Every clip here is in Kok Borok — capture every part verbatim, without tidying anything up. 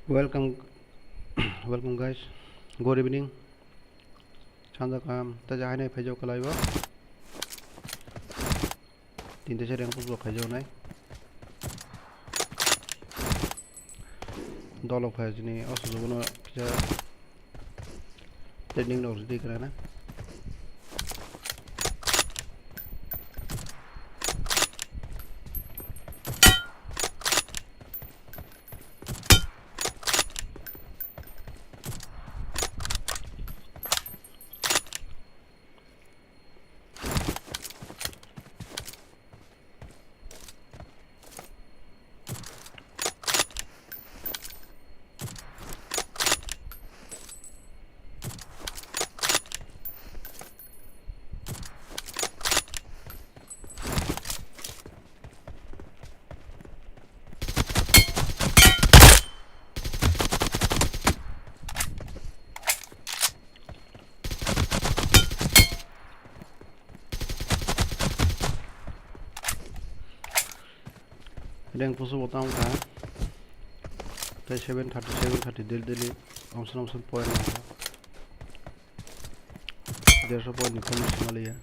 Welcome, welcome guys. Good evening. Sanja kaham, taja hainai phaijak kalaibo. Tinta se reng pusu khaijaknai. Dolok phai jini o sujugo no kisa training rok ridi kana. Rank pusu bo tamo kha. Tei seven thirty, seven thirty daily, daily. Omson, omson point nangkha. Derso point ni khorang sima liya.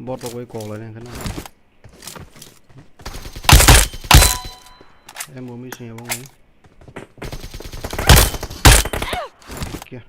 Bot rok bai kok lai nang kheno. Ammo missing abo wngwi. Kya?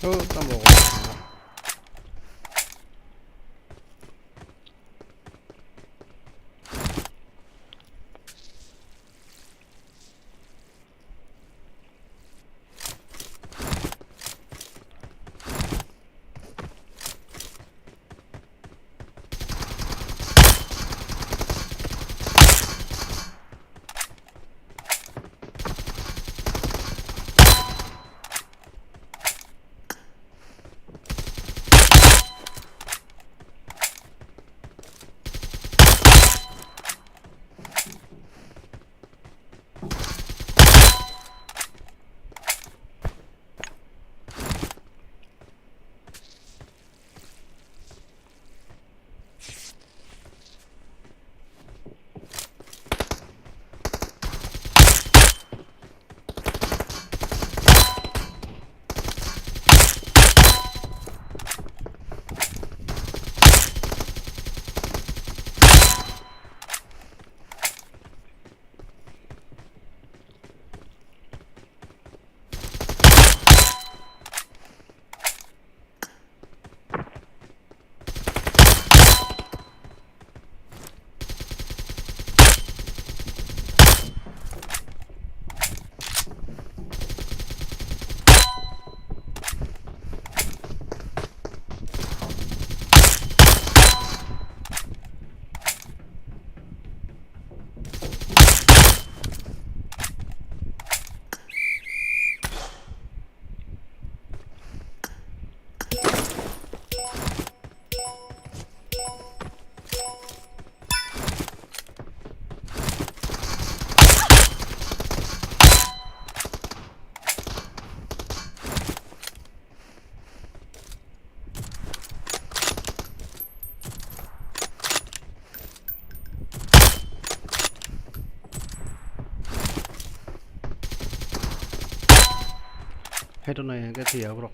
Oh, tamo. Heto nai hwnkhe thwi ya borok.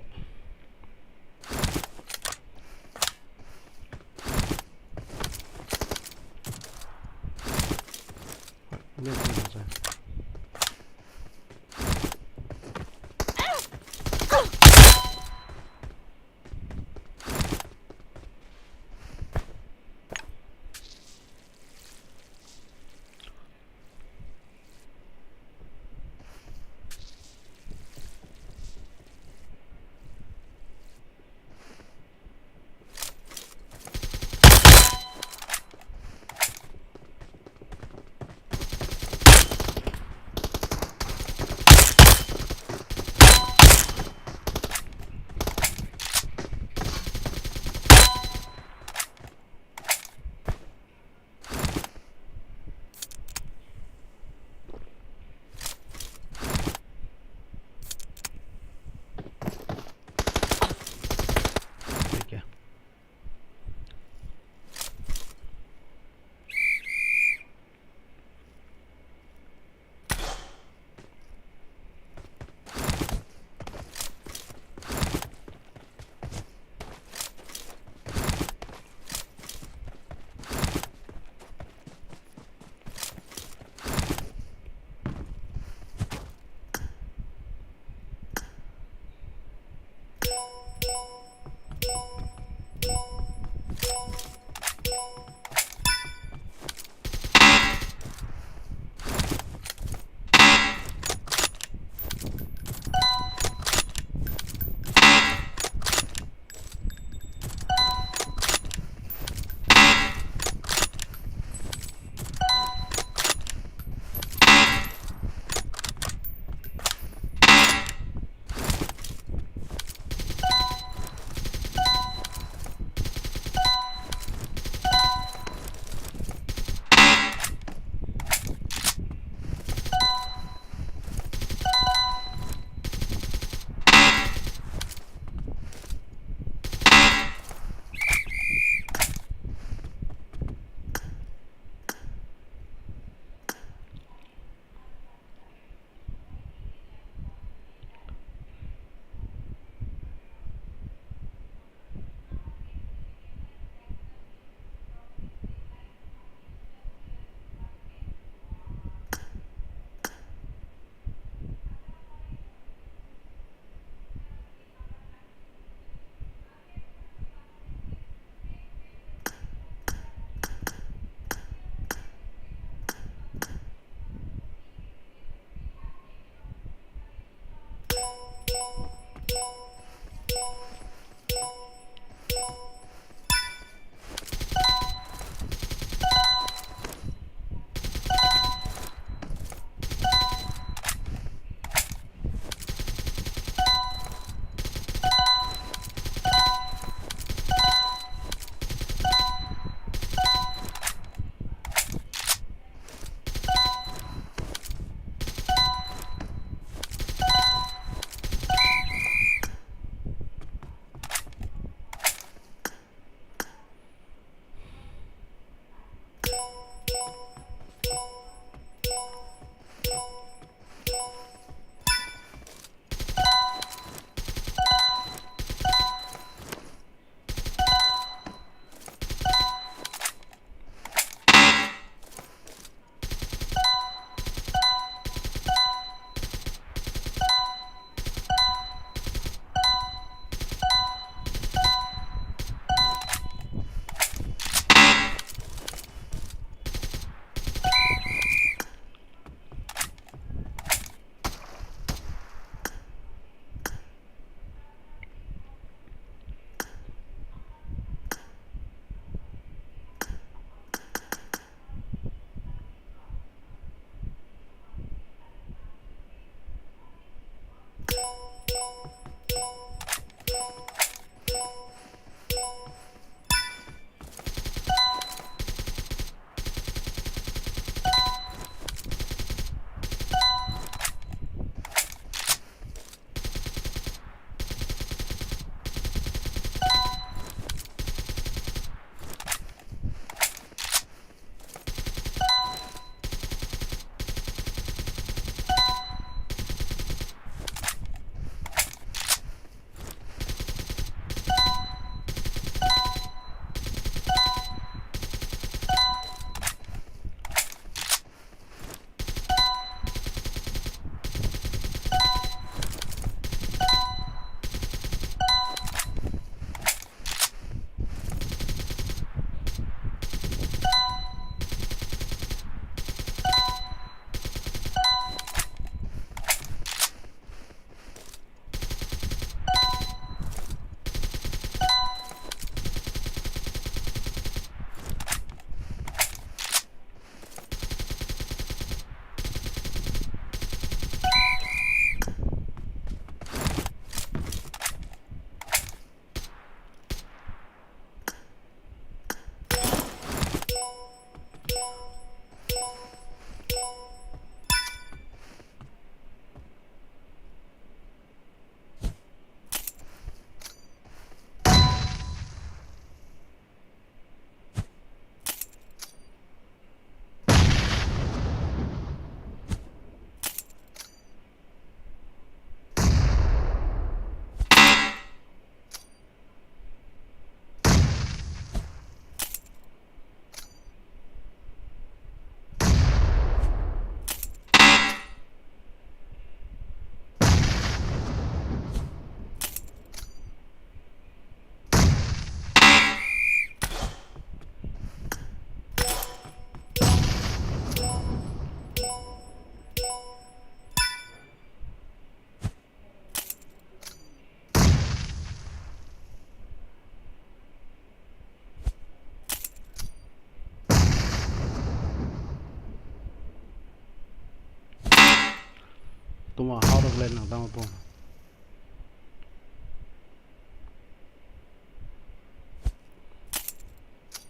Tuma hao rok le nang tamo bo.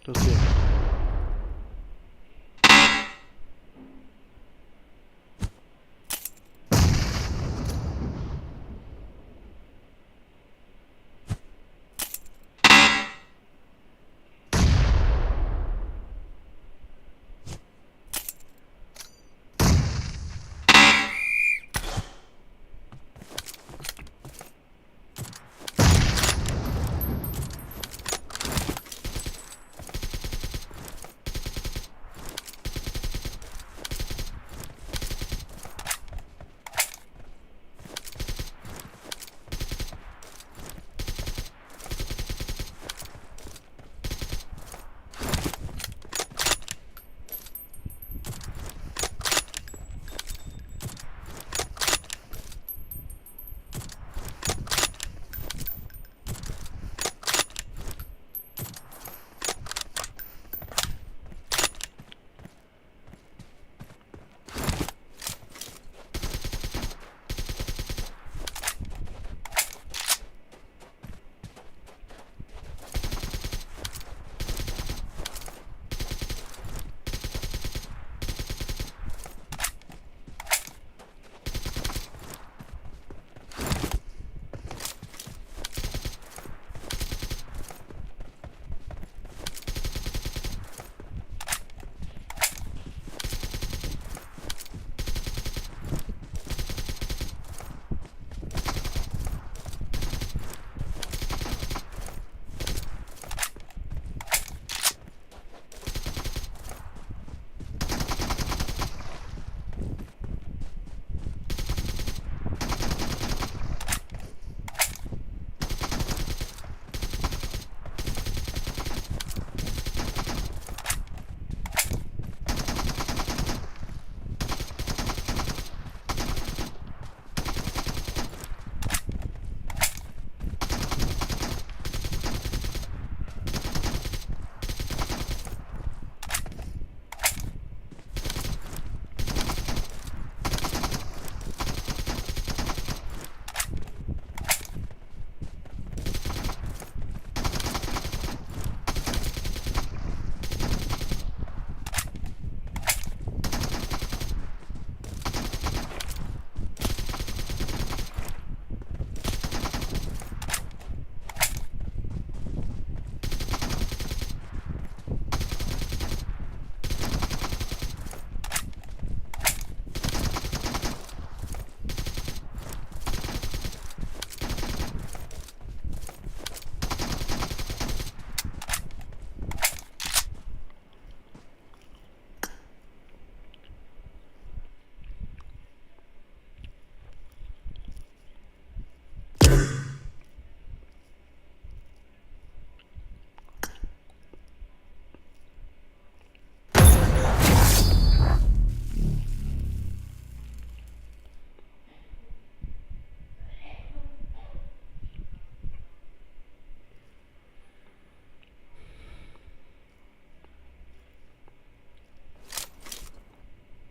To se.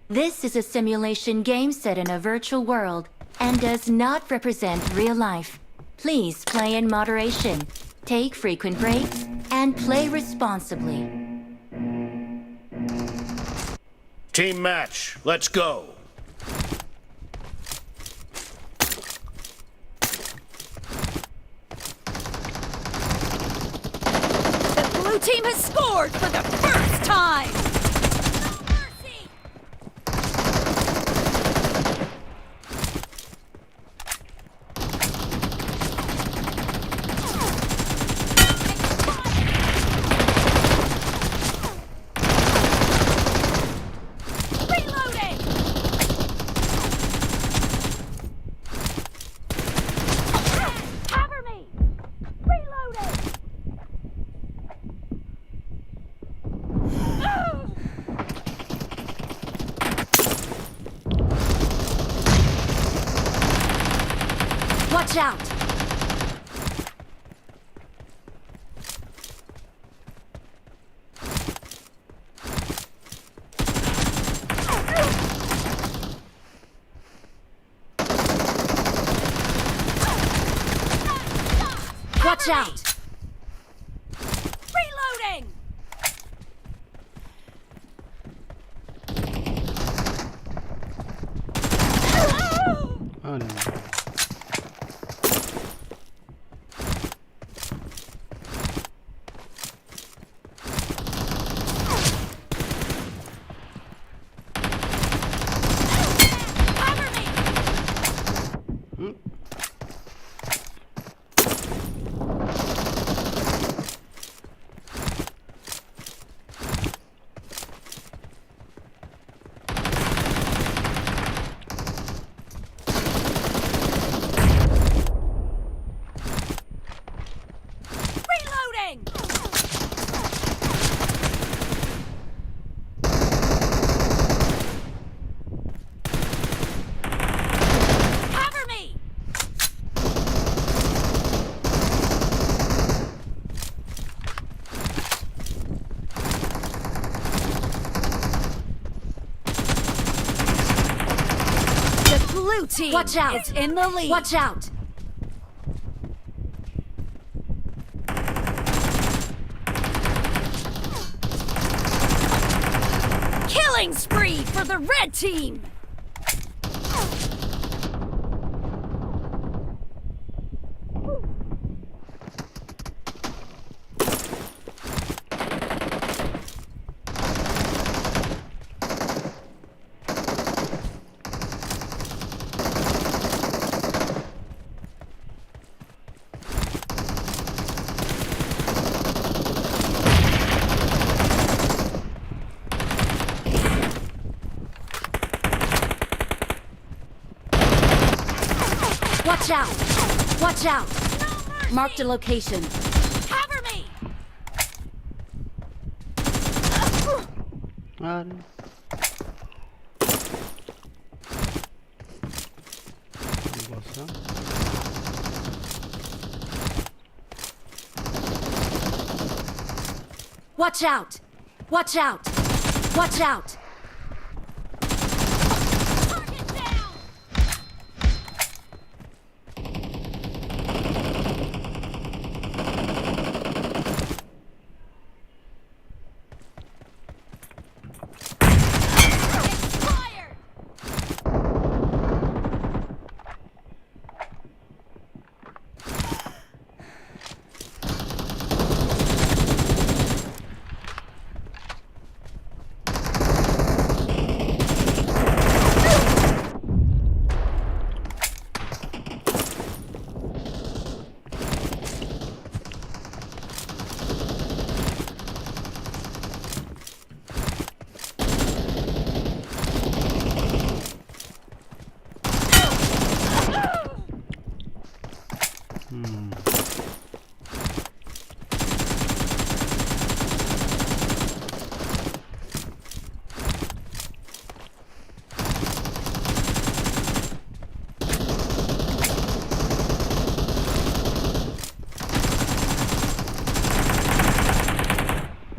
This is a simulation game set in a virtual world and does not represent real life. Please play in moderation, take frequent breaks, and play responsibly. Team match, let's go! The blue team has scored for the first time! No mercy! Reloading! Cover me! Reloading! Watch out! Out. Reloading. Oh no. Cover me. Hmm. Reloading! Cover me! The blue team Watch out. Is in the lead. Watch out. Killing spree for the red team. Watch out! Watch out! Marked a location. Cover me! Are. Bosa. Watch out! Watch out! Watch out! Target down! Expired! Hmm.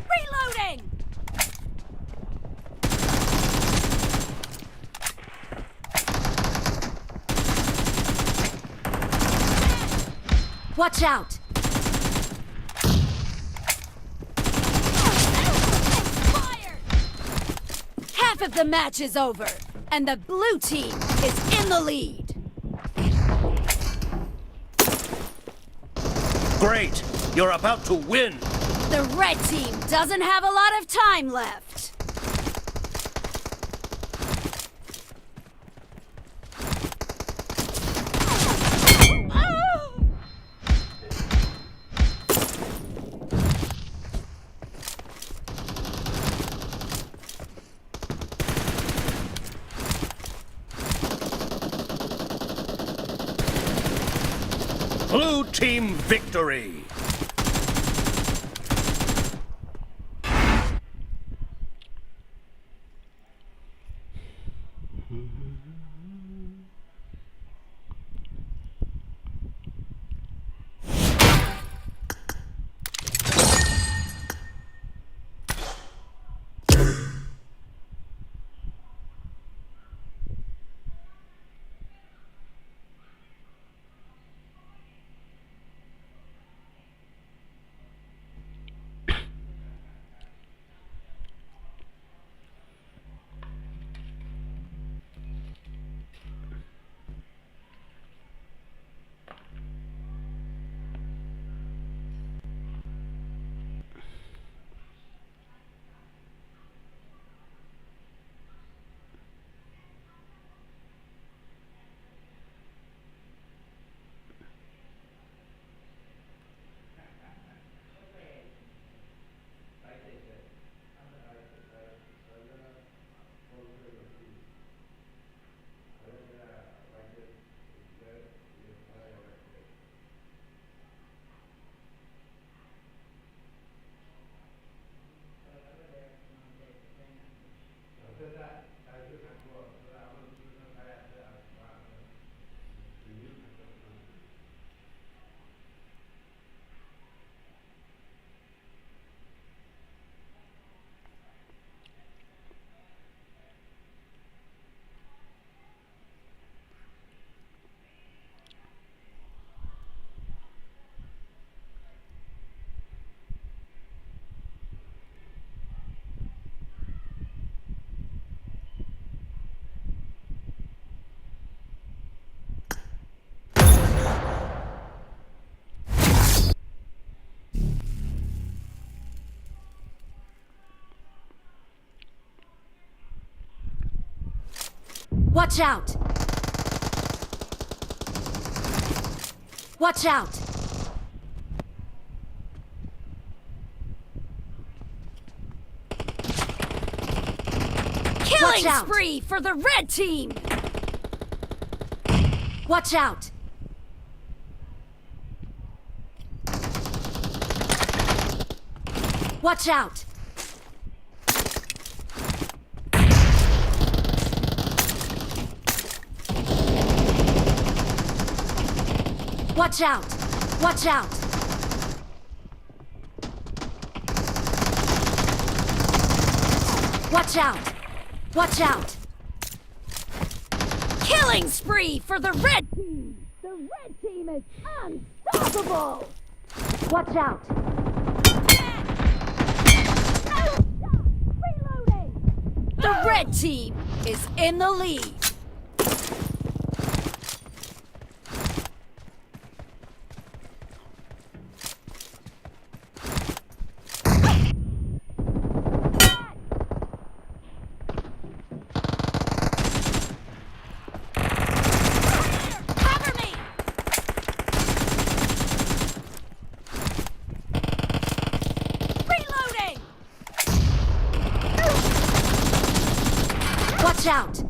Reloading! Watch out! Half of the match is over, and the blue team is in the lead. Great! You're about to win! The red team doesn't have a lot of time left. Blue team victory! Watch out! Watch out! Killing Watch out! spree for the red team! Watch out! Watch out! Watch out! Watch out! Watch out! Watch out! Killing spree for the red team! The red team is unstoppable! Watch out! Reloading! The red team is in the lead. Cover me! Reloading! Watch out!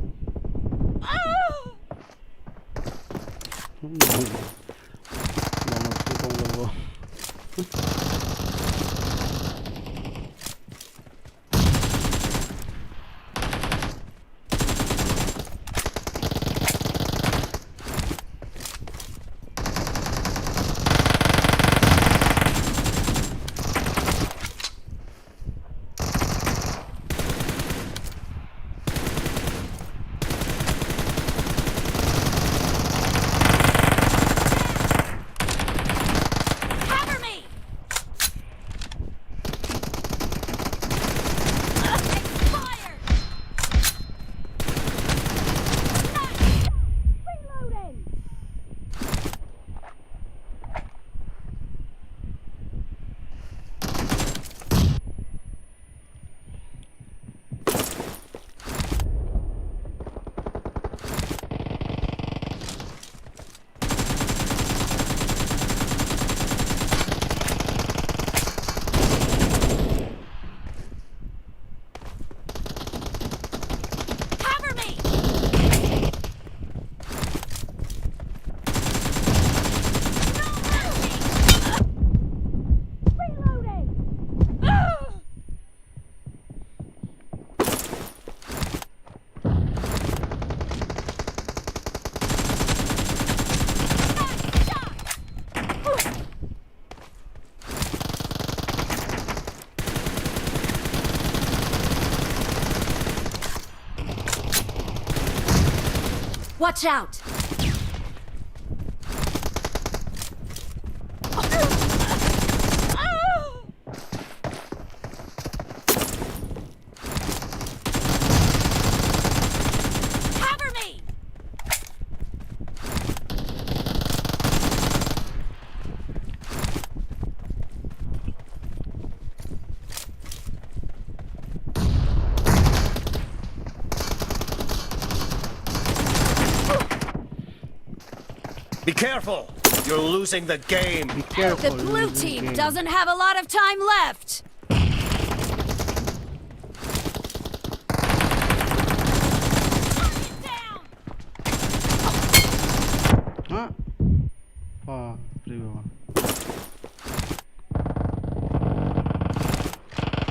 Cover me! Expired! Nice shot! Reloading! Cover me! No mercy! Reloading! Watch out! Cover me! Be careful! You're losing the game! Be careful, The blue team doesn't have a lot of time left! Ha? Pa, primo.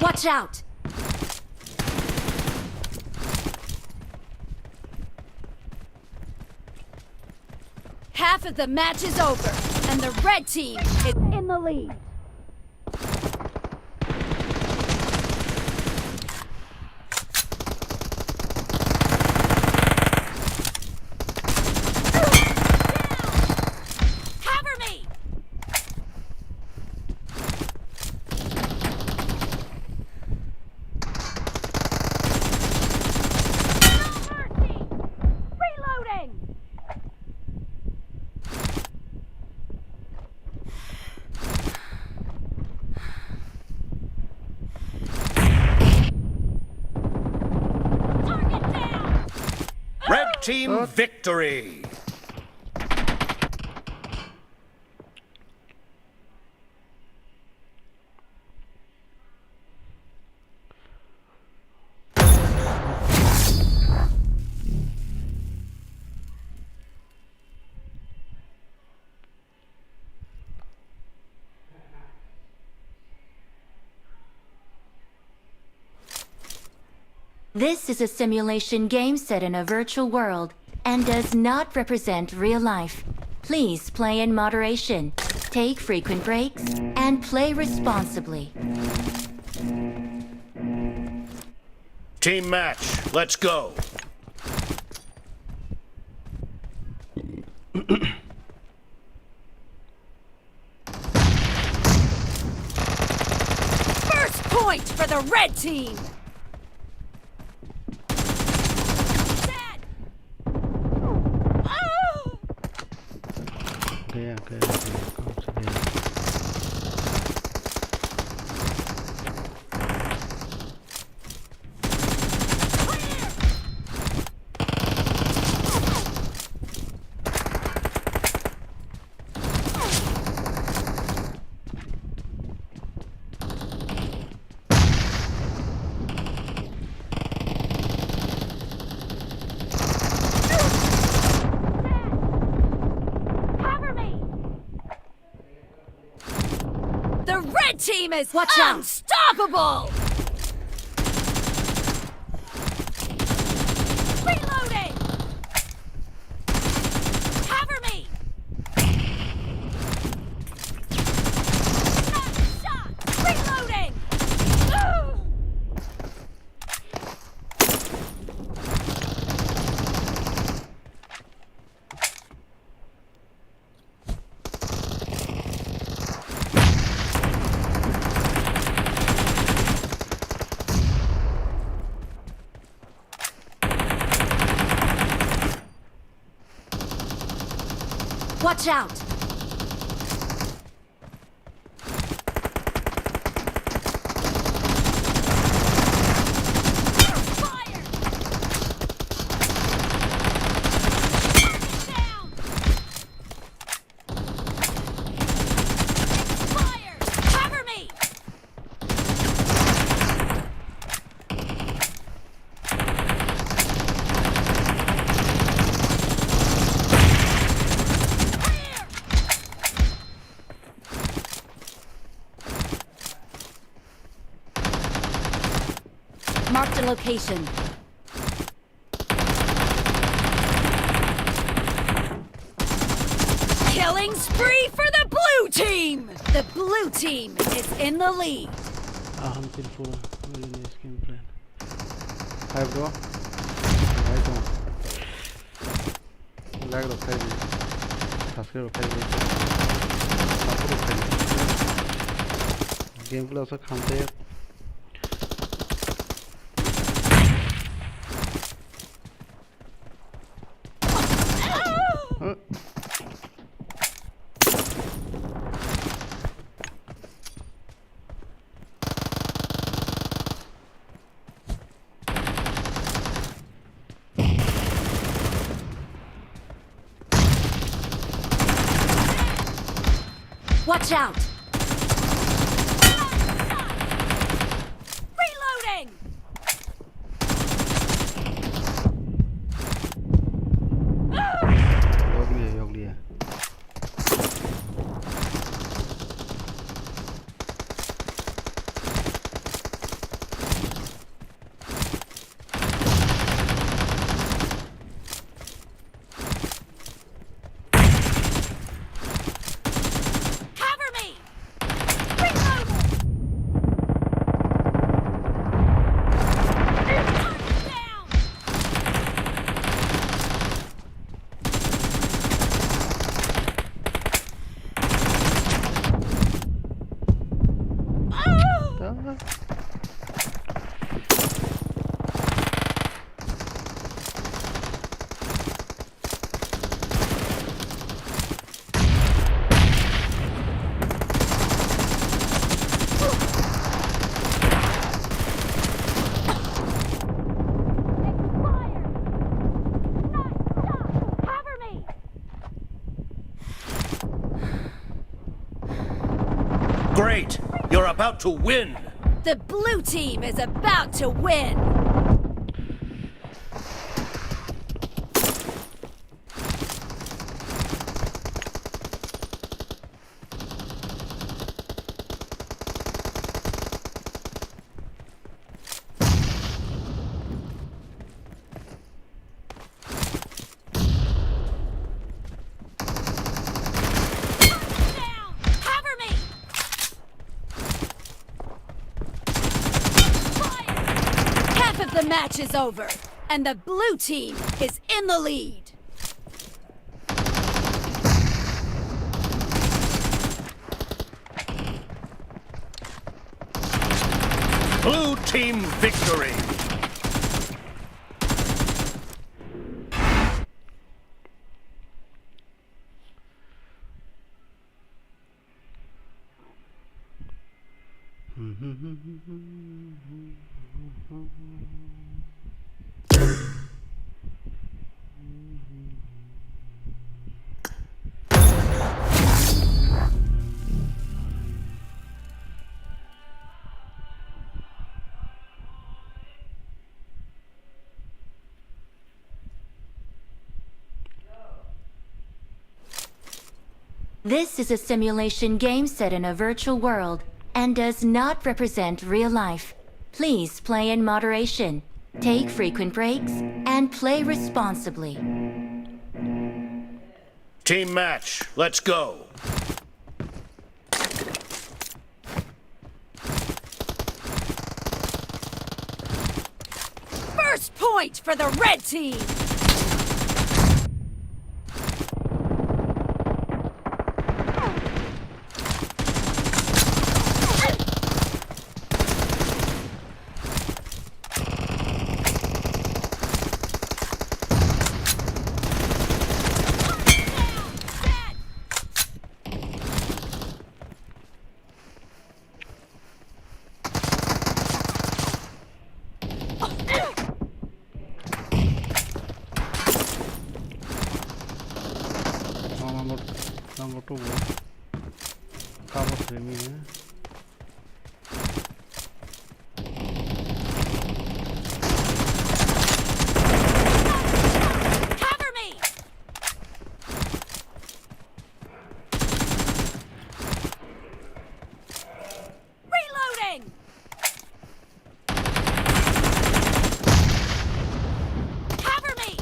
Watch out! Half of the match is over, and the red team is in the lead. Cover me! No mercy! Reloading! Team victory. This is a simulation game set in a virtual world and does not represent real life. Please play in moderation, take frequent breaks, and play responsibly. Team match, let's go. First point for the red team. Kaya, kaya, kaya. The red team is Watch out. Unstoppable! Reloading! Cover me! Nice shot! Reloading! Ugh! Watch out! Marked a location. Killing spree for the blue team! The blue team is in the lead. Aham tilpura wili ni skin plan. Hai bro. Hai bro. Like rok khai di. Subscribe rok khai di. Support rok khai di. Game play so khamte. Watch out! Reloading! Yokliya, yokliya. You're about to win! The blue team is about to win! Cover me! Fire! Half of the match is over, and the blue team is in the lead. Blue team victory! This is a simulation game set in a virtual world and does not represent real life. Please play in moderation, take frequent breaks, and play responsibly. Team match, let's go! First point for the red team! Number, number two bo. Cover simi. Cover me! Reloading! Cover me!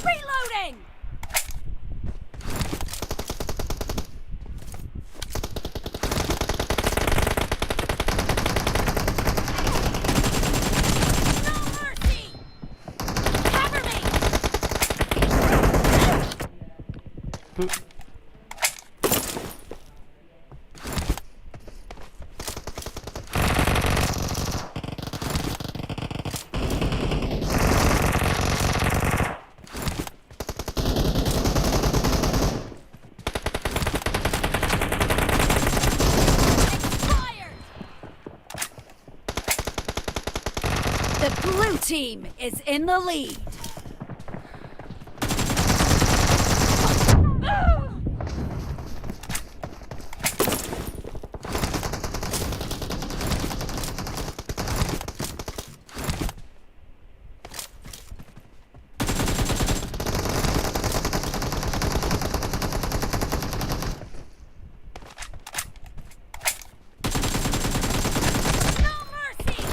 Reloading! No mercy! Cover me! Expired! The blue team is in the lead. No mercy!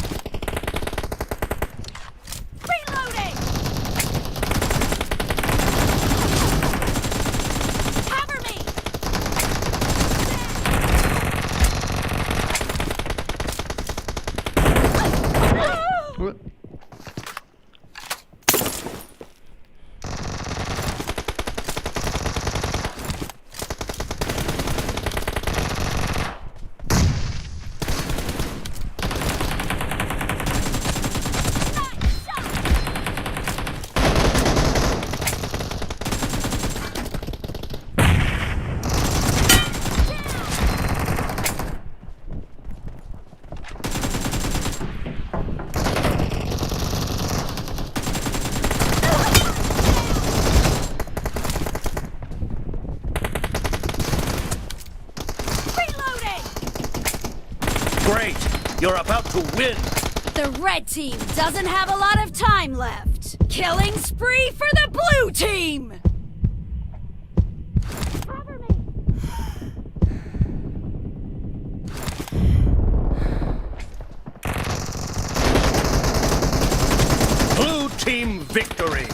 Reloading! Cover me! You're about to win. The red team doesn't have a lot of time left. Killing spree for the blue team! Cover me! Blue team victory!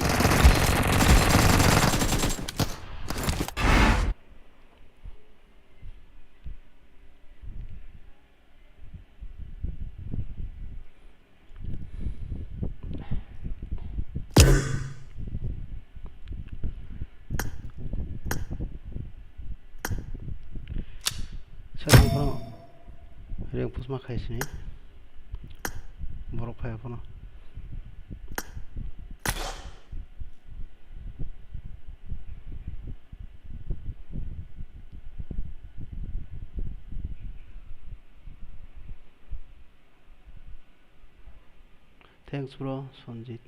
Sir, ang phano reng pusma khai sini. Borok phai phano. Thanks, bro, Sanjit.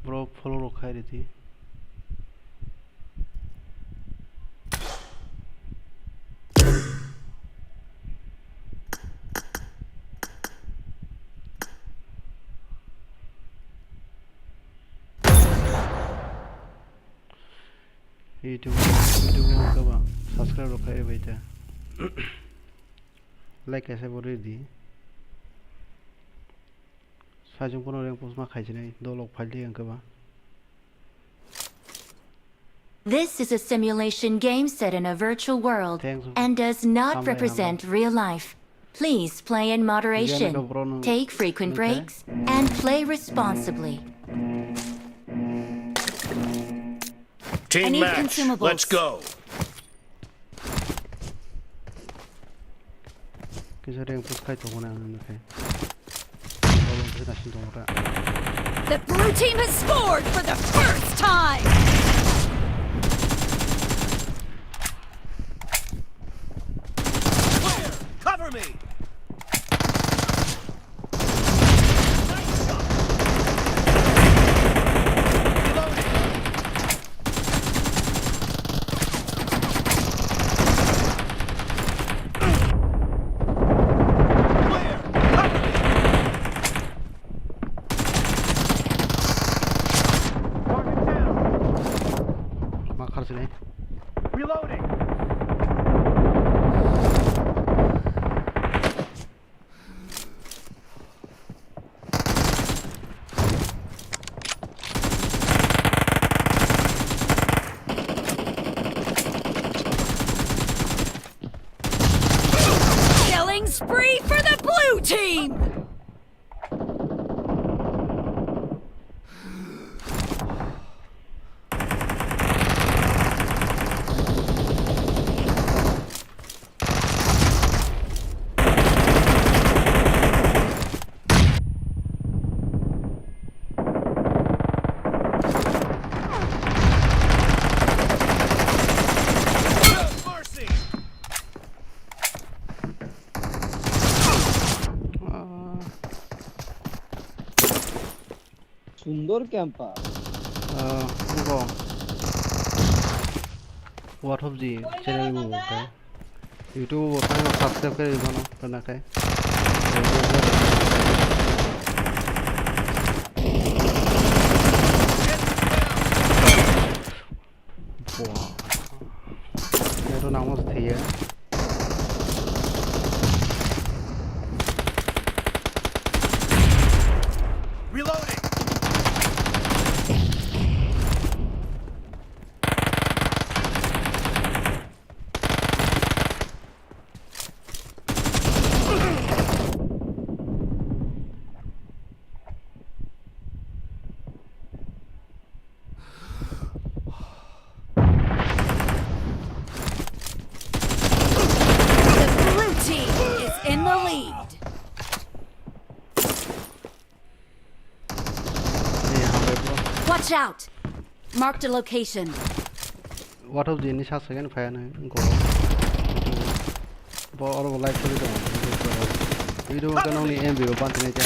Bro, follow rok khai ridi. YouTube, YouTube o hwnkhe ba subscribe rok khai rwbai ta. Like kaisa bo rwdi. Sajwng phano reng pusma khai sinai, dolok phaidi hwnkhe ba. This is a simulation game set in a virtual world Thanks. And does not Hambai, represent hambai. Real life. Please play in moderation. Take frequent breaks and play responsibly. Team match, let's go. Kisa reng push khai tongo na ang nokhe. Tolong kisa naising tongo ta. The blue team has scored for the first time. Clear! Cover me! Reloading. Killing spree for the blue team! Sundor Camper. Ah, nokho. What of the channel mo khe? YouTube bo tang subscribe khe mano kana khe. Buah. Ito nangmo se thaiya. Reloading. The blue team is in the lead. Hey, hambai bro. Watch out! Marked a location. What of the ni sa second fire na go. Bo oro bo live choli tongo. Video bo khe nokni M B bo bantinai khe.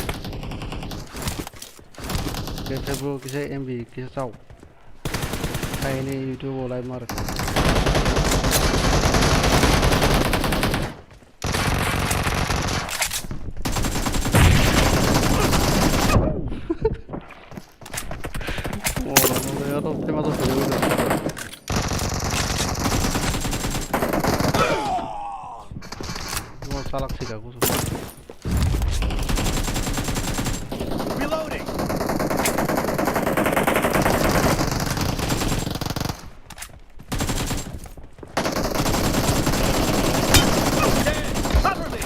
Khe Facebook kisa M B kisa chao. Khaini YouTube o live mar. Salak sika kusu. Reloading. Cover me.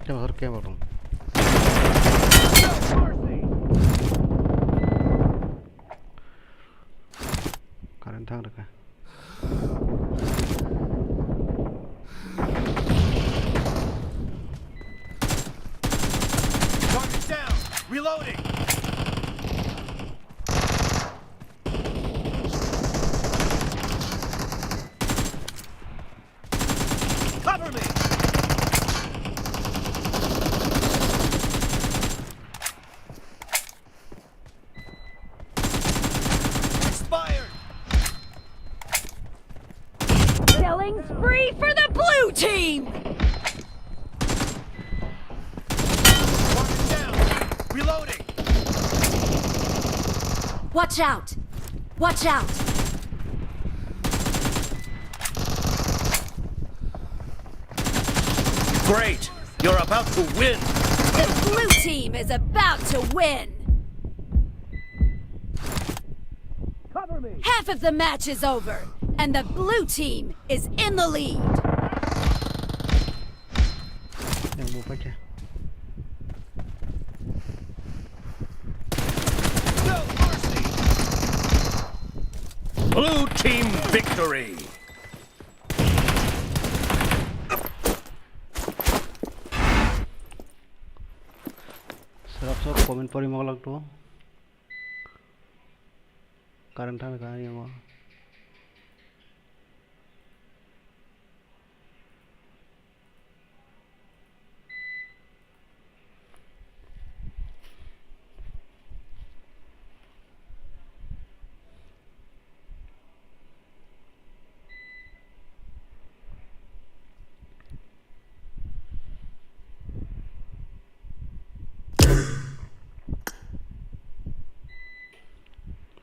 Kemar, kemar dong. Current thang rwkha. Target down. Reloading. Cover me. Expired. Killing spree for the blue team! One down. Reloading. Watch out! Watch out! Great! You're about to win! The blue team is about to win! Cover me! Half of the match is over, and the blue team is in the lead. Yang buka aja. No mercy! Blue team victory! Serap sok comment pori maglak tu. Current thang ka yang.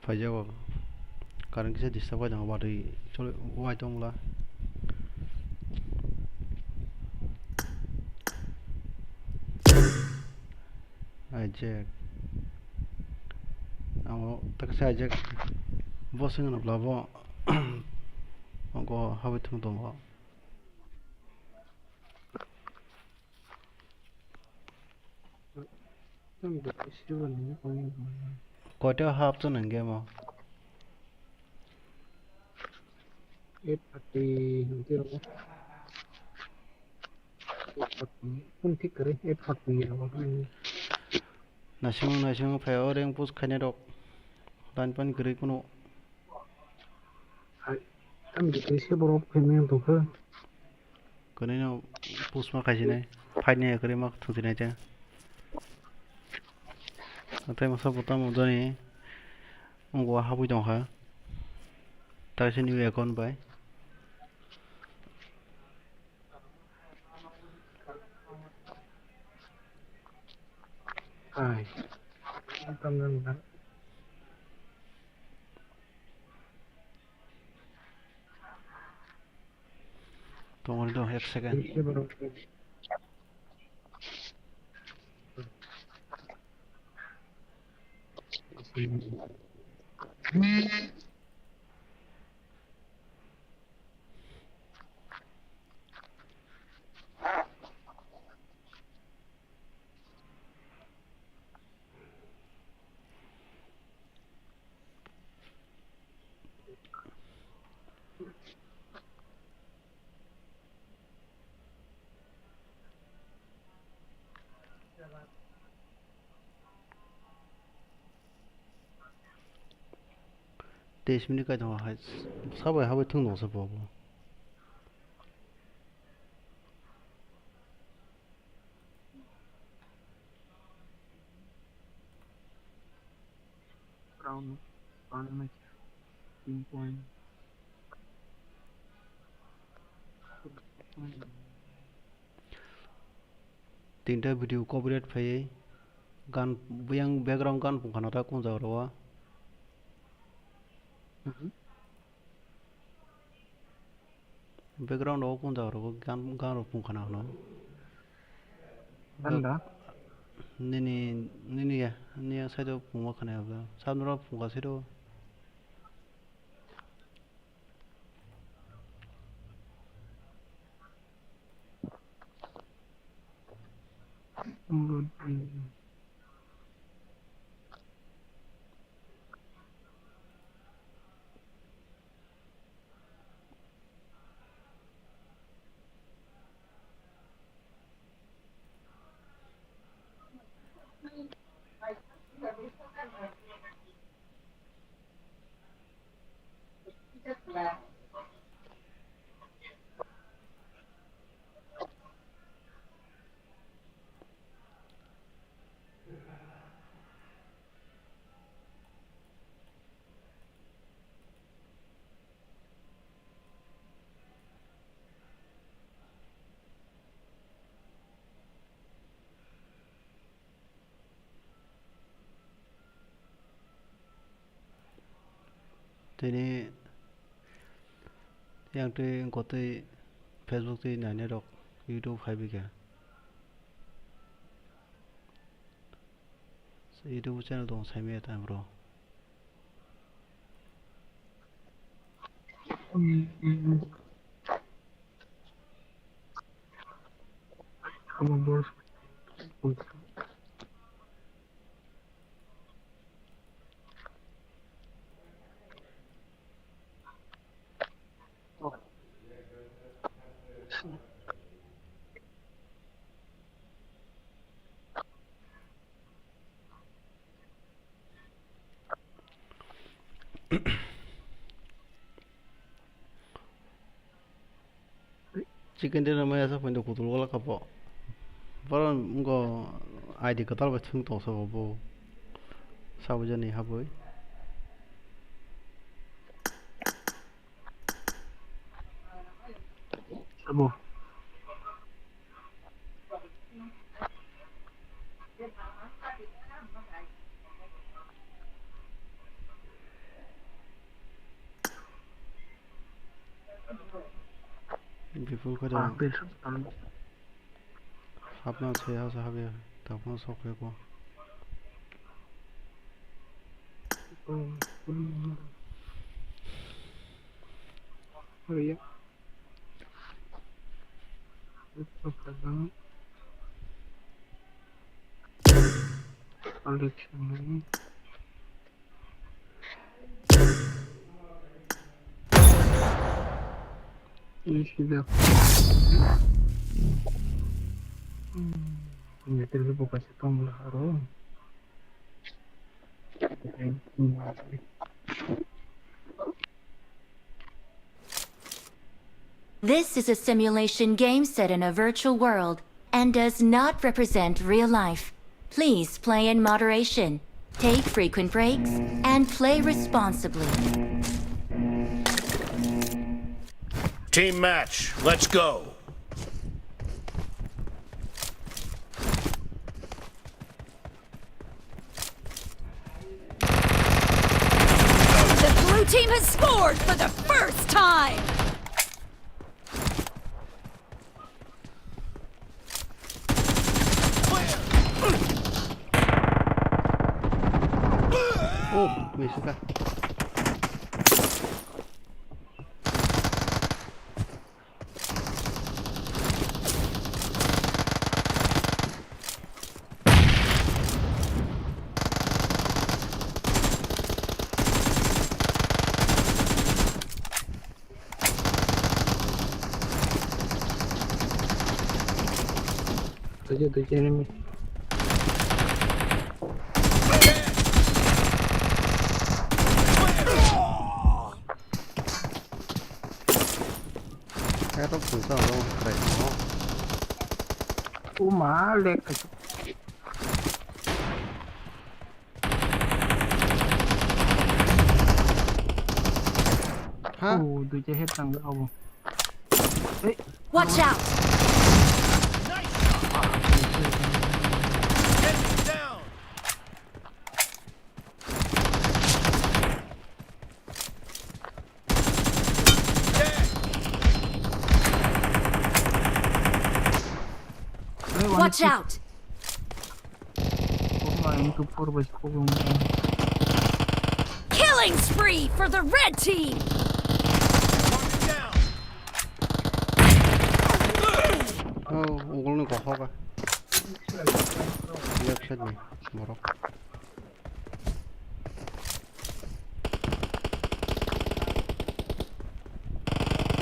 Phaijago. Current kisa disturb khai tongo, watwi choli wai tongla. Ajek. Amo taksa ajek. Bo sing nukla bo. Ogo habwi thung tongo. Koita hap to nang game o? Eight thirty hinti rogo. Eight forty. Kun thik kare eight forty rogo. Naising naising phai o rank push khainai rok. Line pan kwrwi kuno. Hai, ang dikri se borok phaimani tongkha. Kwnwi no push ma khaisinai, fight ni kwrwi ma thwngsinai te. Tei masa bo tamo jani wngbo habwi tongkha. Taisa new account bai. Hai. Tongmani do ek second. Teis minute kai tongo hai, sabai habai thwng tongo se bo bo. Round one match, team point. Tinta video copyright phaiwi gan, buyang background gan pungkha nata kunjak rwo. Mhm. Background o kunjak rwo gan, gan rok pungkha na hwno. Gan da? Nini, nini ya, nini ya side o pungma khana ya bwla. Sabno rok pungkha siro. Tini yang twi wngkha twi Facebook twi nainai rok YouTube phai bikha. YouTube channel tong saimaya tang bro. Chicken dinner maya sa phaino kutul wala kapo. Boron wngkha I D kwtal bai thwng tong sabo bo. Sabujani habwi. Abo. Bipul khe da. Ah, bipul. Hapna se ha sa habya, tapno sok khe ko. Hurry up. This is a simulation game set in a virtual world and does not represent real life. Please play in moderation, take frequent breaks, and play responsibly. Team match, let's go! The blue team has scored for the first time! Oh, me suka. Tujuh, tujuh enemy. Kaya to pungsa abo krai mo. Uma lek. Ha? Oh, duita head tang abo. Hey. Watch out! Watch out! Kokma M two four bai se kokma. Killing spree for the red team! Oh, ugulni kokhoba. Left side ni borok.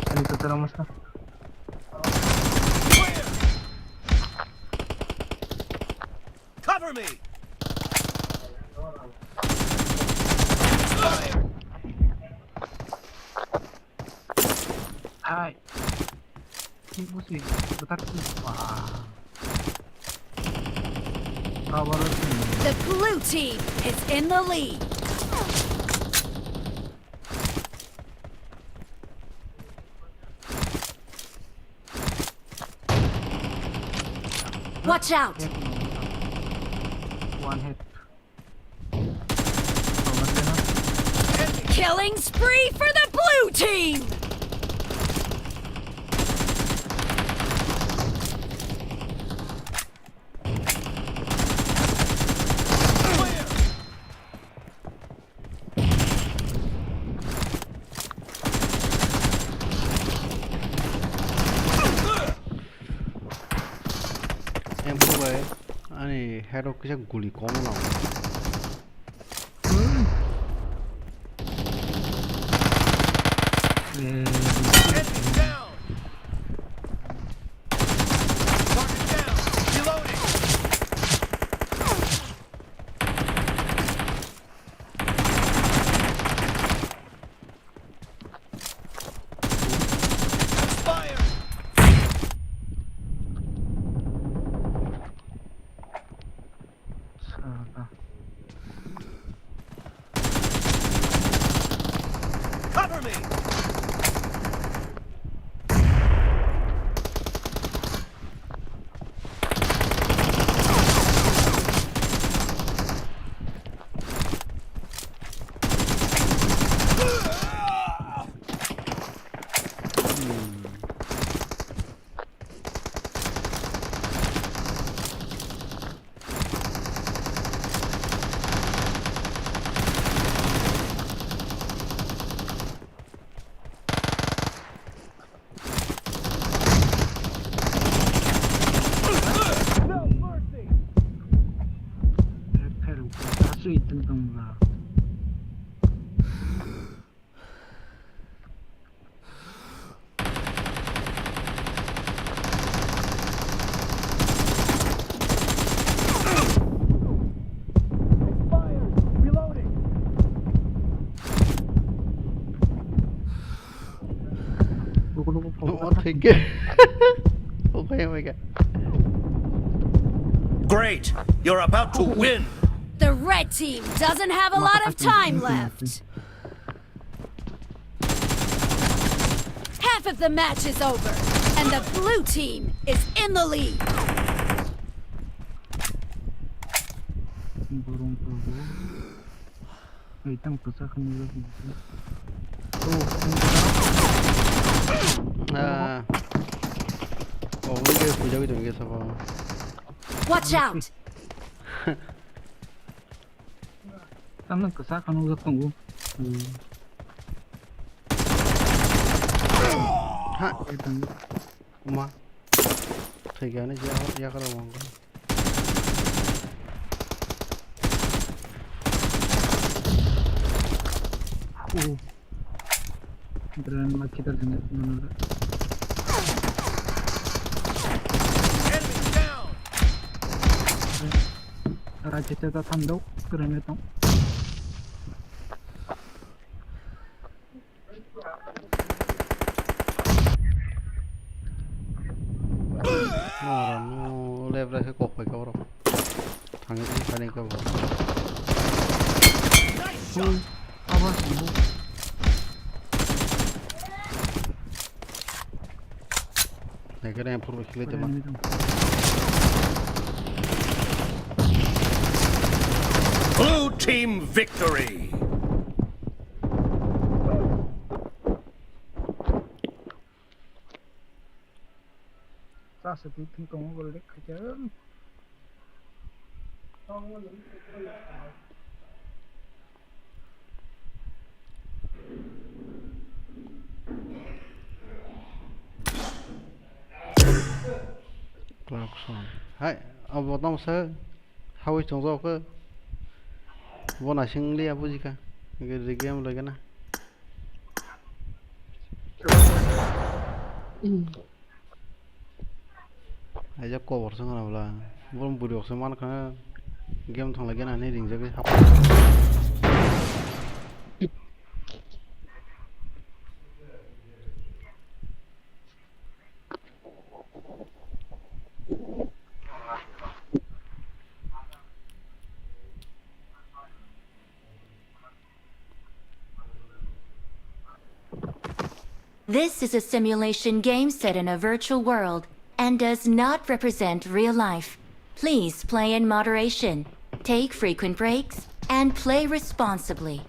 Helicopter amo sa. Cover me! Hai. Ini musuh ya, bentar tuh. Wah. Kabar sih. The blue team is in the lead. Watch out! One hit. Killing spree for the blue team! Empu bai ani head o kisa guli komo nang. Enemy down! Target down! Reloading! Fire! Cover me! Oh, thank you. Okay, oh my God. Great! You're about to win! The red team doesn't have a lot of time left. Half of the match is over, and the blue team is in the lead. Borong tongo. Ai, tamo kwchak hinwi. Oh, ah. Oh, ini dia puja gitu, gitu, apa? Watch out! Tamo kwchak hinwi tongo. Hmm. Ha. Ai, tamo. Uma. Thwikhe ani yakarok mangkha. Oh. Granma kita sini mana? Enemy down! Raja kita tanduk, granma tong. Oro no left right khe kok pai kha borok. Thangwi thangwi thangwi kha borok. Hmm. Abo swngo. Hai khe M four bai khlai tongma. Blue team victory! Sa Asa twi thung tongo bo lik khaikhe. Clarkson. Hai, abo tamo se hawi chongjak khe. Bo naising liya bujikha. Game loigana. Aijak kobor se wngna bwla. Borok bwrwi rok se mankha game thangla gena hinwi ringjagwi hapha. This is a simulation game set in a virtual world and does not represent real life. Please play in moderation, take frequent breaks, and play responsibly.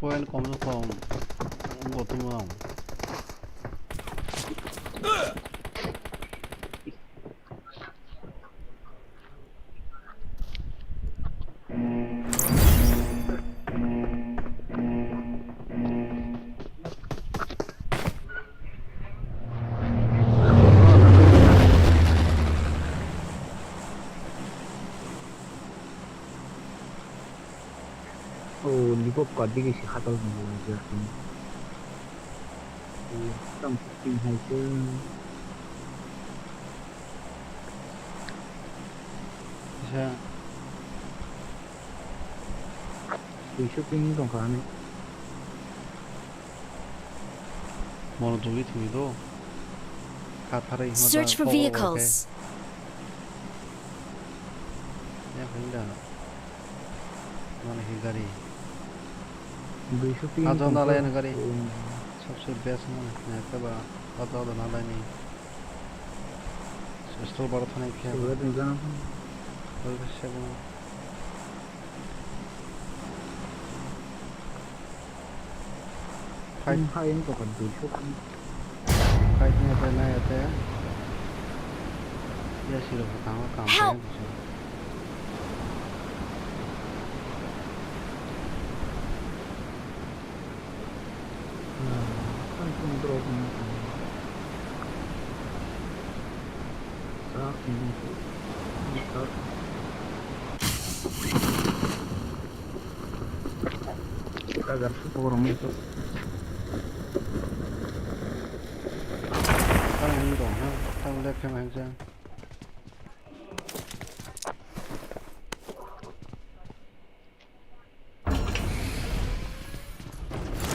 Point kom se kom bo tongmung. Oh, lipo kadi ke si khatal mo je. Tam ping hai ke. Sa. Duiso ping tong kha ani. Mono dugwi thwngwi do. Khatharwi hwnba. Search for vehicles. Ya hinda. Mane hi gari. Duiso ping. Ajo tong nalai kha. Ani gari. Hmm. Sabse best mane. Ya kaba ajo ajo nalai ni. Pistol bar thanai khe. Sibra tong jana. Oi khe sebo. Fight. Hmm, hai wng tongkha duiso. Fight nai ate, nai ate. Ya sirok bo tamo kam. Help! Khe. Hmm, tang tang drop ni. Sak ni. Sak. Kagar su pokoro mutu. Tang ni dong ha, tang lek khe ma hangsa.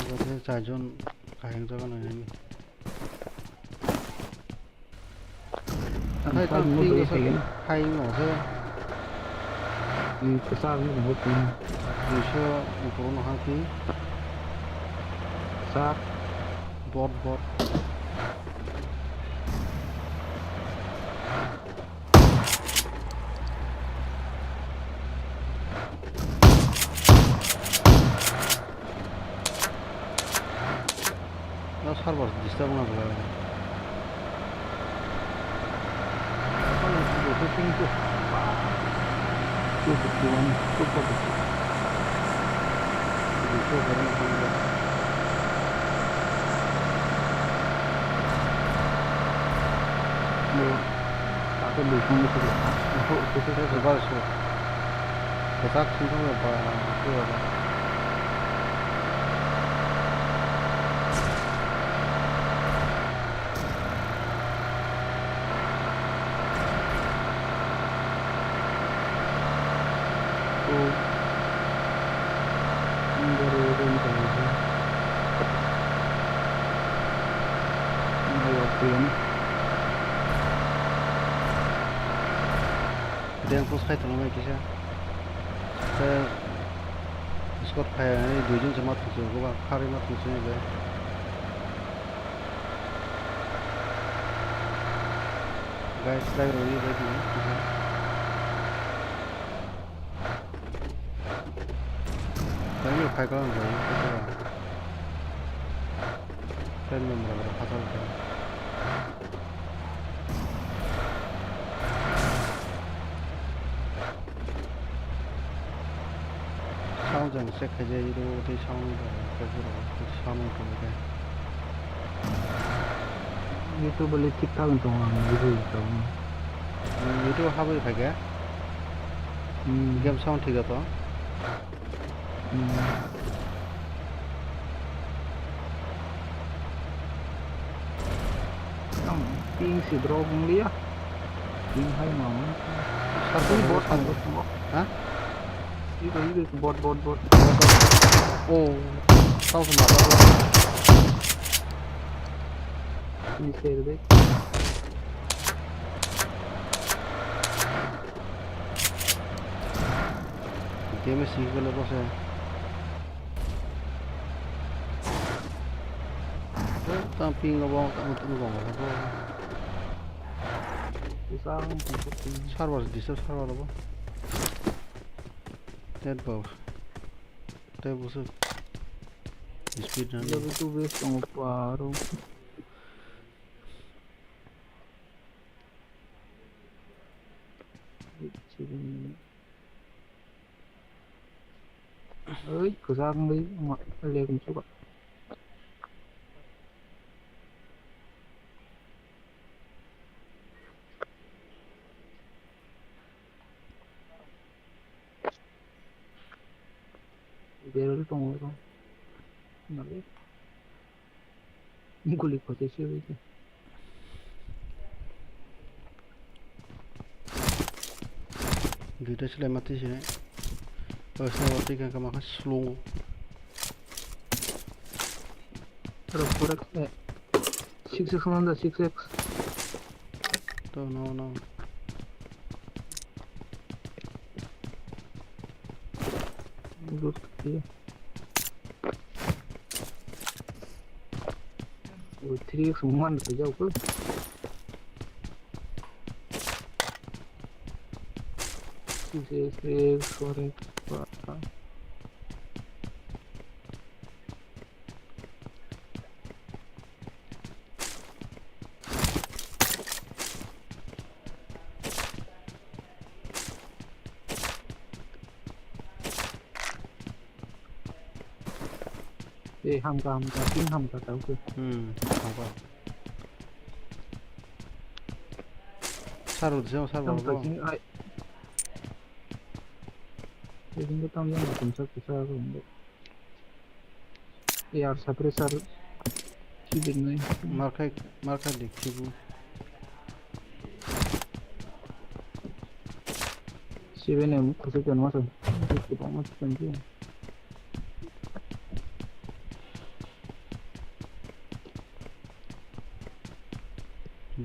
Bote charjon kaheng jaga nang nang. Ang Hai, tang ping no se. Hai no se. Ni kwchak ni bo ping. Duiso uporo no hang ping. Kwchak. Bot, bot. No server disturb wngna bwla. Two fifty one, two forty six. Bro, aku dukung itu. Aku itu. Saya coba su. Ketak sih tuh apa? Itu apa? Dia yang push fight lama kisa. Sir. Kot phai ani duijon se ma thung se, goba kharwi ma thung se bai. Guys, lai roni bai di. Thank you, phai ko ang bai. Friend member rok phatar bai. Sound jang check khaijai rw tei sound rok khe borok sound rok khe. YouTube le thik thak wng tongo ang video rok. YouTube habwi phaikha. Hmm. Game sound thik to. Hmm. Ang ping si drop wng liya. Ping hai ma wng. Sar Ini bot bot ang bot. Ha? Ibe ibe bot bot bot. Oh. Tau sama. Ini share deh. Game sih kalau bos ya. Tang ping lo bong tang tang bong lo. Usang. Server disturb server lo bong. Dead box. Tei busuk. Speed run. Level two base tongo paro. Oi, kwchak wngwi ma lek wngsuka. Barrel tongo oro. Nale. Guli khote se bai. Duita silai mati se. Oisna mati ka kama ka slung. Oro four X, eh, six X man da, six X. To no, no. Good. Three X man da jao ko. Six X, three X, four X. Eh, hamka, hamka, tin hamka tau ke. Hmm, hamka. Saru, jeng saru. Hamka, jeng ai. Jeng tam jeng tum sa kisa ko. Yar suppressor. Ki bin nai. Markai, markai dik ki bu. Seven M kusa kan masa. Ki bang masa kan ki.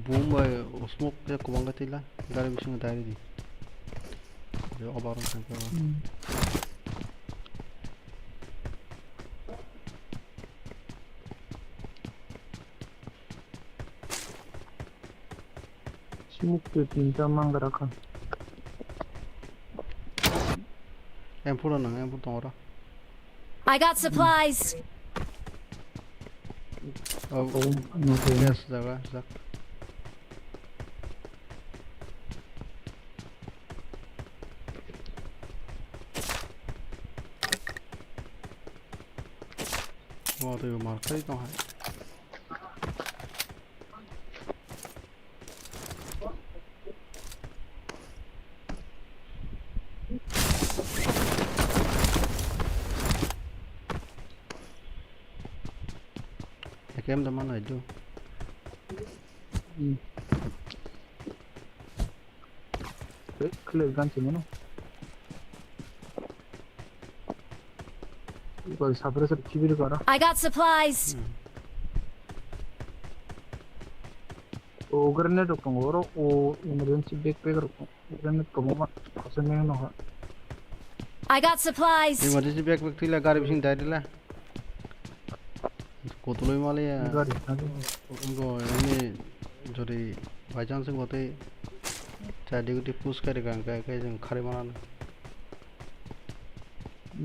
Boom bai smoke ya kubang ka tila. Gari bising dari di. Yo obar kan ka. Hmm. Smoke tu tinta mangra kha. M four nang, M four tong ora. I got supplies. Oh, oh, no, no. Yes, jaga, jak. Wah, tu markai tong hai. A K M da mana idu. Hmm. Eh, clear gun sih mana? Ibar suppressor kibir kara. I got supplies. Hmm. O grenade rok tongo oro, o emergency backpack rok tongo. Grenade kwbangma aswk meng no ha. I got supplies. Emergency backpack tila gari bising dai dila. Kotoloi maliya. Gari, gari. Ngo ini jodi by chance ngo tei chai diguti push kari kang kai kai jeng khari mana.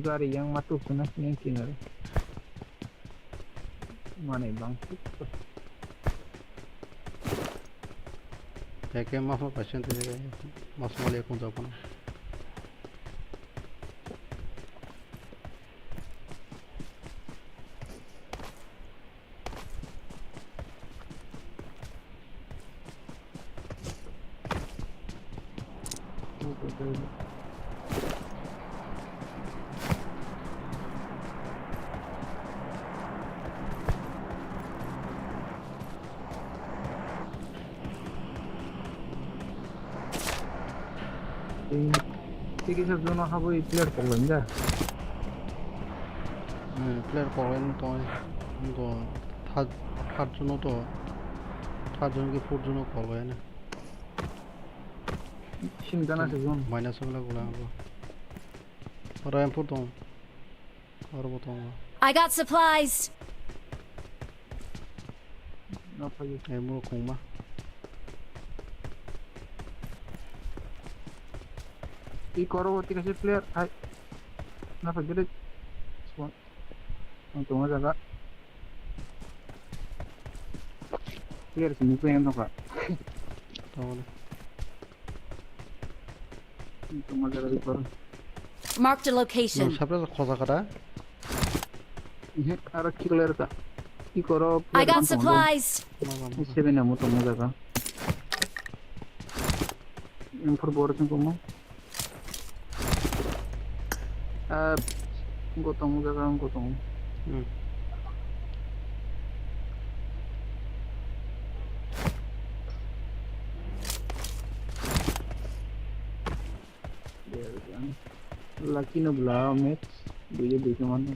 Gari yang matuk suna yang kinari. Mane bang. Eke mas ma pasen te mas ma le kun japana. Tei, tei kisa zona habwi player koklai da. Hmm, player koklai no tong, go third, third zone to, third zone ki fourth zone koklai na. Sim jana se zone. Minus wngla gula abo. Oro M four tong. Oro bo tongo. I got supplies. No phaio. Ai, mo khungma. I koro o tika se player. Ai. Na pha gede. Swan. Ang tongo jaga. Player sini player no ka. Tongo de. Marked a location. Surprise khoja kada. Ihe, aro ki clear ka. Ki koro I got supplies. Seven amo tongo jaga. M four bor sing komo. Ah, gotong jaga gotong. Hmm. Lucky no bla match. Dui dui ke mana.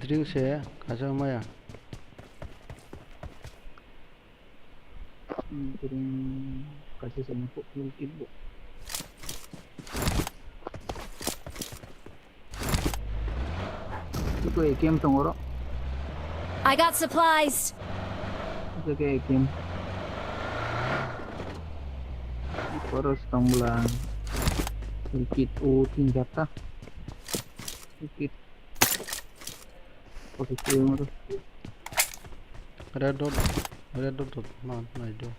Drink se kaisa maya. Drink kaisa se mukuk mukuk bo. Iko A K M tong oro. I got supplies. Iko A K M. Oro tong bla. Kit o tin jata. Kit. Oke, kill moro. Red dot, red dot dot, man, nai do.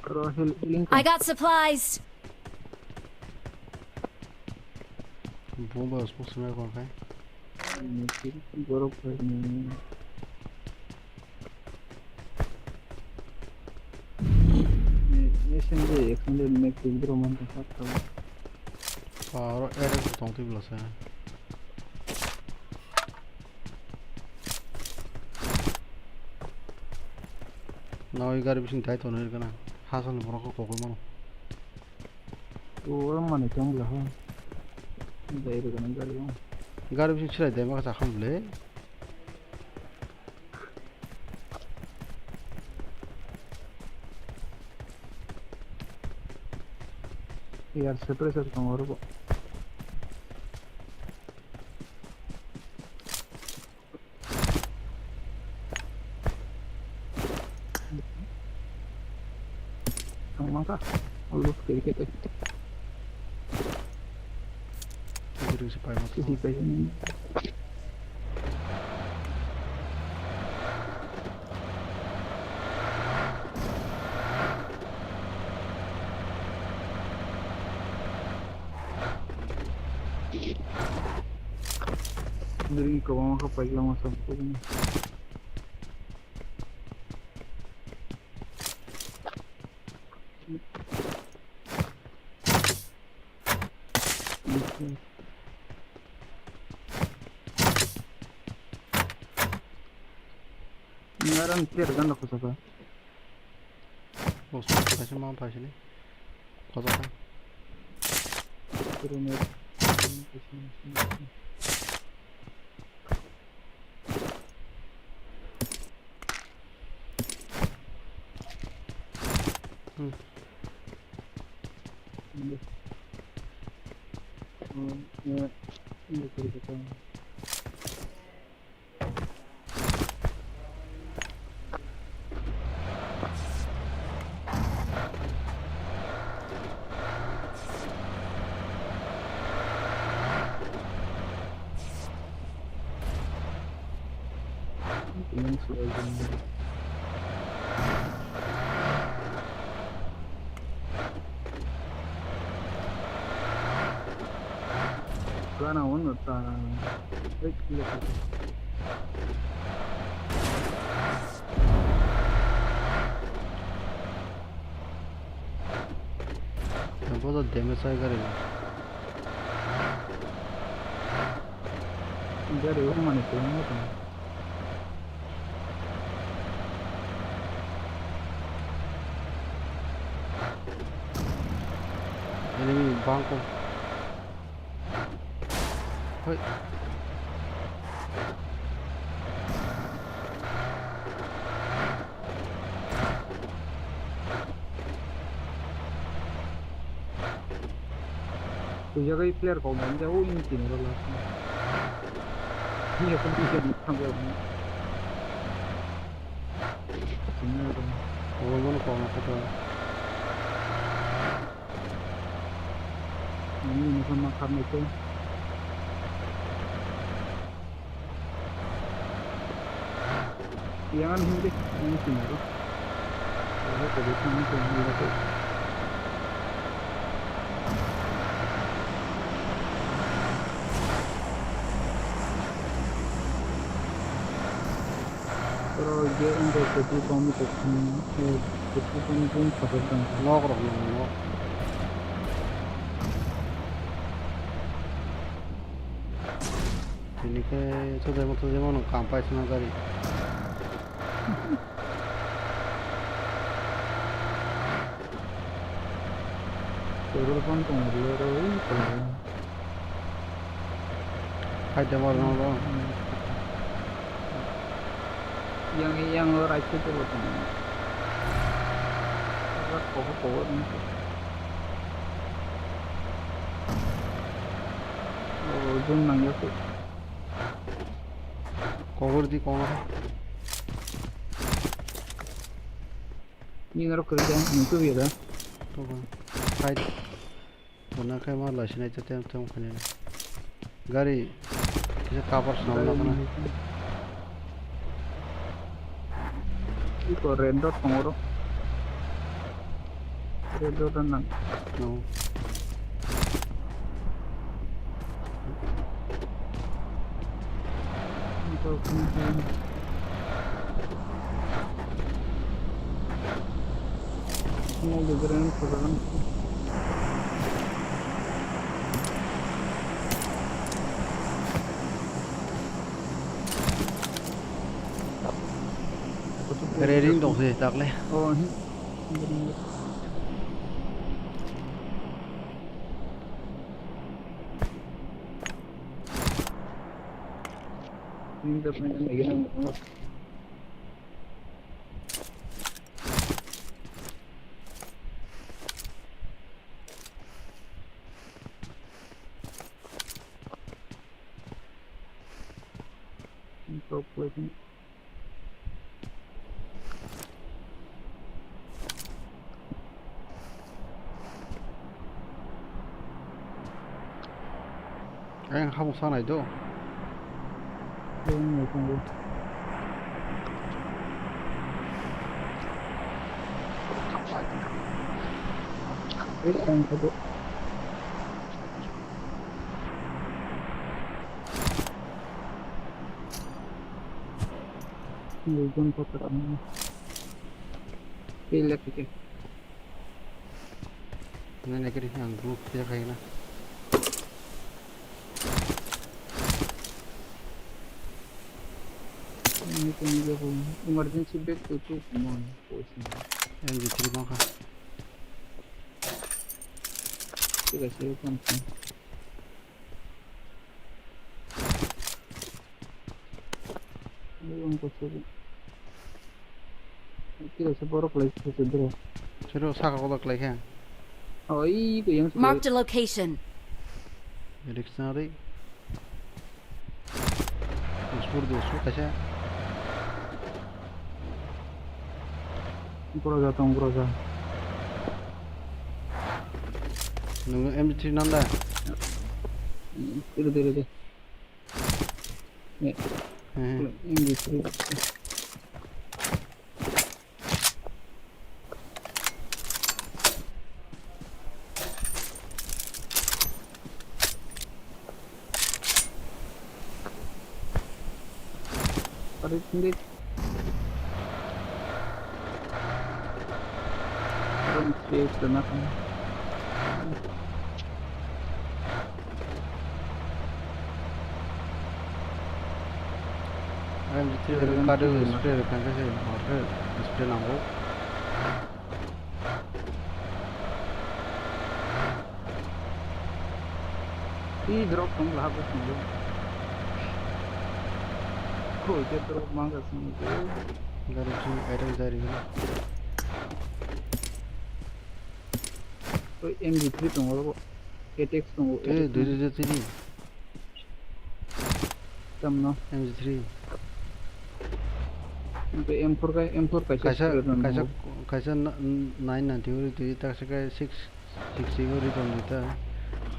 Aro heal, healing I ka. Got supplies. Bomba smoke smoke kon kai. Borok kai ni. S M G ekson de mek twi bro man ta kha. Aro R S tong twi bla sa. Nawi gari bising tai tono irgana. Hasan borok ko kokoi mano. O mani tong bla ha. Dai irgana gari o. Gari bising chilai dai ma sa kham le. Air suppressor tongo oro bo. Ang mangka. Loot kiri kete. Diri si pai mati. Diri pai. Diri ko mangka pai lama sa. Ngaran player ganda khosaka. Bosong kaisa ma paisini. Khosaka. Pero me. Pero me. Hmm. Gana wano ta. Hey, look. Bodo damage oi gari. Gari o mani ko mo to. Enemy bangko. Hoi. Twijagwi player kok nang ja o ini tini ro last. Ini aku bisa di sampai ini. Ini ada. Oh, mana kau nak kata? Ini ini sama karena itu. Yang ini deh, yang sini tuh. Ini tadi sama tuh, ini tuh. Pero je ang ko petrol pump ko, eh, petrol pump pun sakar tang. Nok rok nang nok. Ini ke sodai motor jemon kam pai sana gari. Petrol pump tong ri ro ri tong. Hai te mar no ro. Yang yang ro right side ro tong. Rak ko ko ko ni. Oh, zoom nang ya ko. Cover di ko. Ni naro kiri da, ni tu biya da. To ba. Fight. Kona kai ma la sinai te tem tem khani. Gari. Kisa cover sna na kana. Iko red dot tongoro. Red dot nang. No. Railing dong se takle. Oh, hi. Ayang habung sanai do. Ayang nai tongo. Ayang tongo. Naijon kotor ang. Pele pike. Nai nai kiri ang group ya khaina. Ini kan dia pun emergency back to tu kumon. Yang di sini bangka. Tidak sih kan. Ayung ko suri. Kira se borok lai se se bro. Sero saka kodo klai khe. Oh, ii, ko yang suka. Marked a location. Riksna ri. Uspur di uspur kaisa. Bro ja tong, bro ja. Nung M G three nanda? Iri, iri, iri. Ne. Hmm. M G three. Parit hindi. Parit hindi. Ang jiti kadu spray kangka se, spray nango. I drop tong laha bo tong. Khoi je drop mangga sini. Gari chu item jari. Oi, M G three tongo, A T X tongo, eh, A T X dui tongo. Dui dui tini. Tamno? M G three. Oke, M four kai, M four kaisa kaisa, kaisa, kaisa na-, nine ninety uri twi, ta se kai six sixty uri tong ta.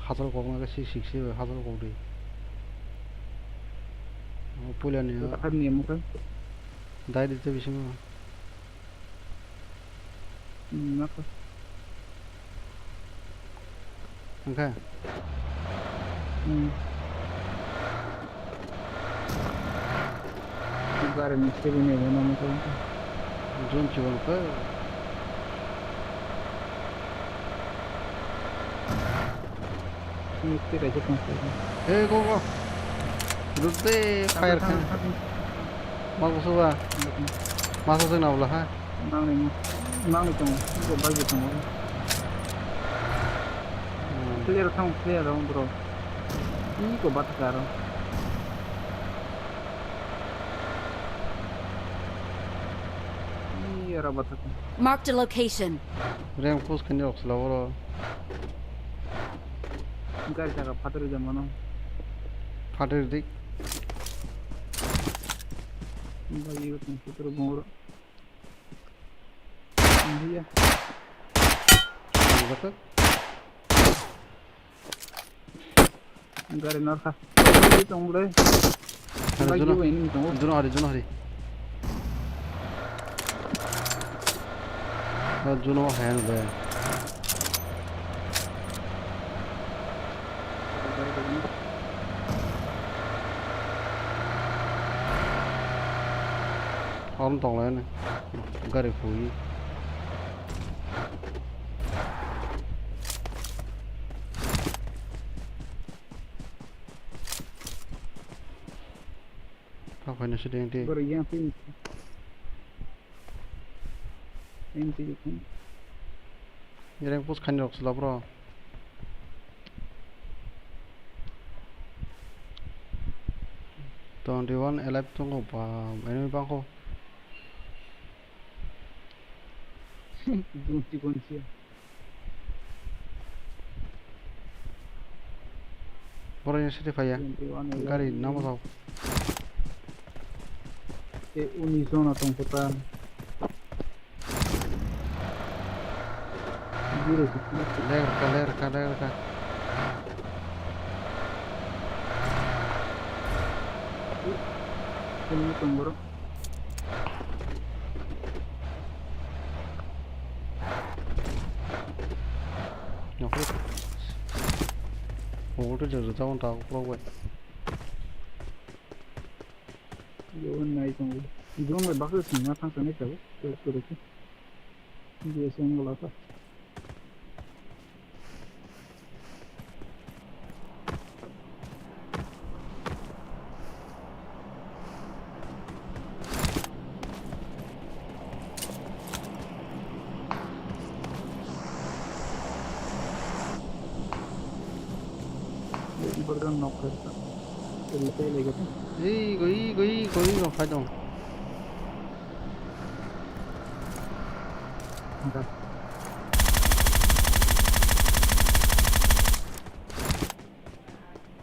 Hator kok na six sixty bai hator kok di. O puila ni. Hator ni mo kai. Dai di te bisingo. Hmm, naka. Angkha? Hmm. Gari ni siri ni bo namo to. Jun chibang ko. Ni siri je kon ko. Hey, go, go. Rute fire khan. Ma kusuba. Masa sing na ula ha. Nangni, nangni tongo, iko bike tongo. Hmm. Clear thang, clear thang, bro. Iko bathaka aro. Iyara bathaka. Marked a location. Rank push khani rok sila oro. Gari saka phatri jamano. Phatri dik. Bagi iko tong putro bongoro. Iya. Ang bakal. Gari narkha. Ini tong bre. Hari Bagi Juno. Ini tong. Juno hari, Juno hari. Ah, Juno hai ang bre. Horn tong lai ni. Gari phui. Kha khaina se deng te. Boro yang pin. Yang pin. Yang pus khaina rok sila bro. Twenty one alive tongo ba, enemy bangkho. Gunti gunti. Borok ni side phaiya. Twenty one. Gari namo rok. Te uni jona tong kota. Lerka, lerka, lerka. Ini tong borok. Nokol. Mobile to jajak jagao ta ukulok bai. Yo nai tong. Drone bai baksa singna thang thang nai tabo. Terus terus. Dia song lata. Ei, goi, goi, goi, goi, khai dong. Angka.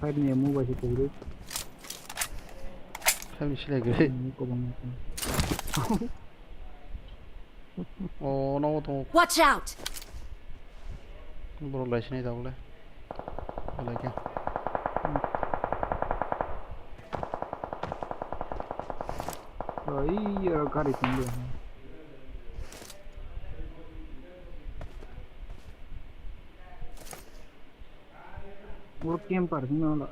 Five ni ammo bai se kogri. Five ni select gri. Ammo kobang. Oh, no, to. Watch out! Bro, lai sinai da bole. Lai ke. Oi, ya gari tunggu. Work camper no la.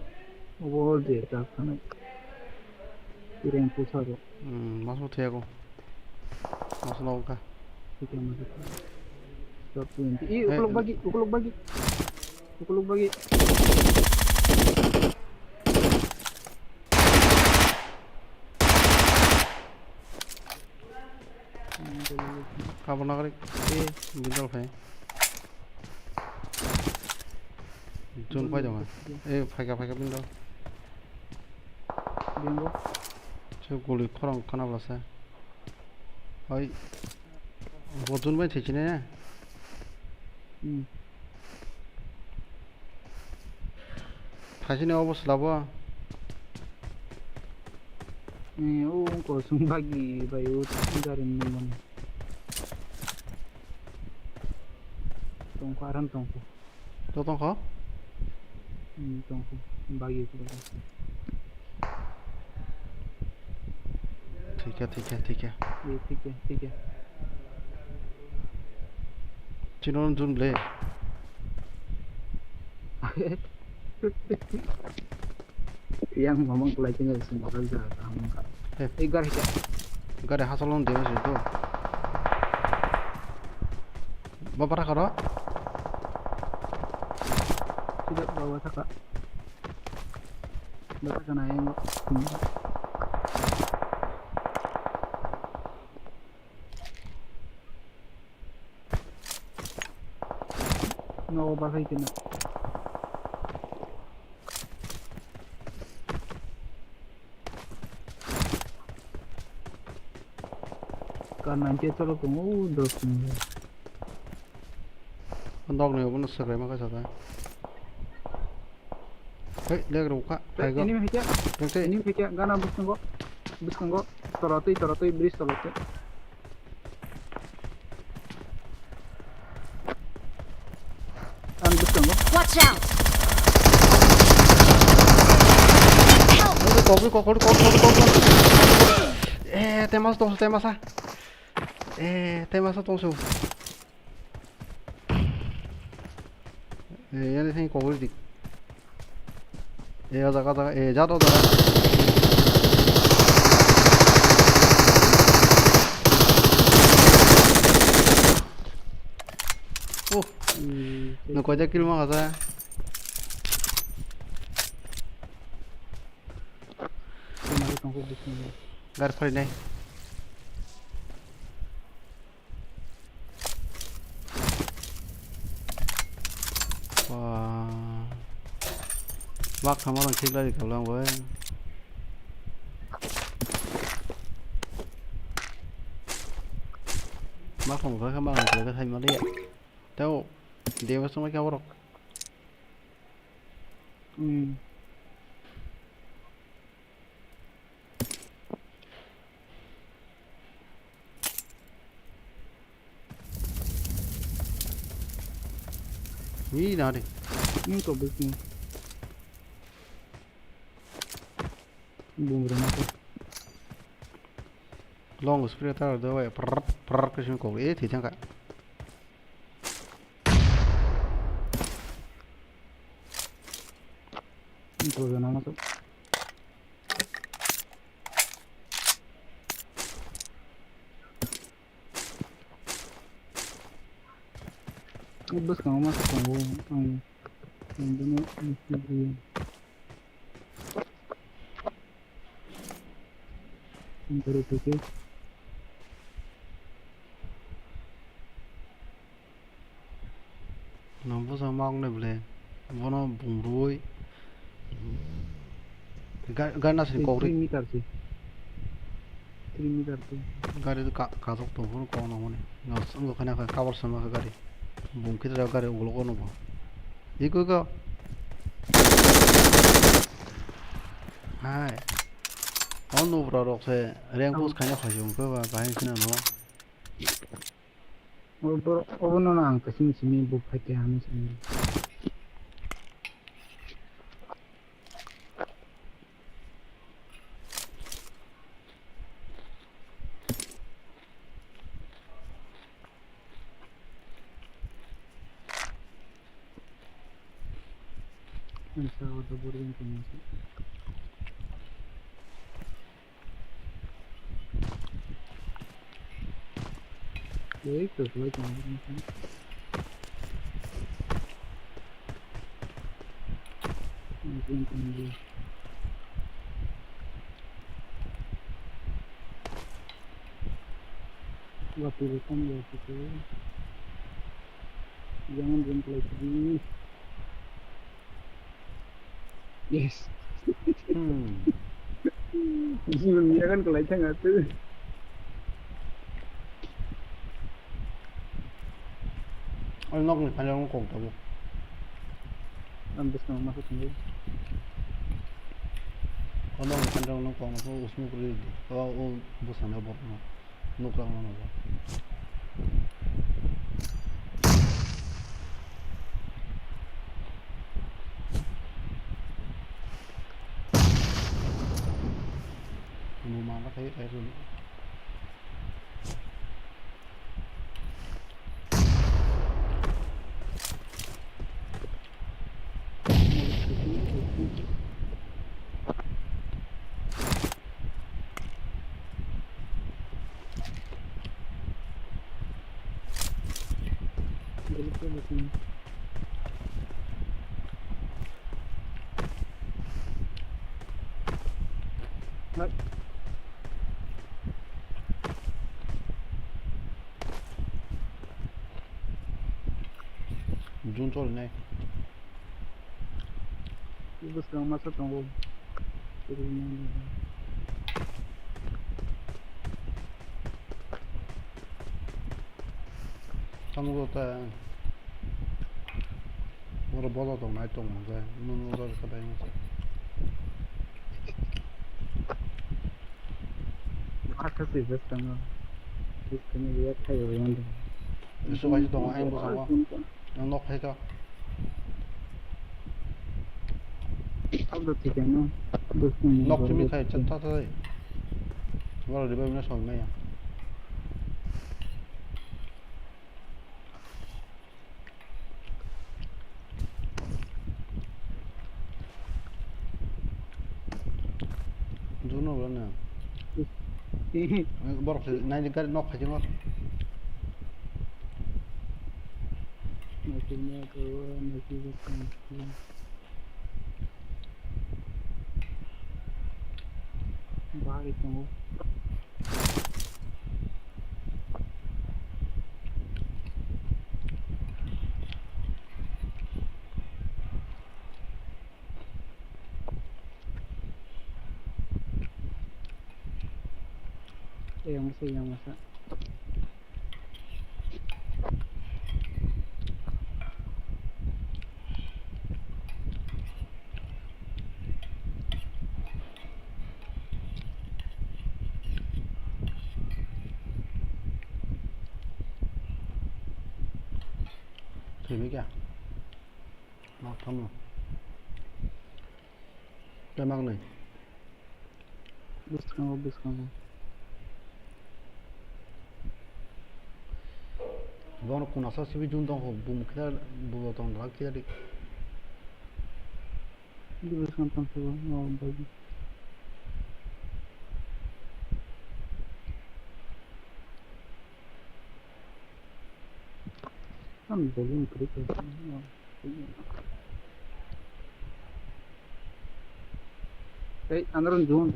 Obo de ta khana. Tireng pusa ro. Hmm, mas mo thego. Mas no ka. Tireng mas. Stop twenty. Ih, eh, ukuluk bagi, ukuluk bagi. Ukuluk bagi. Kabur nagari. Eh, bindol phai. Jun phai dong. Eh, phaika, phaika bindol. Bingo. Se guli khorang khana bwlasa. Oi. Bo jun bai thai chini ne? Hmm. Thaisini obo swlabo? Ni o kosong bagi bai o gari ni mani. Tongkha aram tongkha. To tongkha? Hmm, tongkha. Bagi ko. Thikya, thikya, thikya. Ye, thikya, thikya. Chino jun ble. Yang mamang kelai tinggal sini bakal jaga kamu kak. Eh. Eh, gari kak. Gari hasalon dia masih itu. Bapak karo? Tidak bawa saka. Bapak sana yang. No, bakai kena. Ka nangke cholo tongo, o dos tongo. Dog ni obo no swkrai ma kaisa ta. Hei, leg rok kha, phai go. Enemy hikya, enemy hikya, gana bwskango, bwskango, tolotwi, tolotwi, bridge tolotwi. Ang bwskango. Watch out! Help! Kokri, kokri, kokri, kokri, kokri. Eh, temas tongsu, temasa. Eh, temasa tongsu. Eh, yani thani kokri dik. Eh, o jaga, o jaga, eh, jat o jaga. Oh, hmm, no koida kill ma kasa. Gari phari nai. Wah. Mak thama rang thik lai kalang bai. Mak thang bai kha mak thang bai kha thai mali. Teo. Dewa sama kya borok. Hmm. Ni na de. Ni ko bik ni. Bum rwma khe. Long spray ta do bai prr prr khe simi kok e thwi thang kha. Bum rwma khe. Bwskango masa tongo ang, ang bono. Ang toro teke. No, bwsa ma wngnai bwle. Bono bumrwi. Ga-, gari nasini kokri. Three meter se. Three meter se. Gari ka-, kajok tong phuru kok nangmani. No, wngkha khana kha cover sama kha gari. Bum khe gari ulo kono bo. Iko ko. Hai. O nubra rok se rank push khaina phai wngkha ba bahai kheno no. Obo, obo no ang kasing simi bo phai khe hamya simi. Ang sa auto boarding ko mo. Ei, to, to, to, to. Ang sa auto boarding ko mo. Waktu datang ya gitu. Jangan belum play sini. Yes. Hmm. Belum ya kan kalau itu nggak tuh. Ang nok ni kanya ang kong tabu. Ang bus nang masuk sini. Ang nok ni kanya ang kong tabu usmu kuri di. Kalau u bus nang bor no. Nukrak mano ba. Numa ka thai thai sun. Jun chol nai. Bwskango masa tongo. Tamo ta. Oro bola tong nai tong mo je. Nun oro ka dai mo. Asa se bwskango. Bwskango ya thayo yando. Isu bai tongo ai bwskango. Ang nok phai ka. Abo thik ano. Nok chimi khai chat chat thai. Wala ribai mena song maya. Juno wala na. Borok se nai di gari nok phai jingor. Bahai tongo. Yang masa, yang masa. Thwimikha. Nok thangno. Tei maknwi. Bwskango, bwskango. Bono kuna sa sibi jun tong kho, bum khe bo tong rak khe ri. Bwskango tong khe bo, o bai. Ang volume kri kri. Hey, another one.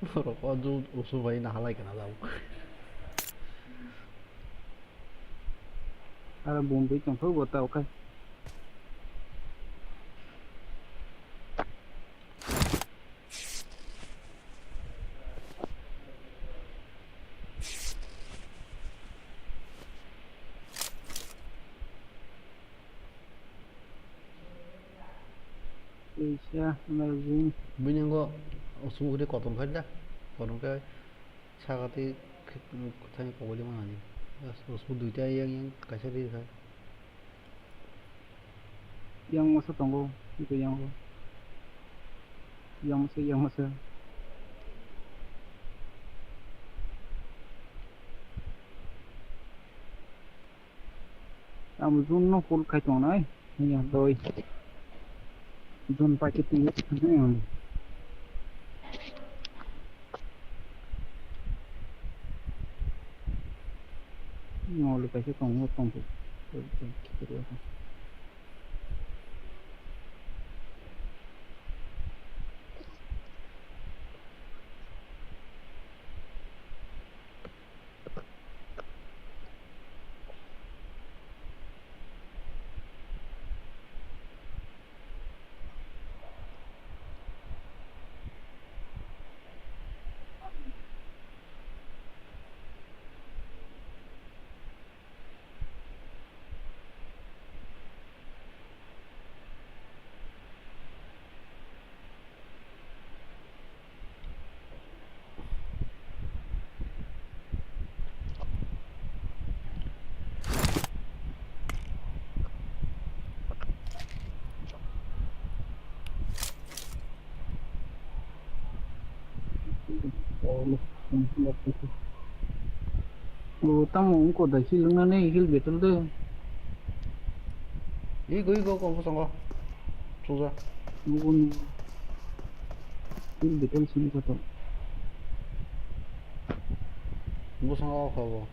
Borok o ju usu bai nahalai kana jao. Aro bumbi tongkha bo ta okai. Kaisa amazing. Bini ngo usu ugure kotom khai da. Kotom khai. Sagati thani koboli manani. Usu duita yang yang kaisa ri khai. Yang masa tongo, itu yang. Yang masa, yang masa. Amo jun no full khai tongnai. Ya doi. Jun packet ni. Moli kaisa tongo, tongo. O tamo wngkha da heal wngnani heal battle de. Ego ego kok bosongo. Suja. Nugo nugo. Heal battle sini kha to. Bosongo o kha bo.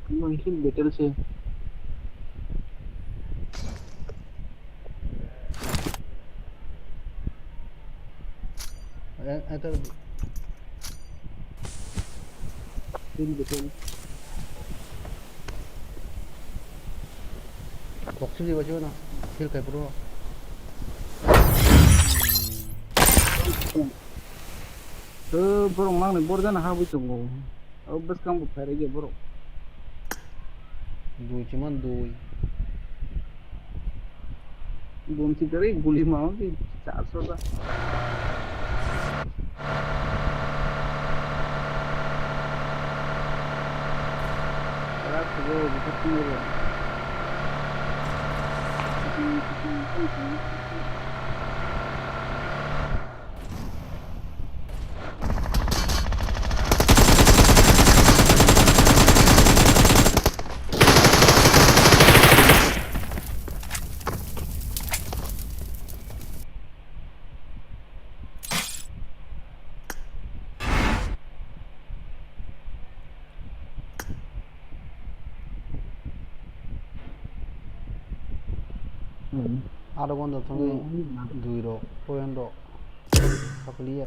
Heal battle se. Ata. Tin betul. Boxing di baju na. Kill kai bro. Eh, borok nangni borjana ha bui tongo. O bwskang bo phairege borok. Dui chiman dui. Bom si dari guli mau di charso da. Rak go di kutu. Aro bondo thangwi dui rok, point rok. Sakliya.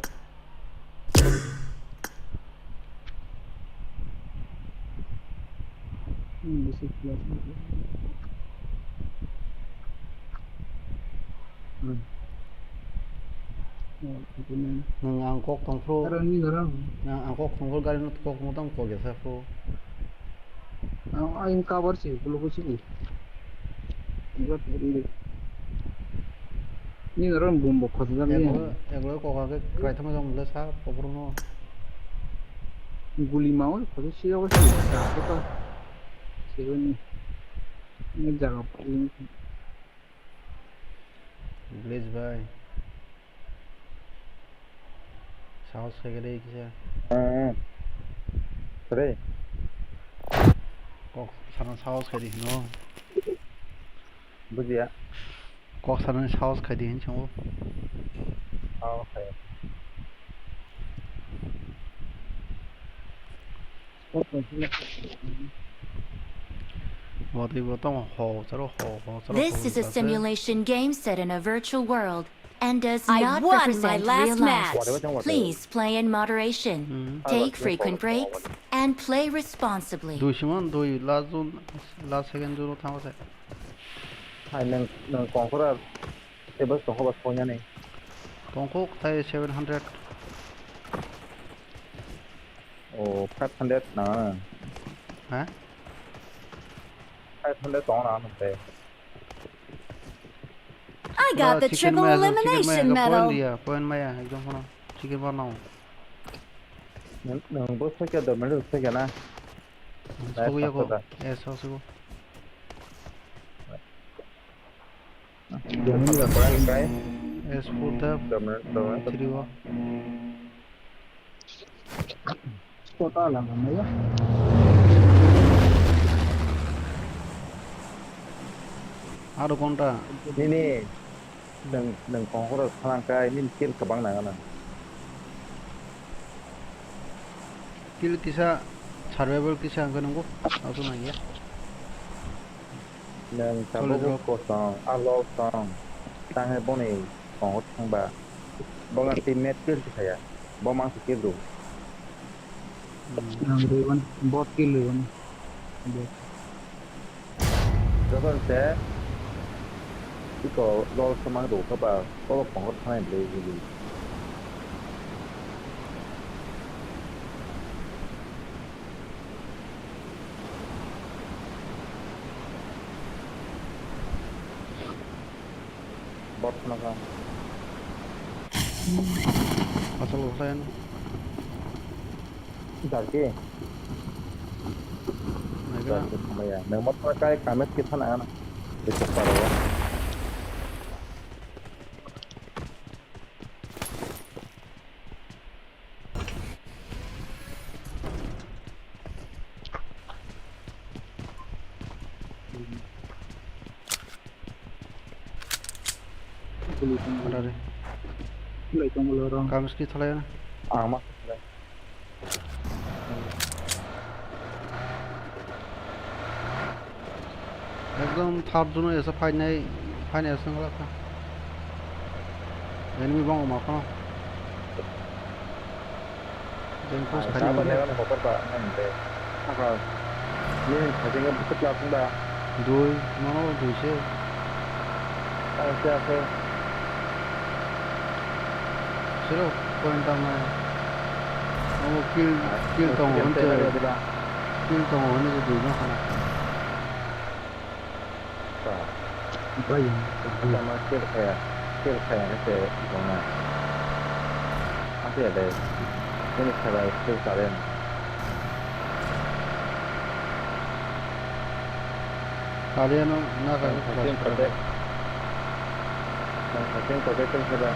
Nwng ang kok tongphuru. Ang, ang kok tongphuru gari no kok motang kok ya sa phuru. Ang, ang cover si, bulu kusi ni. Ni oro bumbo khojak ni. Eglo, eglo kok age krai thama jong le sa, kokrok no. Guli mao, khosi si obo si, sa, sa, sa. Siboni. Ni jaga pali. Village bai. Sahos khaikhe de kisa. Hmm. Re. Kok sana sahos khaidi hino. Bujiya. Kok sanani sahos khaidi hin chungo. Sahos khai. Bo tei bo tamo ho, charo ho, ho, charo ho. This is a simulation game set in a virtual world. and does I not won my represent last real life. Match. Please play in moderation. Hmm. Take frequent breaks and play responsibly. Dui simon, dui last zone, last second zone thang se. Hai nang, nang kongkora tebas tongkho ba sonyani. Tongkho tai seven hundred. Oh, five hundred na. Ha? Five hundred tong na nang te. I got the triple elimination medal. Point liya, point maya, ekdom hono. Chicken bar nao. Nang, nang bo sakya do, melu sakya na. Sugui yago. Eh, so sugo. Jamil da point kai. Es put up. Dominant, dominant. Three go. Kota lang ya. Aro konta. Nini, nang, nang kongkoro thanang kai, nini kill kabang nang nang. Kill kisa, survival kisa ang nunggu, aku nang ya. Nang tabuk kosong, alo song, tang hai boni. Tongo thangba. Bo ang teammate kill kaya. Bo mang kill rw. Ang rw wan, bot kill rw wan. Bot. Jokhon se iko lol samang rw kha ba, olo tongo thanai bwlai rw. Bot khna kha. Asal usain. Darki. Naikha. Darki khna ya. Nang bot khna kai kamet ki thana ana. Besok paro. Ada deh. Mulai tong mulai orang. Kamis ki thalai na. Ama. Ekdom third zone o esa phainai, phainai esa wngla kha. Enemy bang ma khano. Jeng post khaina wngla kha. Nini thajengno bwswk lasing ba? Dui, nono dui se. Ase, ase. Sero point tamo. Amo kill, kill tongo hwn se. Kill tongo hwn se dui no khana. Ba. Bai. Tamo kill khaya. Kill khaya se tongna. Ante de. Ini khala kill karen. Kaliano na ka. Nang hating kote. Nang hating kote tong kheba.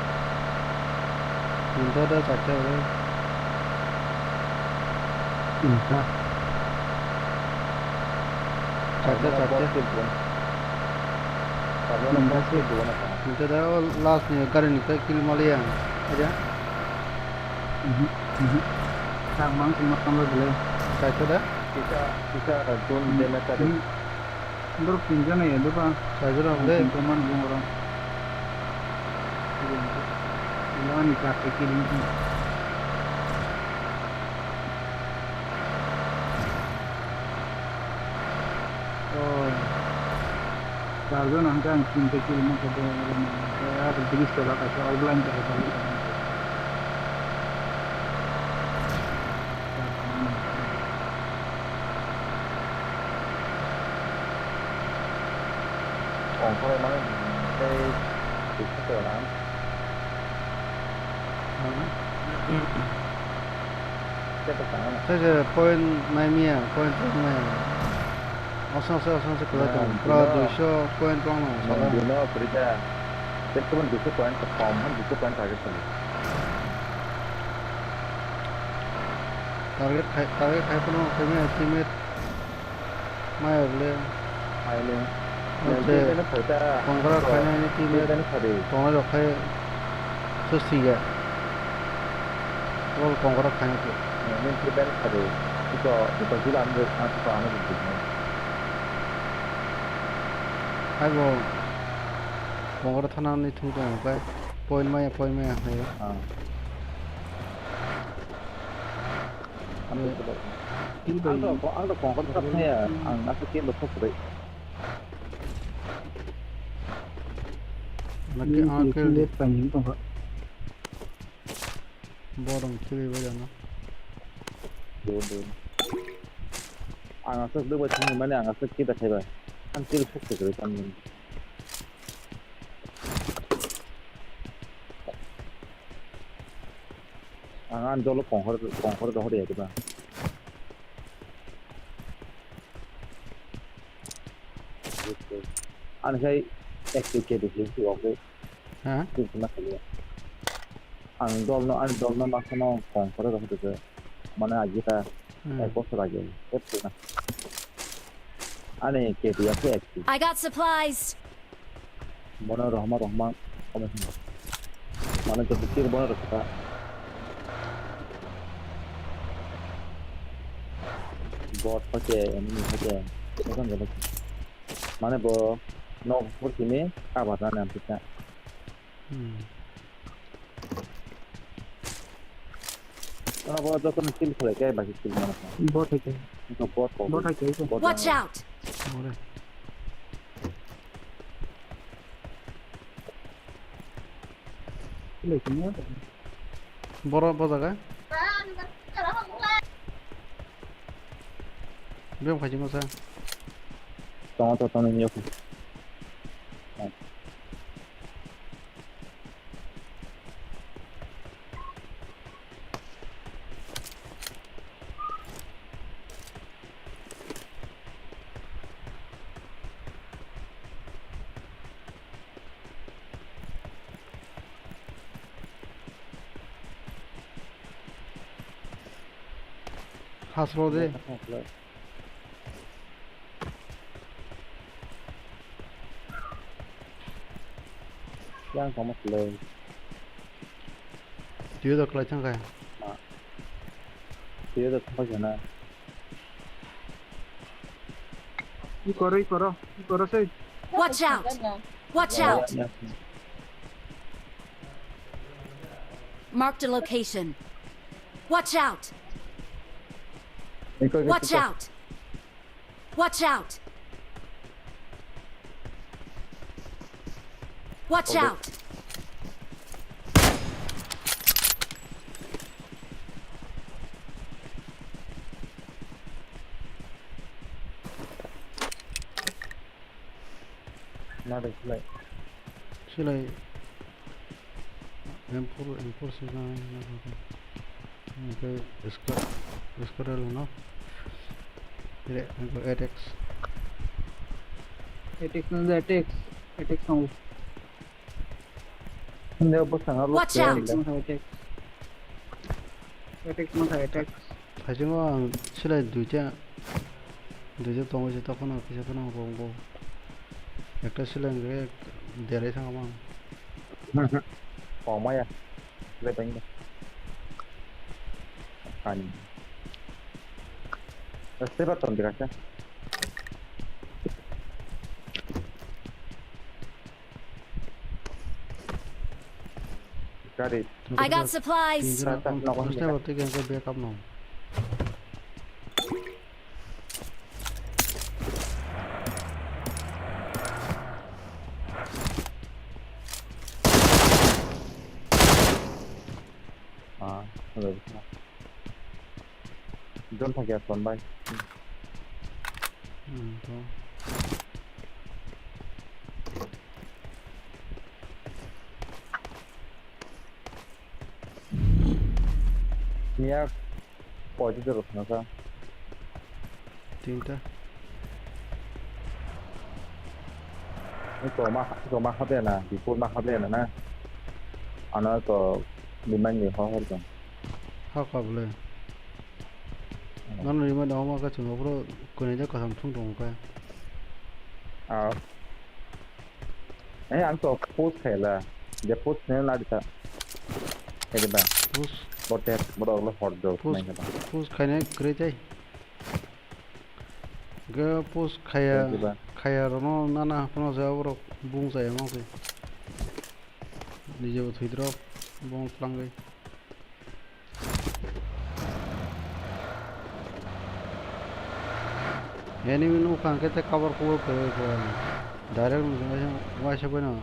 Tinta da charta ore. Tinta. Charta, charta. Tinta da last ni gari ni ta kill maliya. Aja. Mhm, mhm. Tang mang tong ma tong le. Charta da. Kisa, kisa, gun dena tadi. Borok tinjana ya doba. Saijora hwnle. Tinta man bung oro. Ila ni kar te kiring. Oh. Charjon hwnka ang tinta kiring mangkha bo oro. Aro bridge tola kaisa offline kahai bali. Kongkhorok mano tei kisa tola. Tei se point nai miya, point twelve nai. Osang se, osang se kwlai tong. Pura duiso point twelve no sala. Bino kwrwi kha. Tei kwbang duiso point kom, duiso point target tong. Target khai, target khai phano khai miya teammate. Maya bole. Hai le. Oke. Nang team beno phaita. Kongkrak khaina ni team beno phadi. Tongnai rok khai. Sosiya. Wall kongkrak khaina khe. Nang team beno phadi. Iko, iko jila ang, ang iko ano bujina. Hai bo. Kongkrak thana ni thung tong kai. Point maya, point maya, hai. Ah. Ang to, ang to kongkor sak naya, ang asa kill bo sok kwrwi. Lagi ang kill di. Borong kill bai jana. Dun, dun. Ang asa duk bai thangni mani ang asa kill da khaiba. Ang kill sok kwrwi tangni. Ang ani dolo kongkhor, kongkhor dohor ya diba. Ani khai active K D C si oke. Ha? Sini sini kali ya. Ang dolno, ani dolno makano kongkhor dohor diba. Mana agita. Hmm. Ek bosor age. Ek na. Ani K D C active. I got supplies. Bono rohma rohma kome sini. Mane joto kir bono rwkha. Bot pake, enemy pake. Ekan jalo. Mane bo nok pur sini kabar na nam pita. Hmm. Abo jotono kill khlai khe bai kill mano. Bot hai khe. Bot kok. Bot hai khe. Bot. Watch out! Ore. Borok bo jaga. Biyang phaji masa. Tongo to tongo niyok. Hasro de. Yang kamu selai. Dia dah kelai cangkai. Ma. Dia dah sampai sana. Ikoro, ikoro, ikoro sei. Watch out! Watch out! Marked a location. Watch out! Watch out! Watch out! Watch out! Nada silai. Silai. M four, M four silai. Oke, Scar, Scar no. Dire, oke, eight X. Eight X no, eight X. Eight X no. Watch out! Eight X no, eight X. Eight X no, eight X. Thaichungo ang silai duita. Duita tongo se tokhono kisa phano bong bong. Ekta silai hwnkhe derai thangma ang. Kok maya. Silai tangda. Ani. Seba ton dikha. Gari. I got supplies. Sniper twi khe backup no. Ah, hello. Don't forget one by. Hmm, to. Niya, koi jora khna sa. Tinta. Ni to ma, to ma habe na, before ma habe na na. Ano to limang ni ho hor jong. Ha ka bole. Nang rima da ma ka chungo bro, kone ja kasam thung thung ka. Ah. Eh, ang to post khaila. Je post ne la dita. Ede ba. Post. Bote, bote lo hor do. Post, nai kata. Post khaine kre jai. Ga post khaya, ede ba. Khaya rono nana pono ja bro bung jai mang se. Nijebo thwidrop, bom phlangwi. Enemy nukha hwnkhe tei cover kugo kwrwi kho. Direct nukjagwi waisa phano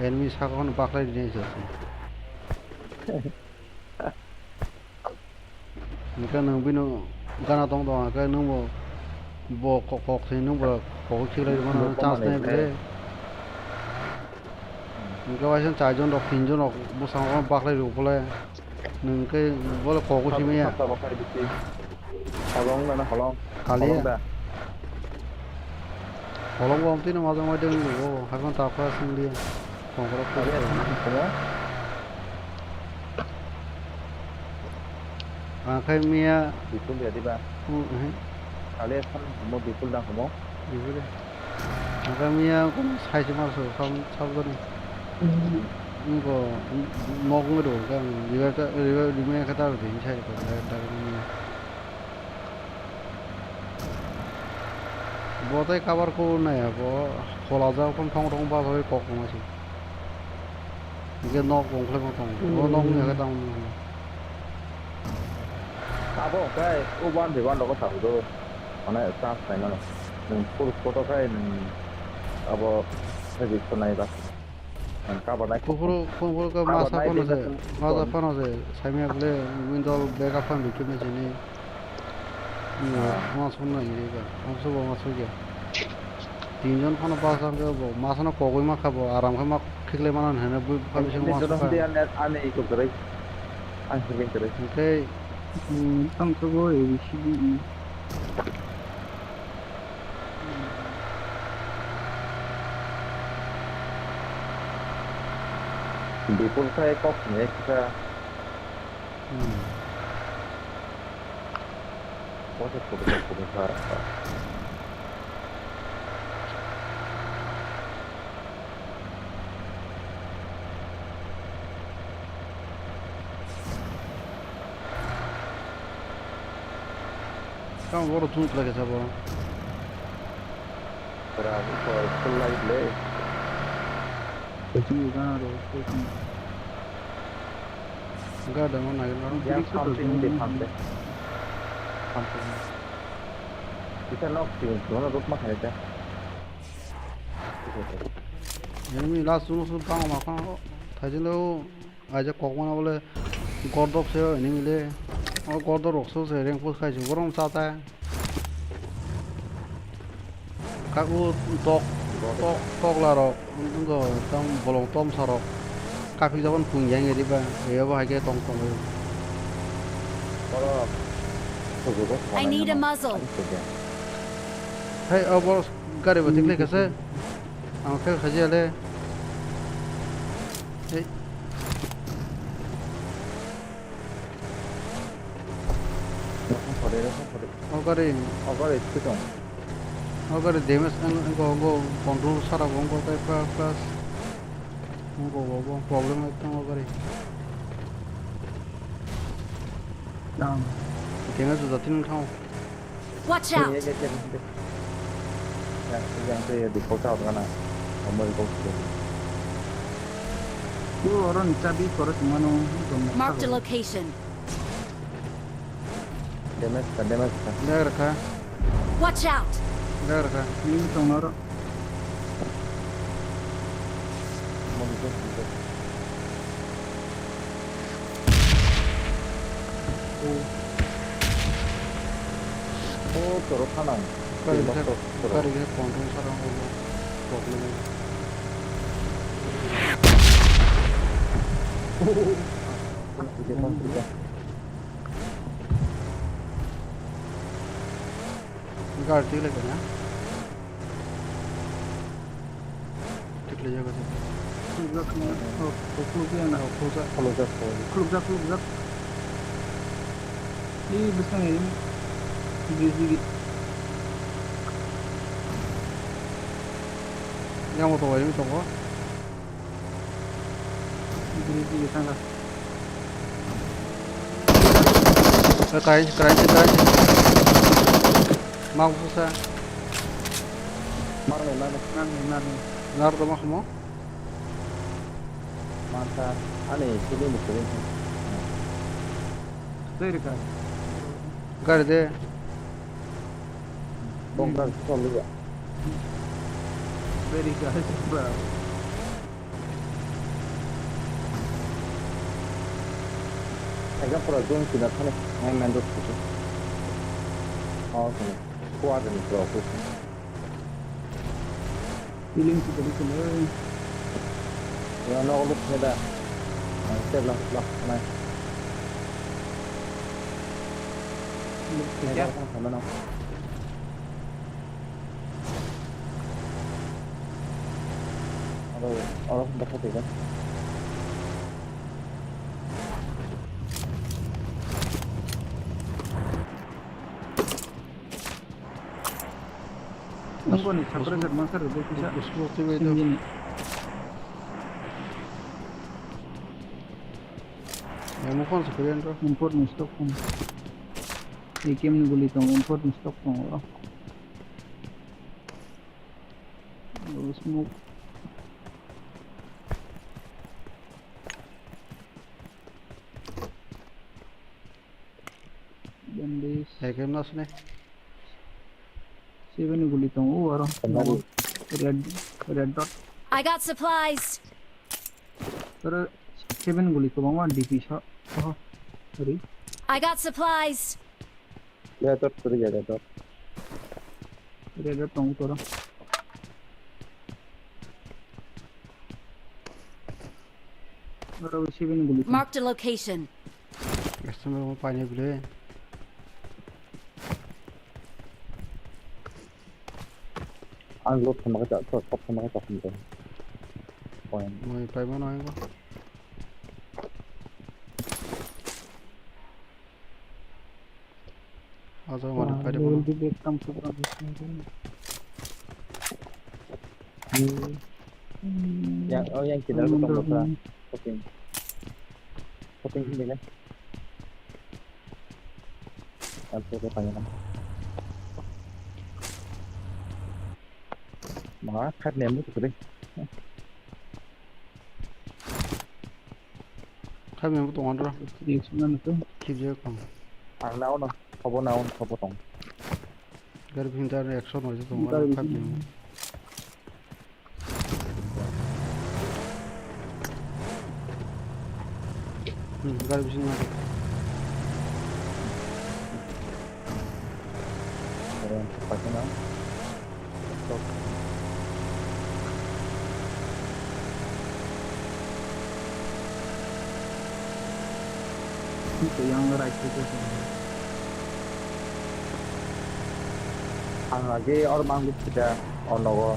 enemy saka phano baklai rwdi hinwi sachi. Hwnkhe nwng bini gana tong tong hwnkhe nwngbo bo kok kok se nwngbo kok khiklai rwmano chance nai bwle. Hwnkhe waisa chaijon rok tinjon rok bwskango baklai rw bole nwng khe bole kok simi ya. Holong na holong. Kali. Holong da. Holong bo amtwi no majang mai deng bo haikon ta kha sing liya. Kongkoro kali kongkoro. Asam tong. Ang khai miya. Bipul ya diba? Hmm, eh. Kali asam mo bipul dang mo. Bipul ya. Ang khai miya kung sai se mar so sam sab jani. Ngo nok ngi do kang riwa ta riwa riwa kata ro din sai ko da da miya. Bo tei cover kho nai bo khola jak phano thong thong ba bai kok tong se. Hingke nok bongkhlai bo tongo. Bo nok ni hwnkhe tamo nung. Abo hwnkhe o one by one rogo sabu do. Mane chance nai mano. Nwng full photo khai nwng abo sajik to nai ba. Nwng cover nai. Kuphuru, kuphuru khe cover masa nai phano di se, na masa phano se, saimya bole, window back up phano rikhe mechine. Iya, ah. Mas phano nai ri ba, ang sobo mas phano ya. Tinjon phano bus ang khe bo, mas phano kogwi ma kha bo, aram khe ma khiklai mano hene bui phano bisingo mas phano. Ani, ani iko kwrwi. Ang khiklai kwrwi. Hwnkhe, hmm, tamo sobo A B C D E. Bipul khai kok ni kisa. Hmm. Kok se kudu kudu kha. Tamo boro tun khlai khe sabo. Pura abo kor full light le. Kuching gana ro, kuching. Ga da mo nai lo. Ya pumping de pump de. Pumping. Kita nok sing, mana rot ma khai ta. Enemy last room su bang ma kha. Thajin lo. Aja kokmana bole gordop se enemy le. O gordop rok so se reng push khai se borom cha ta. Kaku tok, tok, tokla rok, wngkha tam bolong tom sa rok. Kaphi jabon pung yang edi ba, eya bo hai khe tong tong. I need a muzzle. Hey, o bo gari bo thik lai kha se. Ang khe khaji ale. Hey. Rokong pore, rokong pore. O gari. O gari thwi tong. O gari damage ang, ang go, go control sara bo ang go tai plus, plus. Ang go, go, go problem ekdom o gari. Damage jota tin thang. Watch out! Yang tu ya di kota apa na? Kamu di kota. Tu orang cabi korek mana? Marked a location. Damage ka, damage ka. Ler ka. Watch out! Ler ka. Ini tong naro. Oh, toro thanang. Gari bisa, gari bisa control sarang problem. Gari thik lai kanya. Thik lai jaga se. Khulukjak, oh, khulukjak na. Oh, khulukjak. Khulukjak, khulukjak. Khulukjak, khulukjak. Ih, bwskango. Bridge ni. Yang motor wai tongo. Bridge ni tanga. Eh, kain, kain, kain. Mak busa. Mak ni, mak ni. Mak ni, mak ni. Nar do mak mo? Anta, ani sini ni sini. Tei rika. Gari de. Bongkar choli ya. Very good, bro. Ekdam pura zone sida thani, main, main road kuchuk. Oh, thani. Kuar ni bro, kuchuk. Feeling sida thani. Ya, no, look, neda. Step left, left, nice. Look, ya. Neda, kan sama no. Aro, aro, bakha tega. Nungkoni suppressor masa rwgwi kisa. Smoke twi bai do. Sini. Amo phone se kuriyan ro. Import ni stock phone. A K M ni guli tong, import ni stock phone ro. Smoke. Bandage. A K M no sini. Seven guli tong, o aro. Red, red dot. I got supplies. Toro seven guli kwbangma D P so. Oho. Sorry. I got supplies. Red dot kuri ya, red dot. Red dot tong toro. Aro seven guli tong. Marked a location. Customer mo pani bile. Ang loot khamakha chak, chak, chak khamakha chak khamakha. Point. Moi pai mano ang ko. Ajo mari pai mano. Yang, oh, yang kita tu tong kota. Shopping. Shopping sini kan? Alto ko tanya kan. Ma, khat nem tu kre. Khat nem tu wan ro. Yes, mana tu? Kibje kam. Ang naon, khobo naon, khobo tong. Gari bhing dar action hoy tu wan khat nem. Hmm, gari bising mati. Karen, pakai na. Itu yang right itu. Ang lagi orang manggil sudah ono go.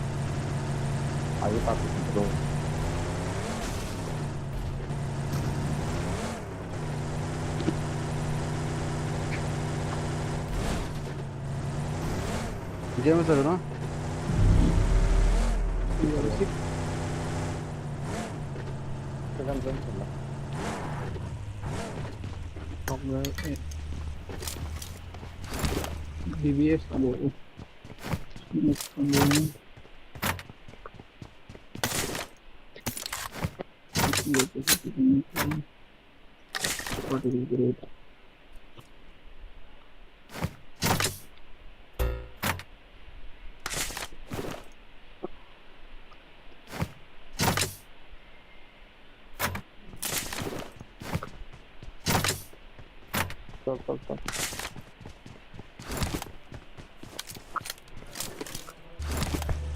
Ayo tapi itu. Dia masuk no? Iya, sip. Tekan jam sebelas. Oke, eh. D B S ambil. Ini ambil. Ini ambil. What is it? Stop, stop, stop.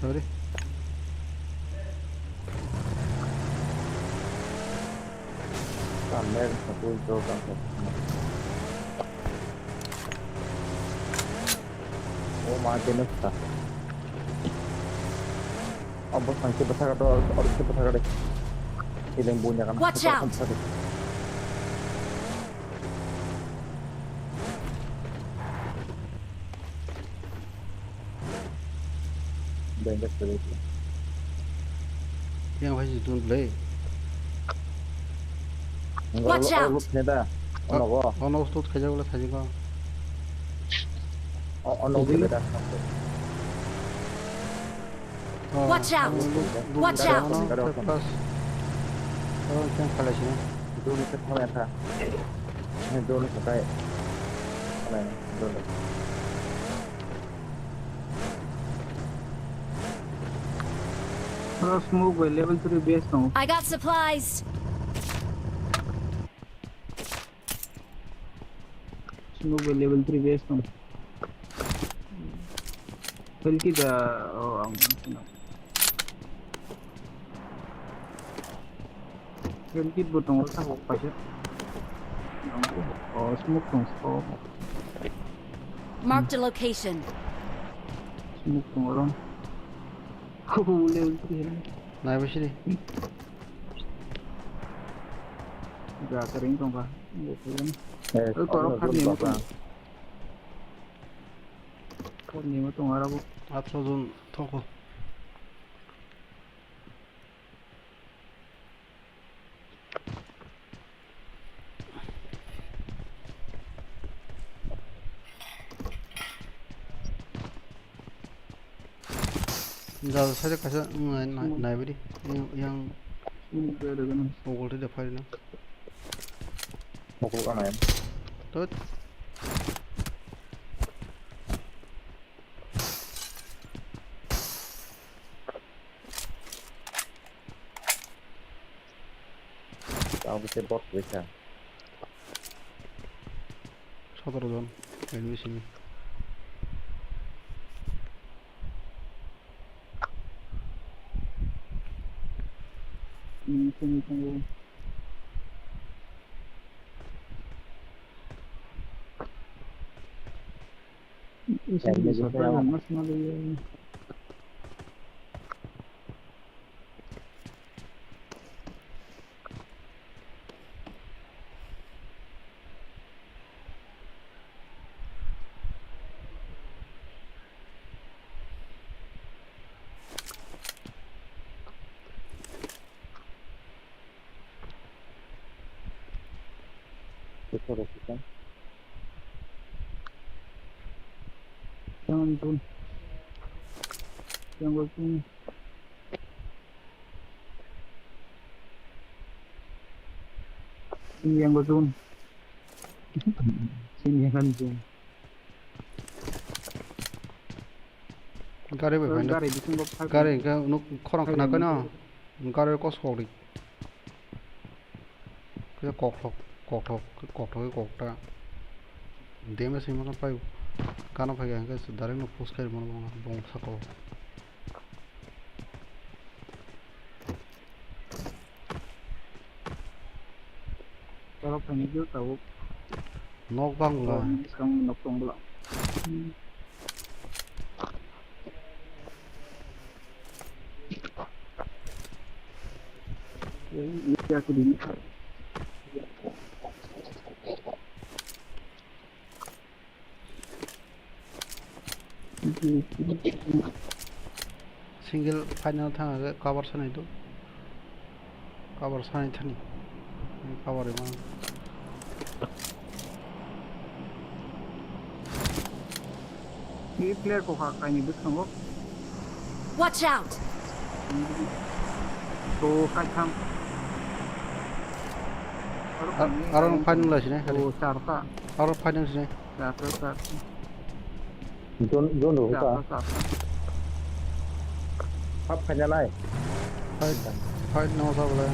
Sorry. También se puso. Oh, mati nesta. Abo sangsi bwsakha to, oro se bwsakha de. Ileng bunya kan. Watch out! Yang hai si tun play. Watch out! Ono go. Ono stud khaja wala thaji go. Ono go beda. Watch out! Watch out! Plus. Oh, khe khalai sini. Drone khe thalai kha. Drone khe kai. Khalai drone. Bro, smoke bai level three base tongo. I got supplies. Smoke bai level three base tongo. Heal kit da, oh, ang. Heal kit bo tongo, sa hok paisa. Oh, smoke tong, smoke. Marked a location. Smoke tongo ron. Oh, level three heal. Nai bisi di. Ja, kering tong ka. Eh, oh, korok ono kharni abo tong. Kharni abo tong arabo. Atro jon thoko. Jal side kaisa, mm, nai, nai, nai bidi. Yang, yang. Hmm, bere gana. Ogol tei da phai na. Ogol ka nai. Tot. Tamo khe bot kisa. Sotoro jon, admission. Hmm, sini tunggu. Ini bisa apa ya, Mas, malu ya. Yang pun. Yang pun. Sini yang gojun. Sini yang gojun. Gari bai phaina. Gari bisingo phai. Gari hwnkhe nuk khorang khna khe no. Gari kos kok ri. Khe kok thok, kok thok, kok thok, kok ta. Deme sima kan pai. Kana phai hwnkhe direct no post khai mano bong sako. Borok phaini khe tabuk. Nok bangla. Borokni bwskango nok tong bwla. Single final thang age cover sanai do. Cover sanai thani. Cover ima. Ni player ko kha kaini bwskango. Watch out! To kaitham. Ar-, aro final lai sinai khali. To charta. Aro final sinai. Charta, charta. Zone, zone rw ka. Charta, charta. Hap khaina nai. Fight, fight no sa bole.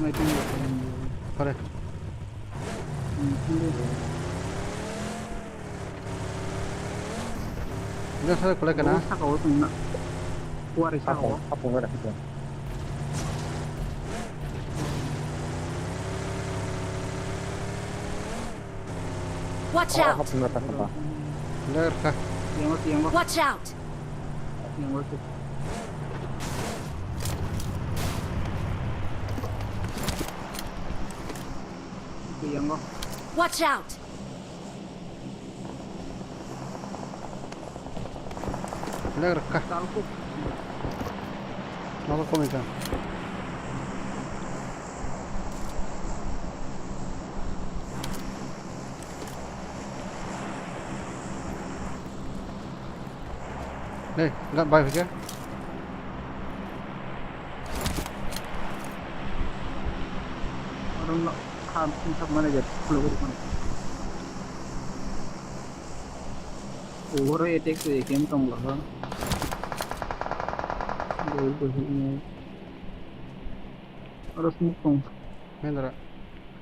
Nai tung. Pare. Hmm, tung. Ini saya kolek kena. Oh, saka o tung na. Kuari saka o. Hapung, hapung ada kita. Watch out! Hapung na tak apa. Ler ka. Yang, yang. Watch out! Yang, yang. Yang. Watch out! Lag rakha. Nalo komika. Hey, gat bai phike. Oro no ham sing thak mani je, khulo gori mani. Oro attack to A K M tong lo. Oro smoke tong. Mendra.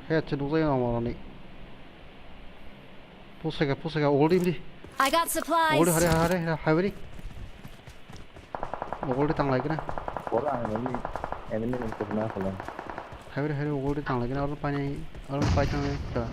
He, che nukjai no moroni. Pusaka, pusaka, ugol di, di. I got supplies. Ugol di, hari, hari, hari, hari. Ugol di tang lai kena. Oro ang enemy, enemy ni kurna kholong. Hari, hari, ugol di tang lai kena, oro paini, oro pai tang lai ka.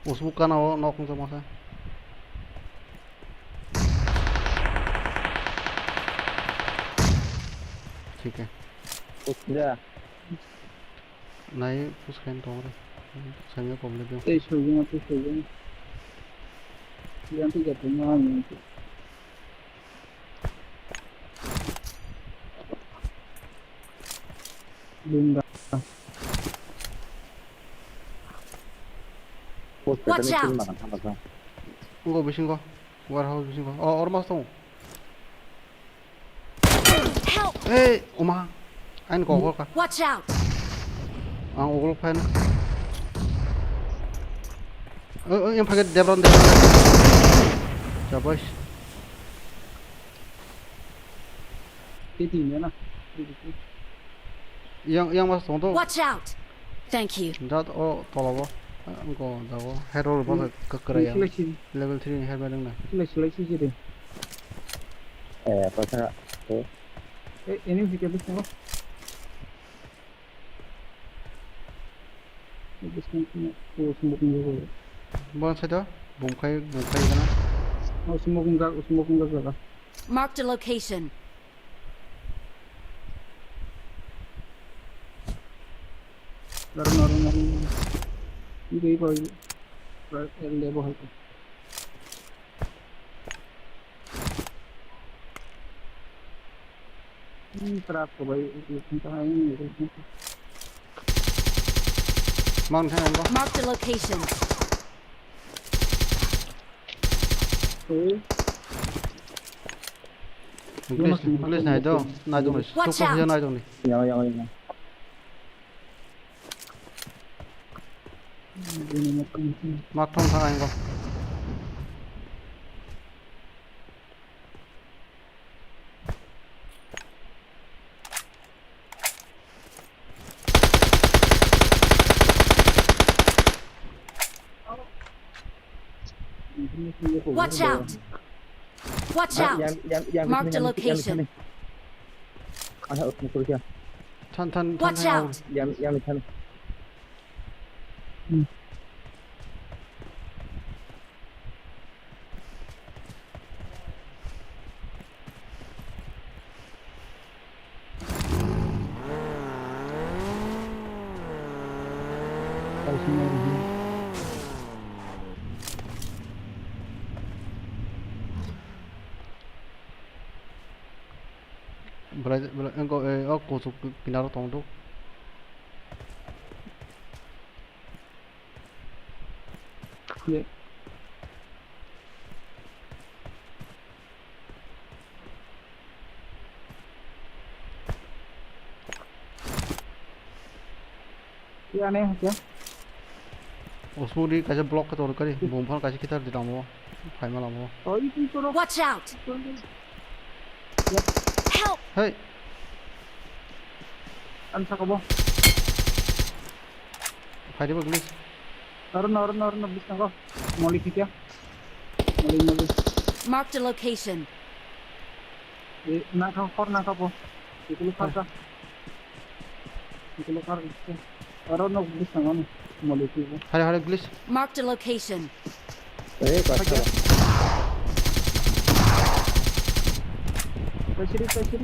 Usbu kana o nok wngkha masa. Thik hai. Nai push khaina tongo re. Push khaina problem tong. Tei sojima, tei sojima. Yang tu jatuh mahal yang tu. Bunga. Watch out! Engo bisingo. Warehouse bisingo. Oh, oro mas tongo. Help! Ei, oma. Ain kok ka. Watch out! Ang ugol phaina. Oh, oh, yang pakai Debron, Debron. Jabais. Ini na. Yang, yang mas tongo. Watch out! Thank you. Jat o tola bo. Ang ko jago. Hero bo kakra ya. Level three ni hero nang na. Sila sila sisi de. Eh, apa sa? Eh, ini video bisa. Bon side o bumkhai bumkhai gana. Oh, smoking jaga, smoking jaga. Marked a location. Naru, naru, naru, naru. Ibo, ibo, ibo. Right, el debo hai. Hmm, trap ko bai, ibo, ibo, ibo. Mang thang ba. Marked a location. English, English nai do, nai do ni. Watch out! Nai do ni. Yang, yang, yang. Mak thong thang ang go. Watch out! Watch out! Marked a location. Than, than, than. Watch out! Belai, belai, engko, eh, o kuchuk kinaro tongdo. Yang ni, ya. Usmuk di kaisa block khe tongkha di, bumphang kaisa khitar di lama o, phaima lama o. Oh, itu itu. Watch out! Help! Hey! Ang saka bo. Phaidi bo, please. Noro, noro, noro, noro, bisango. Moli khikya. Moli, moli. Marked a location. Eh, nangkha, hor nangkha bo. Ikulu kharka. Ikulu khar. Aro nok bisango no. Moli khikya. Hare, hare, please. Marked a location. Eh, kasa. Paisiri, paisiri.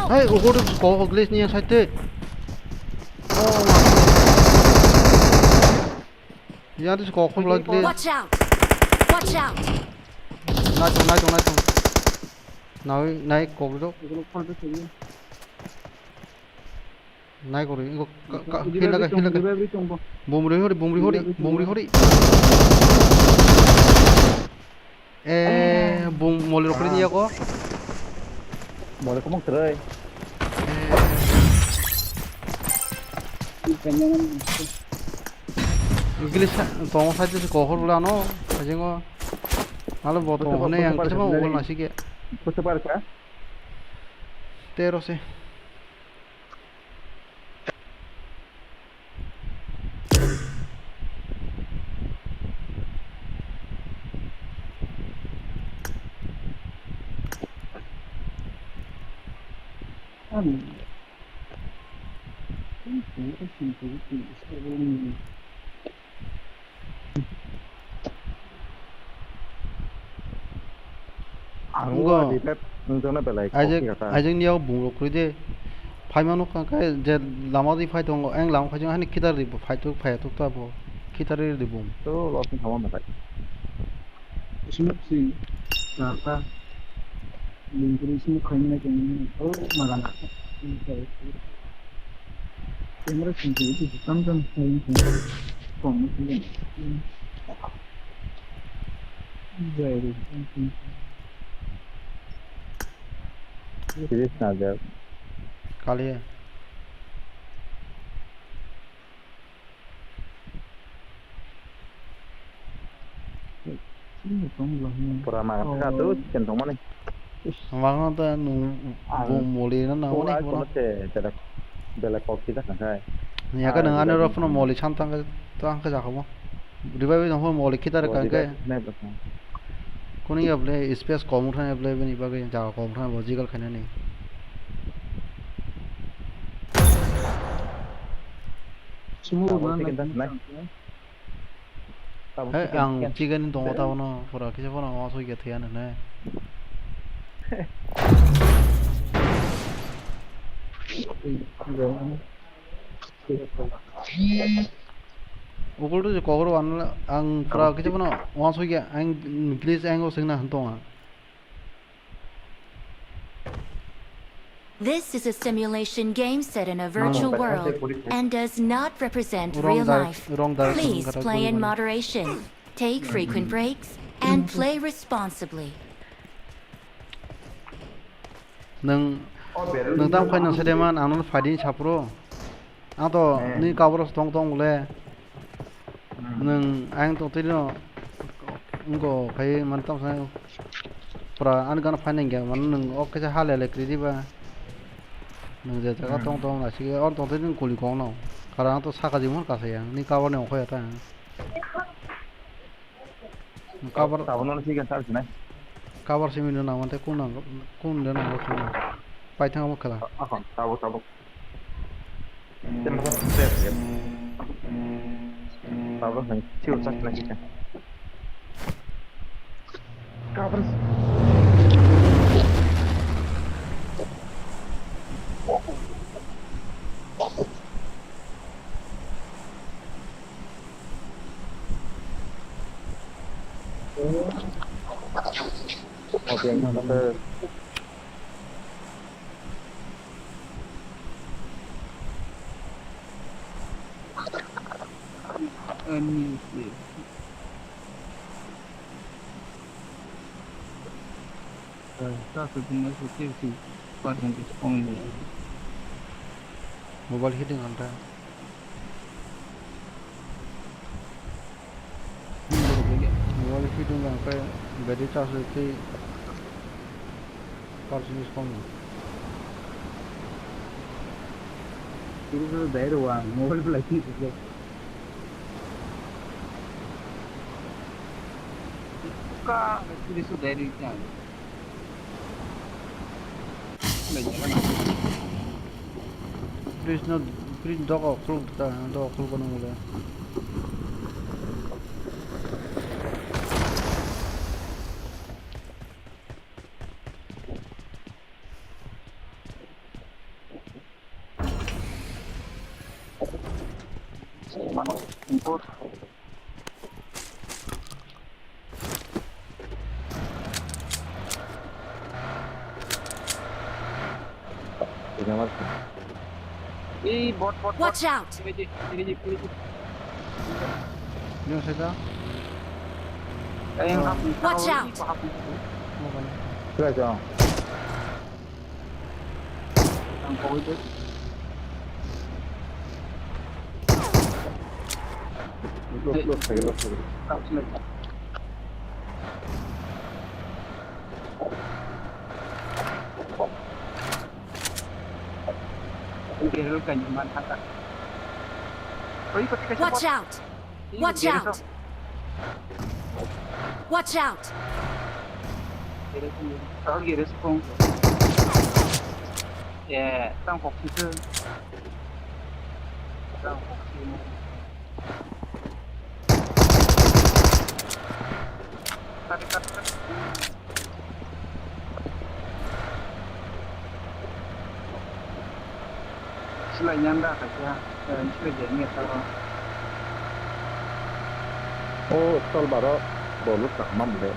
Hey, ugo de ko glitch ni side te. Oh. Yang tu kok khum lagi. Watch out! Watch out! Nai tong, nai tong, nai tong. Nai, nai kok tu. Nai kori, ingo ka, ka, hila ka, hila ka. Bumri hori, bumri hori, bumri hori. Eh, bum moli rokri ni yago. Moli komok trai. English tongo sai se kohor bla no, ajengo. Alo boto hone yang kita mau ugal nasi ke. Kusa parka. Tero se. Ang Ngo. Bo revive wngjakno belai kok Ajak, kha. Ajak niya bung rok kwrwi de. Phaimano kha khe je lama di phai tongo, ang lama phai jong hani khitar ri phai tuk phai tuk ta bo. Khitar ri ri bung. To los ni thama belai. Smoke si. Kaka. Lingkuri smoke khaina khe. Oh, magana. Camera sing sing itu tam tam sing sing. Kom sing. Jai ru. Siri snajak. Kaliya. Pura maga thaka tu chicken tongmani. Mangno ta nung Ang bo moli na nang Kok mani ai bono. Kono se belek, belek kok sijak nang khai. Nya ka nang ani ro phano moli sam tang tang khe jakhomo. Revive nang phano moli khitar ka khe. Kuni ya ble space kom thang ya ble bini bagwi jaga kom thang bo jigal khainani. Sumuru Abo na chicken nai. Tabuk Hai, chicken, ang chicken. Chicken ni tongo tabukno, pura kisa phano uansukya thwiya nini. Ukul tu kokoro wan, ang pura kisa phano uansukya, ang please ang using na hantong ang. This is a simulation game set in a virtual world and does not represent real life. Please play in moderation, take frequent breaks, and play responsibly. Nang, nang tang phai nang sedeman, ang nang phai din sapro. Ang to ni kabro tong tong le. Nwng ayang tongtwino wngkha khai mantang sai pura ani gana phainai hwnkhe mano nwng o kaisa ha lele kwrwi diba? Nwng je jaga tong tong naisik o tongtwino kuli kok no. Kara ang to saka jimon kasaya ni cover ni ongkha ya ta. Cover. Tabukno sikha sal sinai. Cover simi no nang manthe kun nang kun de nang. Paithang amo khela. Tabuk tabuk. Mobile heating anta. Mobile heating anta, battery charge tei percentage kom. Ini tu dai ruang, mobile pula heating. Ka, ini tu dai ruang. Please no, please dogo khuluk ta, dogo khuluk no mole. Ei, bot, bot, bot. Watch out! Philai di, philai di, philai di. Yung sa ito? Ayun, oh. Hapon. Watch out! Hapon. Ano ba niya? Try ito. Ang pawid ito. Look, look, look, look, look. Tapos na. Watch out! Watch out! Watch out! Yeah, tang kok sih. Tang kok sih. Cut, cut, cut. Silai nyan da khaikha, eh, silai jani ya taro. O, stol baro, bolu kaham le.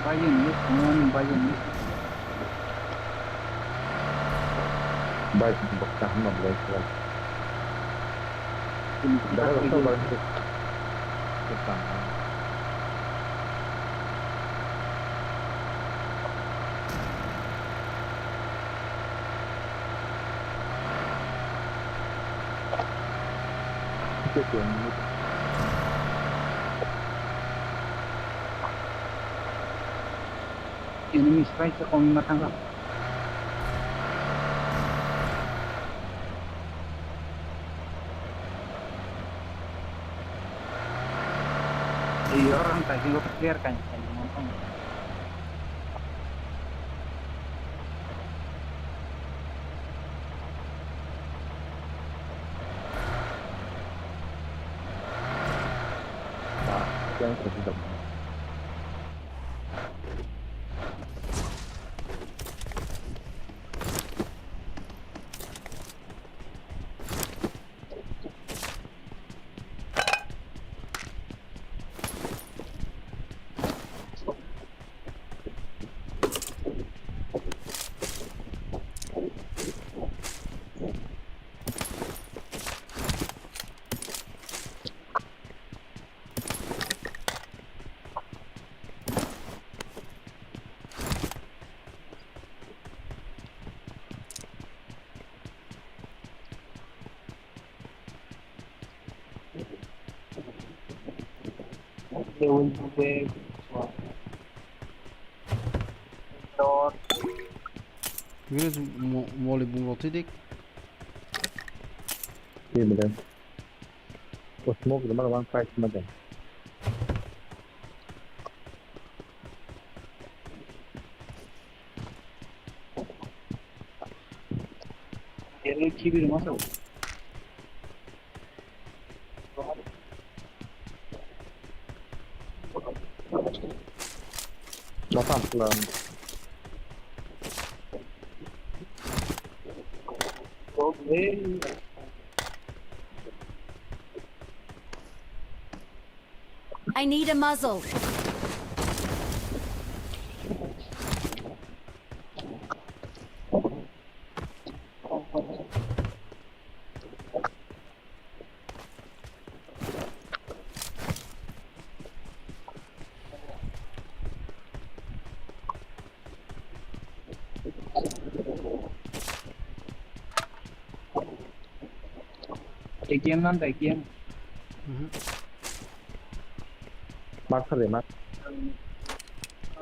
Bayangni phone, bayangni. Bai, boksa hamma belai khe. Dara rok bai. Enemy strike se kong ma thang. Ei orang tadi lo clear kan kan. They will be there. Dot. Yunus mo-, moli bung rok twi dik. Twi mole. O smoke rwma rwma price ma de. Yellow T V rwma sa. Masam pulang. I need a muzzle. A K M nan da A K M. Mhm. Mark sa de, mark.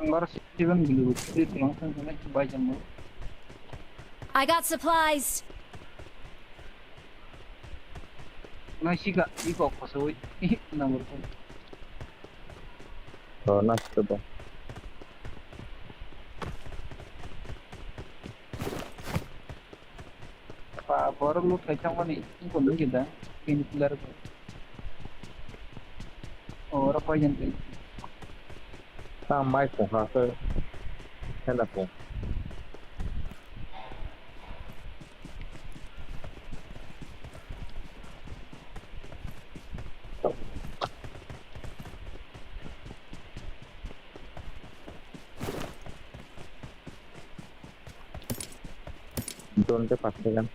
Ang bar seven dulu, three three three bai jam mo. I got supplies. Nai sika, iko khosoi, number phone. Oh, nice to go. Pa, borok loot khai thangmani, wngkha nung khe da, painkiller ko. Oh, oro poison twi. Tang mai pungkha khe, hela pung. Twenty percent.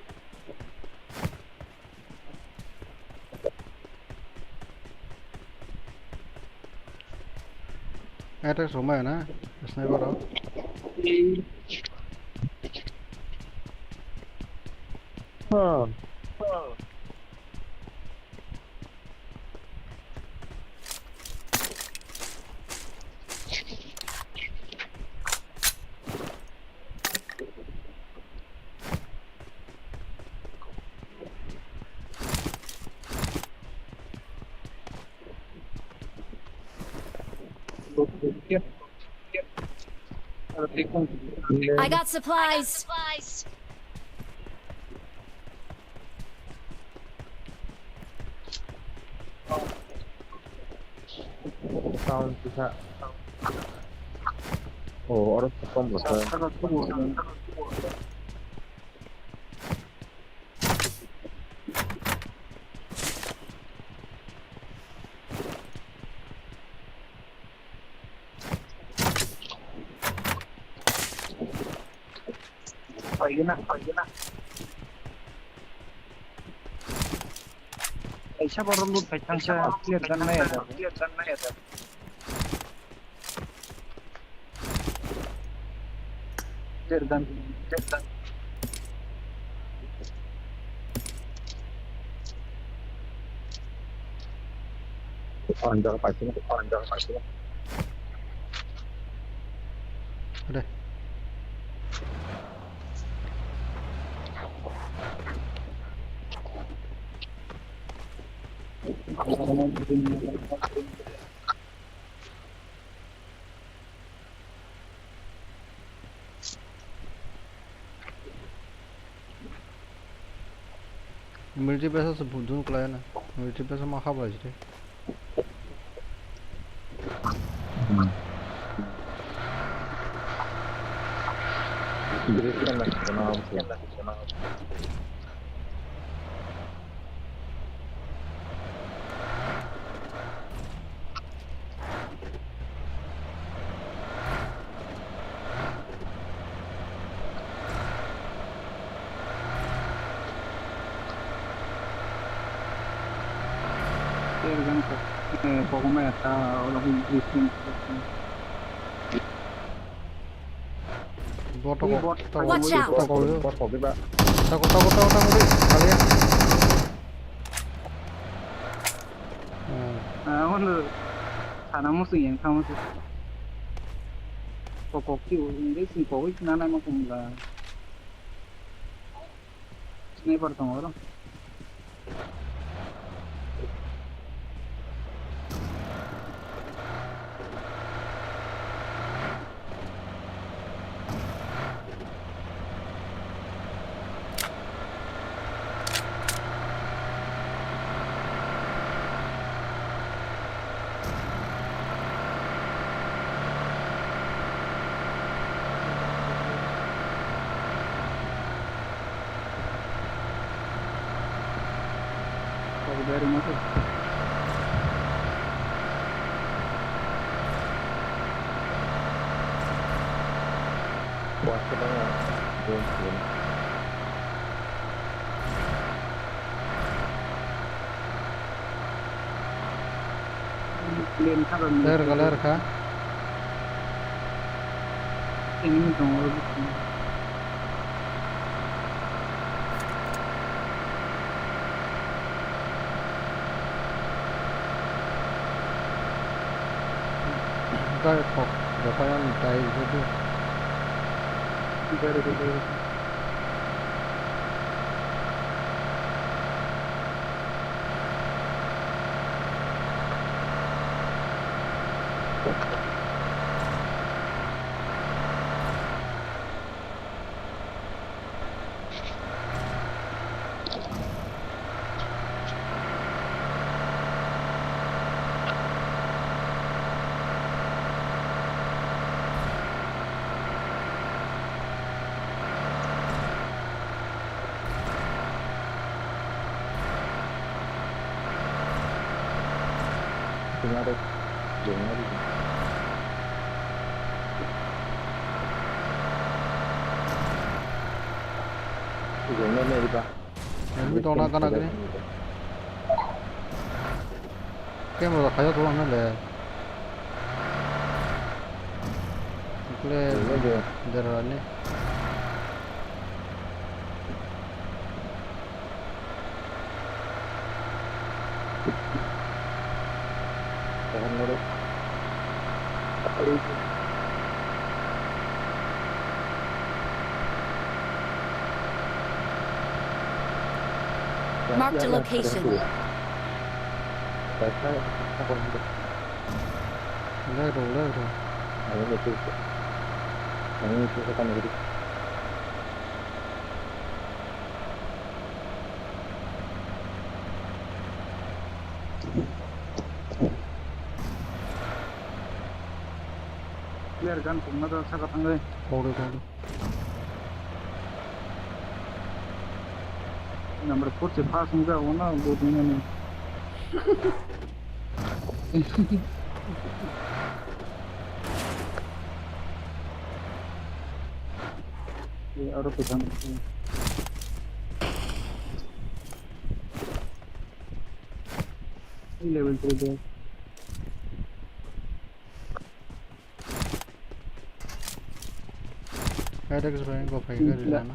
Attack rok maya na, sniper rok. I got supplies. Sound kisa. Oh, oro kom rasa. Paigina, paigina. Kaisa borok loot khai thangsa, clear gun nai ada. Clear gun, clear gun. Orang jaga pasti, orang jaga pasti. Ada. Military base se budun klai na. Military base ma kha bai jre. Ergan kok, eh, kokma ya ta, olo ko drifting. Bot ko, bot, bot ko, watch out. Bot ko, bot ko, bot ko, bot ko. Tako, tako, tako, tako, di. Kaliya. Hmm. Ah, ono sana musu yang sama musu. Kokok ki, ini sing kokok nana makumla. Sniper tongo oro. Kok dari motor. Kuat sedang ya. Ler ka, ler ka. Enemy tongo. Dai kok, dai kok, dai kok. Enemy tongna gana gini. Camera kaya tulang na le. Kle dera ni. Marked a location. Left row, left row. Player gun pungna da saka thangwi. Kok de, kok de. Number four se pass wngkha, ono bo tongmani. Eh, aro kwthang. Level three de. Kaidak se bai go phai gari lana.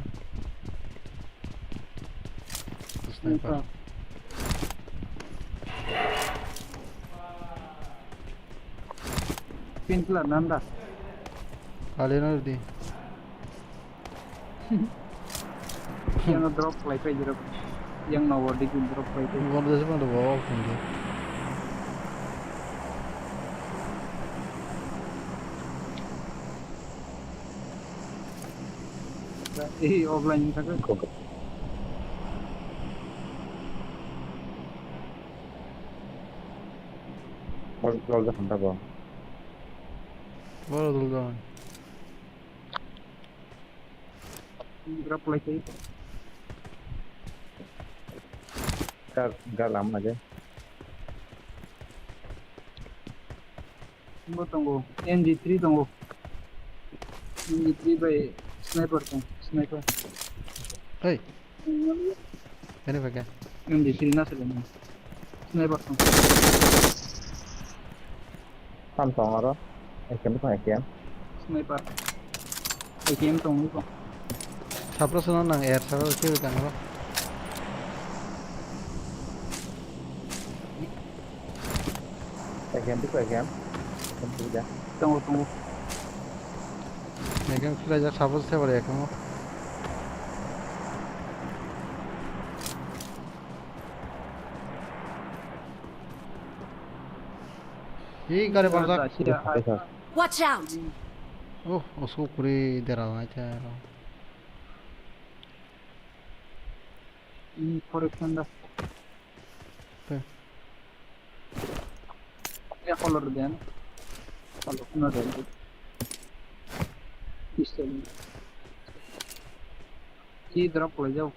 Sniper. Pin killer nanda. Kali na di. Yang drop khlai phai jero. Yang nogo digi drop khlai phai. Gom desa ma do bawa tunggu. Eh, offline ni thangkhe. Boro dol jakhon ta bo. Boro dol jakhon. Drop khlai phai. Gar, gar lam lage. Bo tongo, M G three tongo. M G three bai sniper tong, sniper. Hey. Kene baka. M G three na sele. Sniper tong. Tam tong aro. A K M tong A K M. Sniper. A K M tong ni ko. Sapro sono nang air sapro kiri tang ro. A K M, A K M. Tongo, tongo. A K M khlai jak, suppose se bare A K M. Hi gari barjak. Watch out! Oh, osu kuri dera nai cha ro. Ini forex nanda. Te. Ya, color den. Color na den. Pistol. Ki drop khlai jaw.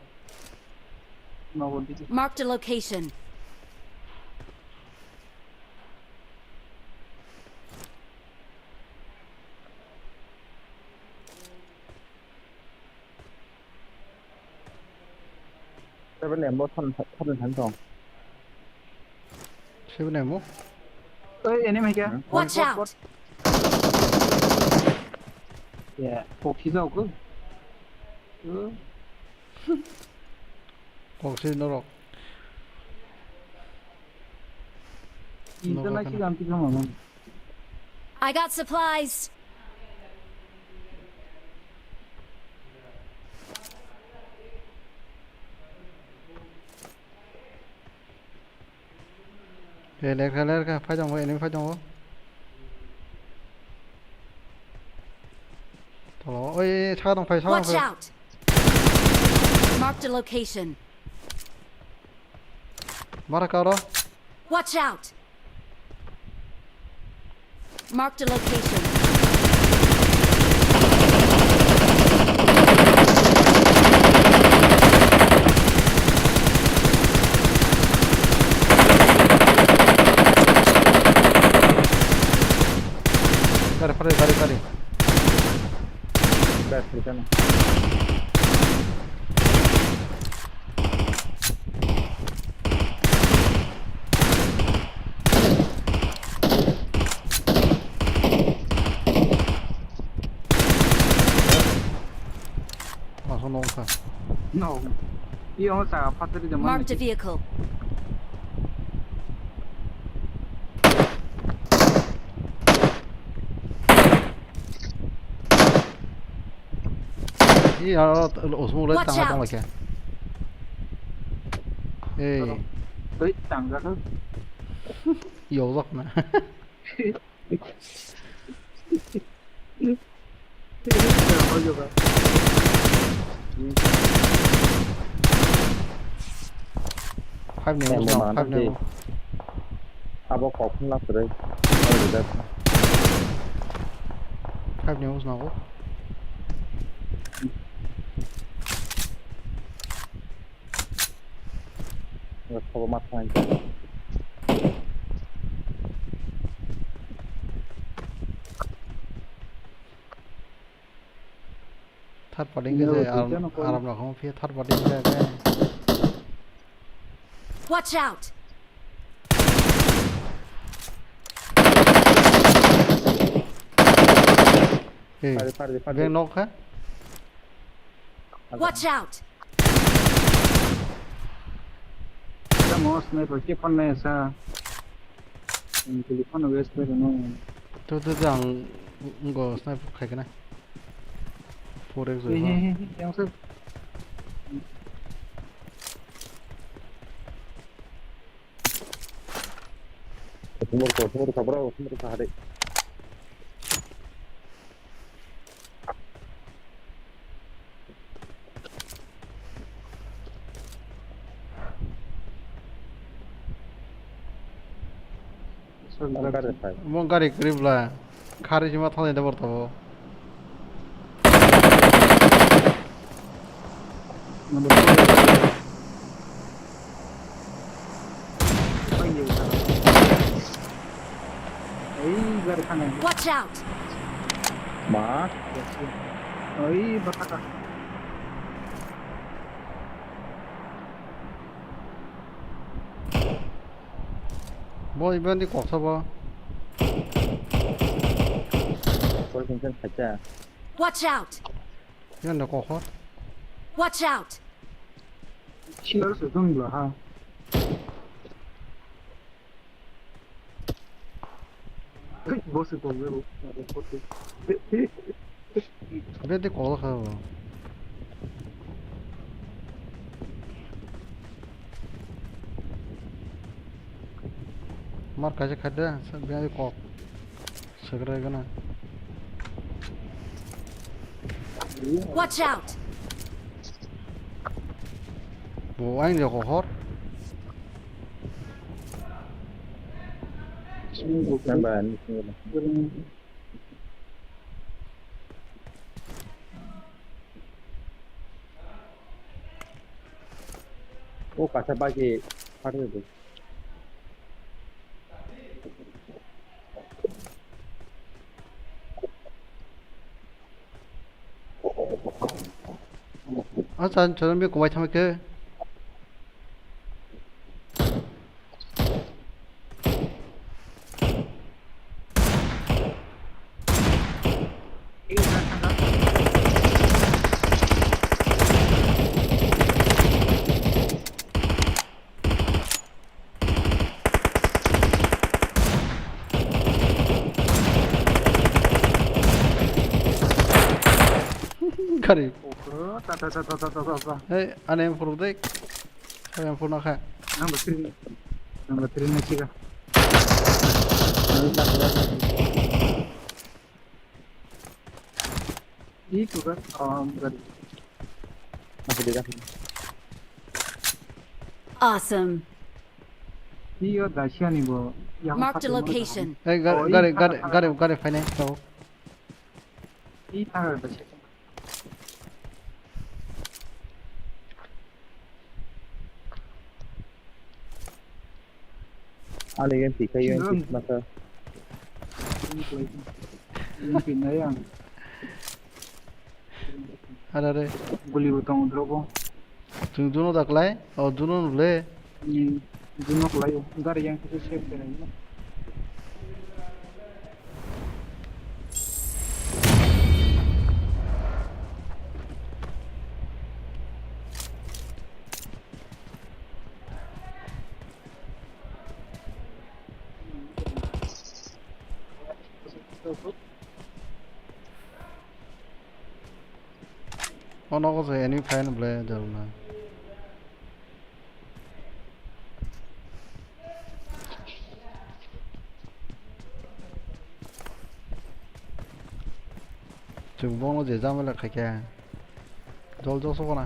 Nogo digi. Marked a location. Seven M bo thon, thon thang tong. Seven M bo? Oi, enemy kya? Hmm? Watch out! Yeah, pokhi jao ko. Pokhi norok. International. I got supplies. Eh, lerkha, lerkha, phai tongo, enemy phai tongo. Tolo, oi, oi, oi, saka tong phai, saka tong phai. Watch out! Marked a location. Mara karo. Watch out! Marked a location. Gari, gari, gari, gari. Gas di sana. Iyo sa phatri de man. Marked a vehicle. Ih, aro osmo le. Watch tanga out. Tanga kya? Ei. Oi, tanga kha. Yojak na. Five ni. Five ni. Abo kok khna kwrwi. Five ni wngkha. Nga thogo ma thang. Third party hwnkhe je aram, aram rok hwnwi phiya third party hwnkhe. Watch out! Hey, pari, pari, pari. Beng nok kha? Watch out! Tamo sniper ke phone na sa. Ang telephone waste bai no. Tu tu tu ang go sniper khai kana. Four X. He he he, yang sa. Sumur ko, sumur ko, bro, sumur ko hari. Mo gari kwrwi bwla. Khari sima thangni da bortabo. Watch out! Ma? Oi, bataka. Bo iban di koksa bo. Koi kengkeng khacha. Watch out! Yan da kokho. Watch out! Chilar se dong la ha. Boss ko. Bete kok kha bo. Mar kaisa khaida, bete kok. Segre gana. Watch out! Bo ain de hor. Nang ba ni sini. O kasa bagi pare de. Acha, chwng bini kwbai thangma khe. Gari. Ufru, ta, ta, ta. Hey, ani M four dek. Hey, M four nakha. Nang battery ni. Nang battery ni sika. Ih, tu kan, um, gari. Aku dia dah. Awesome. Iyo Dacia ni bo. Yang Marked a satu location. Eh, gar-, Oh, gari, ini gari, sana, gari, sana. Gari phainai, tabuk. Ini tanggal Dacia. Ani game tikai yang Sino. Sih masa. Ini play. Ini pindah yang. Ada deh. Guli botong drobo. Chwng juno da klai? O, juno nw le. Hmm, juno klai o. Gari yang kisa save khlai o. O nogo se enemy phaiyani ble jalna. Chwng bono je jamala khaikha. Jol jol sokona.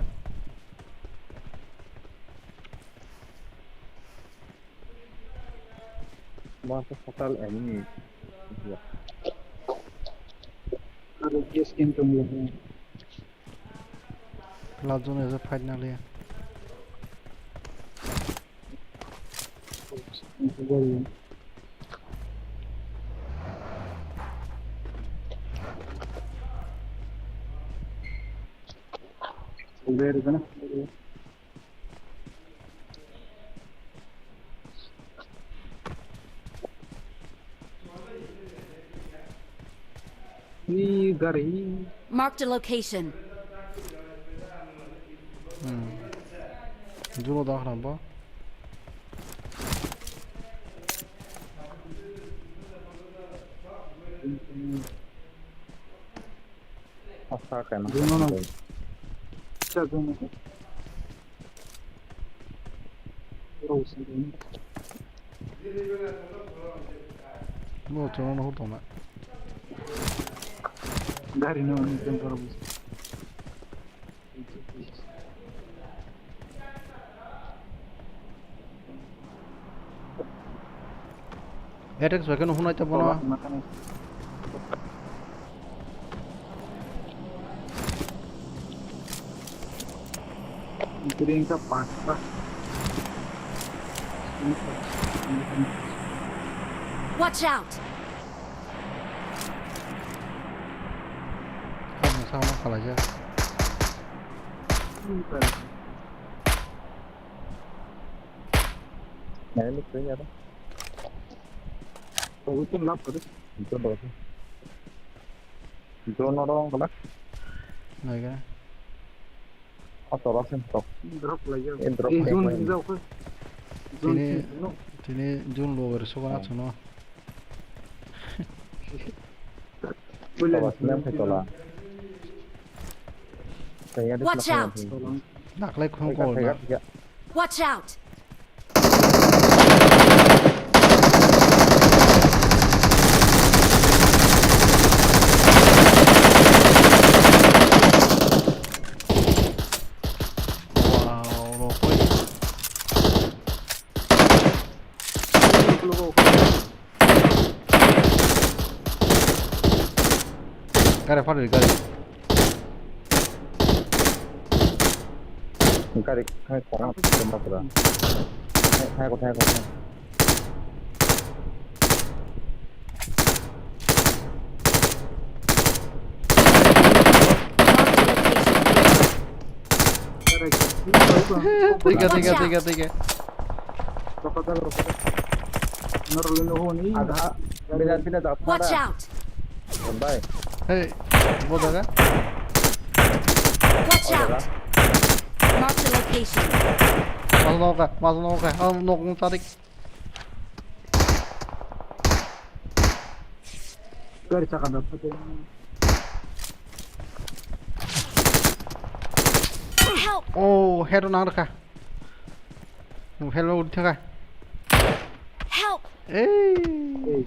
Masa fatal enemy. Aro gas can tong ya. Last zone is a fight na liya. Very good. Ui, gari. Marked a location. Hmm. Juno da khana ba. Asa kena. Juno no. Cha juno. Bo chwngno hor tongna. Gari no, ni tong koro. Attack soikhe no hunai ta bono. Green ka pasta. Watch out! Kok ni sakno khalaijak. Naini khe yaro. Obo to lap kore. Drone oro wng kala. Naikhe. O toro se tok. Drop lai jao. E drop lai jao. Tini, tini jun lo wer sugan achuno. Watch out! Naklai khung kol na. Watch out! Wow, rokoi. Gari, follow gari. Gari khai kora kora kora. Khai, khai kora, khai kora. Tiga, tiga, tiga, tiga. Rokojak, rokojak. Norok lino honi. Ada. Beda, beda, da. Watch out! Bye. Hey, bo jaga. Watch out! Mark the location. Mas noka, mas noka. Ang nok tarik. Gari chakka da photo. Help! Oh, head on ang rakha. Help, uthi thaka. Help! Ei. Ei.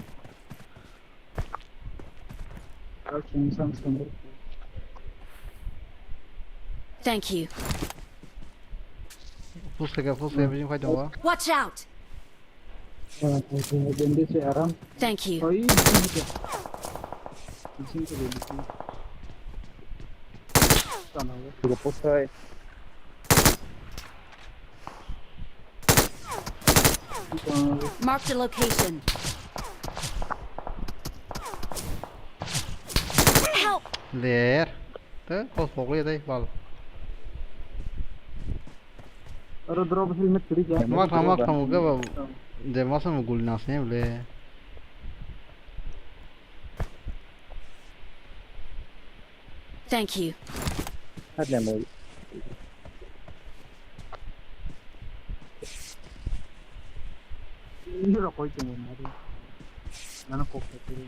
Thank you. Push thaka, push thaka, bijing fight dong. Watch out! Thank you. Marked a location. Help! There. Te, kos pokli dai, bal. Aro drop helmet kiri ja. Mak tham, mak tham, ke ba. De masa mo gul nas ne ble. Thank you. Hat ne mo. Ini rokoi chungo mari. Nana kok kiri.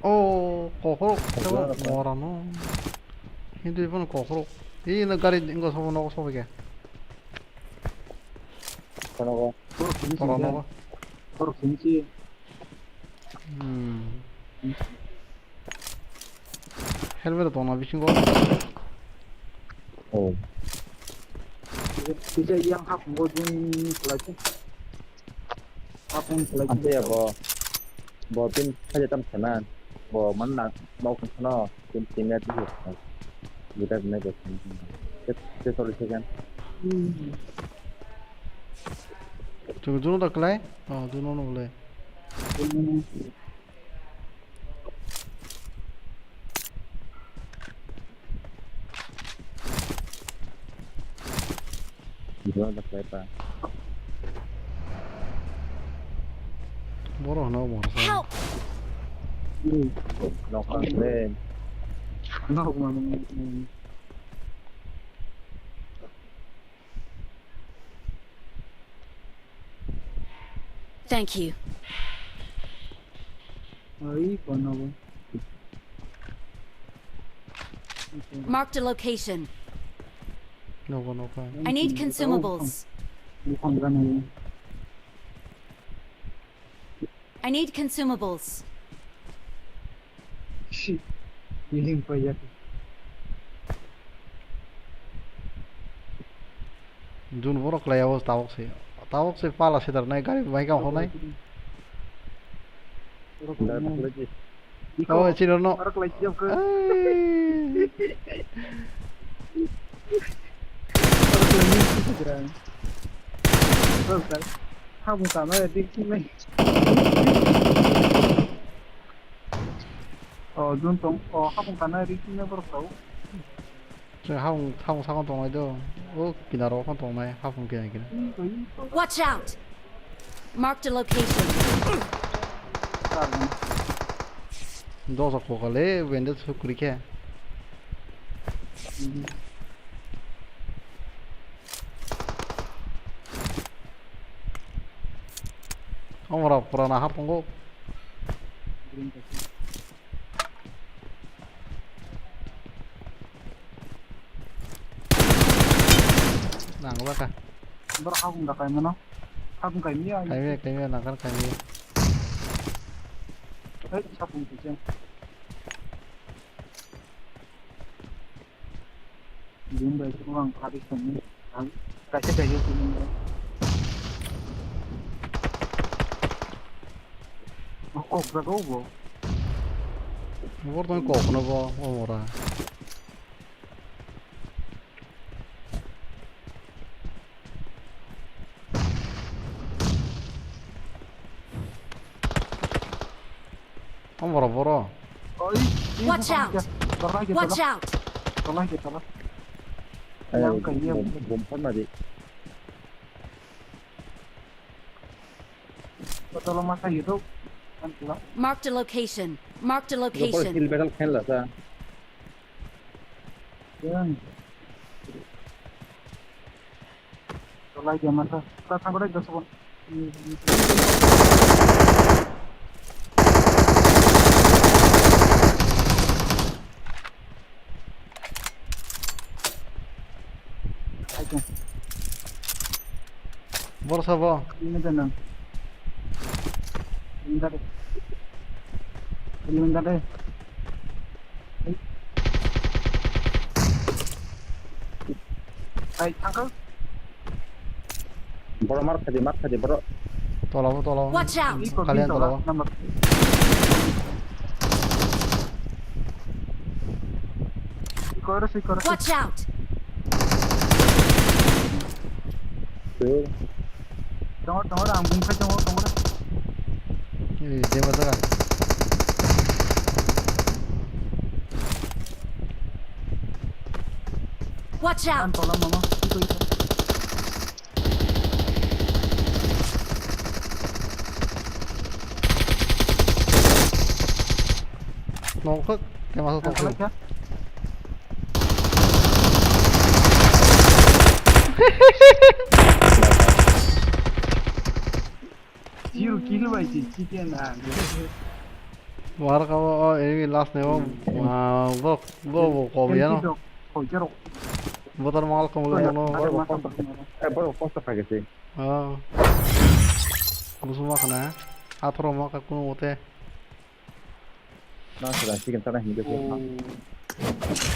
Oh, kokrok, kokrok. Morano. Hindu iphano kokrok. Ih, na gari ingko sobo nogo sobo ke. Kono go. Kono go. Hmm. Helmet tongna bisingo. Oh. Kisa yang hap ngo jung khlai se. Hap ngo khlai se. Ante ya bo. Bo pin khaja tam sana. Bo man na mau kan sana. Pin pin ya tu. Kita guna ke. Kita solusi kan. Hmm. Chung jung da khlai. Oh, jung no khlai. Hmm. Gila, tak apa. Borok no, borok. Help! Nok ang den. Nok ang den. Thank you. Ai, kono bo. Marked a location. Nogo, nogo. I need consumables. Buphang gana. I need consumables. Shi, healing paiyakha. Jun borok khlai o tabok se. Tabok se pala sedar nai gari bai ka honai. Dak khlai di. Oh, chino no. Aro khlai jam khe. Ai. Aro khlai ni sisi gra. Aro khlai. Habung tama ya dik sini. Oh, jun tong. Oh, habung tama ya dik sini borok tau. Chwng habung, habung sakon tongnai do. O kinaro phano tongnai, habung kinai kinai. Watch out! Marked a location. Dosa kokale, wende sukri khe. Omora purana hap tongo. Nang baka. Bor habung da kaimano. Habung kaimiya. Kaimiya, kaimiya, nang kan kaimiya. Hei, sabung kisa. Jun bai ko ang kari sani. Ang kaisa kaisa sini. Oh, kok jaga bo. Bor tong kok no bo, omora. Om boro boro. Watch out! Watch out! Tolai ke tolai. Yang kaya. Bom, bom pernah di. Tolong masa gitu. Marked a location. Marked a location. Kill battle khen la sa. Yang. Tolai dia masa. Ta thang kore dos pon. Ayo. Borsa bo. Ini tenang. Ini tadi. Ini tadi. Ai, thangkal. Boro mar khadi, mar khadi, boro. Tola bo, tola bo. Watch out! Kalian tola bo. Number. Sikoro, sikoro. Watch out! Tuh. Tongo, tongo, ang bungkha tongo, tongo. Eh, dia masuk kan? Watch out! Ang tola mama, ito, ito. Nongkok. Khe masa tongkhe. Zero kill bai si chicken ha. War ka o enemy last ne o, ah, bo, bo, bo ko ya no. Botar mal kom ya no. Eh, boro kosto phai khe se. Ah. Busuma khana. Athoro ma ka kuno ote. Na sira chicken sana hindu se.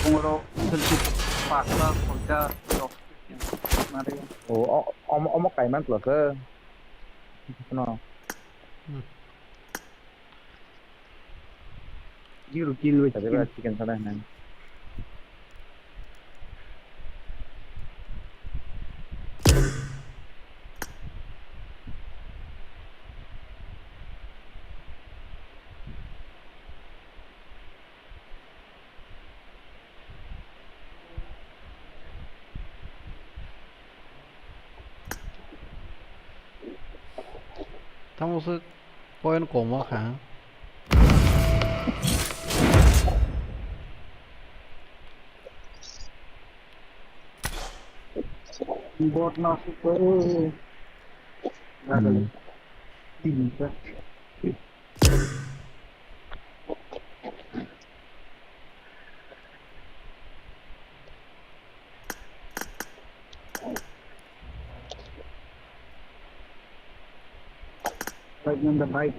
Pungro selfie pasta soja rok mari. O, o, omo, omo kaiman tlo se. No. Hmm. Zero kill with chicken. Chicken sana hindu. Tamo se point koma kha. Bot na su ko. Hmm. Tin ta. Right on the bike.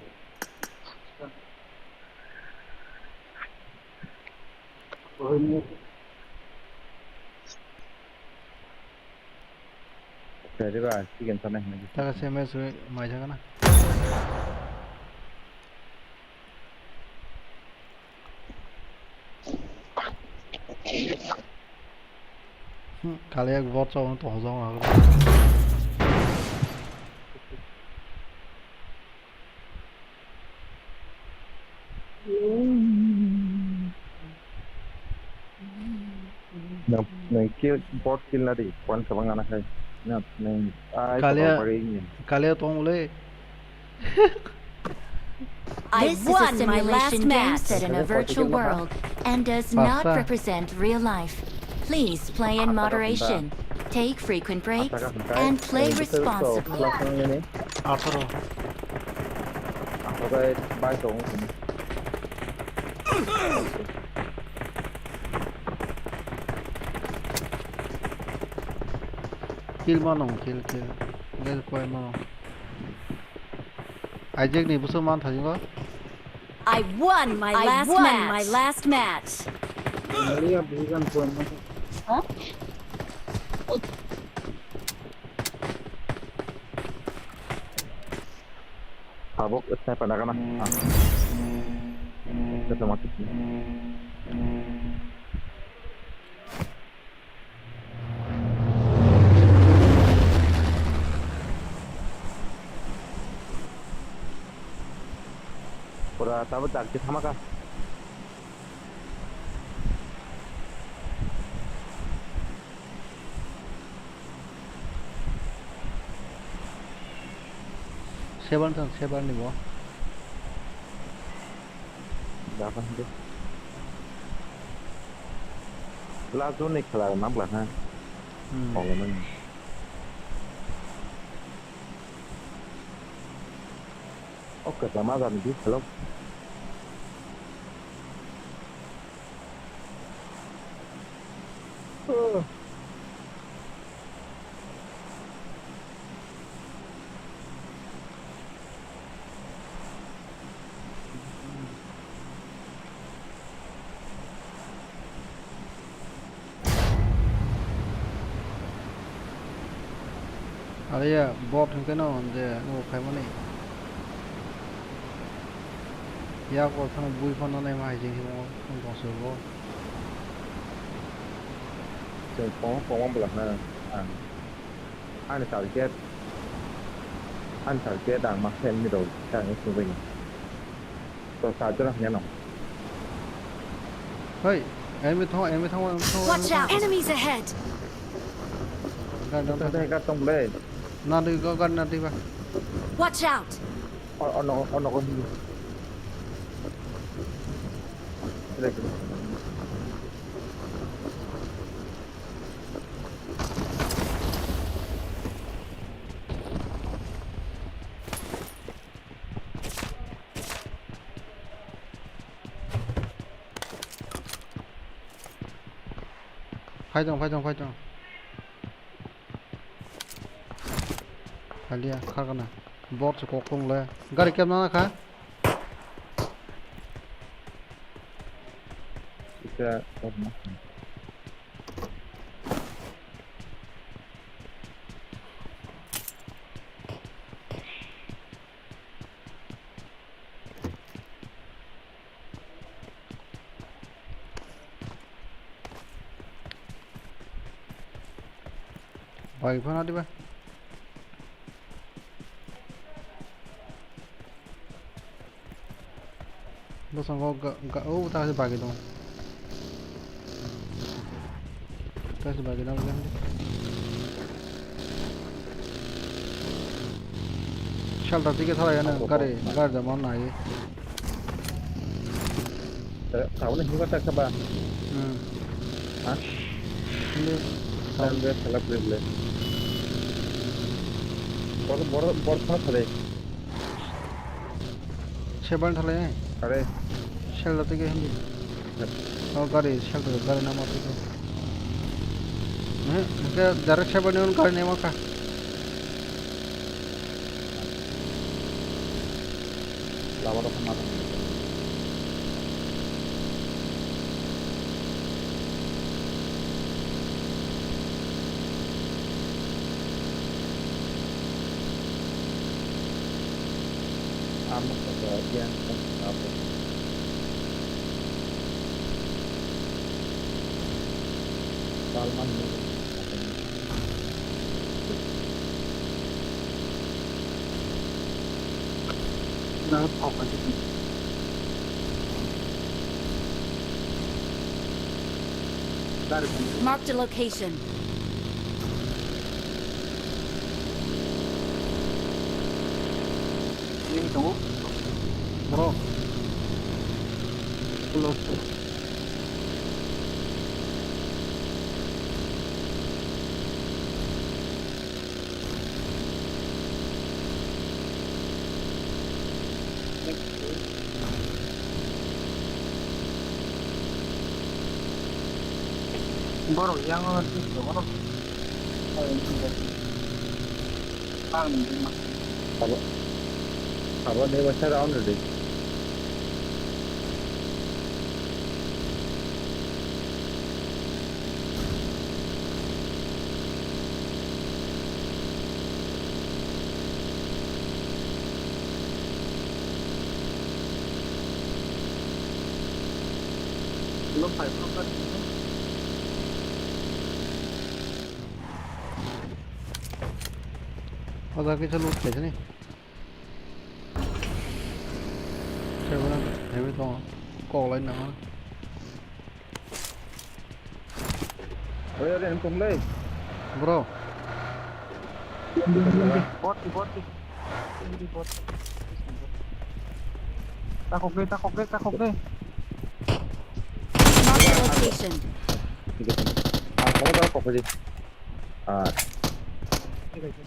Tadi ba chicken sana hinwi. Taka se mes we mai jaga na. Hmm, kali ek bot chau to hojong agro. Nang, nang kill, bot kill na di, point kabang ana khai. Na, nang, ai, Kalia, kabang pakai ini. Kalia tong le. I won my last match. This is a simulation game set in a virtual world and does not represent real life. Please play in moderation, take frequent breaks, and play responsibly. Atharo. Atharo bai tong. Kill mano, kill, kill. Kill koi mano. Isaac ni buso man thasingo. I won my last match. I won my last match. Huh? Tabok sniper nagana. Ah. Kita mati. Pura tabok dak je thamaka. Seven thang, seven ni bo. Dakan de. Last zone ni khela na bla ha. Hmm. Oke, sama kan di, hello. Ariya bot hwnkhe no je nugo khaimani. Yak o thang bui phano naima hai jing himo thang tong se bo. Chwng kong kong bwlak na ang. Ani target, ani target ang ma fan ni rok khe ang sungwi ni. To charger hwnwi ano. Hey, enemy thang, enemy thang, enemy thang. Watch out! Enemies ahead! Gari, gari, gari. Gari tong le. Na dui go, gari na dui ba. Watch out! O, ono, ono ko hindi. Phai tong, phai tong, phai tong. Halia, khakana. Bor se kok tong le. Gari kemna kha? Ita, Bagi phano diba. Bosongo ga, ga, o ta se bagi dong. Ta se bagi dong. Shelter dige thalai ano gari, gari da mon nai. Kabo ni hingo ta kaba. Hmm. Ha? Hindi. Tan be khala play play. Bor, bor, bor khala thare. Seban thalai. Are. Shelter dige hindi. O gari, shelter gari nama tu. Eh, ke direct shelter ni gari nama kha. Lama rok ma. Amo kota dia. Salman. Marked a location. Bro. Borok yang o borok. Ang abo, abo ni waisa round rwdi. O jaga kisa loot khaisani. Khe bono heavy tongo. Kok lai nango. Oi, oi, oi, tong lai. Bro. Bot, bot. Bot. Takhok de, takhok de, takhok de. Marked a location. Thik ase. Ah, kamu tahu kok aja. Ah. Thik ase.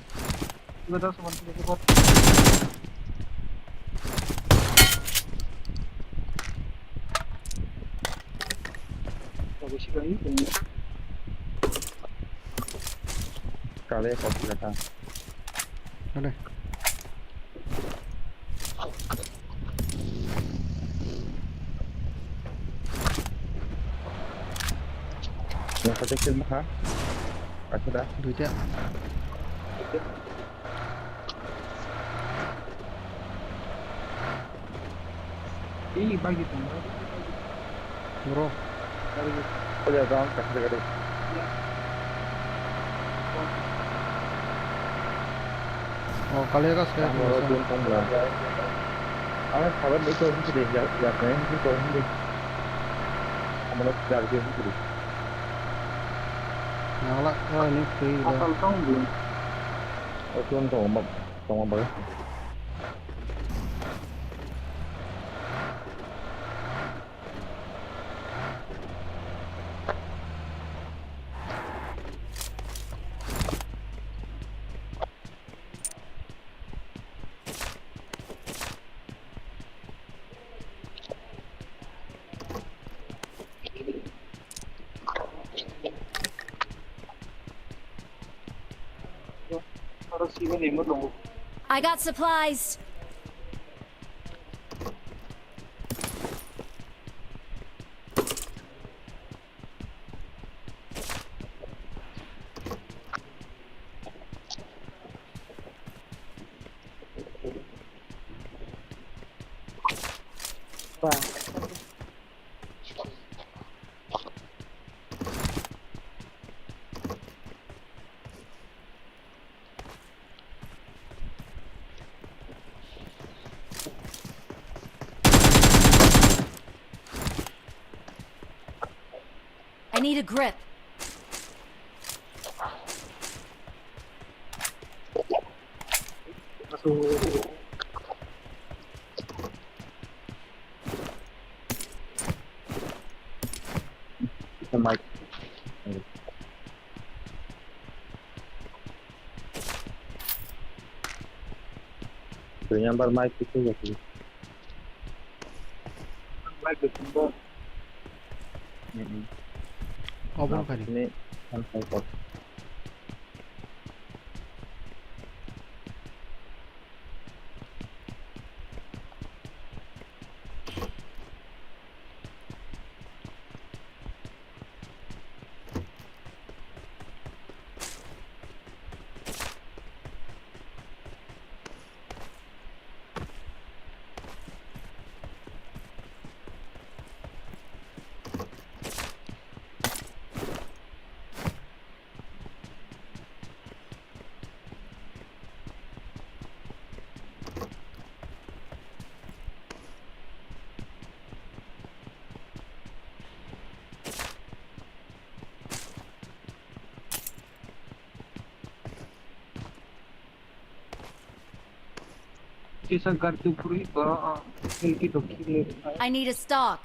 Kale kok kata. Kale. Yang kata kill mah. Aku dah. Duitya. Ih, bagi tongo. Bro. Bagi. Ada orang kasih tadi. Oh, kali ka se. Amo ro tun tong la. Amo khabar ni ko hindi ya, ya ko hindi ko hindi. Amo ro jar ke hindi. Nala ka ni free ba. Asal tong di. O tun tong ma, tong ma ba. I got supplies. I need a grip. Mic. Dui number mic itu ya, sih. Mic itu, Bang. Mm-mm. Open kari. Ini kan high court. Kisa gar tu puri, ah, ah, milki dokhi le. I need a stock.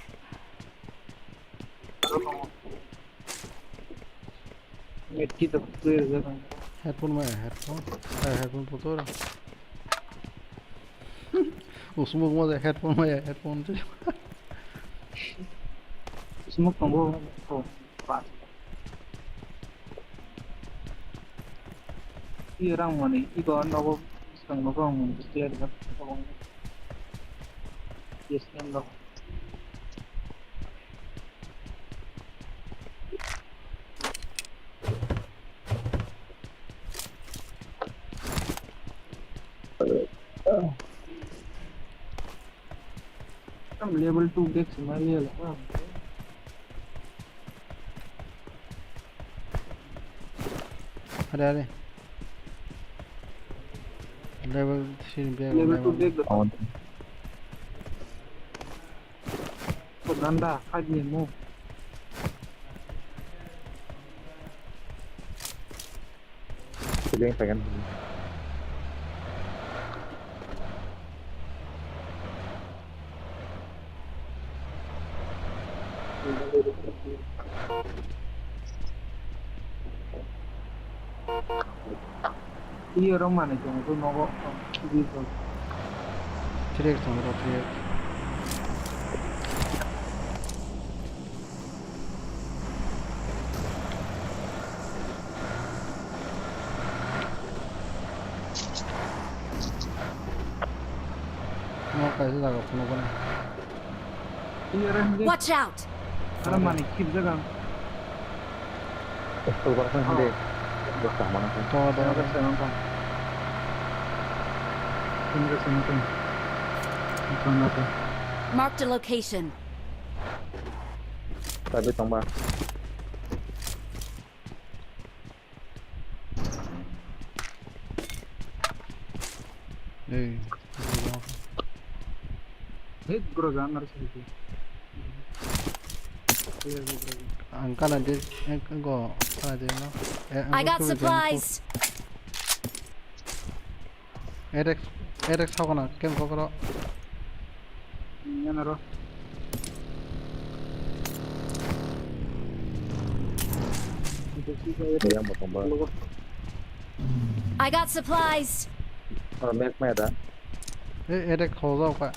Milki dokhi le. Headphone maya, headphone. Eh, headphone putor. Usmuk maya, headphone maya, headphone. Smoke tongo. Oh, pass. Iya rang mani, iba nogo, skang nogo ang mani, clear ba. Yes, nang nogo. Tam level two deck sima ye la. Ada, ada. Level three ni bag, level two level. Deck. Oh. Ko ganda, five ni mo. Sige, sige. Iya, orang mana jong tu nogo. Three X tong, three X. Mo kaisa jaga phunukgwna. Watch out! Ano mani khibjak ang. Pistol barkha hindi. Bwskango mano. Tongo, tongo. Marked a location. Sabi tongba. Ei, hei, bro, jangan harus gitu. Iya, iya, bro. Ang kana de, ang go, kana de no. Eh, ang I got supplies. Erex, Erex hokona, kem kokoro. Yan aro. Yang bottom bar. I got supplies. Aro mek maya da. Eh, Erex khoja ka.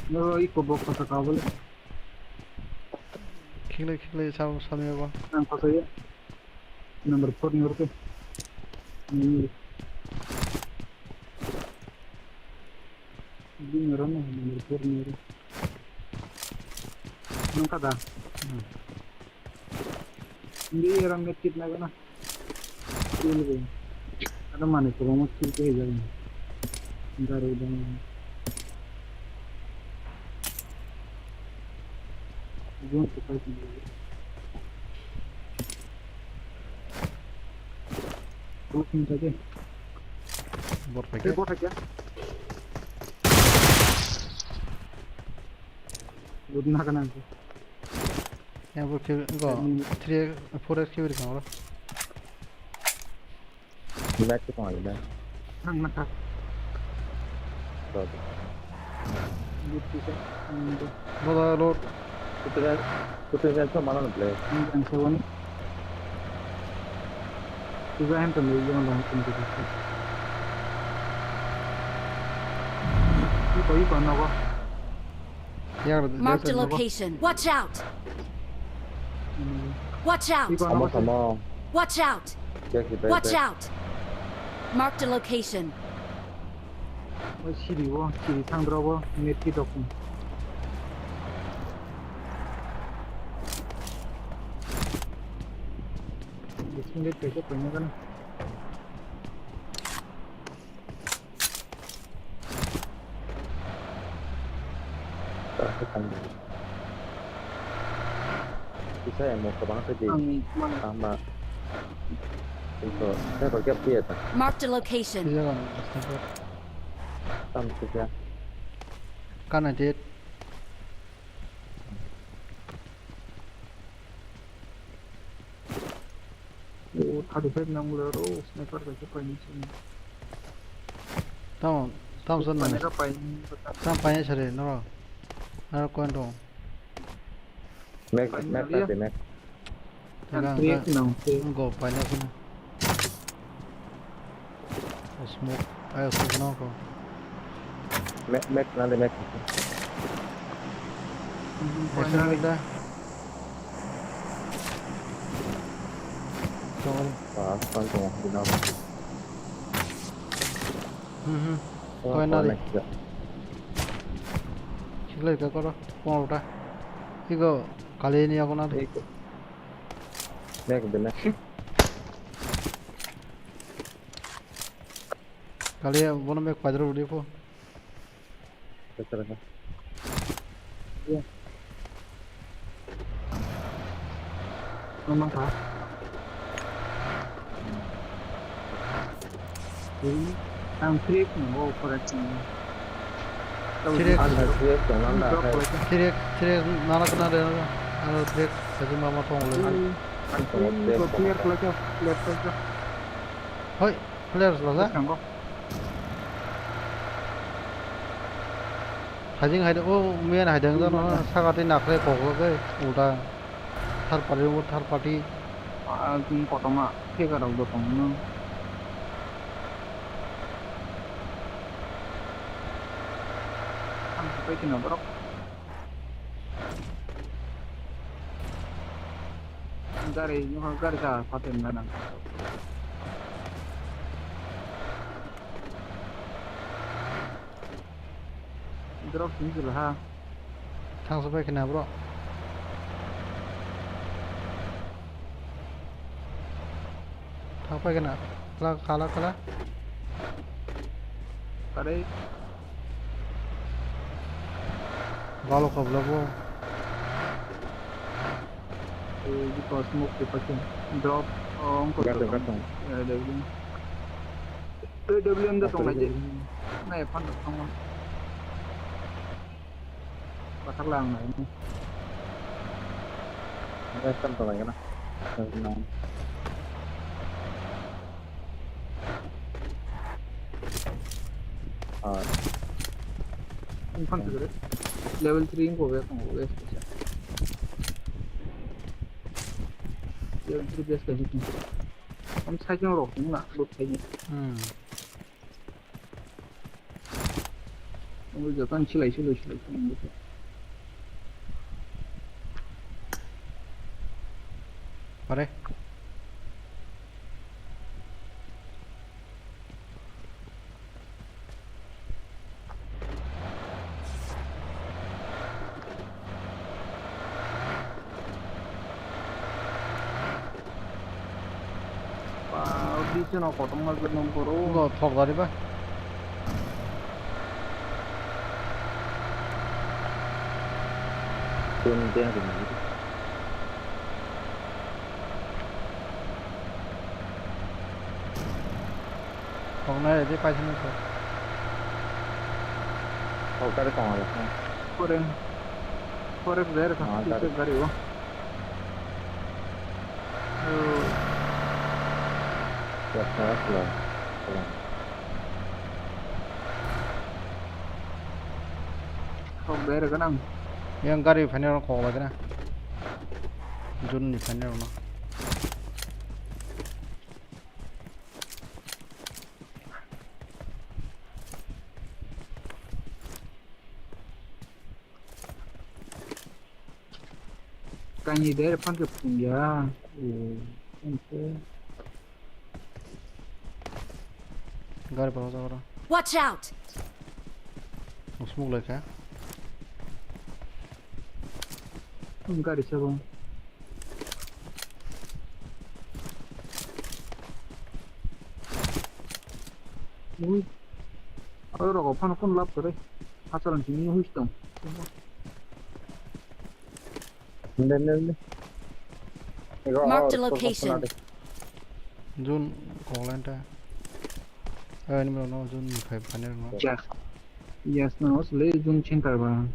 No, iko bok khoja ka bole. Khile, khile, sam, samya ba. Ang khoja ya. Number four ni oro ke. Ini. Ini oro no, number four ni oro. Nung kada. Hmm. Hindi oro medkit na gana. Ini be. Ada mana ko mo kit ke jaga. Dari dong. Ibu untuk apa sih? Bot pakai. Eh, bot pakai. Bot na kana. Ya, bot ke go. Hmm. Three, four X ke beri kang. Light ko tong light. Thang na thak. Rod. Good piece of, um, Boda load. Kutu ya, kutu ya so mana ble. Ang ang sa wani. Kutu ya hem to le yo lang kum kutu. Iko iko na ko. Marked a location. Watch out! Watch out! Tamo, tamo. Watch out! Watch out! Marked a location. O siri o, siri thangdra o, net ki dokun. Bising de peke panya kana. Kisa emo kwbang khe di. Ang mano. Tangma. Ito, sniper khe piya ta. Marked a location. Iya kan, sniper. Tam kisa. Kana dit. O thirty five number aro sniper bai khe paini sini. Tamo, tamo sir nang. Paini ka paini. Tam paini sare noro. Noro koin dong. Mac, paini mac, ya. Mac, mac. Tega ang ka nang. Go paini sini. Smoke, ayo smoke no ko. Mac, mac, nale mac. Mac, mac da. Sorry. Ah, kan ko di na. Hmm, hmm. Oh, koi na di. Next. Chikle ka koro, pon uta. Iko, kali ni ako na di. Iko. Mac de mac. Kaliya bono mek paidro rudi pho. Better ka. Iya. Memang ka. Ini ang trip nunggu operasi. Trip. Ada trip yang mana? Trip, trip nana kena deh. Ada trip, jadi mama tong le. Ini, ini, clear lagi, clear lagi. Hoi. Players rok ja? Bwskango. Hajing haide, o miyan haide wngjakno, sakatwi nakhwlai kokjagwi ulta. Third party, o third party. Ah, chwng kotorma, fake rok bo tongmano. Ang swpaikheno borok. Gari, nokha gari ka paten gana. Drop sini sila ha. Thang sabai kena bro. Thang pai kena. Kala, kala, kala. Kare. Balo kobla bo. Eh, di ko smoke ke pakin. Drop, oh, ongko. Gato, drop. Gato. Ya, da, ini. Eh, W M da tong aja. Nah, ya, pan tong. Bathar lang na ini. Enggak, kan tong lagi na. Ah. Infantry. Level three ko be ko be. Level three best ka jit. Am sai jong rok na lut khai ni. Hmm. Ang joto ang silai silai silai silai. Pare. Ah, bichano kotorma jono borok. Bo thok dari ba. Thok nai di paisa ni thok. Thok dari tong ala. Kore, kore dari ka. Ah, dari. Gari o. Kok bere ganang. Yang gari phainai rok kok lagina. Jun ni phainai rok no. Kani der phan ke phung ya. Eh, phan ke. Gari pala jaga ro. Watch out! Smoke lai kha. Gari sabo. Ui. Aro rogo phano kun lap kore. Hasaran sini huis tong. Marked a location. Jun kok lain ta. Eh, ini mano Jun ni five panel no. Yes. Yes, no, sele Jun center ba.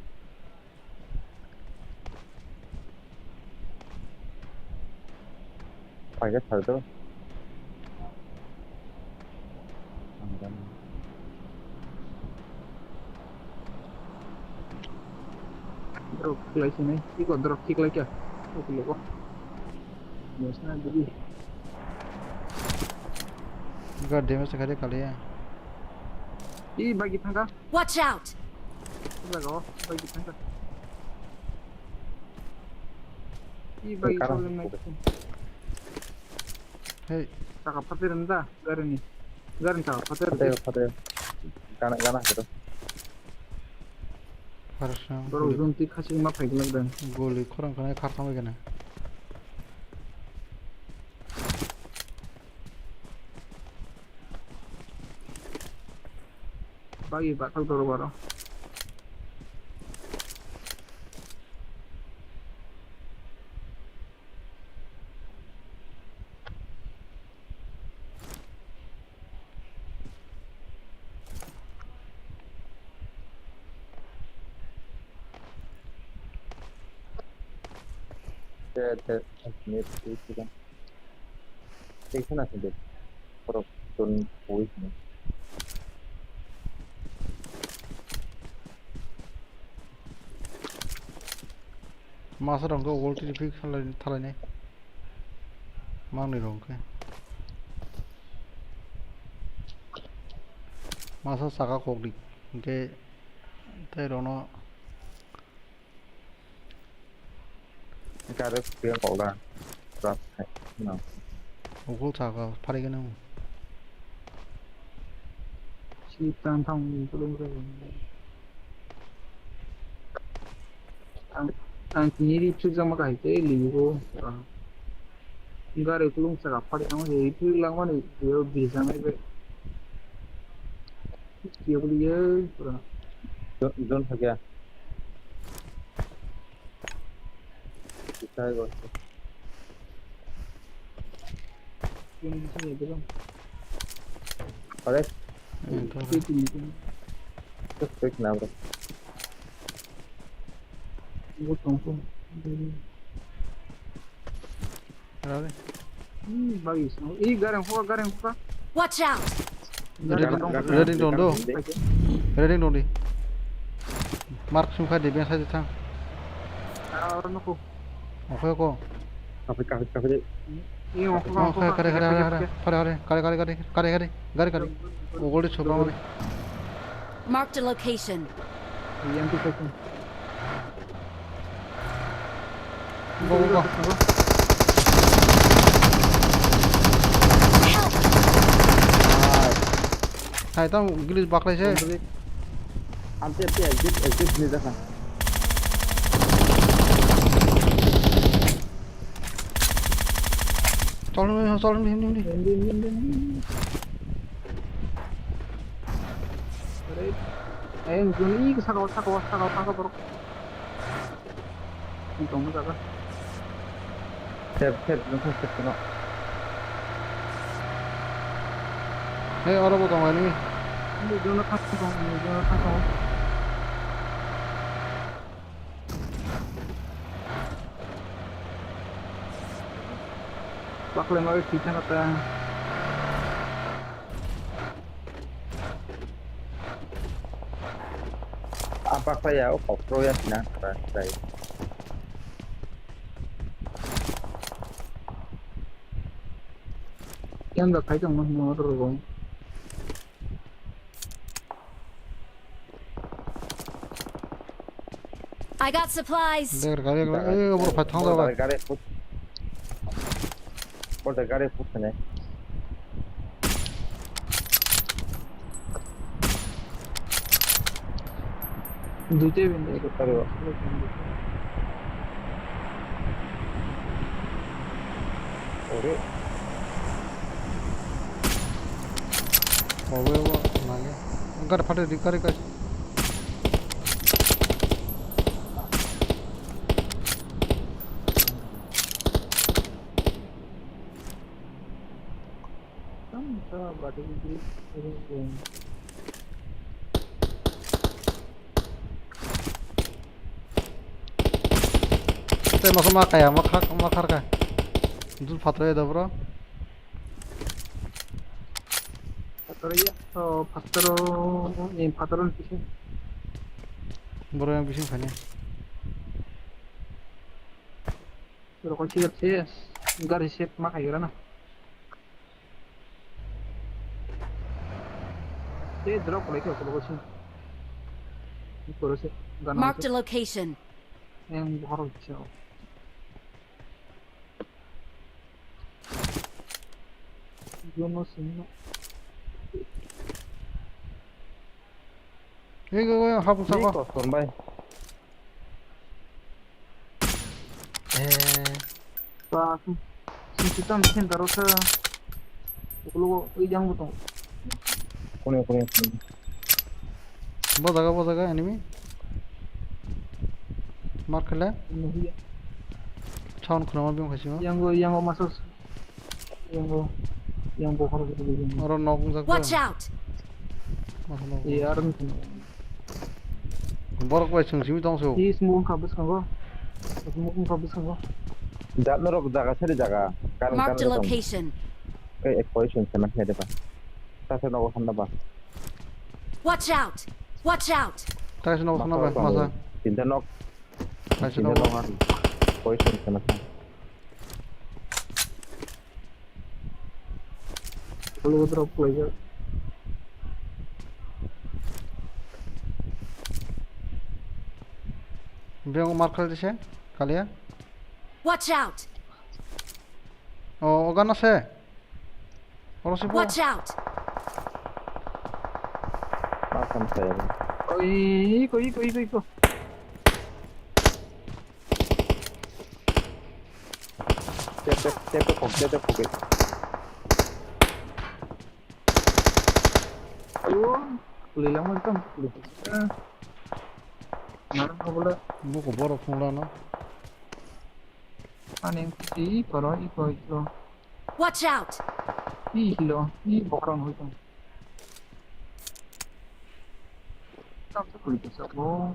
Paikha thardo. Drop khlai sini, iko drop khlai kya? Oke, logo. Yes, na, didi. Iko damage kali kali ya. I bagi thangka. Watch out! Jaga o, bagi thangka. I bagi problem nai. Hey. Saka phatir nda, gari ni. Gari ni saka phatir. Phatir, phatir. Gana, gana hero. Harsa. Boro jun ti khasi ma phai glak dan. Goli khorang khana khar thang gana. Bagi bathal doro baro. Te, te, net, net, net. Teikhana sindi. Borok ton pui sini. Masa rong khe wall twi twi thalai, thalainai. Mangni rong khe. Masa saka kokdi. Hingke tei rono. Gari kok la. Ras hai. No. Ukul saka phari gana. Si tang tang ni kulung kulung. Ang, ang tini ri phik jama kahai te lingo. Gari kulung saka phari ang ri phik langmani yo bijang ai be. Yo boli yo pura. Jon, jon thakya. Isai gor. Kung di sini dulu. Pare? Eh, to. Sini, sini. Terus klik na, bro. Gua tongkong. Rare. Hmm, bagi sini. Ih, garang huka, garang huka. Watch out! Ready, ready tong do. Ready tong di. Mark sung kha di, ben sai thang. Ah, oro nuku. Oke ko. Kafe, kafe, kafe. Iya, oke, oke, oke, kare, kare, kare, kare, kare, kare, kare, kare, kare, kare, kare. Ogol di chopra mani. Marked a location. Iya, nanti satu. Go, go, go. Help! Hai, tamo glitch baklai se. Ante, ante, exit, exit ni dakha. Chol, chol, himdi, himdi, himdi. Himdi, himdi, himdi, himdi. Are, eh, nujuni, saka, saka, saka, saka, borok. Ang tongma jaga. Sep, sep, nokha sep no. Hey, oro bo tongo, enemy. Nujuni, nujuni, nujuni. Baklai ma thwi thangkha ta. Apa kaya o kokro ya sina kara kara. Yang da khai tong no no ro. I got supplies. Dek gari ekla, eh, boro phai thang jago. Gari put. Boro gari put ne. Duite bende. Ayo. Ore. Obo, obo, nage. Gari phate di, gari, gari. Tei masa ma kaya, ma khak, ma khar ka. Dul phatro ya da, bro. Phatro ya, oh, phatro, eh, phatro ni bising. Bro yang bising phani. Rokon sih, sih, gari sih ma kaya na. Te drop khlai khe, khlai khe. Koro se, gana Marked se. A location. Yang bohor se. Jono sini. Hei, hei, hei, hapung sako. Hei, kosong bai. Eh. Ba, si, si, si, tam, sin, daro, sa. Ukulo, ui, jang, butong. Kone, kone, kone. Bo jaga, bo jaga, enemy. Mark khle. Nuhiya. Sound khwnama biyong khaisima. Yango, yango, masos. Yango, yang bokhorok gidi gidi. Oro nok wngjak. Watch out! Maha nok. Ye, aro ni sini. Borok bai chwng simi tong su. Ye, smoke wngkha bwskango. Smoke wngkha bwskango. Jat norok jaga sari jaga. Karon, marked a karon tong. Location. Eh, eh, position se ma khe de ba. Ta se nogo khan da ba. Watch out! Watch out! Ta se nogo khan da ba, masa. Tinta nok. Kaisa tongo. Koi song sana kha. Blue drop khlaijak. Biyang mark khlai dise, Kalia. Watch out! Oh, oga na se. Oro se bo. Watch out! Ma khan saya. Oi, iko, iko, iko, iko. Tep, tep, tep, tep, tep, tep, tep. Ayo, kulilangma ekdom kulilangma. Narang ka bole. Buku borok phunglano. Ani kuti iko ro, iko, iko. Watch out! I hilo, i bokrok hoi tong. Tam to kuli to sabo.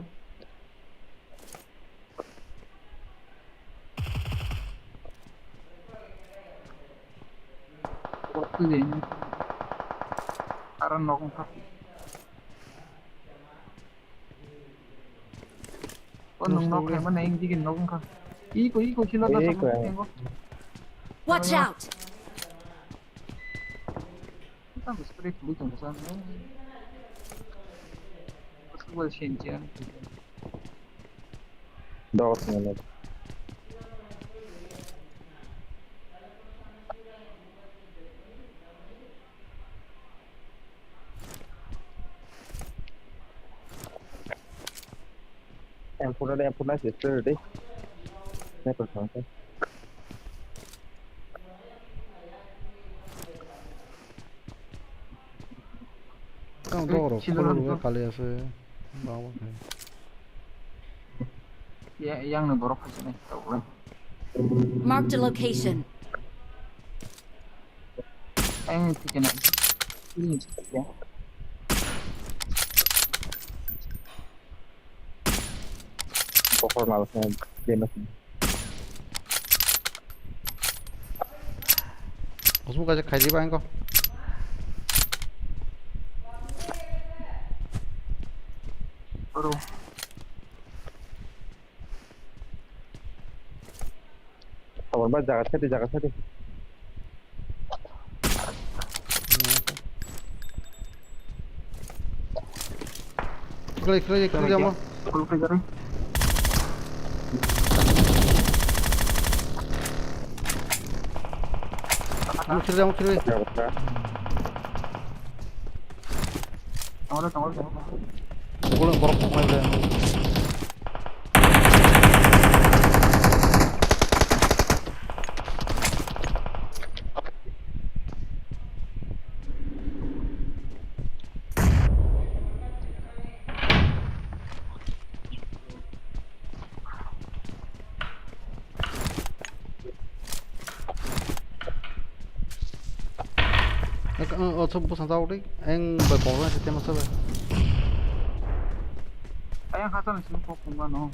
Aro nok wngkha. O nwng nok khaima nai, wng digi nok wngkha. Iko, iko, kilo da. Iko, sama ai. Tengo. Watch out! Tamo spray khulwi tongsa. Aswk bai senchi ani. Dos minute. Em pura de, em pura se, se de. Ne pa sa. Ang dogor rok kholo rok kali ase. Yang ni borok khaisa nai. Marked a location. Ang tikena. Bokor mal khe dena. Usmu kaje khaidi ba engko. Aro. Sabar ba jaga sadi, jaga sadi. Khlai, khlai, khlai jamo. Khlai jamo, khlai. Tongole, tongole, tongole. Bolong borok tongmai ble. Ek, o, o, sub busa tau di. Eng bai pokra se tema sabe. Ayang khato ni sini pok kumba no.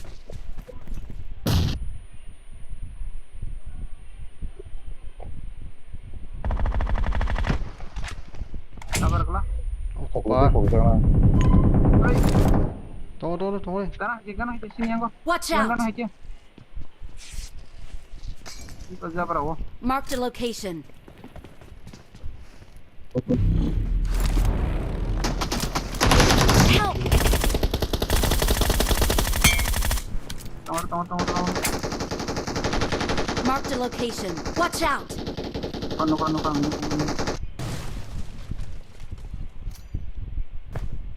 Sabar kala. O kopa. Oi. Tongo, tongo, tongo. Kana, kana, sini yang ko. Watch out! Kana, kana, Marked a location. Help! Marked a location. Watch out! Kano, kano, kano.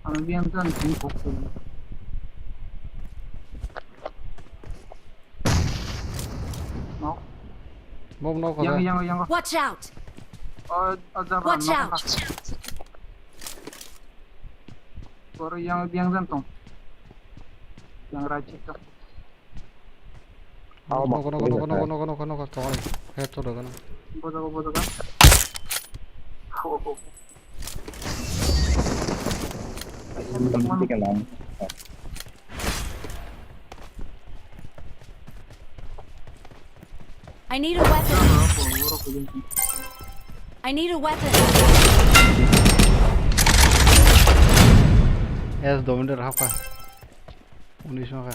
Ang biang kan sini fokus. Nok. Bom nok. Yang, yang, yang. Watch out! Oh, oh, jabra, Watch out! Koro yang, yang jantong. Yang rajit to. Aw, nok, nok, nok, nok, nok, nok, nok, nok, tong. Head to dagan. Bodo, bodo kan. Oh, oh. I need a weapon. I need a weapon. Yes, dominate hapa. Unis maka.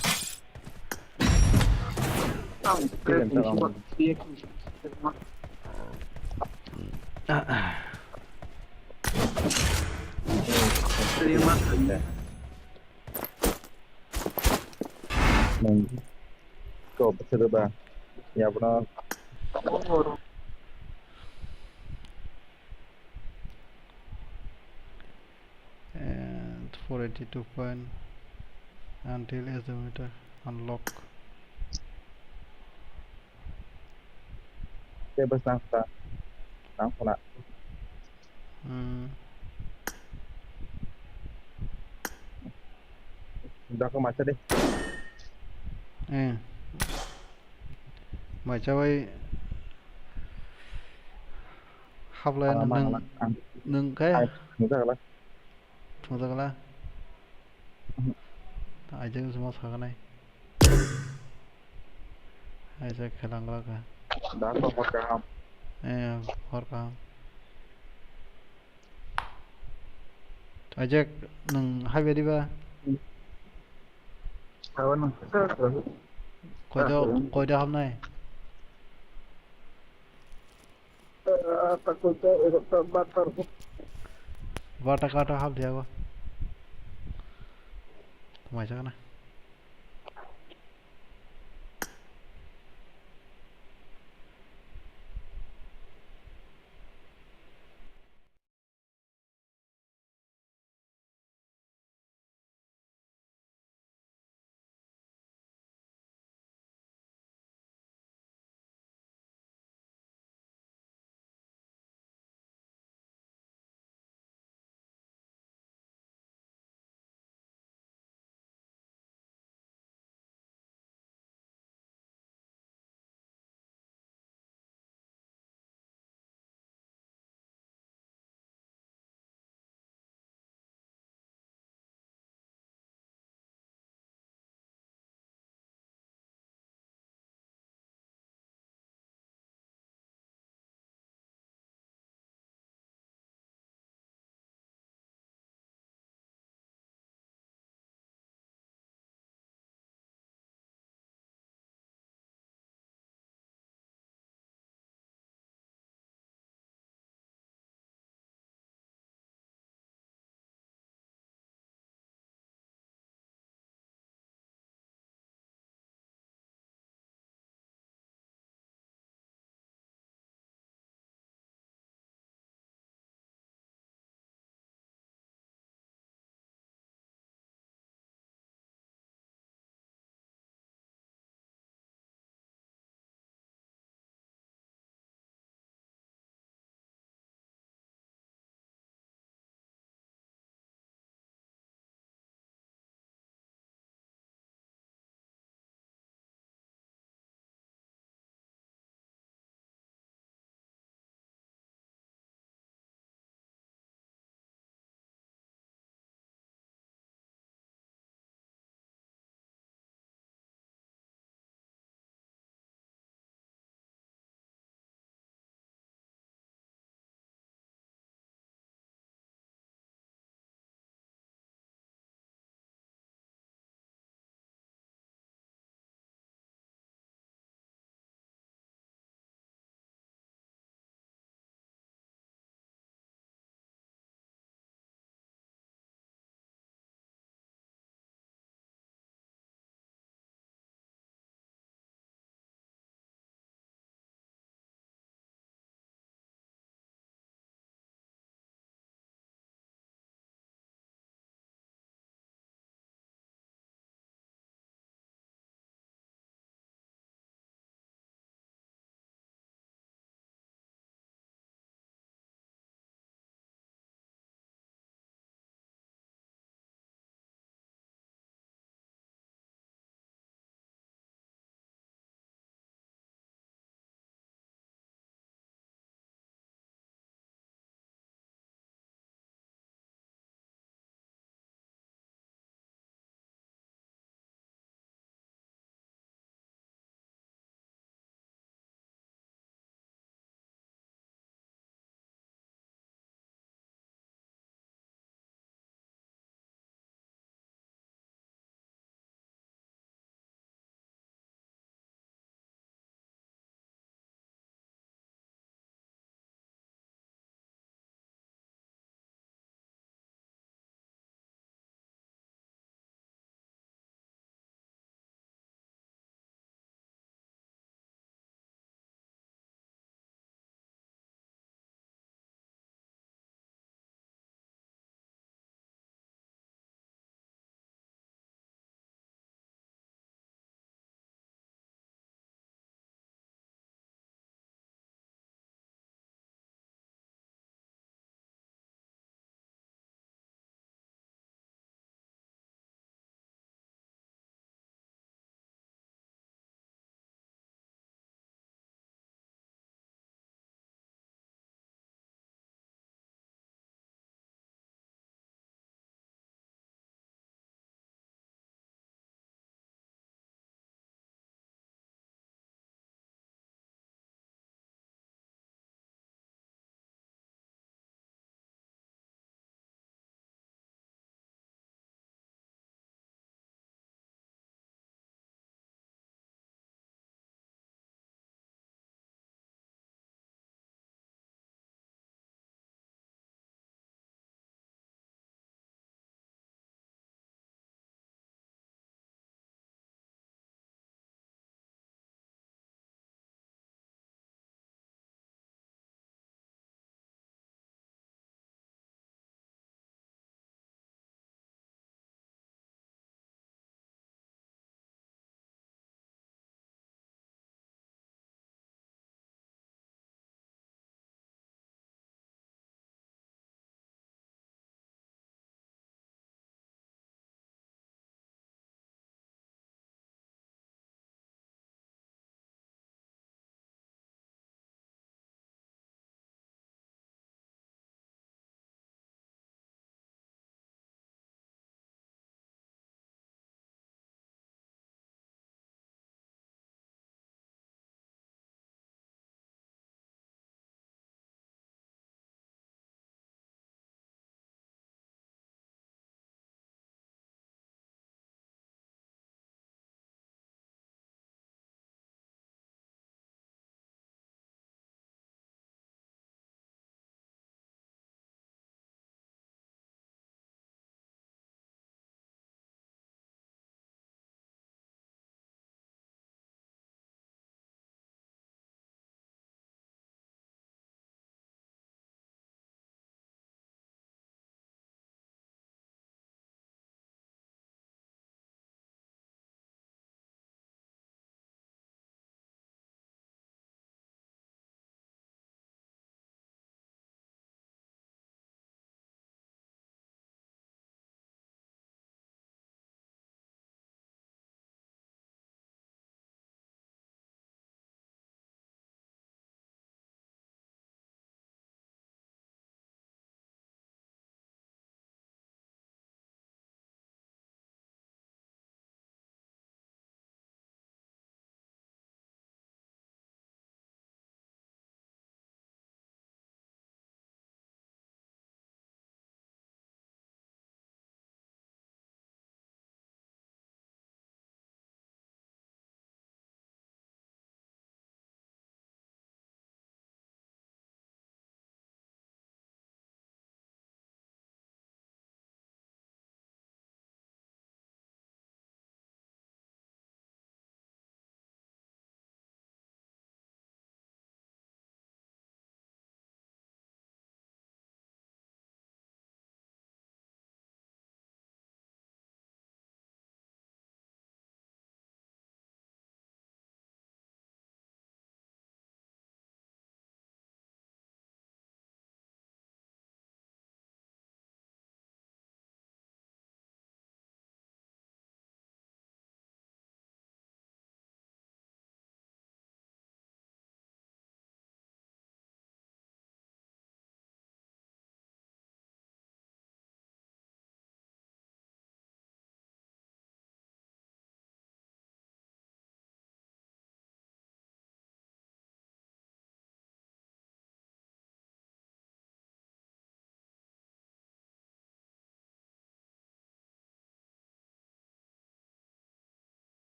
Nung ko bwswk ba ya bono. And four eighty-two point until S W meter unlock. Tei bwsang sa nang khuna. Hmm. Dako macha de. Eh. Macha bai hablai nang, nang kai. Nang kai. Thungjakla. Aijak se ma saganai. Aijak khelang laka. Da to hor kaham. Eh, hor kaham. Aijak nung habya diba? Abo nung. Koido, koido hamnai? Bata kato hap diya go. Mai jaga na.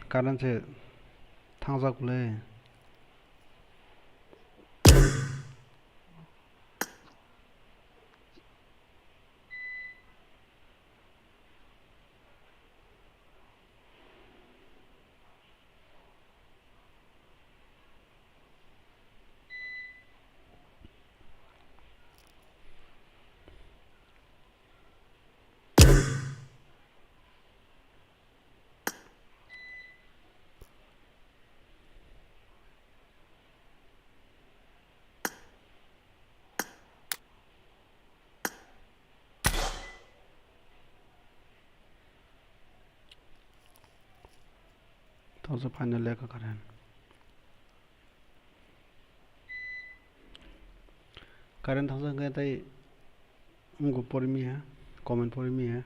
Current se thangjak le. Tongsa final lekha current. Current tongsa hwnkhe tei wngkha porimiya, comment porimiya.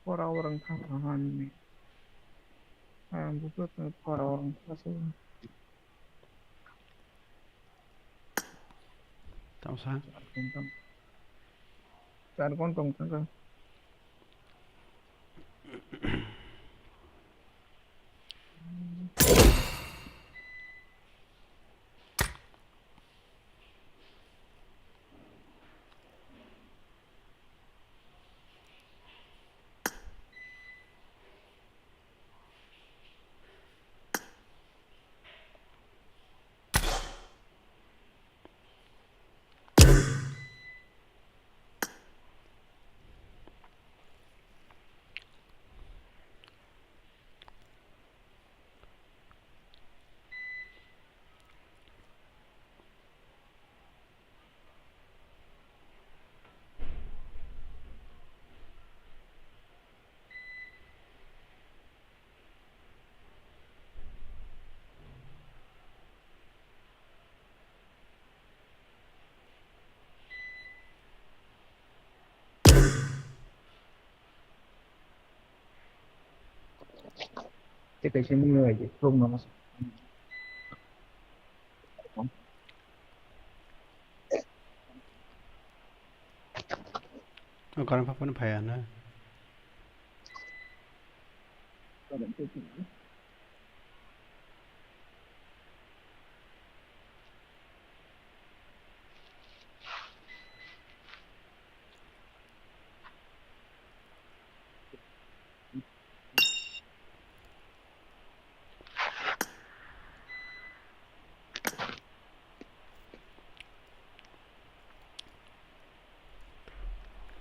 Pora orang thang thang han ni. Ah, buku tu pora orang thang thang. Tamsa. Char kon tong thang. Tei kaisa nini bai de, thok no. O current pha phone phai ya na.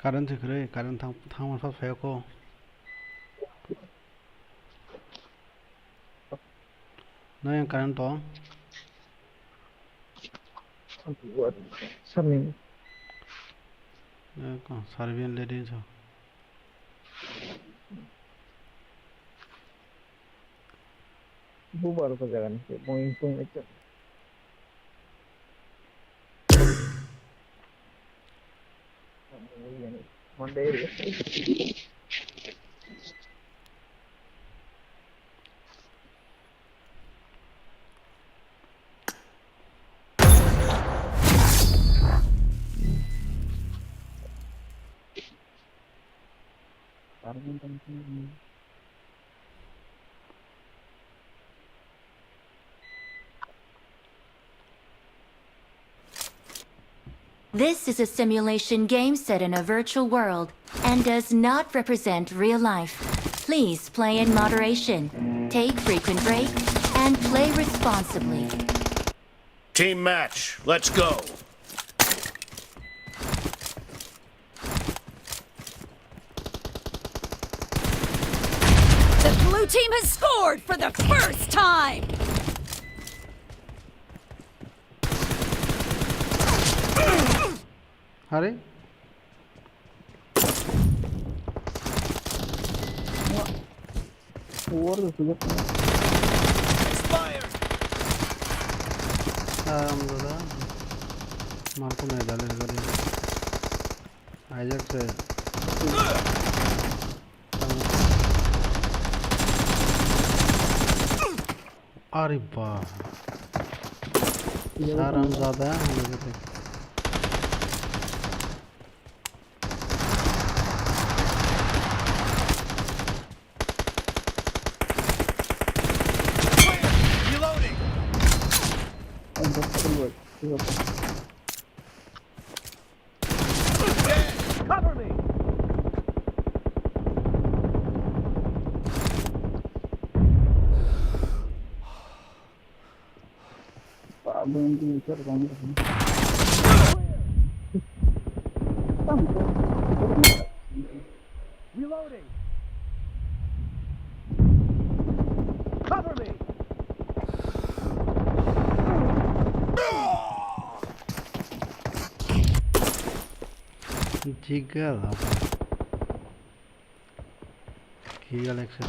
Current se kwrwi, current thang, thangma sab phai o kho. Nang yang current tong? Sani. Eh, ko, Serbian lady so. Bubar ko jaga ni, mo insung itu. Monday. This is a simulation game set in a virtual world and does not represent real life. Please play in moderation, take frequent breaks, and play responsibly. Team match, let's go. The blue team has scored for the first time. Hari? War da su. Expired. Tamam da. Marco ne dale gari. Isaac se. Tamam. Ari ba. Saram zada. Reloading. Cover me. Reloading. Cover me. Jigal apa? Kill eksa.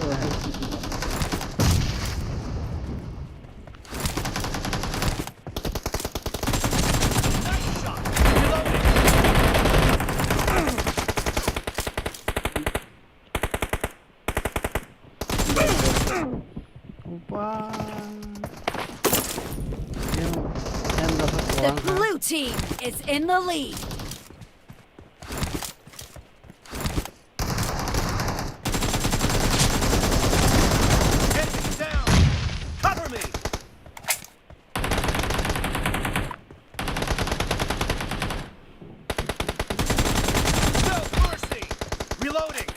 Opa. Yang, yang dapat. The blue team is in the lead. Enemy down! Cover me! No mercy! Reloading!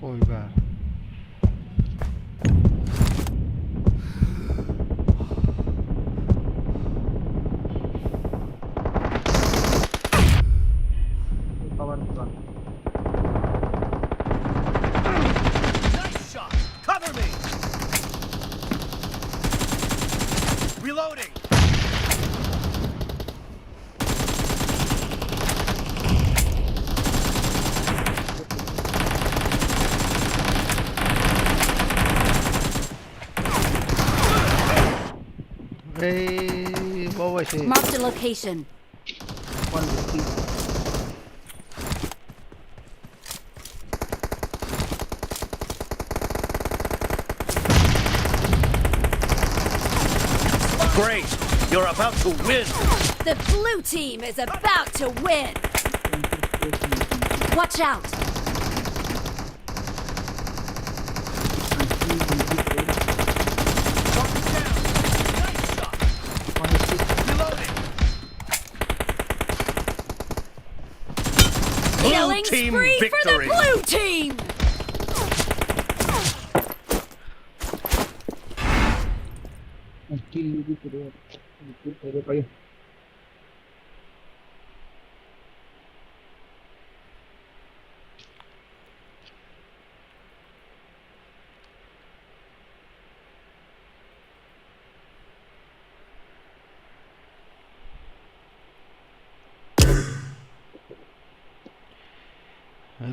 Koi ba. Nice shot! Cover me! Reloading! Hey, what was it? Marked a location. Great! You're about to win! The blue team is about to win! Watch out! Nice shot! Reloading! Killing spree for the blue team!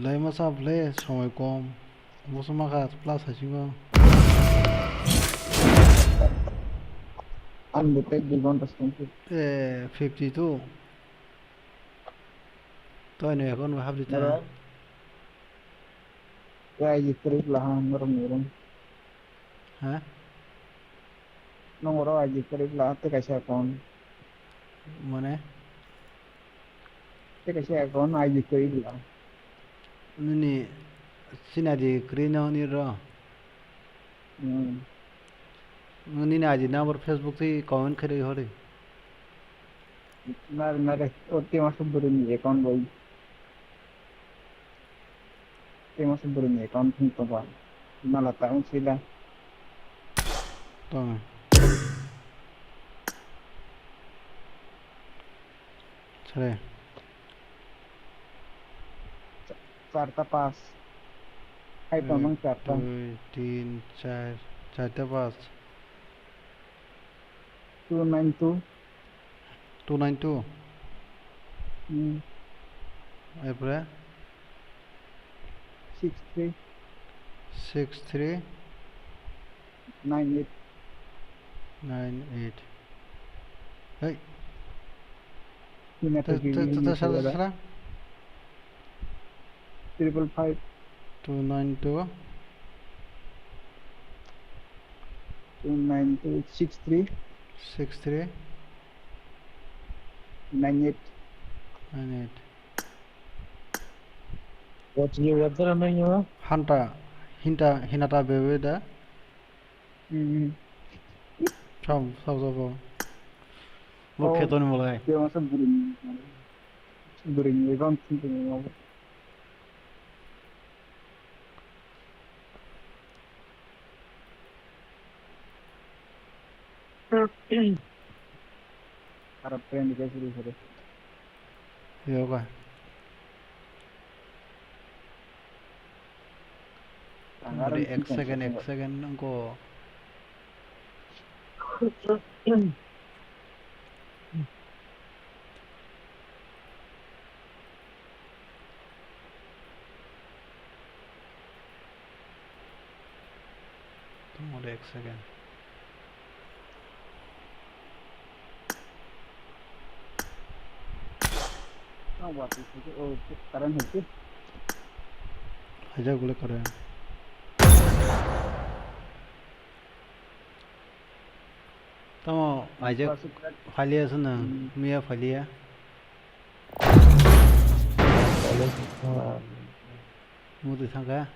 Lai masa ble somoi kom. Boso maka plus haisingo. Ang detect di bonus twenty. Eh, fifty two. Toi no account ba habdi ta. Nara. Ya, I G create lah, ha, ngarang ngarang. Ha? Nong oro I G create lah, te kaisa account. Mane? Te kaisa account I G create lah. Nini sina di create no ni ro. Hmm. Nini I D number Facebook twi comment khe rwi hori. Nare, nare, o tema sumburini account bai. Tema sumburini account thung tongba. Nala ta wng sila. Tong. Sare. Charta pas. Hai tongmang charta. Dui, tin, char, charta pas. Two nine two. Two nine two. Hmm. April. Six three. Six three. Nine eight. Nine eight. Hey. Sina Ta, to ta, ta, ta, sala, sala. Triple five. Two nine two. Two nine two six three. Six three. Nine eight. Nine eight. What's your weather, man? Hanta, hinta, hinata bebe da. Hmm. Sam, sam, sam, sam. Bo khetoni molai. Dia masa buring. Buring, dia kan sini. Harap friend dia sudah sudah. Yoga. Ek second, ek second nungko. Tunggu deh, ek second. Hajar gule kare. Tamo aijak phaliya se nwng, miya phaliya. Mudi thangkha.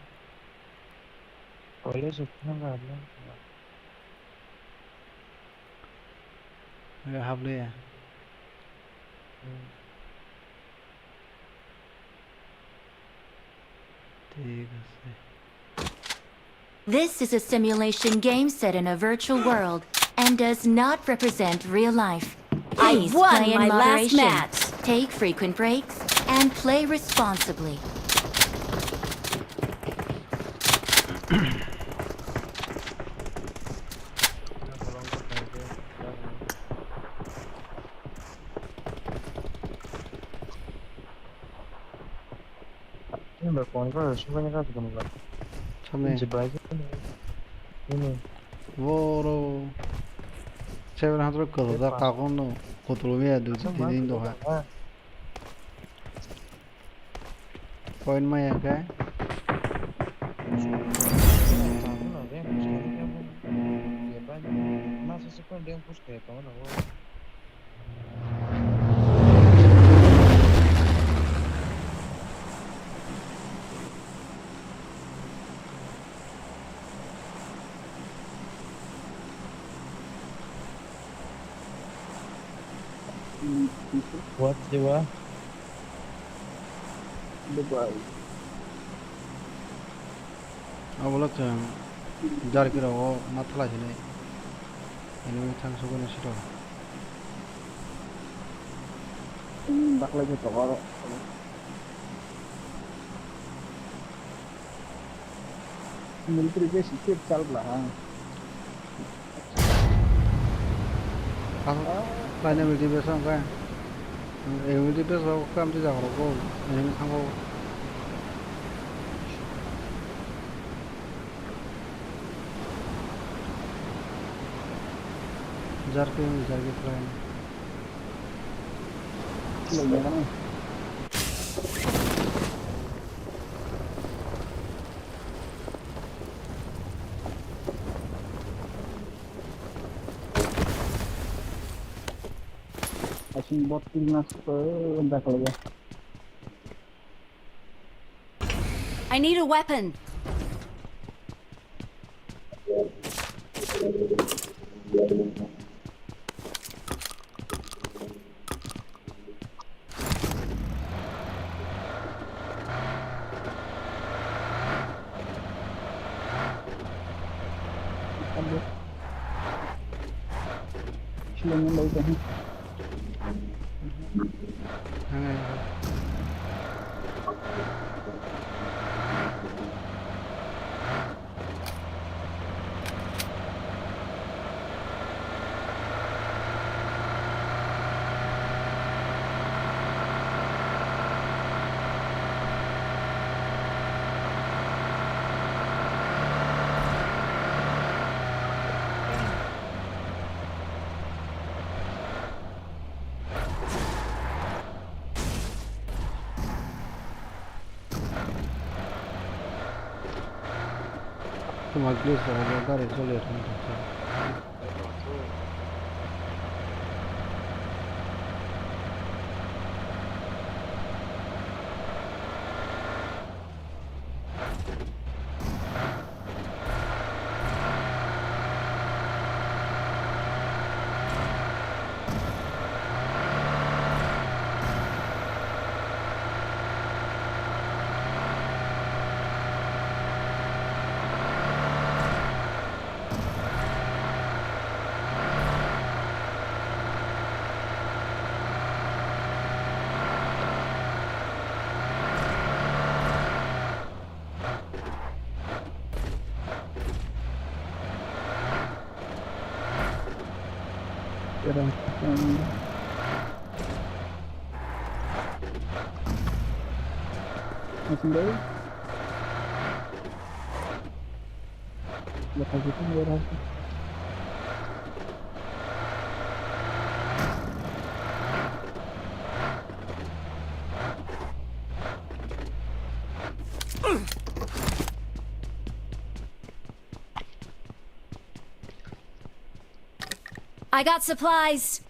Habliya. Thik ase. This is a simulation game set in a virtual world and does not represent real life. Please play in moderation, take frequent breaks, and play responsibly. Samne. Boro. Seven hundred kotol da kakon no kotol miya du tini doha. Point maya khe. What the wa? Dubai. Abo le chwng jarki rogo ma thala hinwi enemy thang sugwi sito. Daklai khe tongo aro. Military base khe chal bla ha. Kaisa kaisa military base wngkha. Military base rok khe amtwi jaga rok bo enemy thango. Jarke, jarke plan. Asing bot pin mas ko dah kalau ya. I need a weapon. Tuma glitch rok bo gari choli ya thung thung se. I got supplies.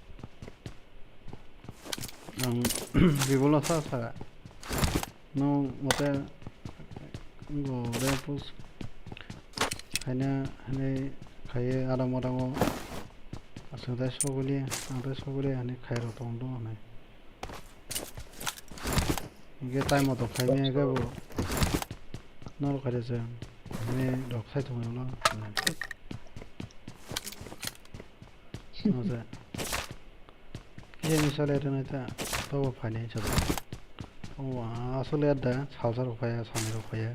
Ang bibolo sa sa. No mote go re pus. Haina hanai khaiye adam adam o. Aswng tai soguli, ang tai soguli hanai khairok tong do hanai. Hingke time moto khaimaya khe bo norok khaida se mane rok sai thumai ulo. Kisa misa le rwnai ta tobo phainai chwla. Omo aswk le da salsa rok phaiya, samni rok phaiya.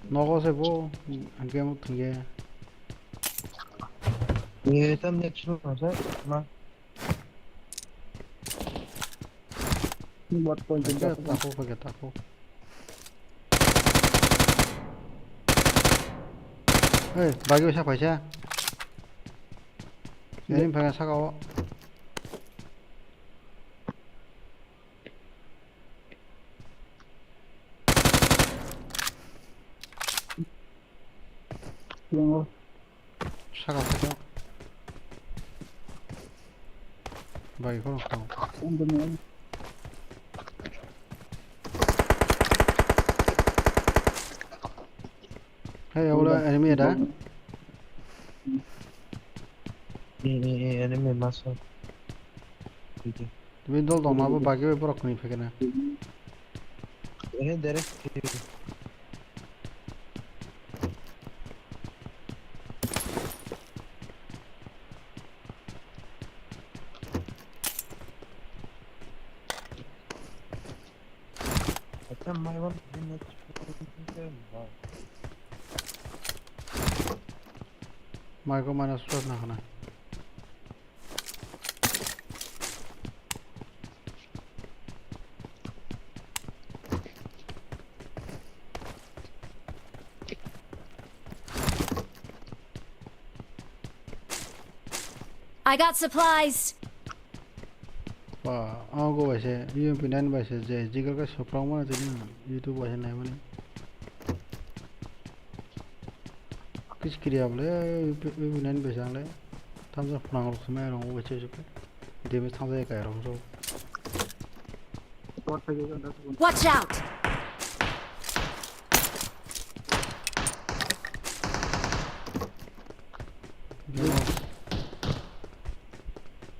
Nogo se bo, hingke omo thwngya. Ye, tam next room ase, ma. Bot point. Hingke tako, hingke tako. Ei, bagi sa paisa. Ini pakai saka o. Yang o. Saka saka. Bai, kono kono. Yang bener. Hey, udah. Udah. Enemy ada. Ini, ini, ini enemy masuk. Gitu. Tumi dol tong ma bo bagi bai borok kwnwi phaikhe na. Eh, direct. Acha, mai wan. Mai ko mana susah na khana. I got supplies. Ba, ang go bai se, U M P nine bai se, je jigal ka soprang mano tini YouTube bai se nai mani. Kis kiriya bole, U M P nine bai se ang le. Thamsa phunang rok se mai rong bai se se. Demi thamsa ya kai rong so. Watch out!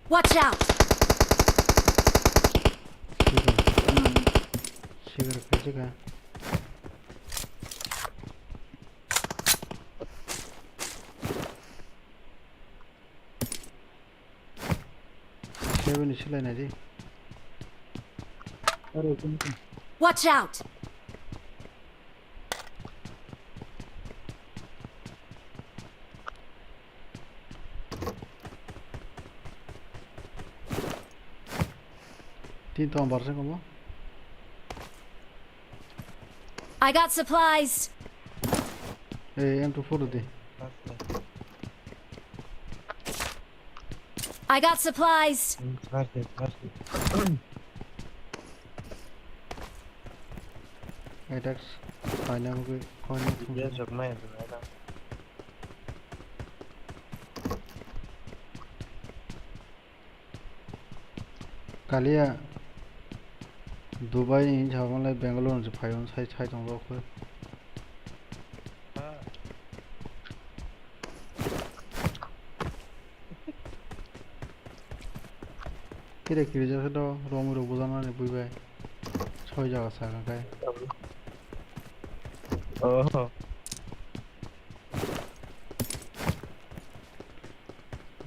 Watch out! Sigar khaijaka. Seven ni silai nai di. Watch out! Tin tong bar se komo. I got supplies. Hey, M two four di. I got supplies. Hey, Dex, khaina mungwi, khaina mungwi. Kalia Dubai ni hinwi samalai Bangalore ni phaiwi sai sai tong rok khe. Kire kire jasa do romi rok bujana ni bui bai. Soi jaga sa kai. Oh.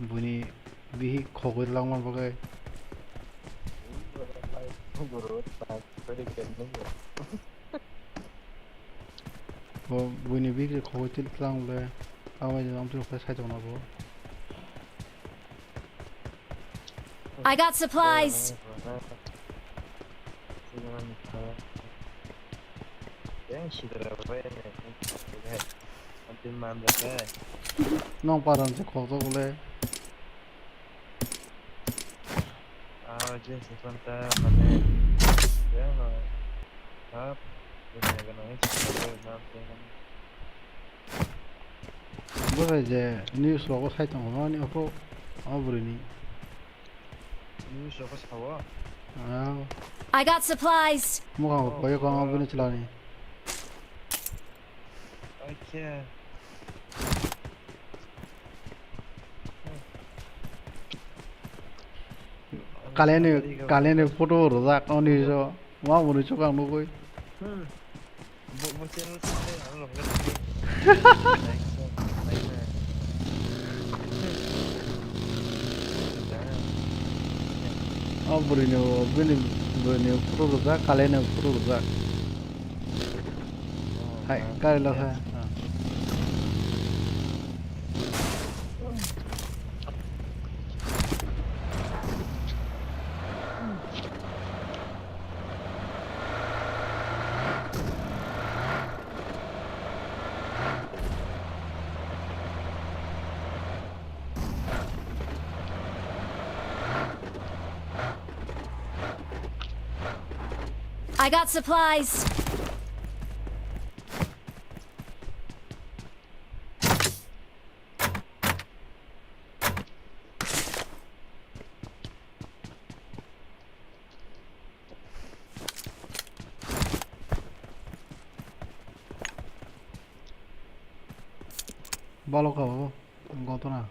Buini bihik khogwi langma bagwi. Bo buini bihik khogwi til tlang le. Abo jang twi khe sai tongna bo. I got supplies. Nong paran se khokjak le. Bwsai je news rogo sai tongo ani opho o bwrwini. News rogo sao? Ah. I got supplies. Mukhang oh, koi kong oh. Abini chlani. Acha. Kaleni, kaleni photo rwjak oni jo. Ma muni chukang nugui. Hmm. Bo, bo channel site ang log gani. Like, like na. Ah, bwrwini, bini, bwrwini photo rwjak, kaleni photo rwjak. Oh, hai, ah, gari lo yes. Hai. Ah. I got supplies. Balo ka bo, gotona.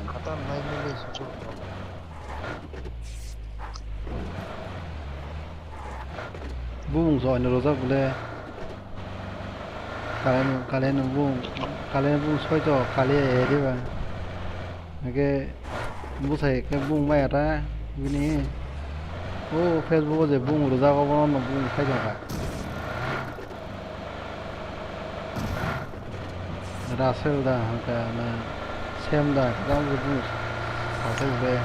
Khata nai nai le suchuk. Bumung join rojak bole. Kalen, kalen bumung, kalen bumung soito kali ya diba. Hake bwsai khe bumung maya ta bini. O Facebook o je bumung rojak obo no bumung sai tongkha. Russell da hwnkha na Sam da kwbangma bumung satok bai.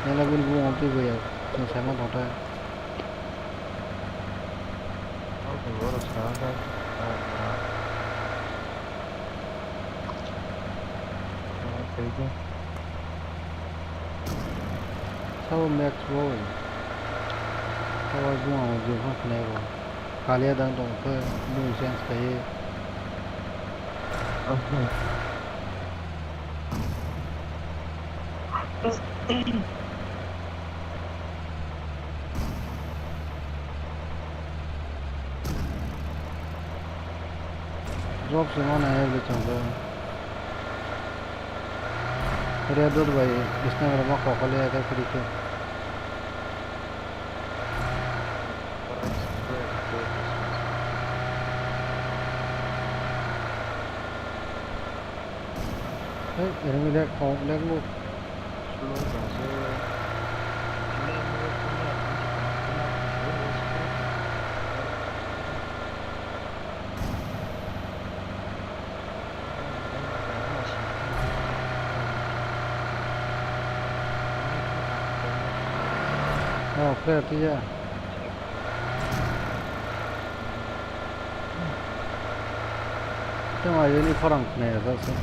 Nela bini bumung twi bai ya chwng saima tongthai. Borok sana kha. Ah, ah. Thank you. Sabo Max boy. Sabo bung ang jil phang khnai bo. Kalia dang tong khe bung change khai. Drop se mana ya le chang ba. Red dot bai sniper ma kokole ya ta kiri ke. Hey, enemy leg, oh, leg move. Oh, player tiya. Tamo ayuni khorang khwnaya jak se.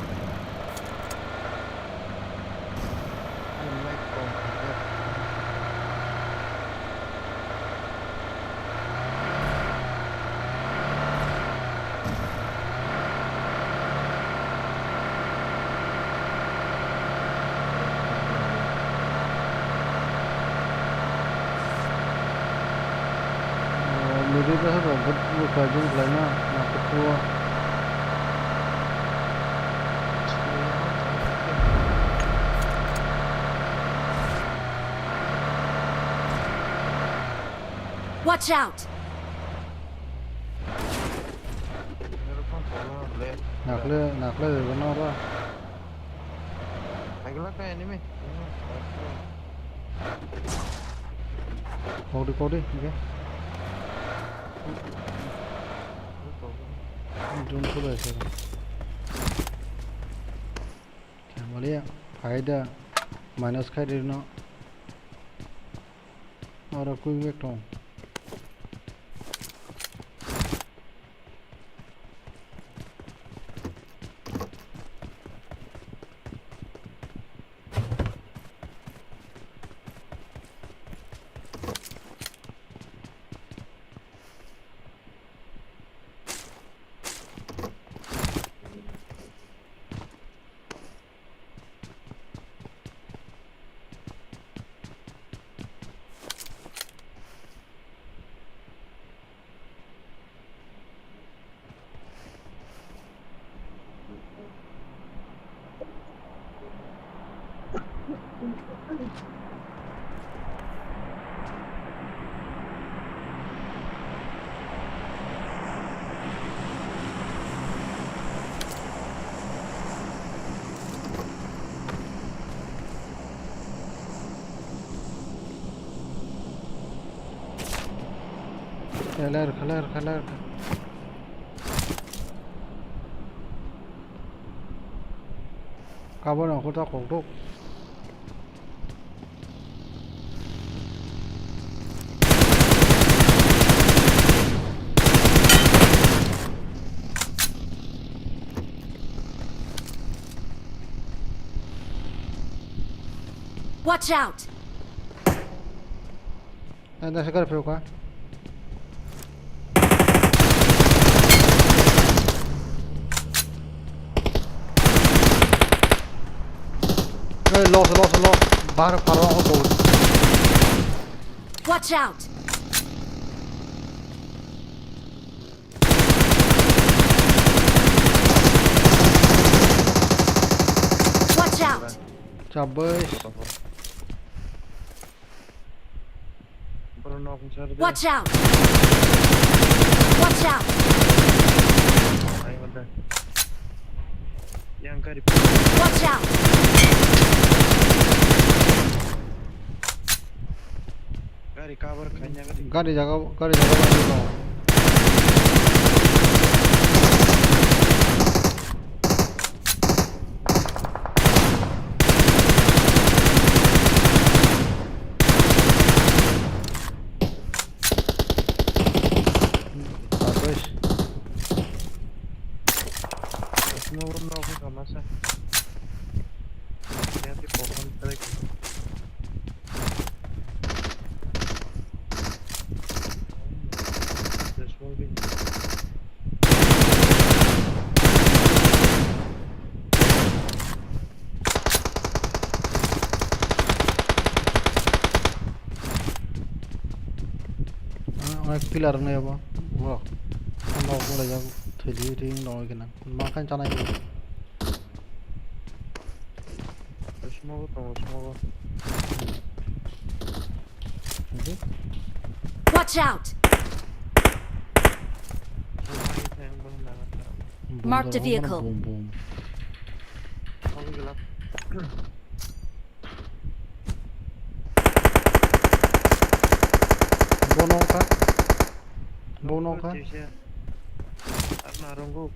Middle o rok bo kaijon khlaima nakhe phuru. Watch out! Nakle, nakle, no ba. Agla ka enemy. Kodi, kodi, okay. Drone pura ase. Malia, faida, minus khai rino. Oro quick back tong. Khaler, khaler, khaler. Kabor ang kota kokdok. Watch out! Ada segar phe ka. Hey, lost, lost, lost. Bahar paro ako to. Watch out! Watch out! Chabais. Bro, knock inside there. Watch out! Watch out! Yang gari. Watch out! Gari cover khaina gari. Gari jaga, gari jaga. Nogo, nogo, kamasa. Yang di pohon tadi. Terus mungkin. Onek pillar wngnai abo. Bo. Ano abo lai jak thwili ring dong kena. Ma khan chanai. Smoke tongo, smoke. Watch out! Marked a vehicle. Boom, boom. Bono kha. Bono kha. Arna rongo.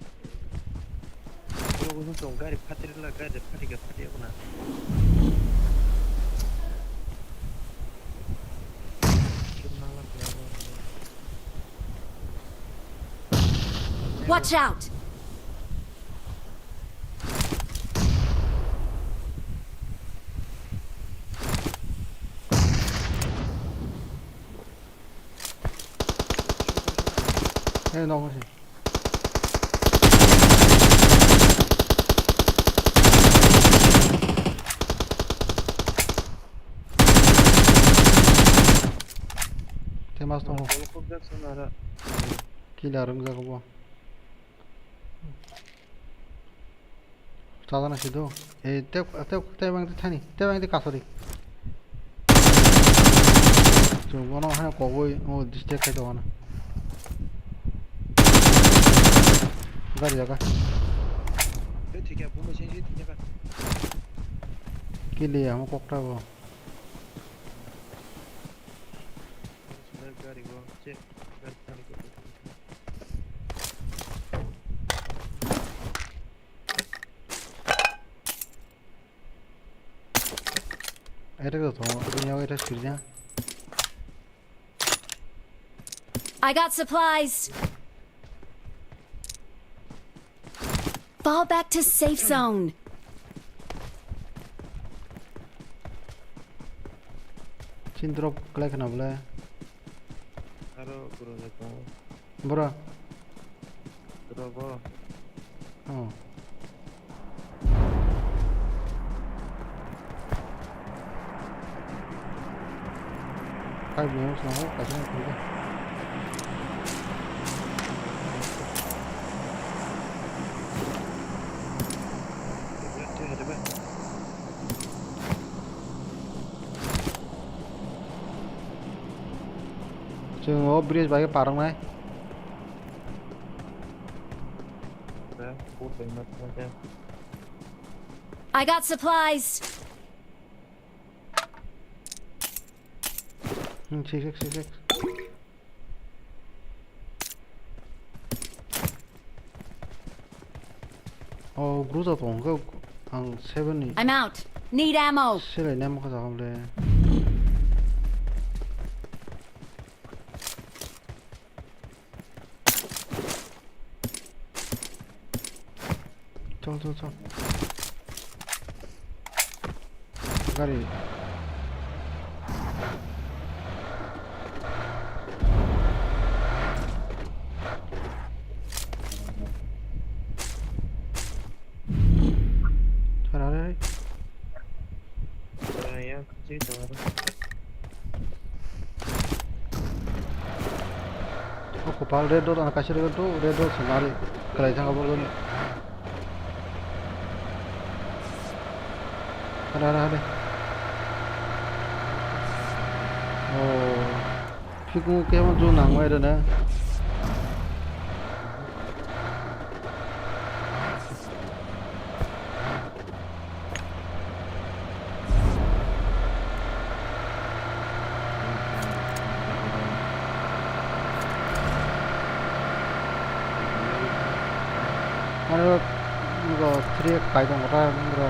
Oro bo tong gari phatri la, gari phatri ga phatri abuna. Watch out! Eh, no, no. Temas tongo. Killer wngjago bo. Chajana sido. Eh, tep, tep, tep ang thani. Tep ang kasori. Chwng bono hai kogwi o disturb khai tongo. Gari jaga. Kili amo kokta bo. Gari bo. Attack to thong, ini aku attack sirnya. I got supplies. Fall back to safe zone. Chin drop khlai khna bole. Aro guru jato. Bro. Bro, bro. Oh. Five minutes now, kaisa na thangkha. Chwng o bridge bai parwngnai. I got supplies. Hmm, six six six six. Oh, Groza tongo, ang seven ni. I'm out. Need ammo. Selai nai mokha jagam le. Chol, chol, chol. Gari. Thara re. O kopal red dot ano kaisa red dot, red dot se nari kwlai thang abo gani. Hade, hade, hade. Oh. Phikung khe mo ju nangmai rwna. Aro bo three X kai tong khe bro.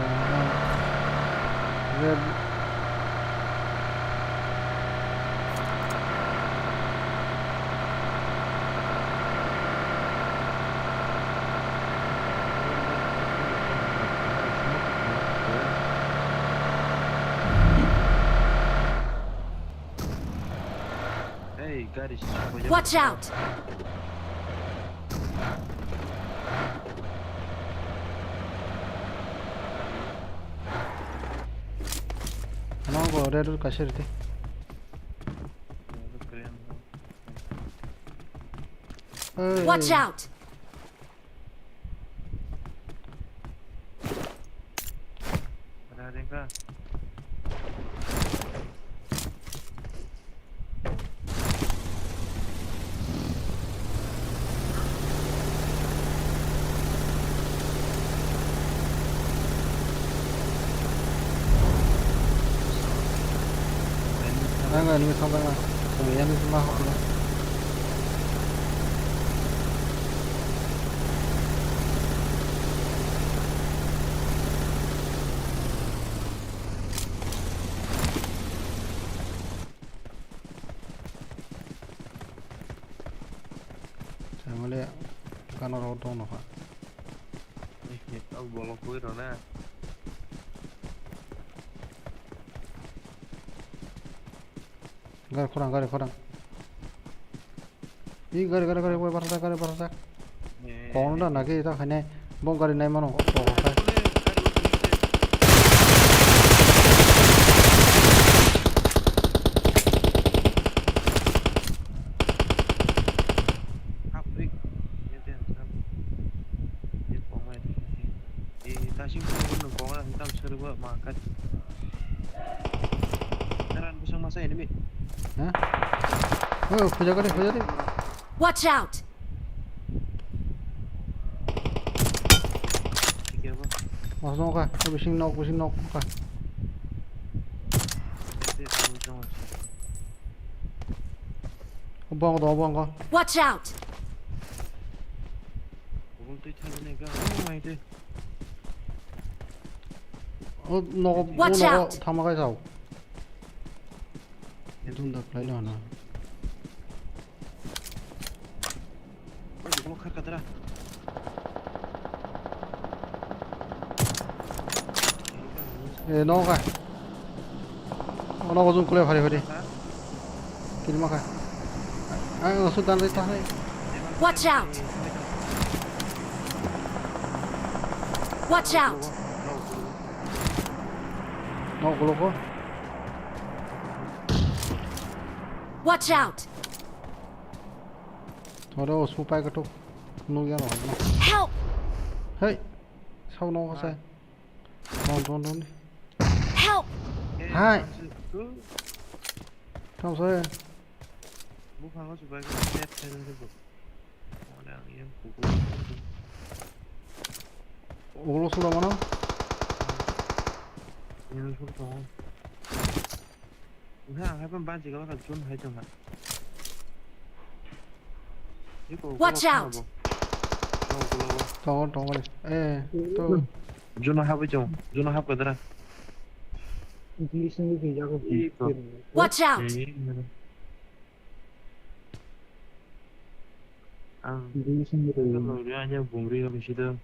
Watch out! Ano go red kaisa rite. Watch out! Ang enemy sampai lah. Kami enemy semua aku. Samale kano ro dong no ha. Bolok koi ro na. Gari khorang, gari khorang. Ih, gari, gari, gari, gari, barajak, gari, barajak. Kong da nagi ta khainai. Bong gari nai mano. Haprik. Ini dia, sam. Ini pokoknya ini. Eh, tasing pun pun pokoknya hitam seru banget, makan. Taran busang masa enemy. Hah? Oh, khuja kare, khuja kare. Watch out! Mas nokha, bising nok, bising nok kha. Bong do, bong ko. Watch out! Oh, nogo, Watch out! Nogo thama kai sao. Dunda khlai no hana. Eh, nogo kai. Nogo jung kule phari phari. Kilma kai. Ang osu dan ri ta hai. Watch out! Watch out! Nogo ko. Watch out! Oro osu pai katuk. Nugya no. Help! Hey! Sao nogo sai. Ron, ron, ron. Help! Hai! Tamo se. Buphango chubaikhe net khaina se bo. Mane ang yang kuku. Ulo sura mano? Yang sur tongo. Wngkha ang haiphano banchi gabakha jun hai tongkha. Watch out! Tongo, tongo. Eh, to. Juno habwi chong, juno hab kadra. Watch out! Ang lori anya bumri habwi sido.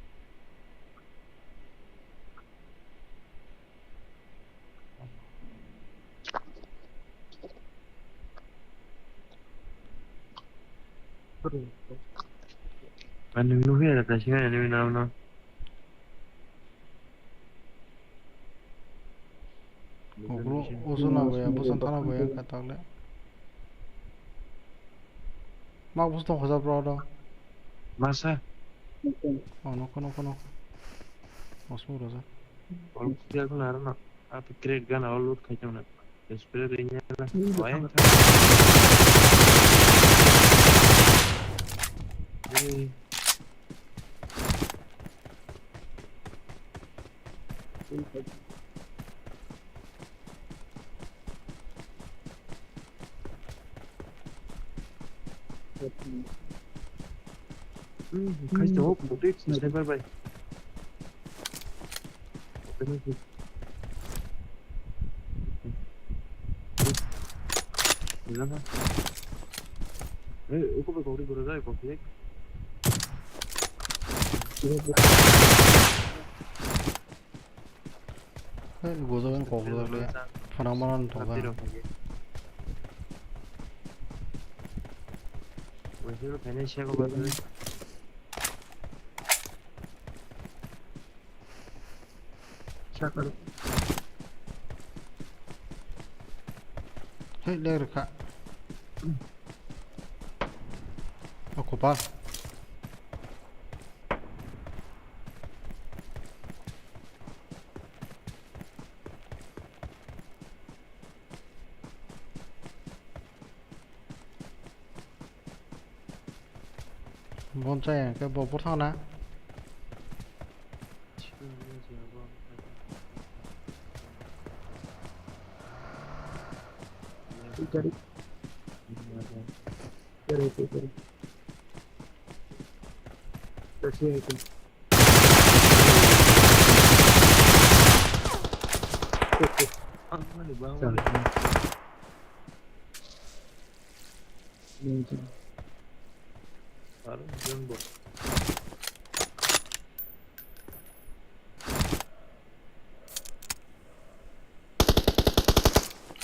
Ani nungya da kasinga ani nang no. Kokro usu na boya, busan thana boya, katak le. Mak busu tong khoja bro do. Masa? Oh, nokho, nokho, nokho. Osmo roja. Ol kuya ko naro na. Api crate gana ol lut khai tong na. Spray re nya na. Wayang kha. Eh. Hmm, khai to, buti sniper bai. Jaga. Eh, uko bai kok ri gura jai kok ni. Hei, gojagan kok rwjakle, phana mana wng thangkha. Hati rok hai. Zero khainai sego ba. Sakal. Hei, leg rwkha. O kopal. Bon chaya hwnkhe bo buthang na.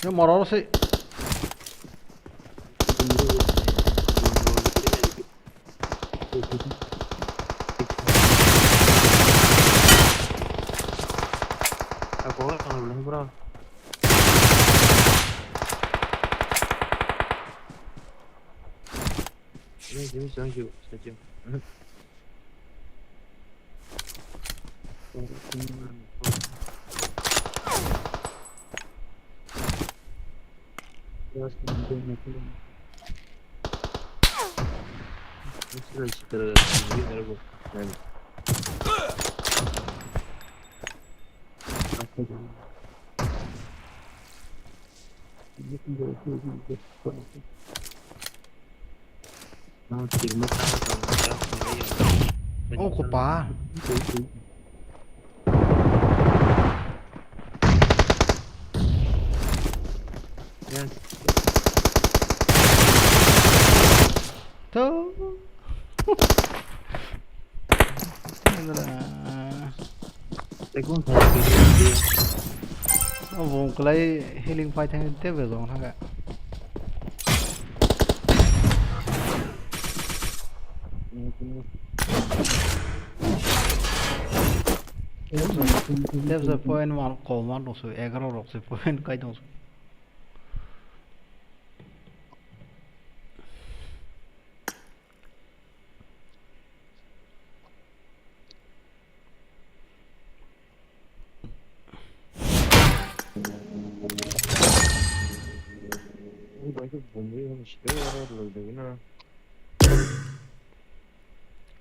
Yo, moro se. Ako, ano lang, bro. Ini jenis yang ju, saja. Oh, ko pa. To. Ekdom. O bung kwlai healing pai thang tei belong thang. Tep se point mal kol man dong su, egaroh rok se point kai dong su.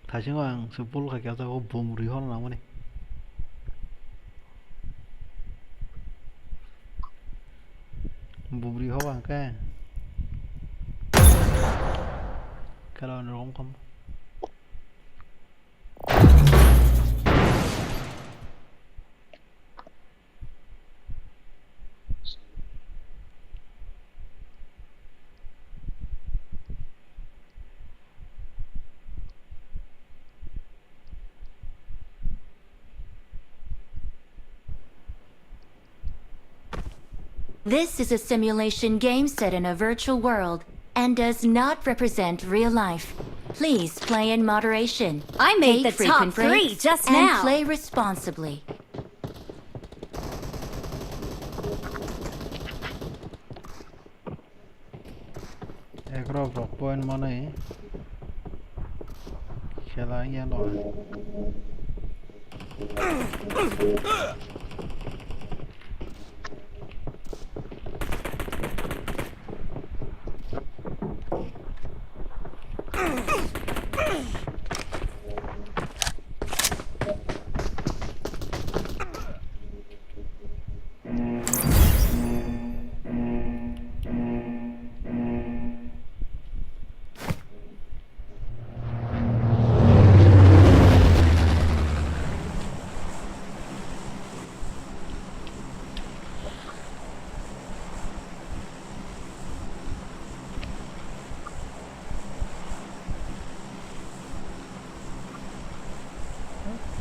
Thaisingo ang se pull khaikhe o jaga o bum rihorna nangmani. Bum rihoba hwnkhe. Kalo ni rokom kam. This is a simulation game set in a virtual world and does not represent real life. Please play in moderation. I made the top three just now. Take frequent breaks and play responsibly. Ekrok rok point manwi khela wngya no.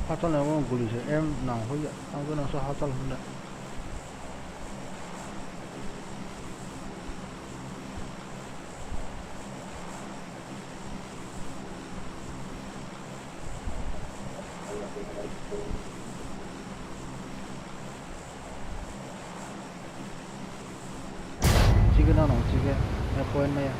Hachal ni omo guli se em nang hoi ya, ang gana so hachal hwnda. No, no, chike. Ya point maya.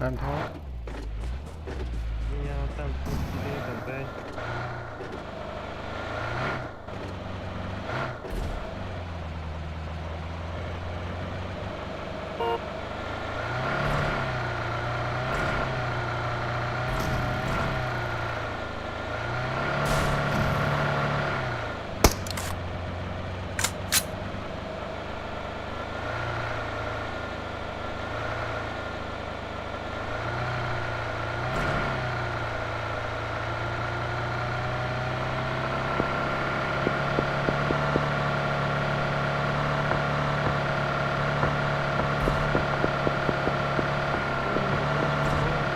Kan tho.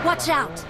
Watch out!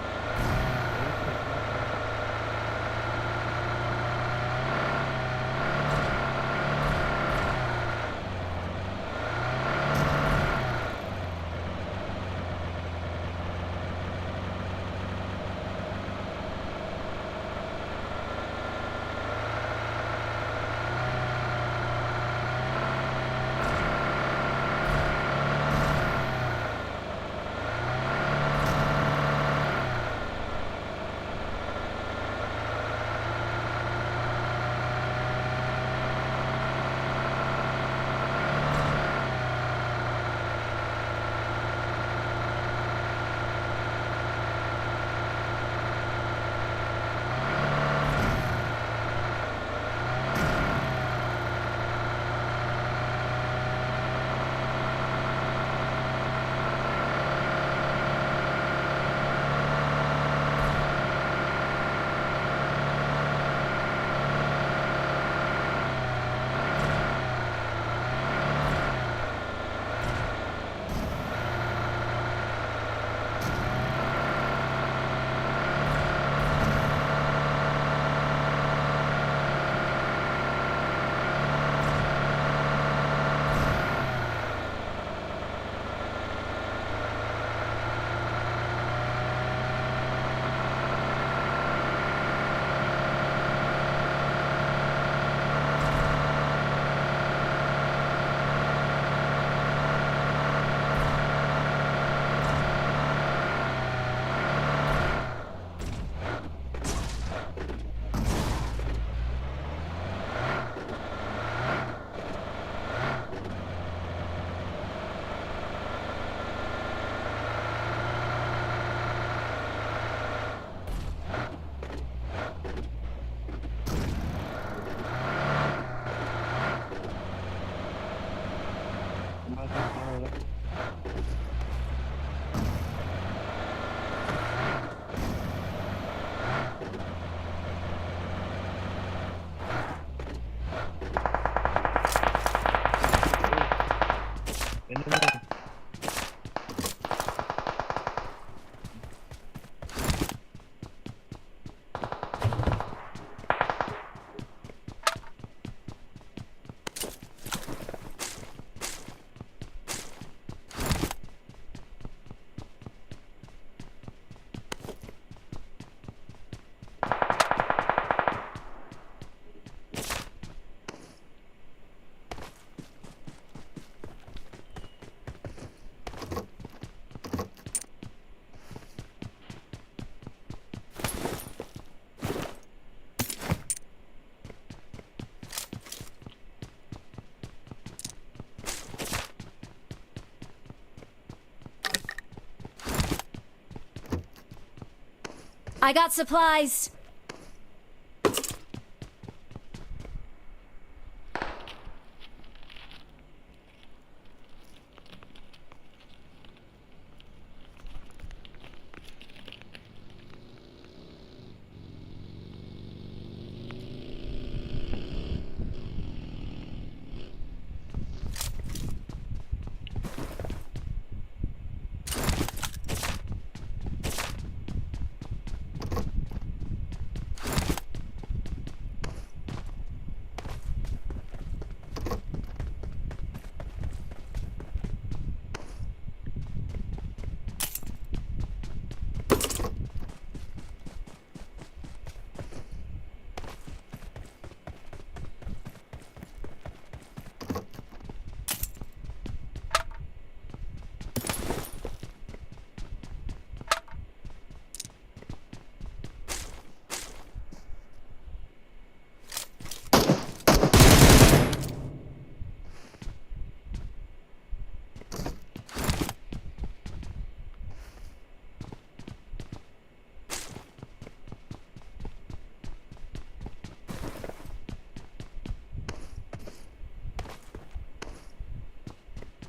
I got supplies.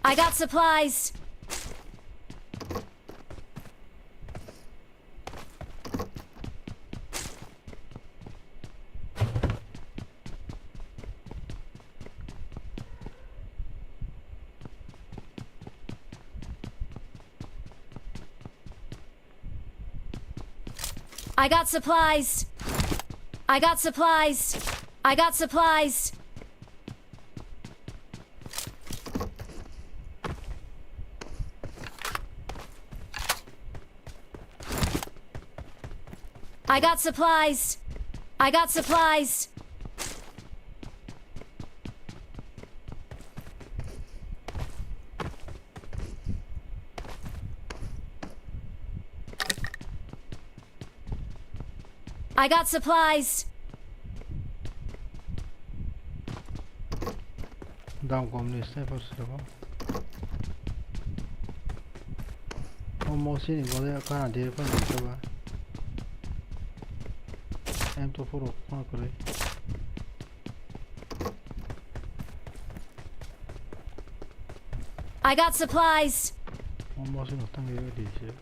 I got supplies. I got supplies. I got supplies. I got supplies. I got supplies. I got supplies. I got supplies. Dam kom ni sniper se bo. O mouse ni bole kana de pa ni ba. M two four ko kwrwi. I got supplies. Mo mouse no tang ye di se.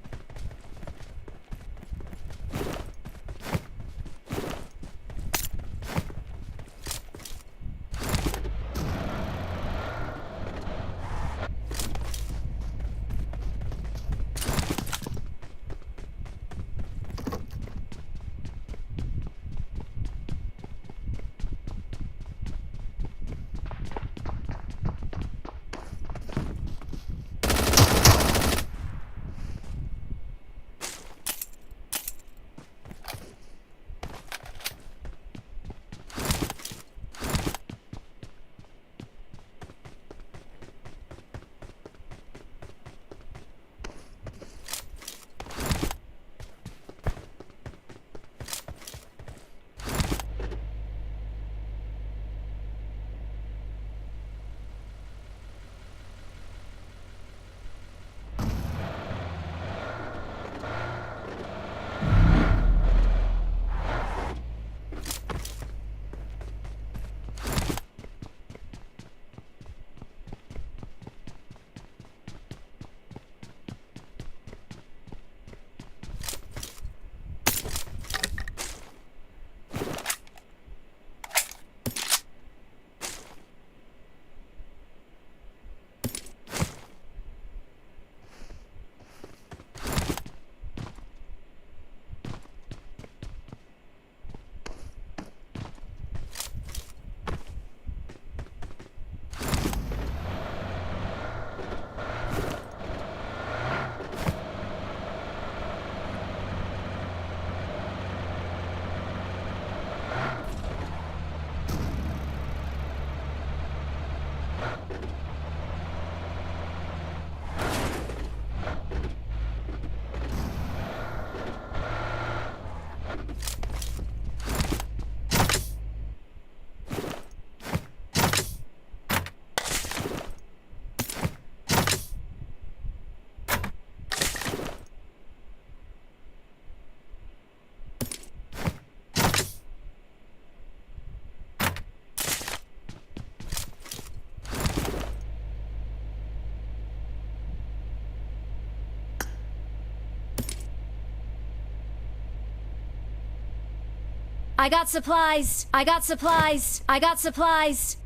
I got supplies. I got supplies. I got supplies.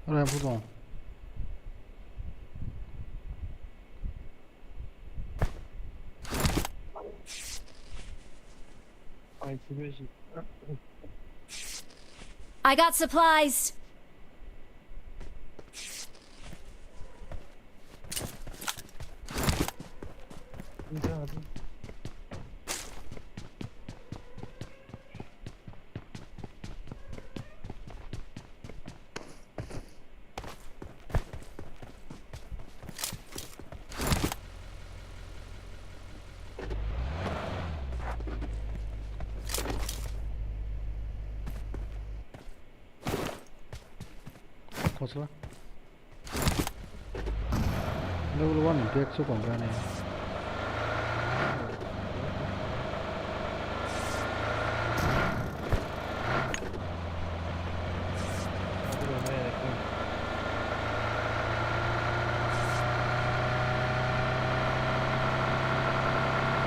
Ora, bro. I got supplies. Kochla. Level one ni bag se kong kha ne.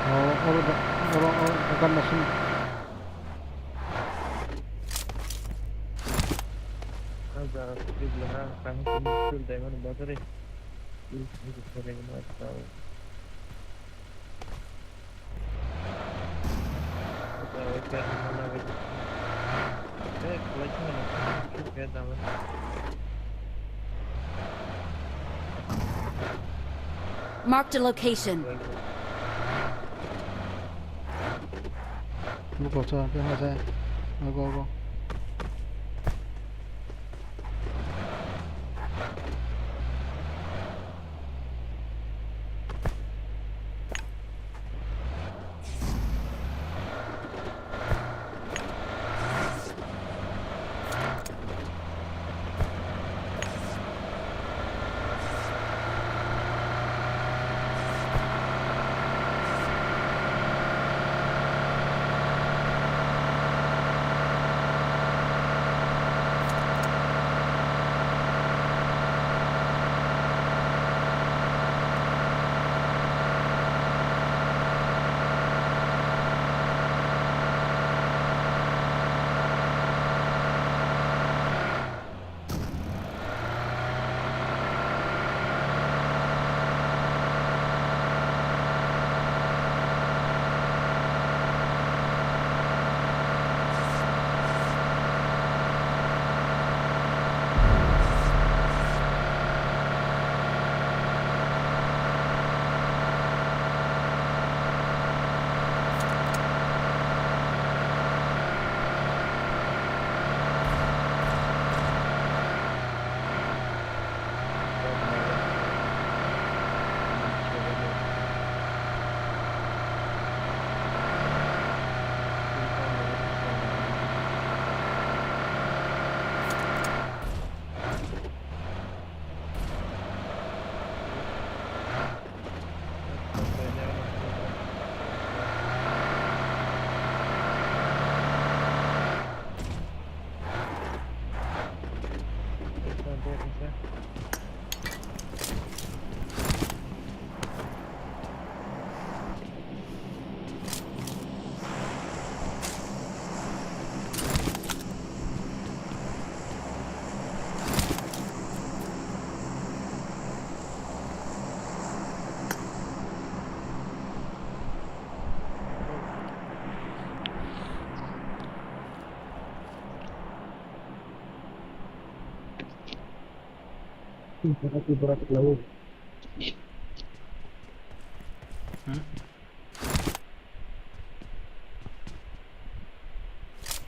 Oh, oro, oro, oro, oro, oro, oro, Ah, jaga script laha, kaham sini skill diamond bazar e. Skill sini skill diamond bazar. Jaga script laha, kaham sini skill diamond bazar e. Eh, collection laha, skill diamond. Marked a location. Buko cho, tei hwnjai. Ogo, ogo.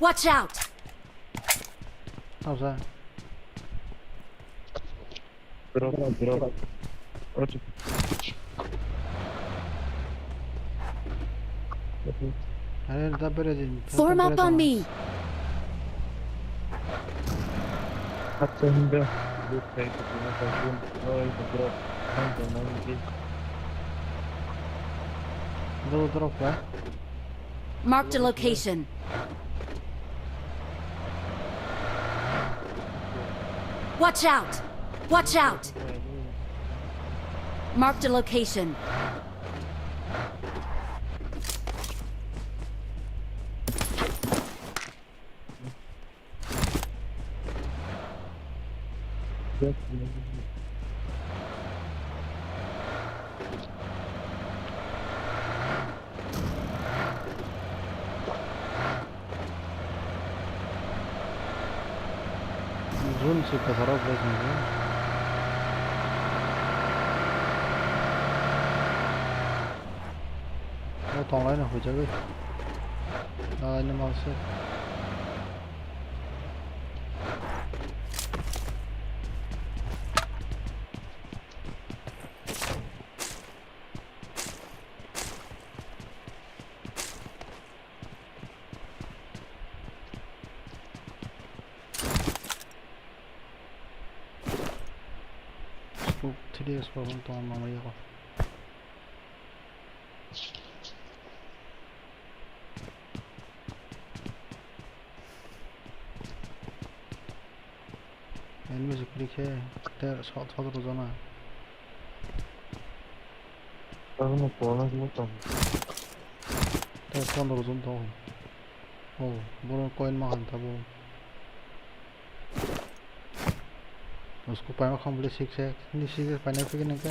Watch out! How's that? Drop, drop. Are da bere din. Form up on me. Acha hinda. Good side to the drop. Drop, drop, ha? Marked a location. Watch out! Watch out! Marked a location. Zone se kwcharo bai chwng se. O tonglai no hujagwi. Nalaini mangse. Smoke, three X four tong mama yago. Enemy se kiri khe ter sot sot rojana. Tabuk no polo simo tong. Ter pondro jon tong. Oh, boro coin ma han tabo. Usko paima kham bole six X. Ni six X paina phikhe nangkhe.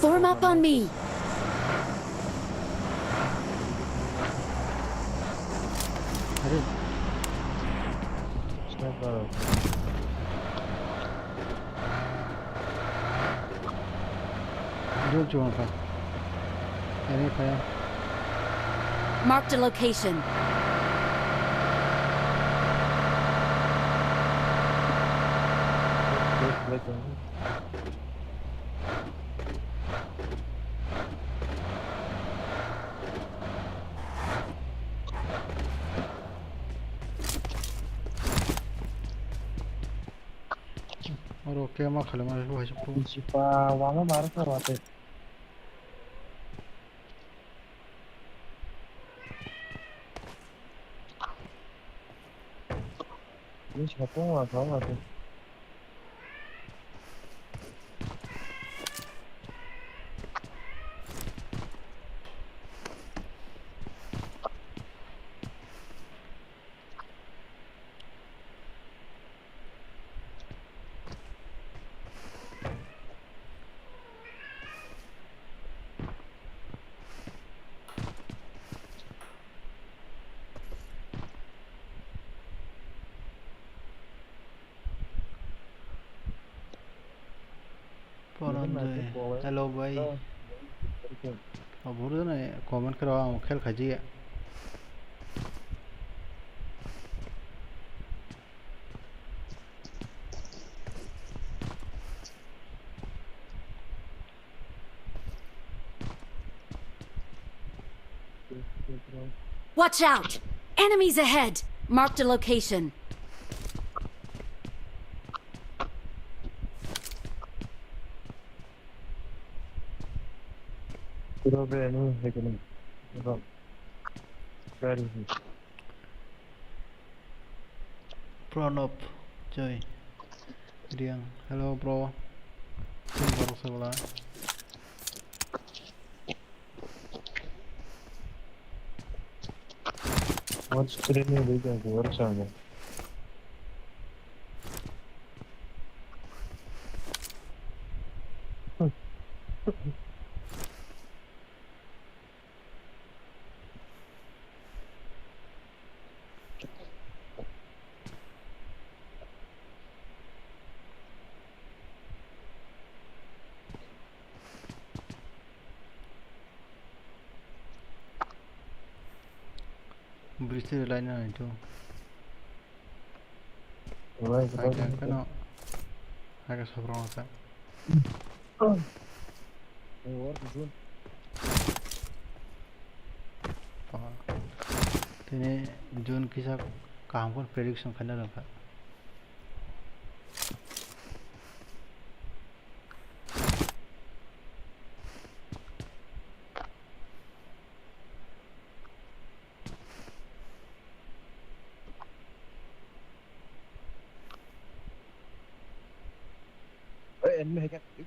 Form up on me. Are. Sniper. Dul chuang kha. Ani phaya. Marked a location. Oro khe ma khailama hai se phuru. Jipa wama mar kha wate. Ni sapung wa kha wate. Poranjoy, hello bhai. Obo rwgano comment khe rw, ang khel khajiya. Watch out! Enemies ahead! Marked a location. Puro be ani hekene. Puro. Gari hi. Pranab Joy. Riang, hello bro. Sini borok se bwla. What screen ni video ko wala sa. Bridge ni line na itu. Right, right. Hai ka kano. Hai ka sobrang sa. Tini June kisa kaham khe prediction khaina rwkha.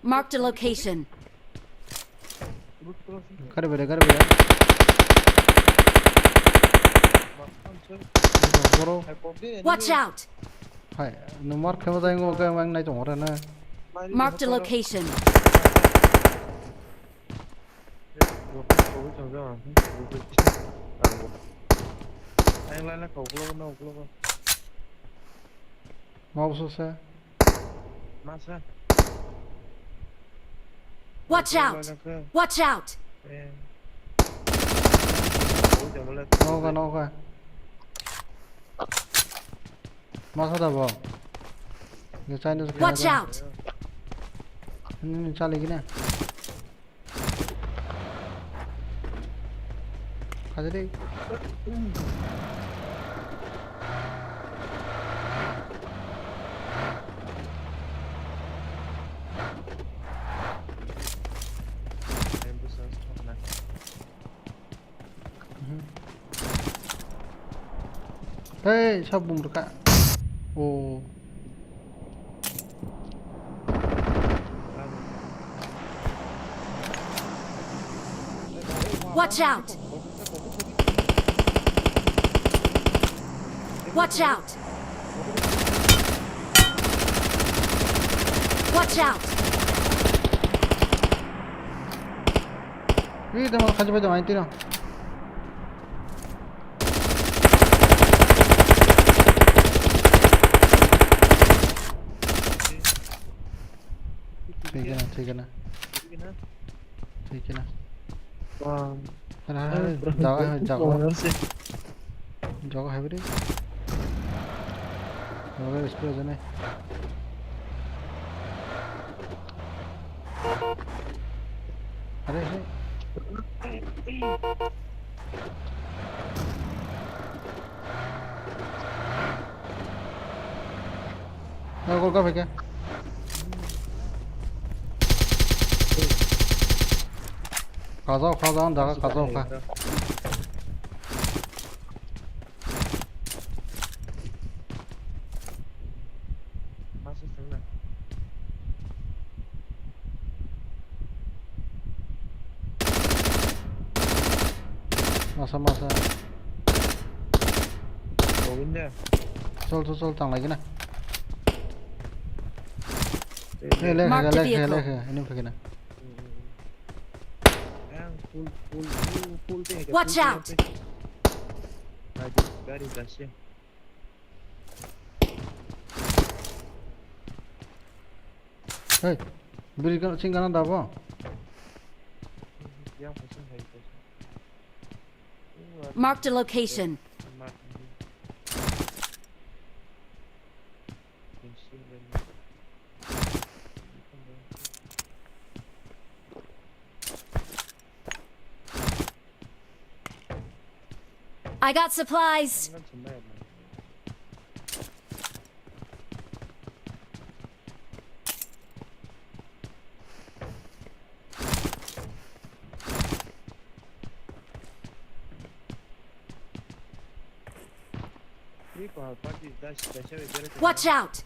Marked a location. Gari bere, gari bere. Boro. Watch out! Hai, no mark khema jai ngo, khe ang nai tongo re na. Marked a location. Ang laila kau, ulo no, ulo no. Mau susa. Masa. Watch out! Watch out! Noga, noga. Masa da bo. Watch out! Ini chali gini. Khaja de. Hei, sab bum rwkha. Oh. Watch out! Watch out! Watch out! Ih, tamo khaji bai tamo, aintino. Thik na, thik na. Thik na. Wah. Hara, hara, jaga, jaga. Jaga hai bari. Jaga explore jane. Are, are. Na gol ka phai khe. Kajao, kajao, daga kajao kha. Masa, masa. Chol, chol, chol, tanglai gana. Mark the vehicle. Ini phai gana. Watch out! Hey, bridge gana, sing gana dabo. Marked a location. I got supplies. Watch out!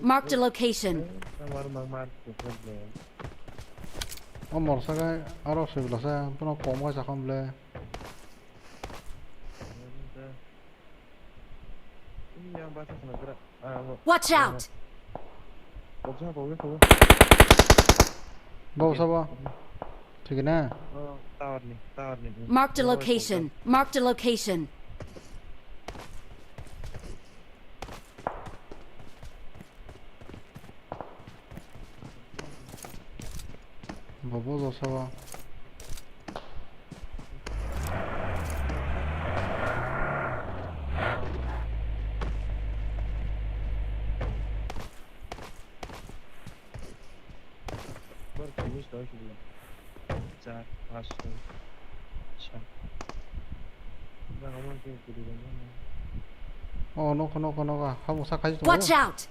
Marked a location. Amar mang mar khe khe. O morsa khe aro sibla se, bono kom khe sakham le. Watch out! Bau sabo. Thik na? Marked a location. Marked a location. Bobo josaba. Char, pas, soi, sat. Oh, nokho, nokho, nokho. Habung sak khai tongo. Watch out!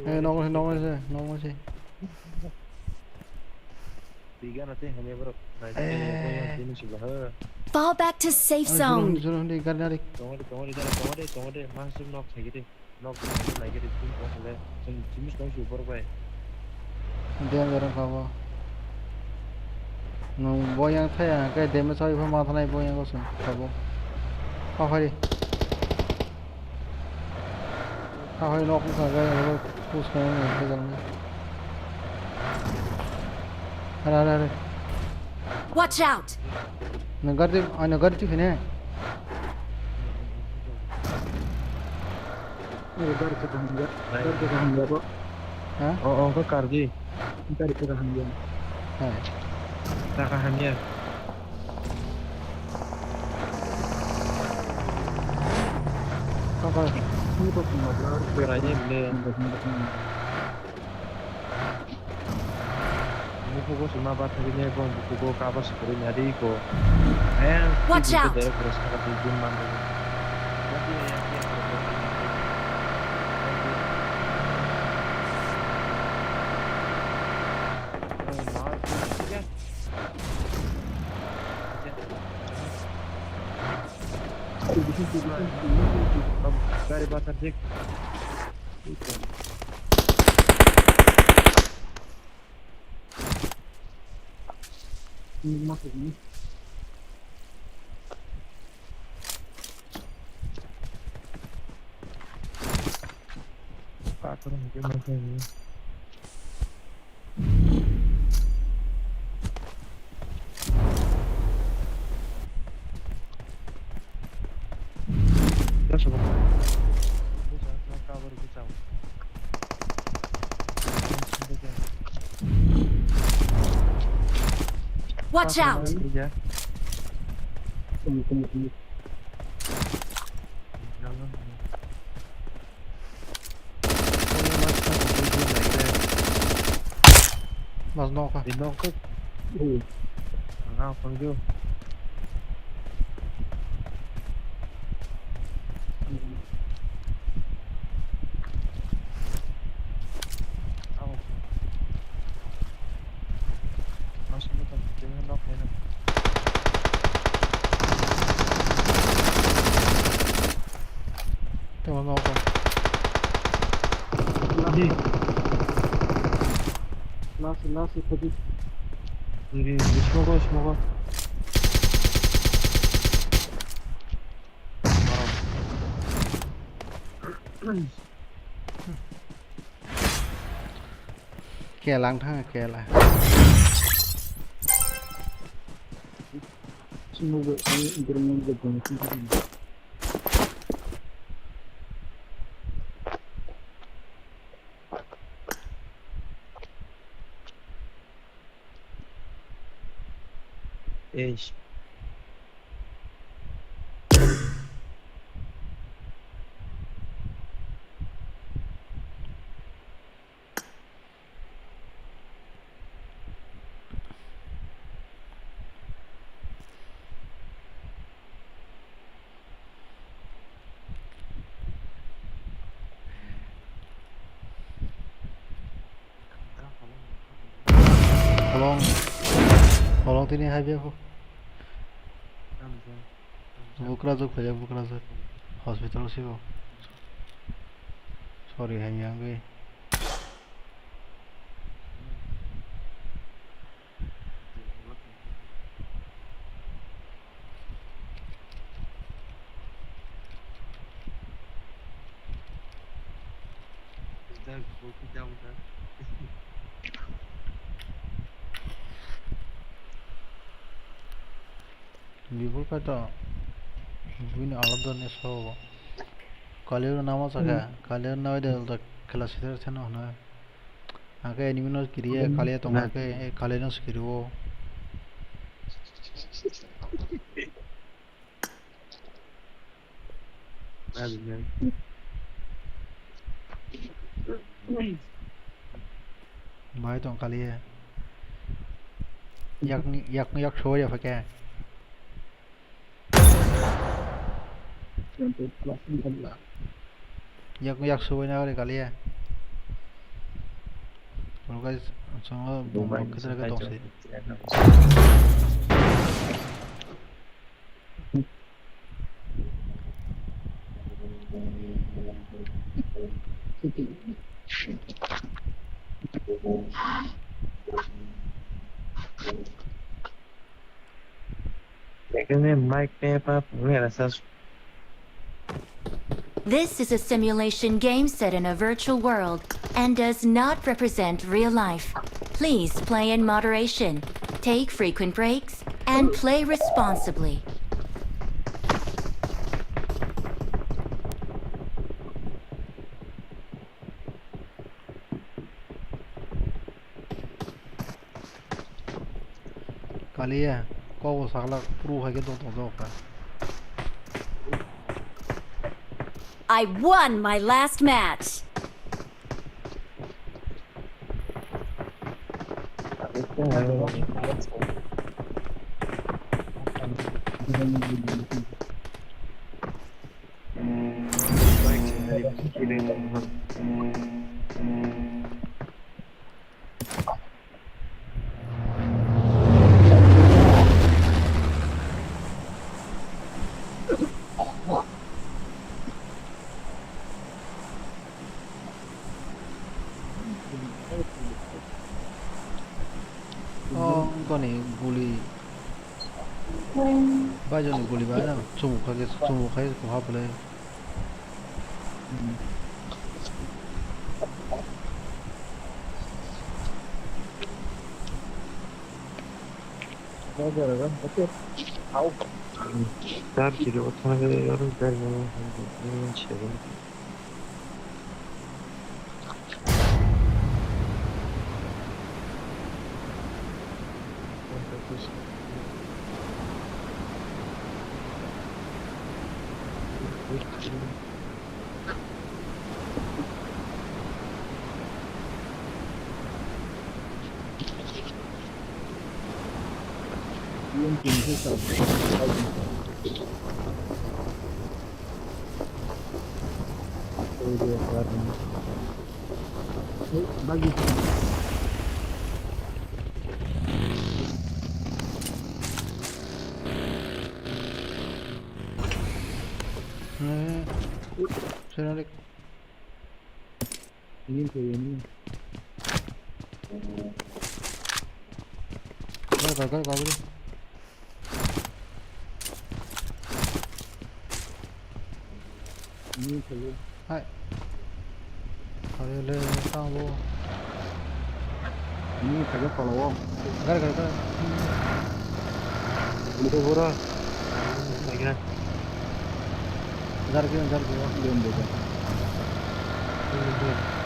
Eh, nokho, nokho se, nokho se. Fall back to safe zone. Juro, juro, hindi, gari, gari. Tongo de, tongo de, tongo de, tongo de, masuk nok saiki de. Nok saiki naiki de, pun kok le, jung jimis tong su bor bai. Dia gari kabo. Nung boyang thaya, kai damage oi pha ma thanai boyang ko sung kabo. Kok hari. Ahoi, nok wngkha, gari push khaina nang khe jalni. Are, are, are. Watch out! Nang gari, ano gari tu khaina. Gari tu kaham ya, gari tu kaham ya, bro. Ha? Oh, oh, kok kardi. Gari tu kaham ya. Hai. Taka hamya. Kaka, ini kok nggak berarti. Berarti beli. Ini kok semua baterai ini kok buku kok apa seperti nyari kok. Eh, Watch out! Dari terus kata tujuan mana? Gari batar dik. Watch out! Mas nokha. Di nokha. Ang ang pangju. Tama nokha. Di. Last, last, pagi. Di, di, smoke, smoke. Kela wng thang kela. Eish. Tolong tini hai bia ko. Bukrajak phaiya, bukrajak. Hospital sibo. Sorry, hai yang bai. Bipul kaitor buini alada ni so. Kaliro nama saka, kaliro nawi de ulta khela siter theno hwnwi. Hake enemy no kiriye, kaliya tongo hake, e, kaliya no sikiriwo. Bai tong kaliya. Yak, yak, yak suwa ya phake. Yak, yak suwa na kaliya. Guys, songo bomba kitra ka tokse. This is a simulation game set in a virtual world and does not represent real life. Please play in moderation, take frequent breaks, and play responsibly. Kaliya, kobo saklak, pro hai khe dotong jok kha. I won my last match. Oh, wngkoni guli. Baijoni guli bai no chumuk kha khe, chumuk kha khe koha phlai. Dar kiri o thang khe aro dar kiri o thang khe. Ini tuh ini. Gari, gari, gari, gari. Ini tuh. Hai. Gari le tang bo. Ini kagak kalau wong. Gari, gari, gari. Ini tuh pura. Lagi. Gari, gari, gari. Belum buka. Belum buka.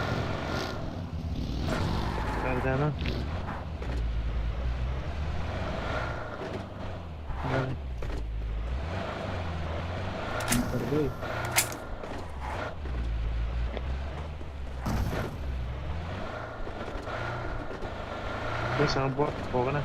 Kar jana? Kar bhai. Bwskango bot pogana.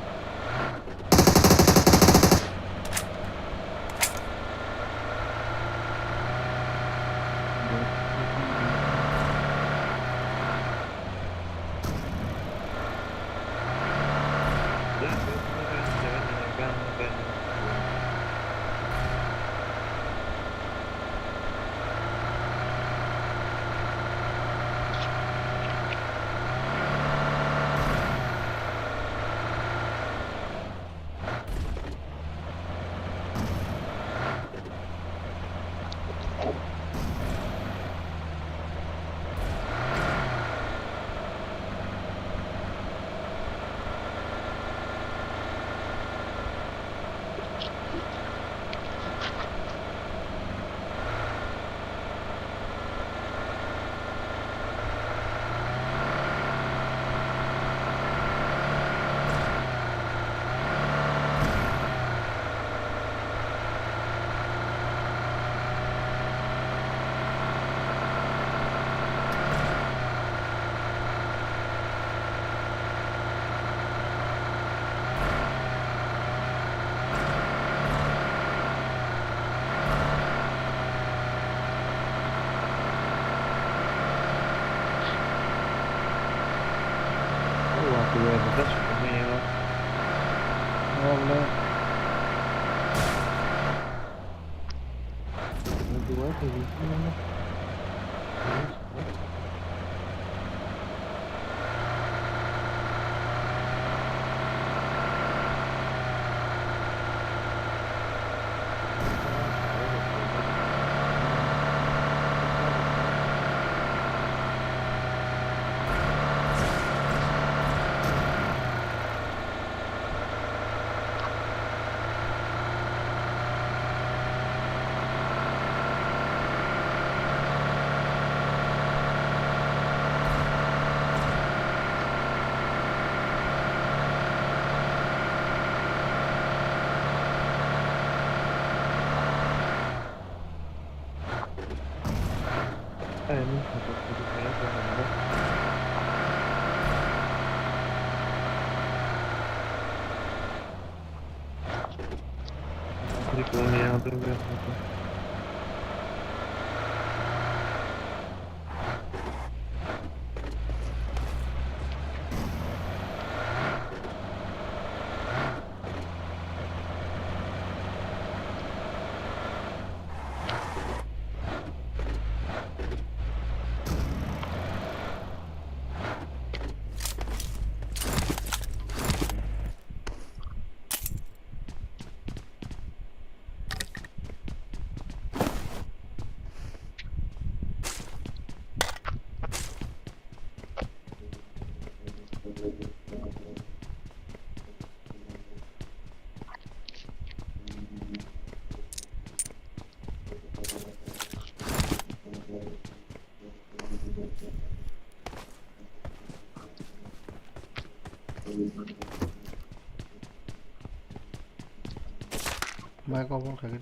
Mai kobol khaikhe.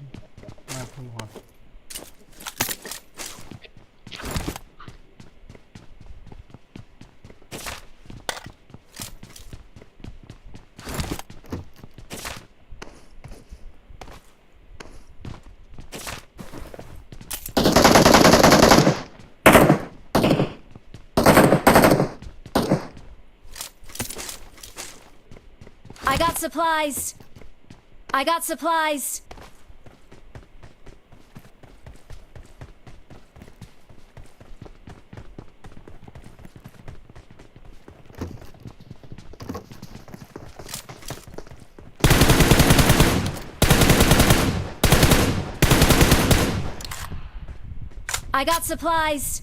Mai phone hor. I got supplies. I got supplies. I got supplies.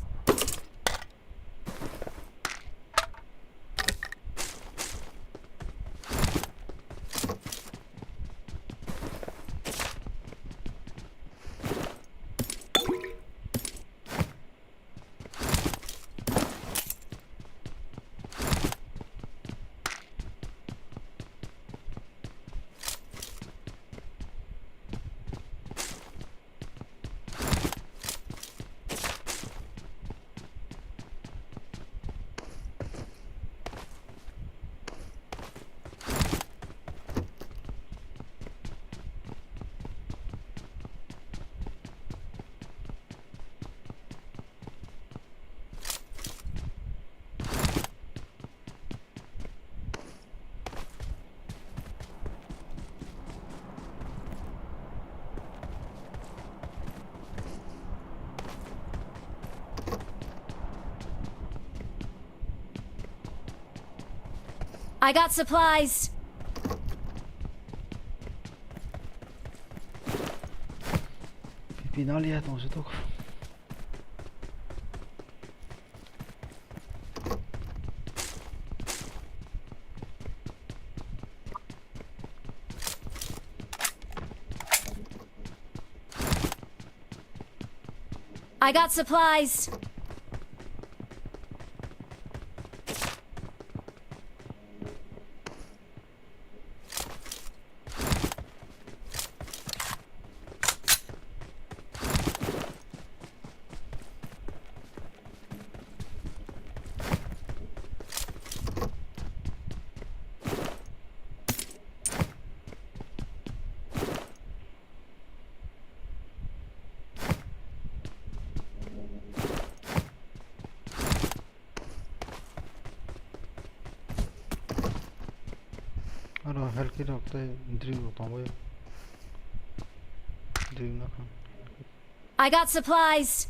I got supplies. Pipi naliya tong se tok. I got supplies. No, health kit rok tei drink rok tongwi. Drink no kha. I got supplies.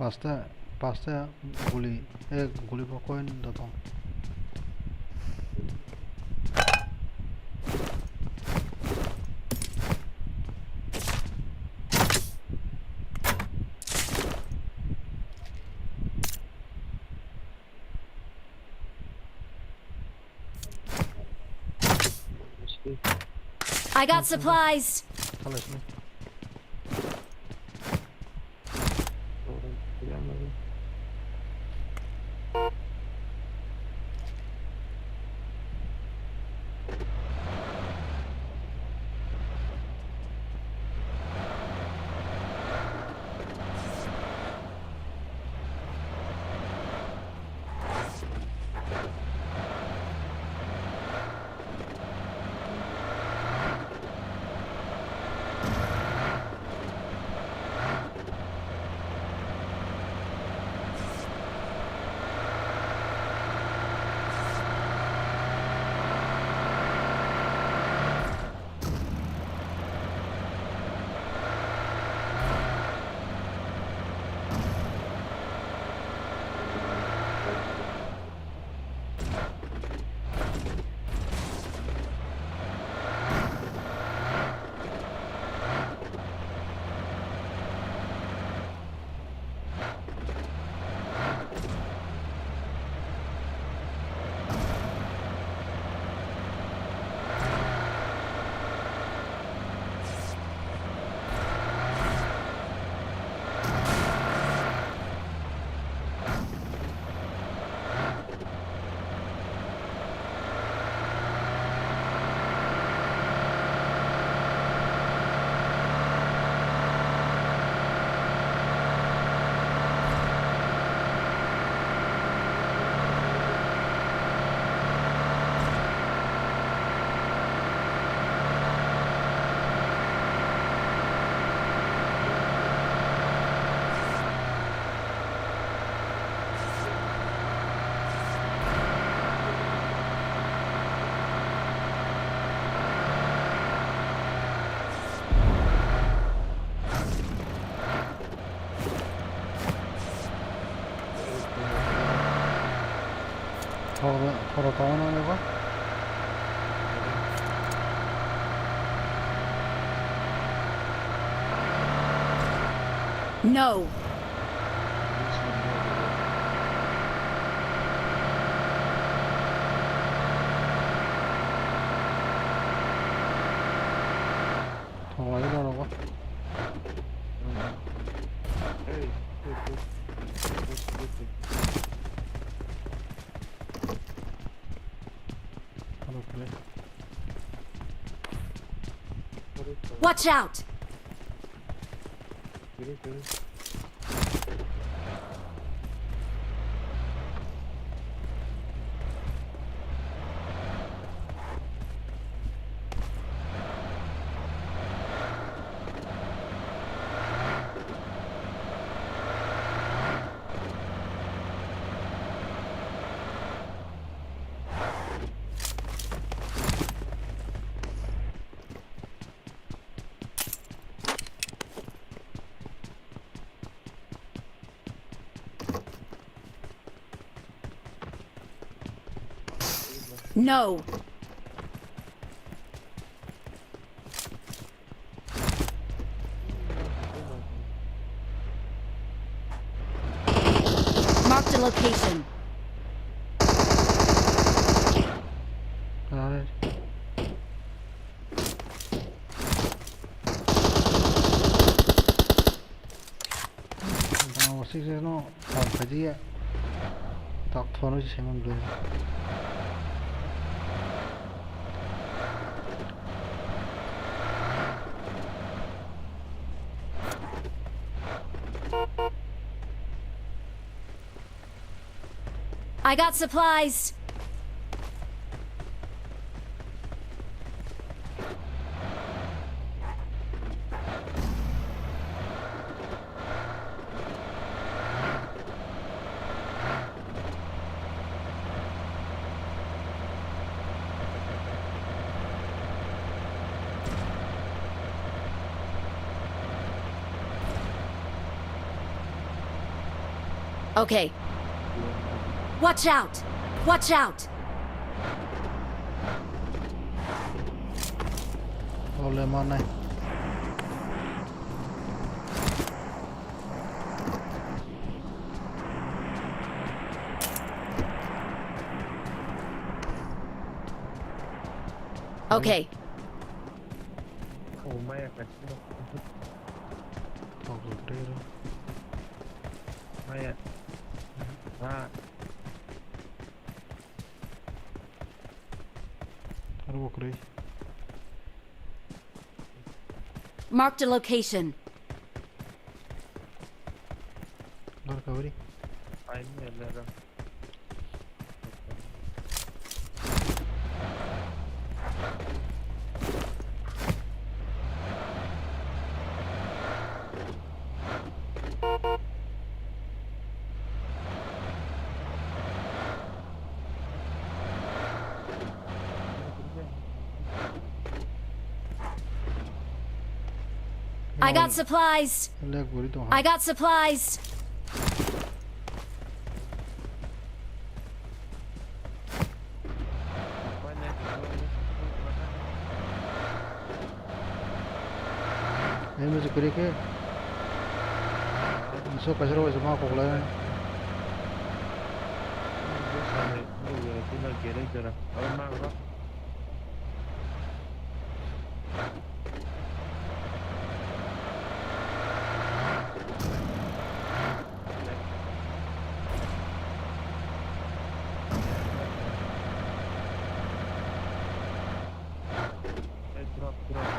Pasta, pasta guli, eh, guli bo coin da tong. I got supplies. Thoro, thoro tongo nang lego? No. Thonglai rw. Watch out! No. Marked a location. Alright. Bana o six no tam khaji ya. Tak thono si semen blue. I got supplies. Okay. Watch out! Watch out! Ole manai. Okay. Oh, maya kasih. Togol tero. Maya. Ah. Aro bo kwrwi. Marked a location. Lar kabari. Ai, ni lar. I got supplies. Lag guri tong ha. I got supplies. Ai, mo jikuri khe. Muso kaisa rok waisa ma koklai.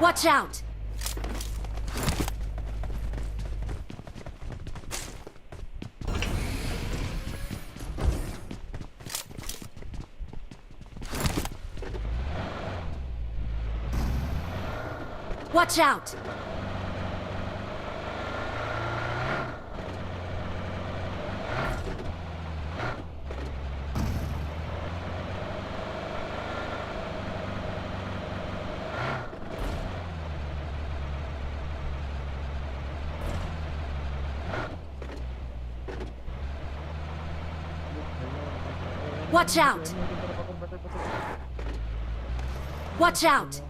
Watch out! Watch out! Watch out! Watch out!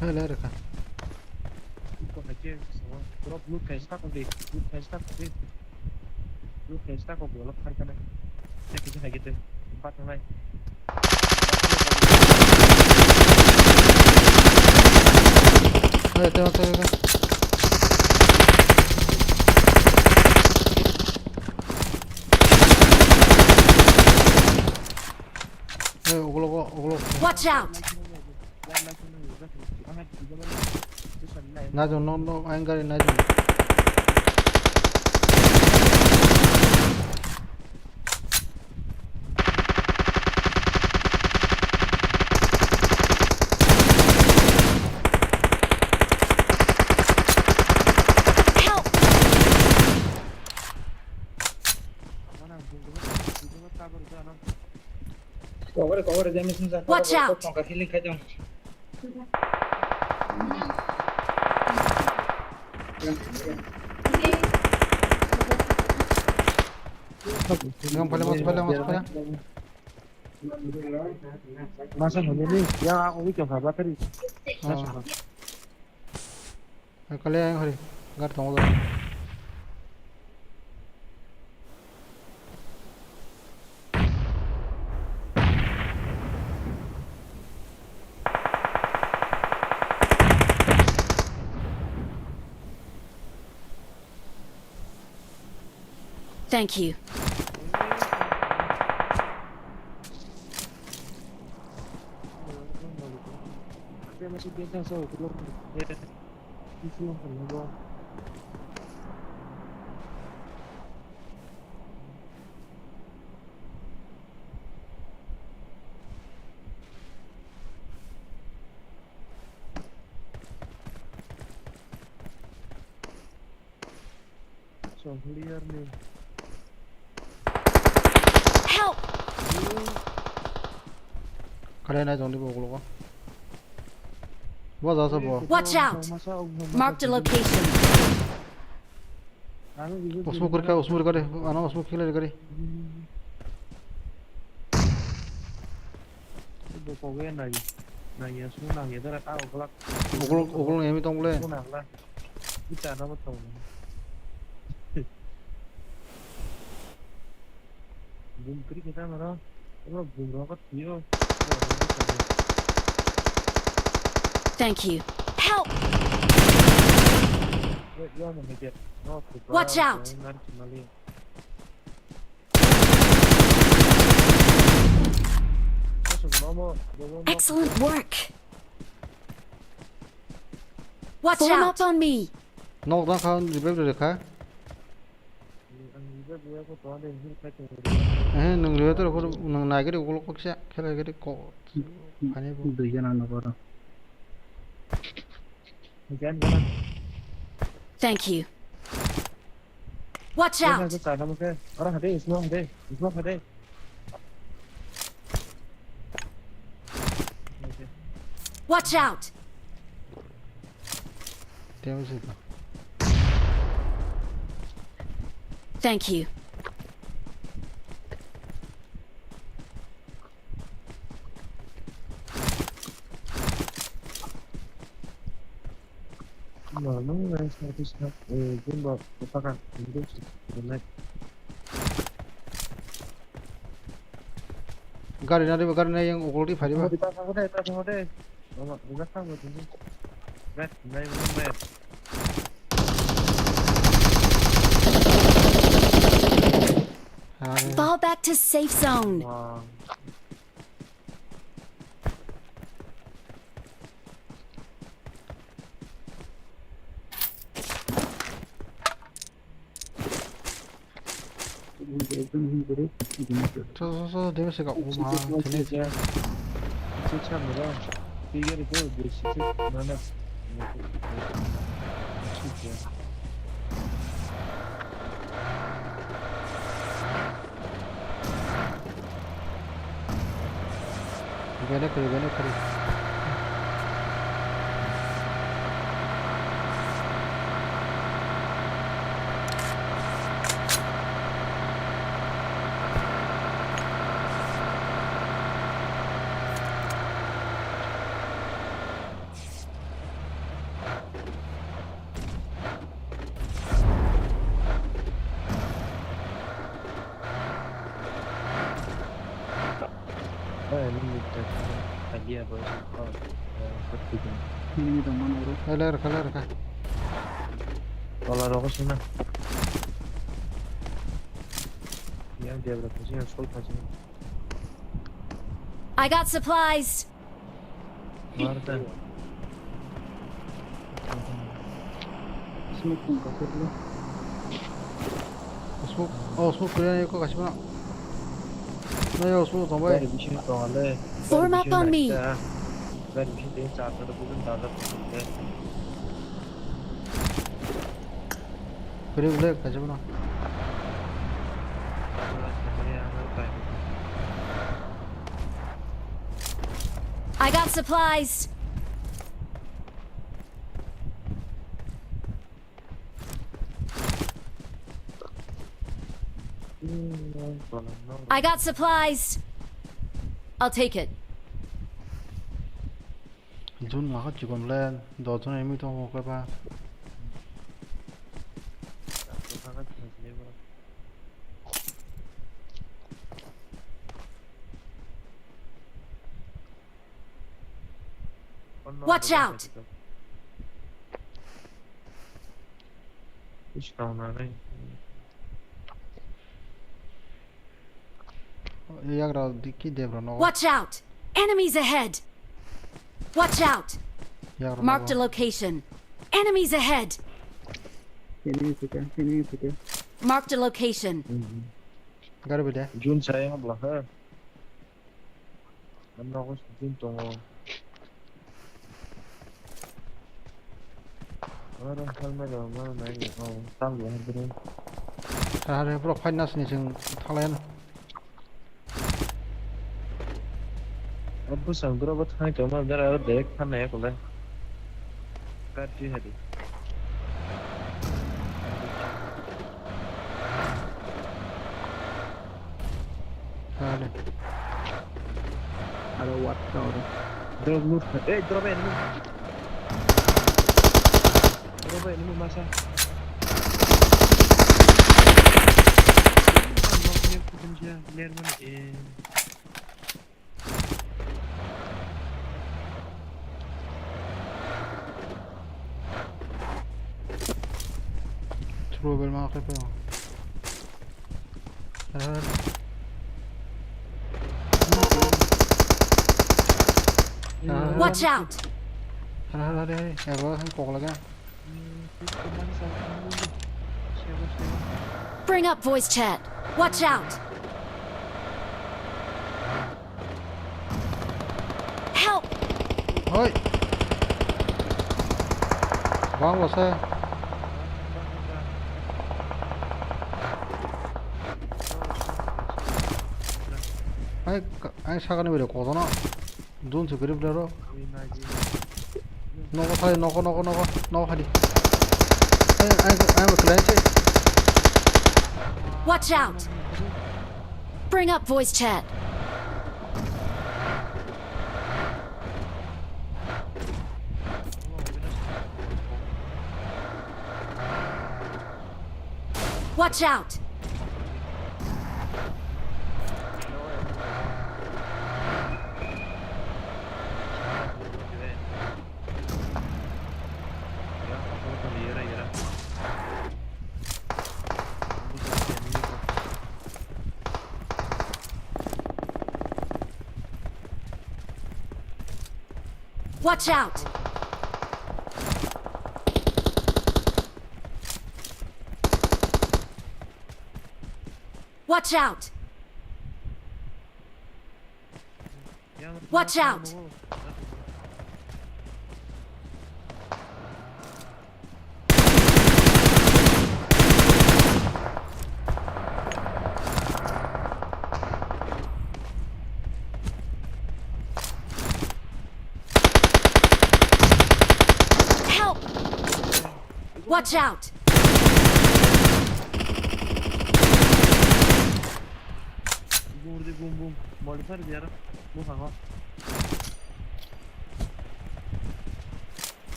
Hai, lai rwkha. Blue face ta kok di, blue face ta kok di. Blue face ta kok di, olok thar kha nai. Tei kisa hai khe tei, bat thangnai. Hey, tengok, tengok, tengok. Hey, ukulok, ukulok. Watch out! Najong, no, no, ang gari najong. Help! Watch out! Tongka healing khai tong. Yang paling masuk, paling masuk, paling. Masa hwnwi ya, ang ui tongkha battery. Oh. Masa hwn. Kale ang hari gar tongo. Thank you. Help! Kare nai jongni bo ulo ko. Bo ja sa bo. Watch out! Marked a location. Usmu kurka, usmu kare, ano usmu kile kare. Bo ko ge nai, nai ya smu nang ya dara ka oglak. Oglak, oglak ngai mi tong le. Smu nang la. Kita nama tong. Bum kri kita mana? Thank you. Help! Watch out! Excellent work! Watch out! Form up on me! Nok dang kha, revive rwkha. Eh, nwng rwui tongkha, nwng naigari ulo koksa, khelai gari ko. Ani bo. Dui jana nogo ro. Thank you. Watch out! Ora hade, ismo hade, ismo hade. Watch out! Thank you. Gari nari ba, gari nari yang ukulti phari ba. Fall back to safe zone. So, so, so, debe se ka uma, tene. Gana kari, gana kari. Enemy tongmani oro. Khalar, khalar kha. Tola rogo suna. Yang dia berapa sih yang sol kasih? I got supplies. Warda. Smoke tong ka khe bro. Smoke, oh, smoke kre ko kasima. Na yo smoke tong bai. Gari bisingo tong le. Form up on me. Gari bisingo tong cha cha ko dun da da ko le. Kre ule kasima na. I got supplies. I got supplies. I'll take it. Jun laka chikon le, do jun enemy tong khe ba. Watch out! Yagra diki debra no. Watch out! Enemies ahead! Watch out! Yagra Marked a no. Location. Enemies ahead! Sini suka, sini suka. Marked a location. Gari bide. Jun saya bla ha. Ang nogo sijin tongo. Oro helmet rok ma nai, oh, tang bo hai bini. Sahare borok fight nasini chwng thalai ano. O bwsang dura bo thang tongma dara aro direct phan nai ekole. Kat di hadi. Sale. Aro what ka oro. Drop loot kha. Ei, drop enemy. Drop enemy masa. Knock ni kuchum siya, clear man. Eh. Throw bel ma khe pa. Watch out! Hara hara de, ebo hai kok laga. Bring up voice chat. Watch out! Help! Hoi. Bang lo se. Ai, ai sakani bere kodono. Dun se grip lero. Nogo thai, nogo, nogo, nogo, nogo hadi. Ai, ai, ai, ai, ai. Watch out! Bring up voice chat. Watch out! Watch out! Watch out! Watch out! Help! Watch out! Boom, boom, boom. Modifier biar. Boom, hango.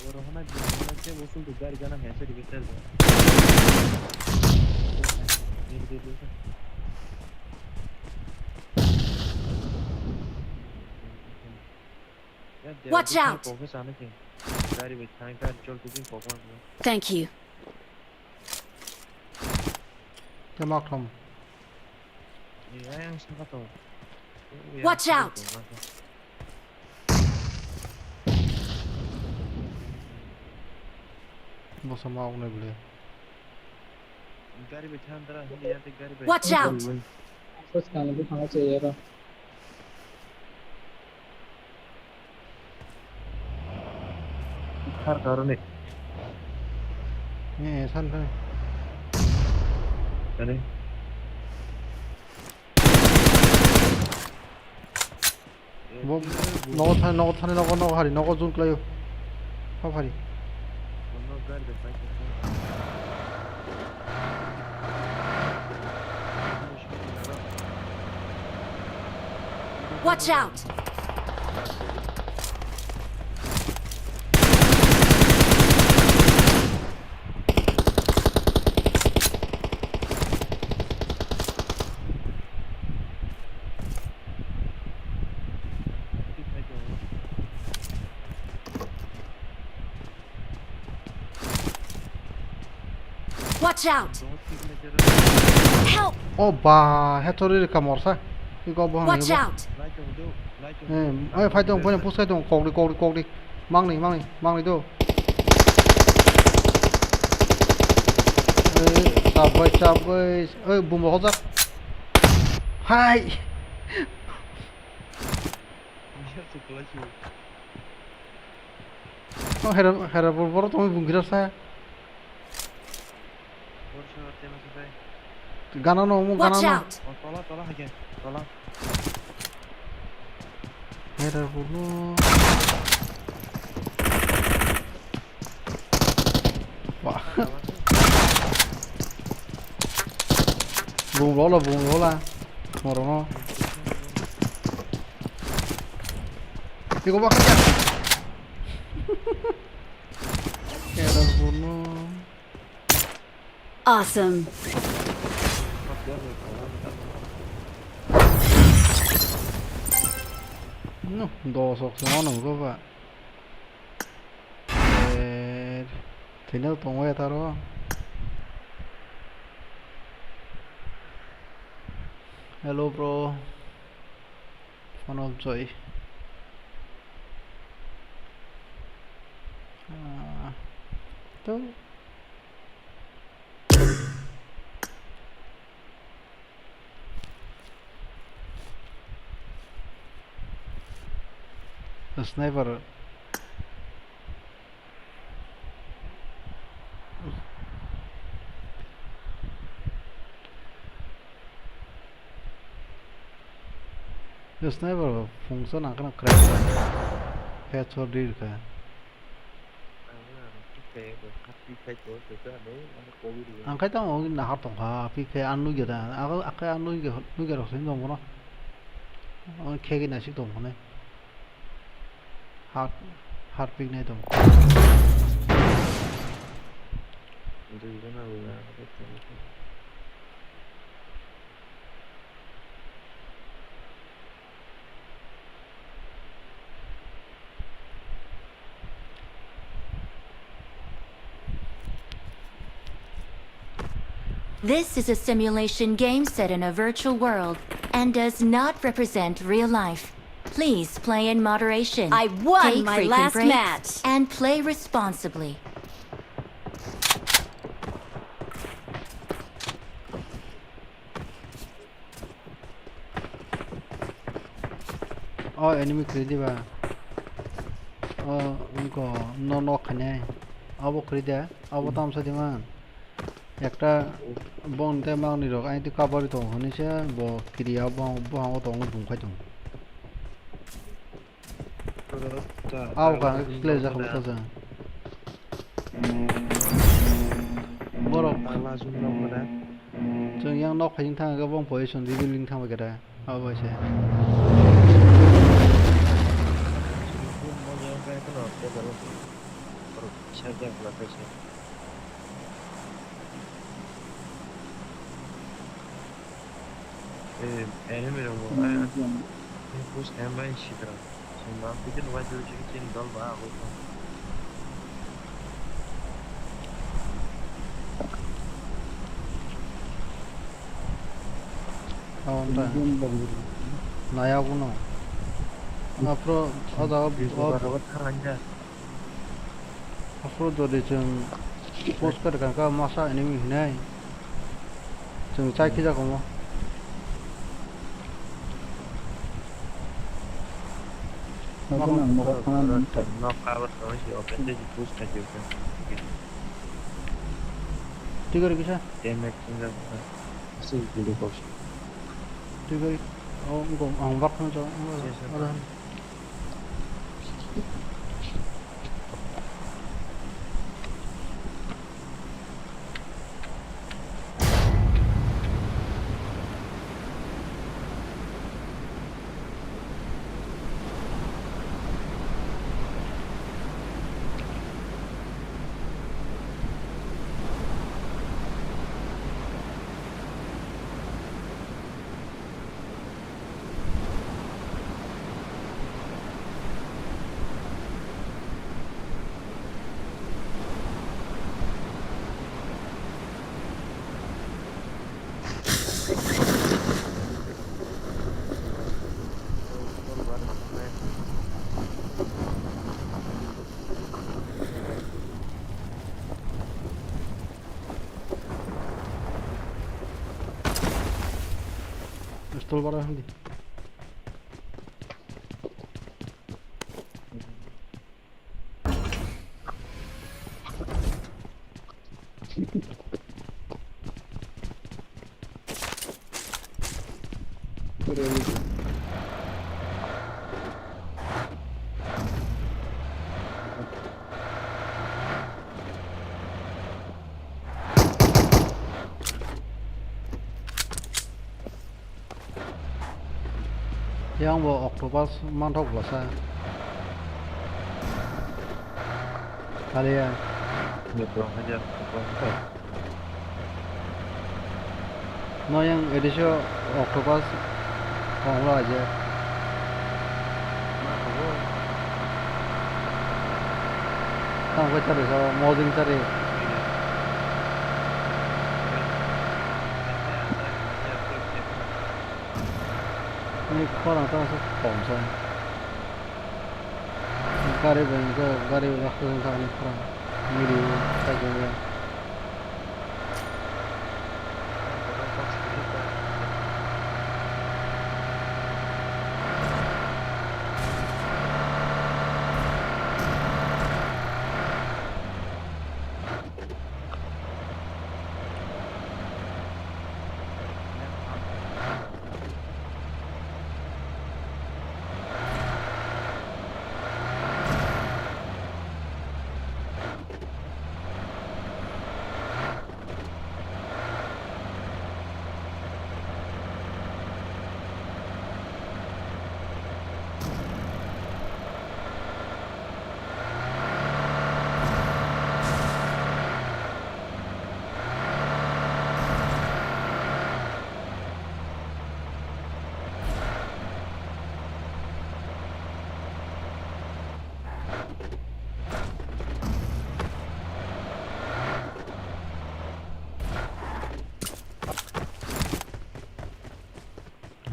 Oro hwnai bini hwnai khe bo chwng gari gana hai se rwgwi tel bo. Watch out! Kok khe sana khe. Gari bai thang, gari chol khe kok ma. Thank you. Te mak thom. Ni ayang saka to. Watch out! Bosa ma wngnai bwle. Gari bai thang tara, hindi yate gari bai. Watch out! Bus kang bu thang se yero. Thar karoni. Ni san thang. Ani. Bo, nogo thani, nogo thani, nogo, nogo hari, nogo jun klaio. Hap hari. Watch out! Watch out! Help! O ba, he chori rikha morsa. Iko bo Watch hangebo. Out! Eh, oi, phai tong, phai tong, pusai tong, kokdi, kokdi, kokdi. Mangni, mangni, mangni do. Eh, chabai, chabai. Oi, bumbo hojak. Hai. Oh, hera, hera, bor, bor, tong bung gira sa. Gana no, mo Watch gana no. Out! Oh, tola, tola, hai ke, tola. Hera, bor, no. Wah. Bung lola, bung lola. Morono. Iko bakal ya. Era bono. Awesome. No, dos ok, no, no, go ba. Eh, thwina tongo ya taro. Hello, bro. Phone off joy. Ah, to. Sniper. Sniper bo phungsa nang kheno crack. Headshot rikha. Ang khai tamo nahar tongkha, pikhe ang nugya da, ago akhai ang nugya, nugya rok sini tongmano. Ang khegi nasik tongmani. Har, har piknai tong. This is a simulation game set in a virtual world and does not represent real life. Please play in moderation. I won Take my frequent last breaks match. And play responsibly. O enemy kwrwi diba? O wngkha no nok khainai. Abo kwrwi de? Abo tamsa diman. Ekta bong tei mangni rok aini cover tongo hinwi se bo kiriya bong buhango tongo bumkhai tongo. Abo ka clear jak kho ta jang. Borok. Chwng yang nok phaising thang khe bong position revealing thang bai khe ta. Abo bai se. Eh, enemy rok bo, eh, push khe bai sitra. Sumba, bikin wai dulu chiki chini dol ba, abo ko. Abo ta. Naya kuno. Apro, o jaga, o. Aphuru jodi chwng post kha rwkha kha masa enemy hinai, chwng chai khijak omo. Abo nang nogo thangna nang sai. Nok cover tongwi si open tei si push khai si open. Tigor kisa? Damage singjak kha. Aswk guli kok si. Tigor. Oh, ang bak thang chong. Yes, sir. Tol bara hindi. Yang bo octopus manthok bwsa. Kaliya. No yang edisio octopus konglo aje. Tang khe chari sao, mojing chari. Ni khorang tang se kom sai. Gari bai hwnka, gari bai baksa wngkha ani khorang. Mili o, cycle bai.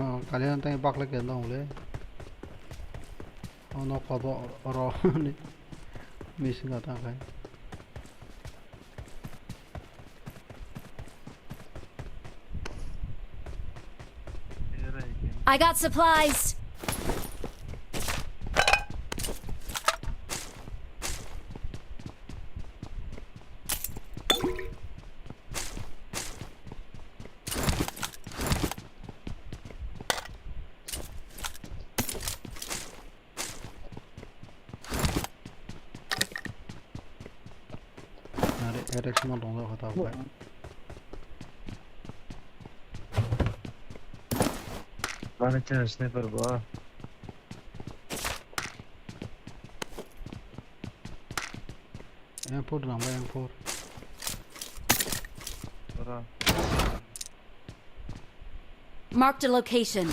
Oh, kalian tang bakla ke dong le. Oh, no, kobo oro ni. Missing attack hai. I got supplies. Are, R X mo dong kha ta bai. Mane cha sniper bo. M four rang bai, M four. Ora. Marked a location.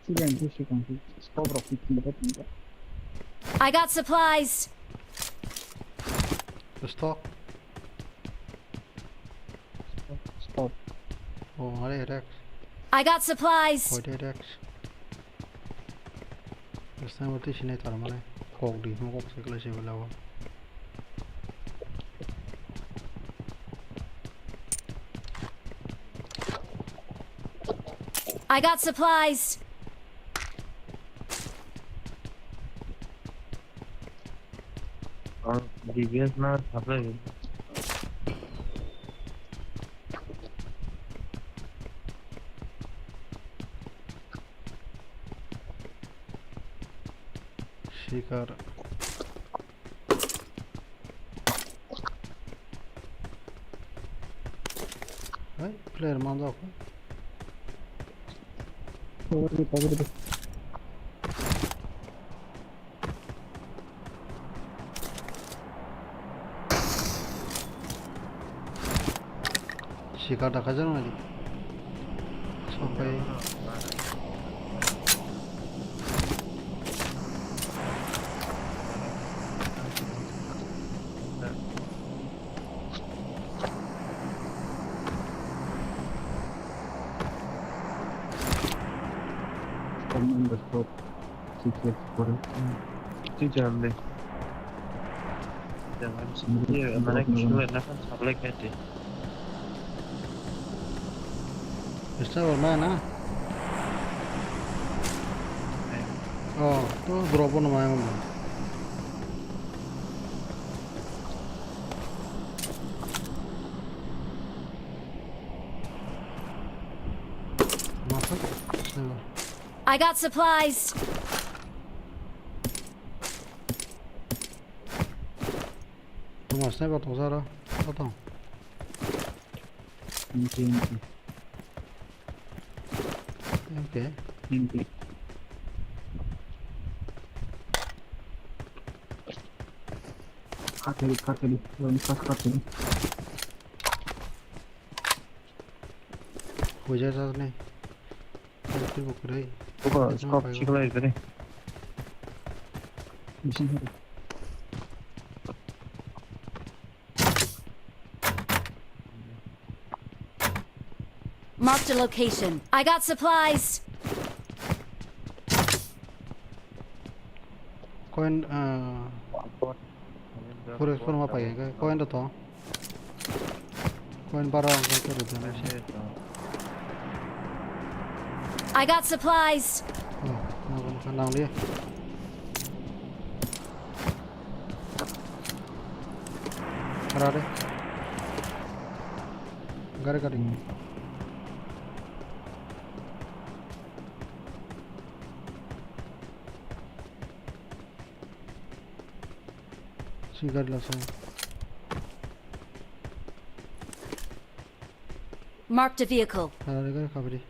Sigan tu sigan tu. Stop rok tu tinggal tinggal. I got supplies. Stock. Stop. Oh, are Rex. I got supplies. Koi de Rex. Sniper twi sinai tar mane. Kok di, mo kok se klai se bela bo. I got supplies. Ang D B S na saplai. Sikar. Hai, player manjak. Pagri, pagri. Sikar da khaijak nai. Sokai. Come on the spot. Six X four. Six X. Jangan sendiri, mana kishore nakan sablai kati. Sniper maya na? Oh, to drop no maya mo. Masa? Sniper. I got supplies. Tuma sniper tongsa ro. Kotong. Inti, inti. Okay. Inti. Khateri, khateri, khateri. Huja jas ni. Khateri bukurai. Buka, scope chikla ikare. Marked a location. I got supplies. Coin, uh, four X four ma pai ka, coin da to. Coin bara ang ka to da. I got supplies. Oh, na ko na nang li. Ara de. Gari gari. Si gari lasa. Marked a vehicle. Ara de gari kabri.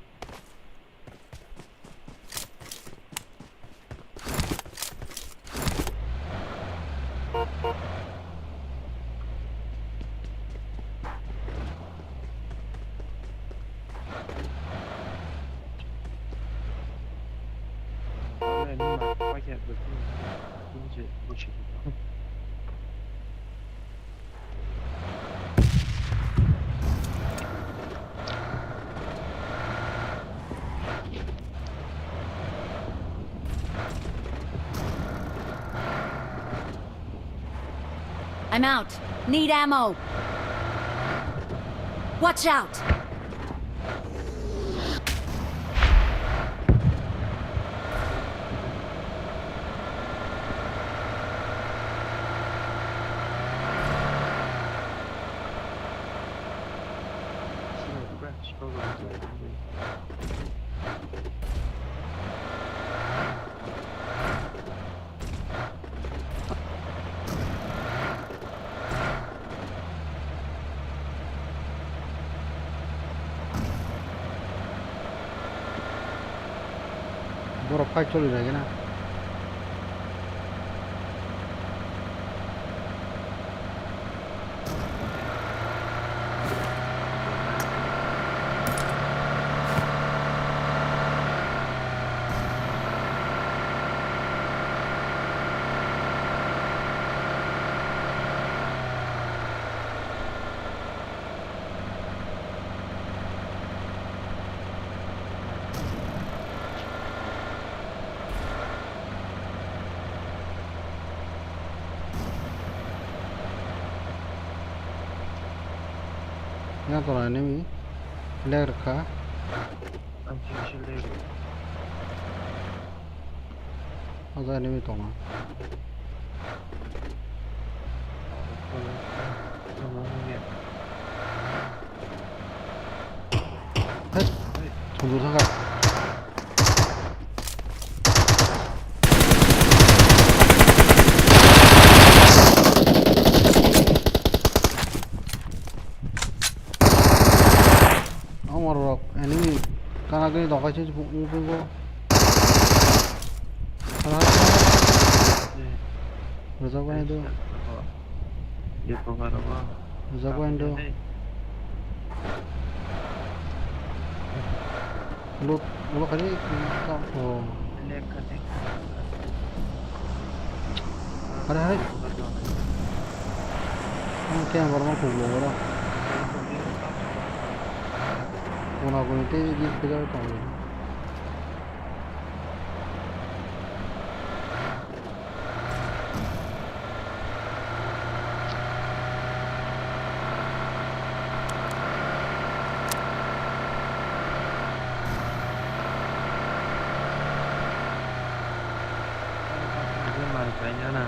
I'm out. Need ammo. Watch out! Borok fight choli rw gana. Yang tongo enemy leg rwkha. Ang kisa leg rwkha. Oja enemy tongo. Hei, thunjwk thangkha. Omorok enemy kana gini tongkha se wngkhe bo. Rwjak bai do. Rwjak bai do. Loot, loot kali. Oh. Hari hari. Ang kaya borok no kublo oro. Kuna kuni tei di kujak tong. Paina na.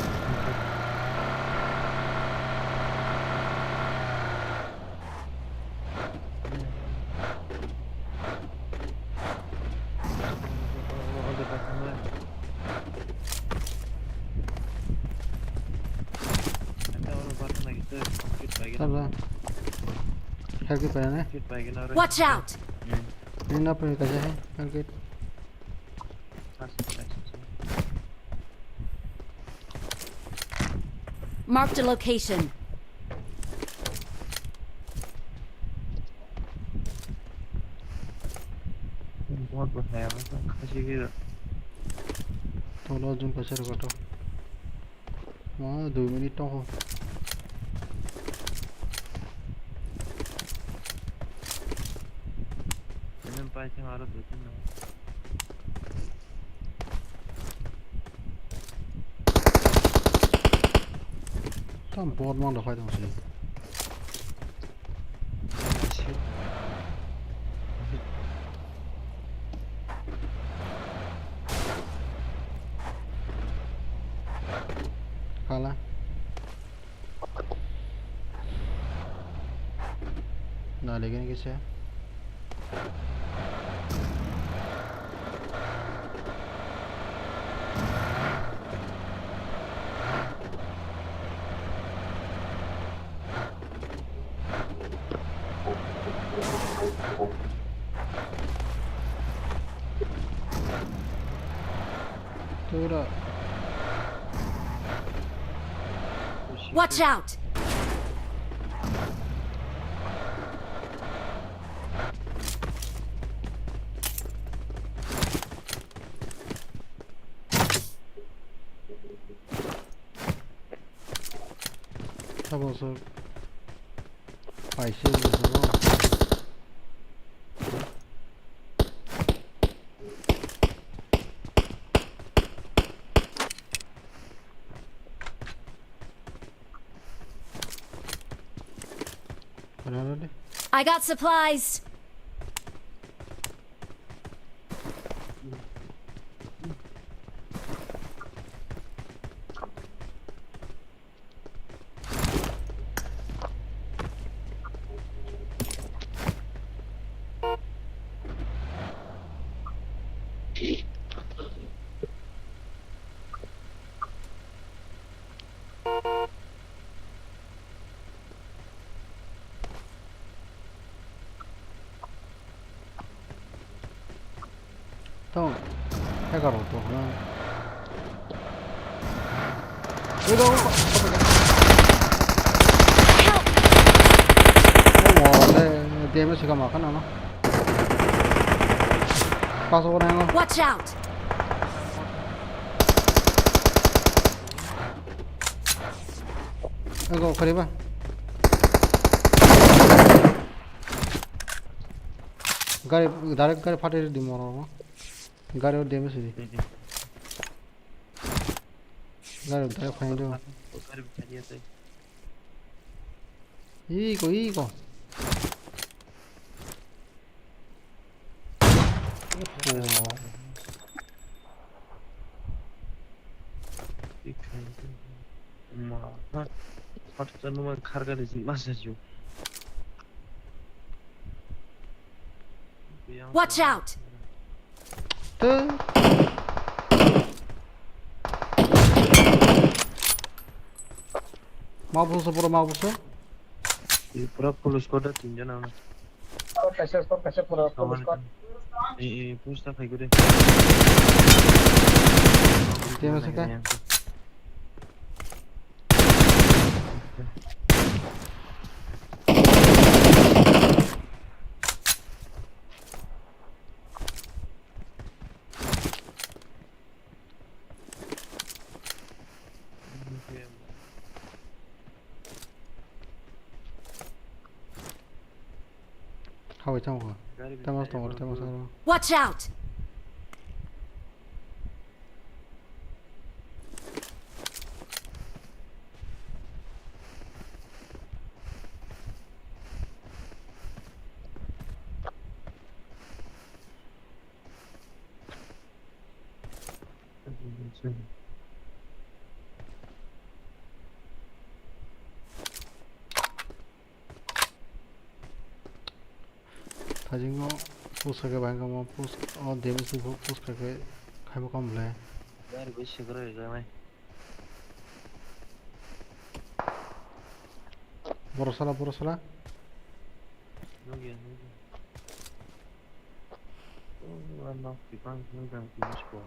Tala. Help kit paina ne? Watch out! Ini apa yang kasih? Help kit. Marked a location. Tolo jun kaisa rwkha to. Ma dui minute tongo. Ini paising aro dui tin. Tam bot mang da phai tong si. Hala. Nalegen kisa. Tura. Watch out! Sabo sok. Paise bosongo. Rara de. I got supplies. Tong, egarota hwnwi. Ego, ego, ego. Help! Ego, le, damage ka ma khana no. Paso ko nango. Watch out! Ego, khariba. Gari, direct gari phatwi di moro. Gari o damage di. Gari direct phatwi di. Iko, iko. Oho. Ma, ha, ha, Watch out! Tei. Ma buso, boro ma buso. Pura full squad da tinjon ano. Squad kaisa, squad kaisa, pura full squad. Eh, eh, push ta khai gure. Tei masa ka? Hawai tamo ko. Tamo tongo, tamo tongo. Watch out! Thajingo push khe bai kamo push o damage ni push khe khe khaibo kam le. Gari bai sikra rijak nai. Borok sala, borok sala. Nugya, nugya. Oh, ano, tipang, nugya, tipang, spo.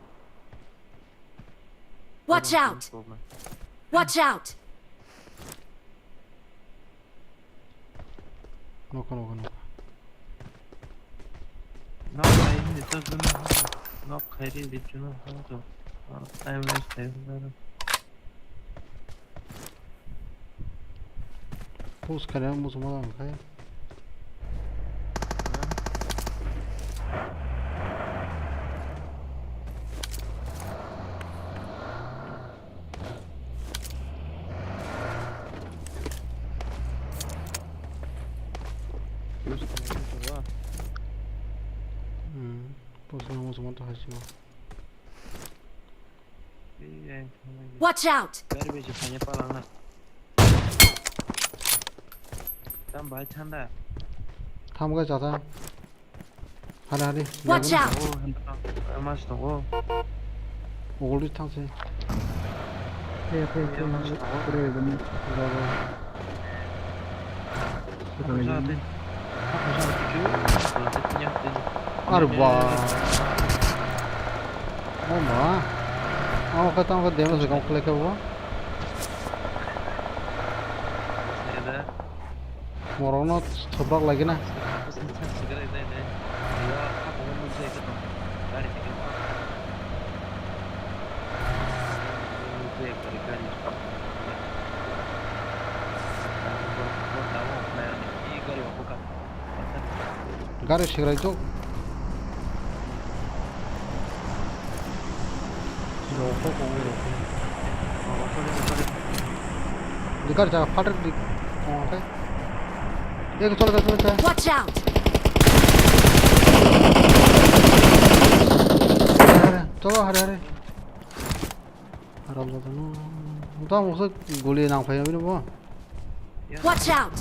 Watch out! Watch out! Nokha, nokha, nokha. Nok khai di, tak guna. Nok khai di, di guna. Time waste khai di. Push khaina muchungma ang khai. Push khaina muchungma. Hmm, push khaina muchungma to hai sio. Watch out! Gari bai se khaina palangna. Tam bai thanda. Tham ga jata. Hari hari. Watch out! Oh, handa. Mas tongo. Ogol ri thang se. Hey, hey, hey, mas tongo. Pura bani. Ga ga. Ar ba. Oh ma. Ang kata ang kata damage kau klik kau. Morokno thoprak lagi na. Gari sigraijak. Gari jaga phatar di. Oke. Ek chole, chole, chole. Watch out! Cholo, hari, hari. Haram jatano. Tamo se guli nang phai bini bo. Watch out!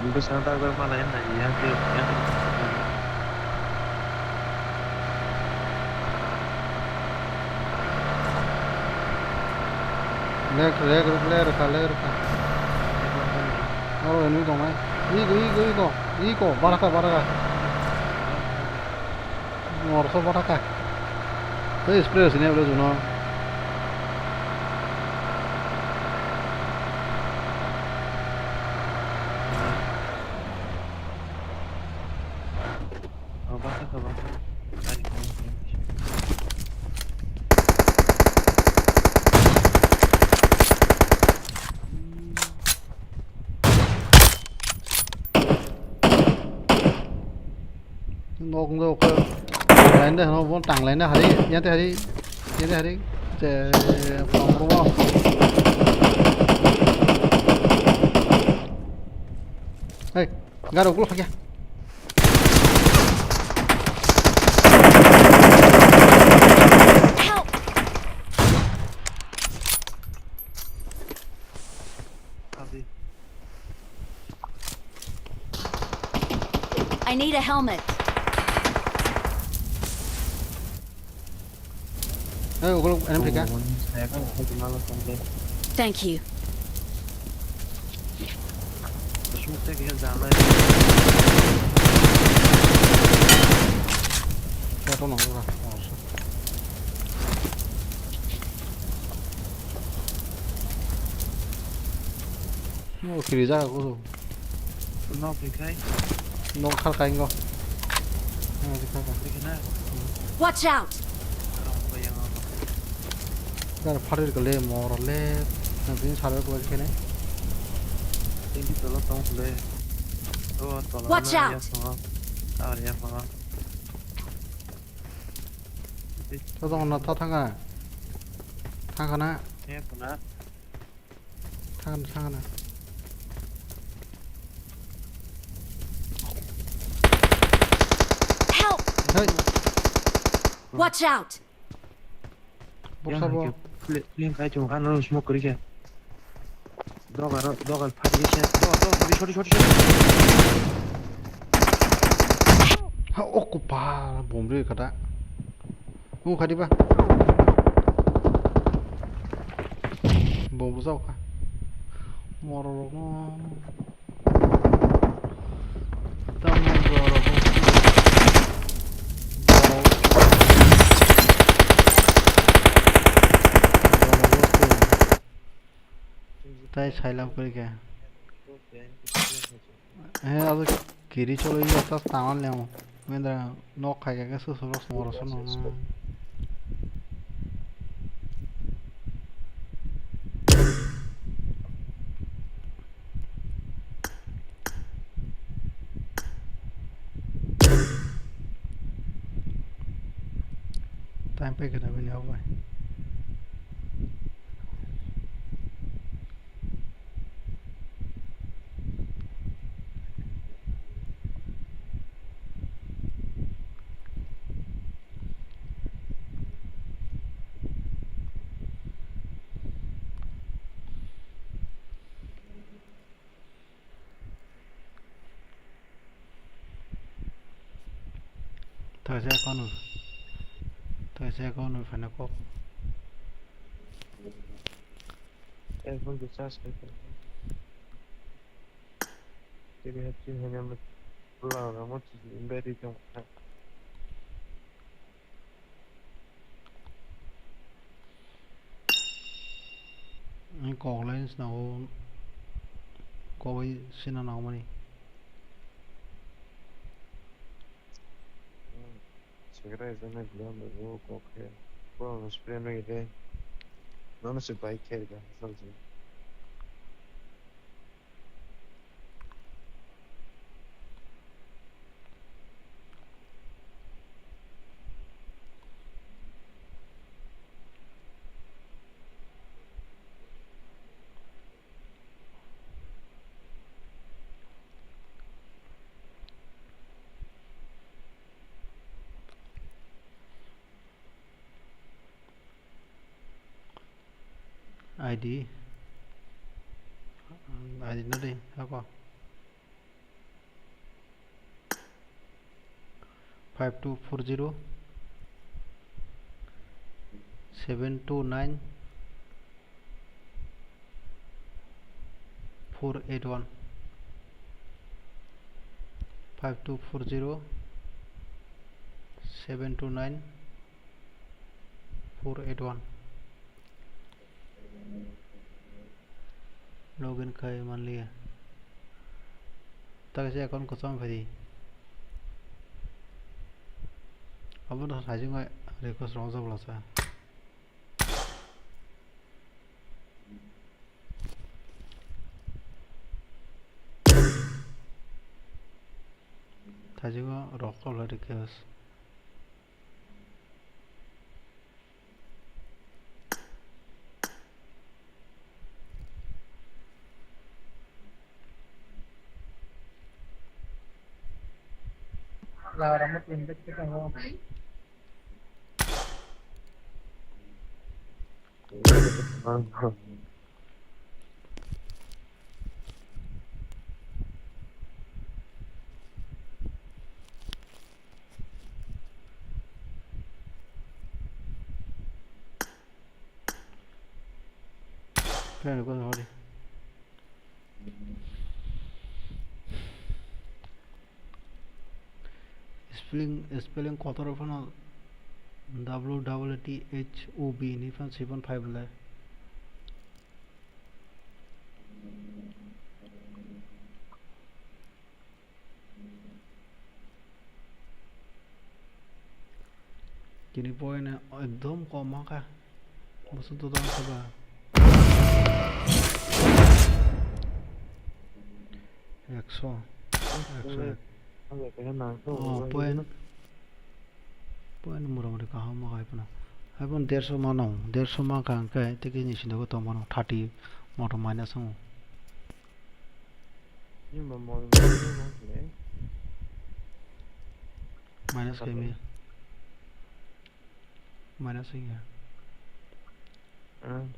Bwskango tak tak malai wngkha, yang twi, yang twi. Leg, leg, leg rwkha, leg rwkha. Aro enemy tongnai. Ego, ego, ego. Ego, baraka, baraka. Morso botaka. Tei spray sini ulo juno. Oh, botaka, botaka. Nok wngkha laina de hwnwi bo tang laina hari, yate hari, yate hari, je, pang rwma. Hey, gari ukuluk hakya. Help! I need a helmet. Hey, ukuluk enemy phaikha. Thank you. Auto nangkha. Oh, kiri jaga kusu. Nok ni khai. Nok khar kai ngo. Nok ni khar kai. Dikhe na. Watch out! Rong ko yang apa? Dar pharir kale mor le. Nang tin sar ko kene. Tin di tolo tong le. Oh, tolo. Watch out! Ar ya sanga. Tho tong na tho thanga. Thanga na. Thang na. Thang na, thang na. Help! Hey. Watch out! Boksa bo. Flank kai chung kan smoke kori khe. Dogar, dogar phari khe. Dogar, dogar phari, sorry, sorry, sorry. Ha, oko pa, bomb re kata. Nung khadi ba. Bomb rok ka. Moro rok no. Tamo borok. Borok. Borok. Tai sailam kori khe. He, abo kiri cholo iya tas tangan lemo. Mendra nok khai khai ke susu rok songoro sono. Time pai khe na bini hok bai. Taisa kono, taisa kono phano kok. Phone recharge khai phano. Tini hapchini hwnwi ang bwla rwma battery tong. Ang kok line swnamo, kok bai sina nangmani. Sekrai jana gula nugo kok khe. Bo spray no ide. Nono se bike khe ga. I D, I D no de, ako. Five two four zero seven two nine four eight one, five two four zero seven two nine four eight one. Login khai manliya. Takisa account kwcham phai di. Abono sajwk bai request rwjak bwlasa. Thajwk rok kok lai request. Kaya ni kono hori. Spelling, spelling kotor phano W double T H O B ni phano sibon five le. Tini point ekdom kom ma kha. Bwswk to dang kha ba. Ekso. Ekso ek. Oh, point. Point motamoti kaham ma kha hai phano. Hai phano derso mano. Derso ma kha hwnkhe tei khe ni sindi o tong mano thirty motom minus wngo. Minus khe mi. Minus wngya. Hmm.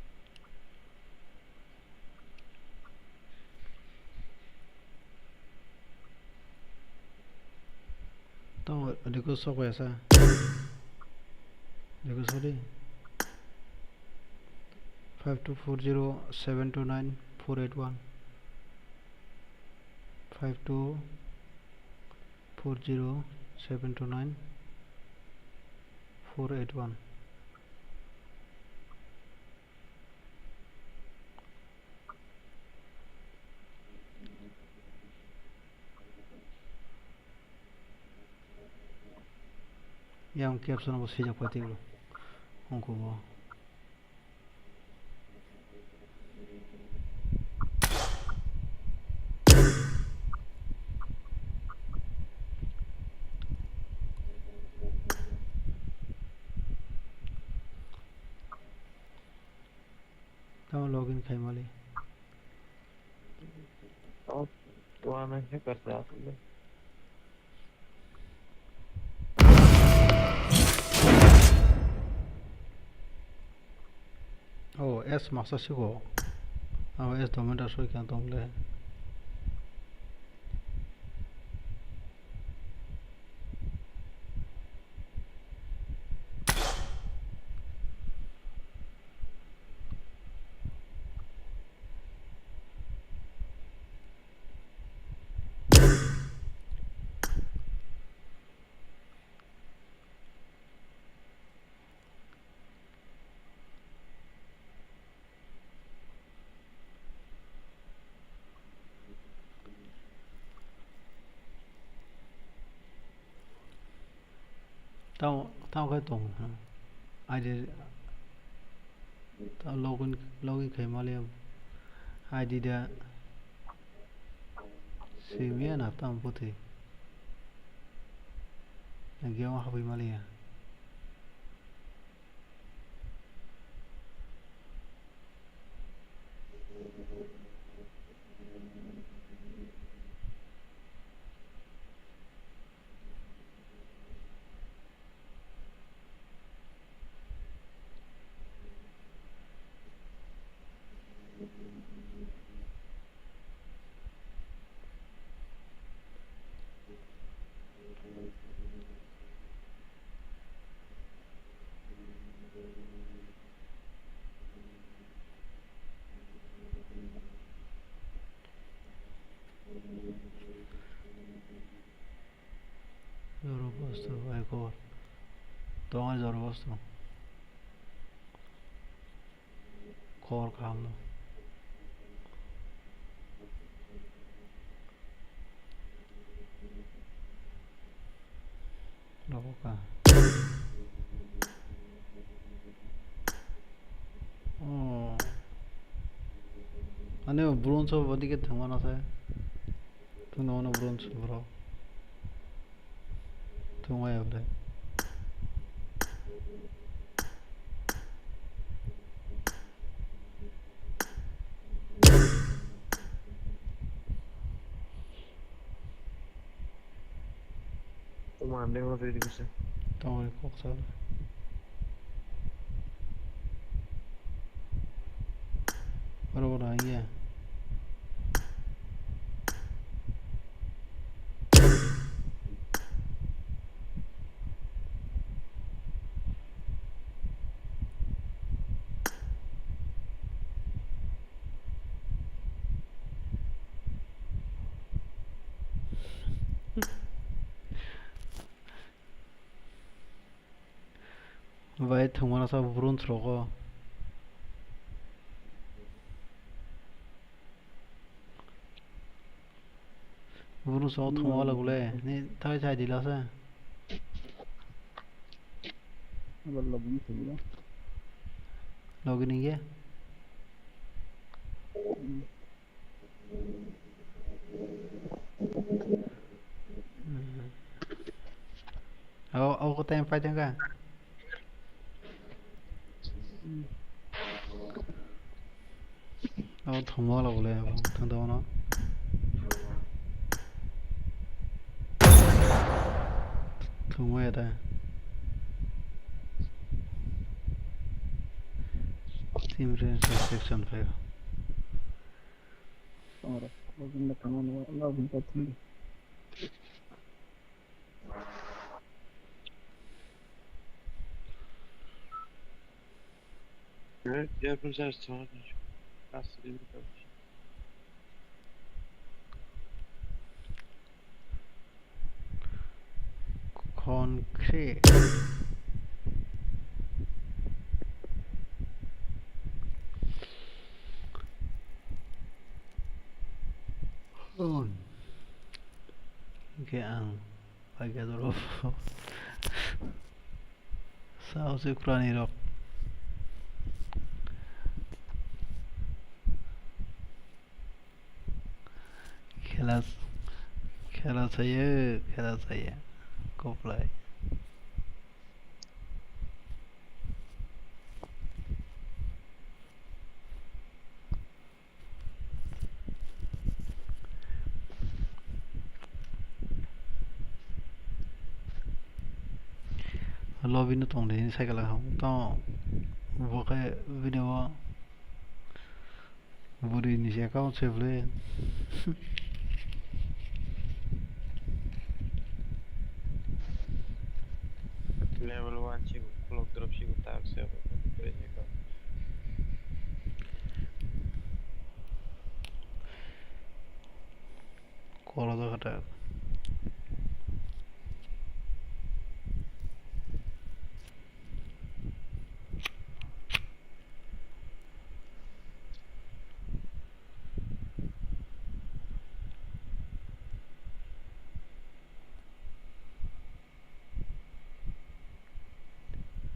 Tamo request sok ya sa. Request hodi. Five two four zero seven two nine four eight one. Five two four zero seven two nine four eight one. Yang caption bo sijak pai twi wngkho bo. Tamo login khai mali. Oh, to ano hacker se asle. Oh, S masa siko. Oh, S domain ta soi kang tong le. Tamo, tamo khe tong, hmm. I D, ta login, login khai mali I D da simiya na tamo puthi. Game o habwi maliya. Zorobosto, bai kobor. Tongo Zorobosto. Kobor kaham no. Nogo ka. Oh. Ani bronze o body ke thangma na sai. Thung no bronze bro. Thung ai able. Tamo ang beng no twi rwgwse. Tamo kok sa. Oro oro ang ya. Bai thwngmano sa bronze rogo. Bronze rogo thwngma wala gule. Ni thai thai dila sa. Abar login thwngya. Login ye. Abo, abo kota yang paiteng ka? Abo thwngma wala bole abo thang tongmano. Thwngma ya ta. Team range section five. Ora, login da tamam, login da tamam. Earphone charge tamam. Nasıl bir kalmış? Concrete. Hon. Hingke ang paikha doro. Sao se kwrani rok. Khela, khela saye, khela saye. Koplai. Lobby no tong de, cycle ha tong. Bo khe bini o bwrwi ni se account se bwle. Level one si block drop si tak se. Kolo do kata.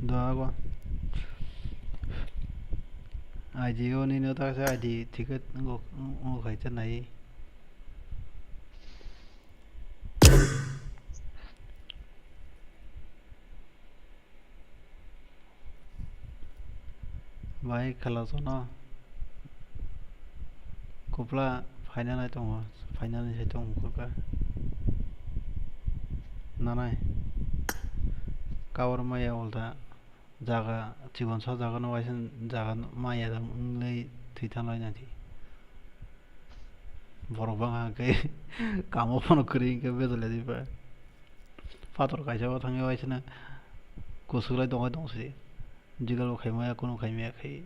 Dogo. I D o nini o ta kaisa I D ticket wngkha, wngkha khaisa nai. Bai khela jono. Kupla phaina nai tongo, phaina nai sai tongo kupla. Nanai. Cover maya ulta jaga chikon sa jaga no waisa jaga maya wngwi thwi thanglai nai di. Borok bangha khe kamo phano kwrwi hwnkhe bejole di ba. Phator kaisa o thangwi waisano kusuklai tongwi tongsi. Jigal bo khaimaya, kunu khaimaya khai.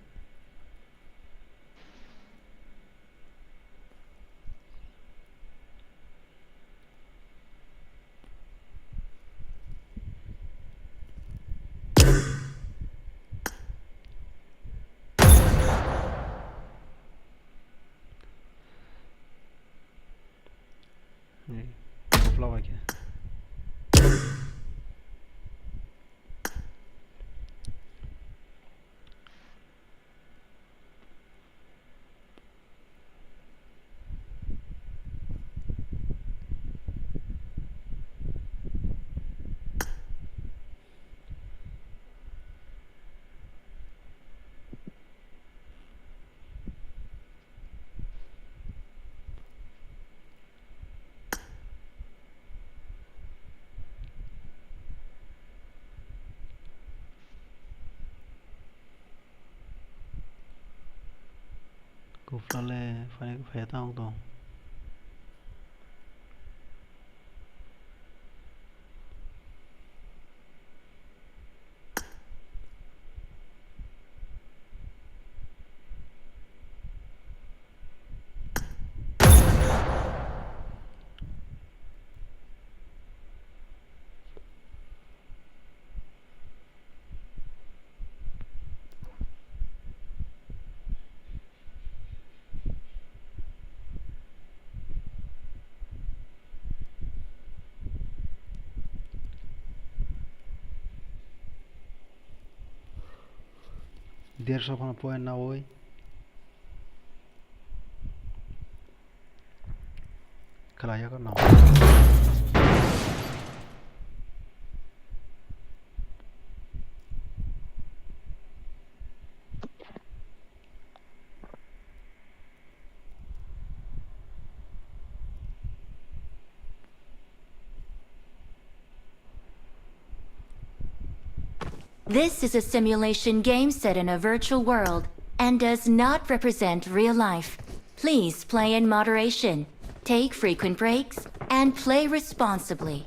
Ni, kopla bai khe. Kuflale phai, phai tang tong. Derso kheno point nawi. Khlaiya khe no. This is a simulation game set in a virtual world. and does not represent real life. Please play in moderation, take frequent breaks, and play responsibly.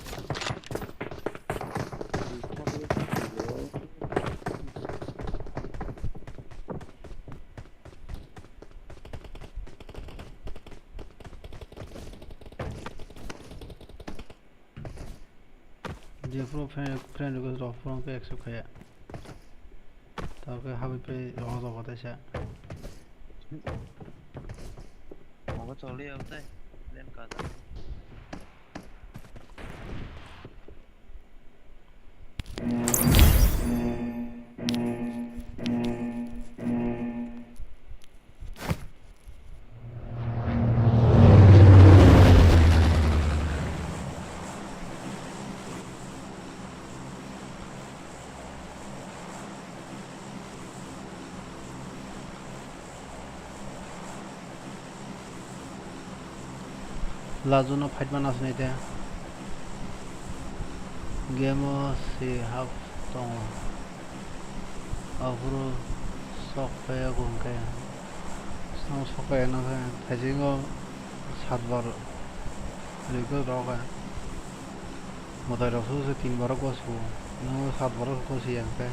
Jephuru friend, friend request rok phuru khe accept khaya. Tabukhe habwi phai rogo rogo teisa. Obo choli abtai. Then kaza. Lajuno fight mana sini te. Game o si half tongo. Aphuru sok phaio hwnkhe. Song sok phaio hwnkhe thaisingo satbar request rok. Mwtai rok su se tin bar o gosu. Nw satbar o gosi ya hwnkhe.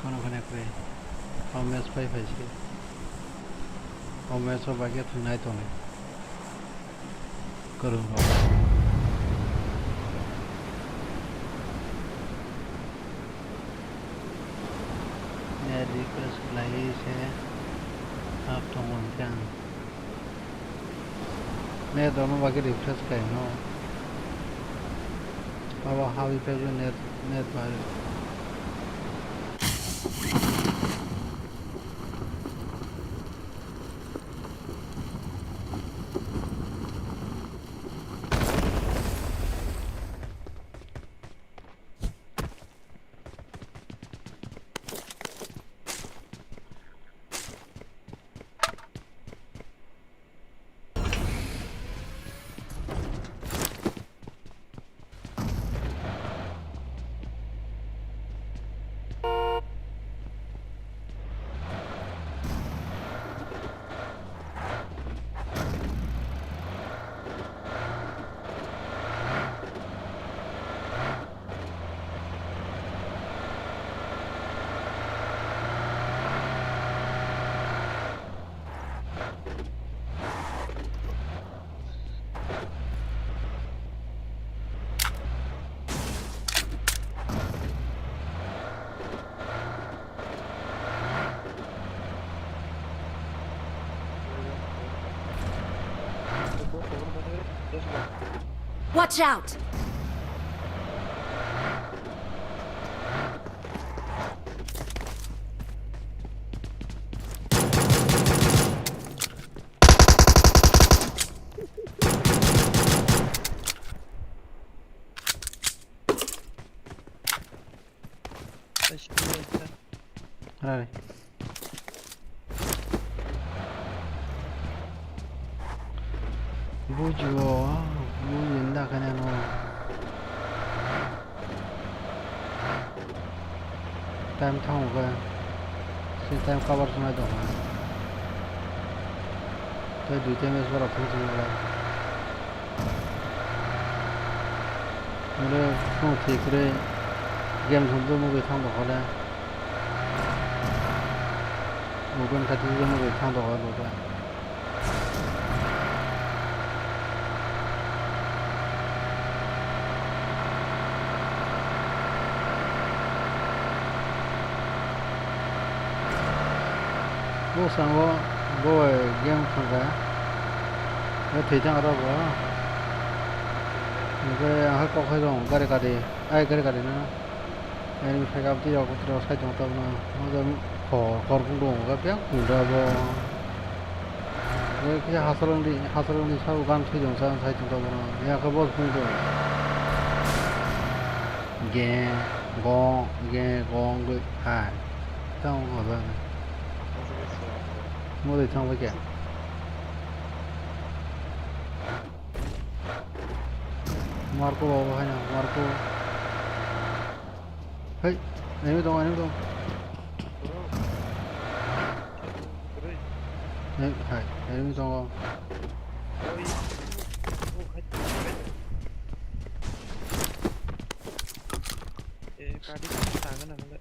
Kono kono kre. O match phai phai se. O match o bagwi thwngnai tongnai. Kwrwng rok. Net refresh khlaiwi se half tongo hwnkhe ang. Net rwma bagwi refresh khaino. Abo habwi phaibo net, net bai. Watch out! Rari. Bujo, bujo nda kanya no. Time thango khe. Si time cover swnai tongkha. Tei dui time S bar thung thung nalai. Ore phone thwi kwrwi game thumtwi mugwi thang tongkha le. Mobile khaitwi mugwi thang tongkha le. Bwskango bo game thangkha. Bo thwi thang aro bo. Hwnkhe ang hai kok hai rw gari gari. Ai gari gari no. Enemy phaikha aboni yago tei side o tabukno. Hor hor phung tongo khe biyang phung da bo. Khe hachal wngdi hachal wngdi sabo gan thwi tongo side o tabukno. Yakhe bo phung tongo. Ge gong ge gong gwi hai. Tamo hor jani. Mori thang bai khe. Marco babu hai na, Marco. Hey, enemy dong, enemy dong. Hey, hai, enemy dong. Eh, kadi kadi tangan ang le.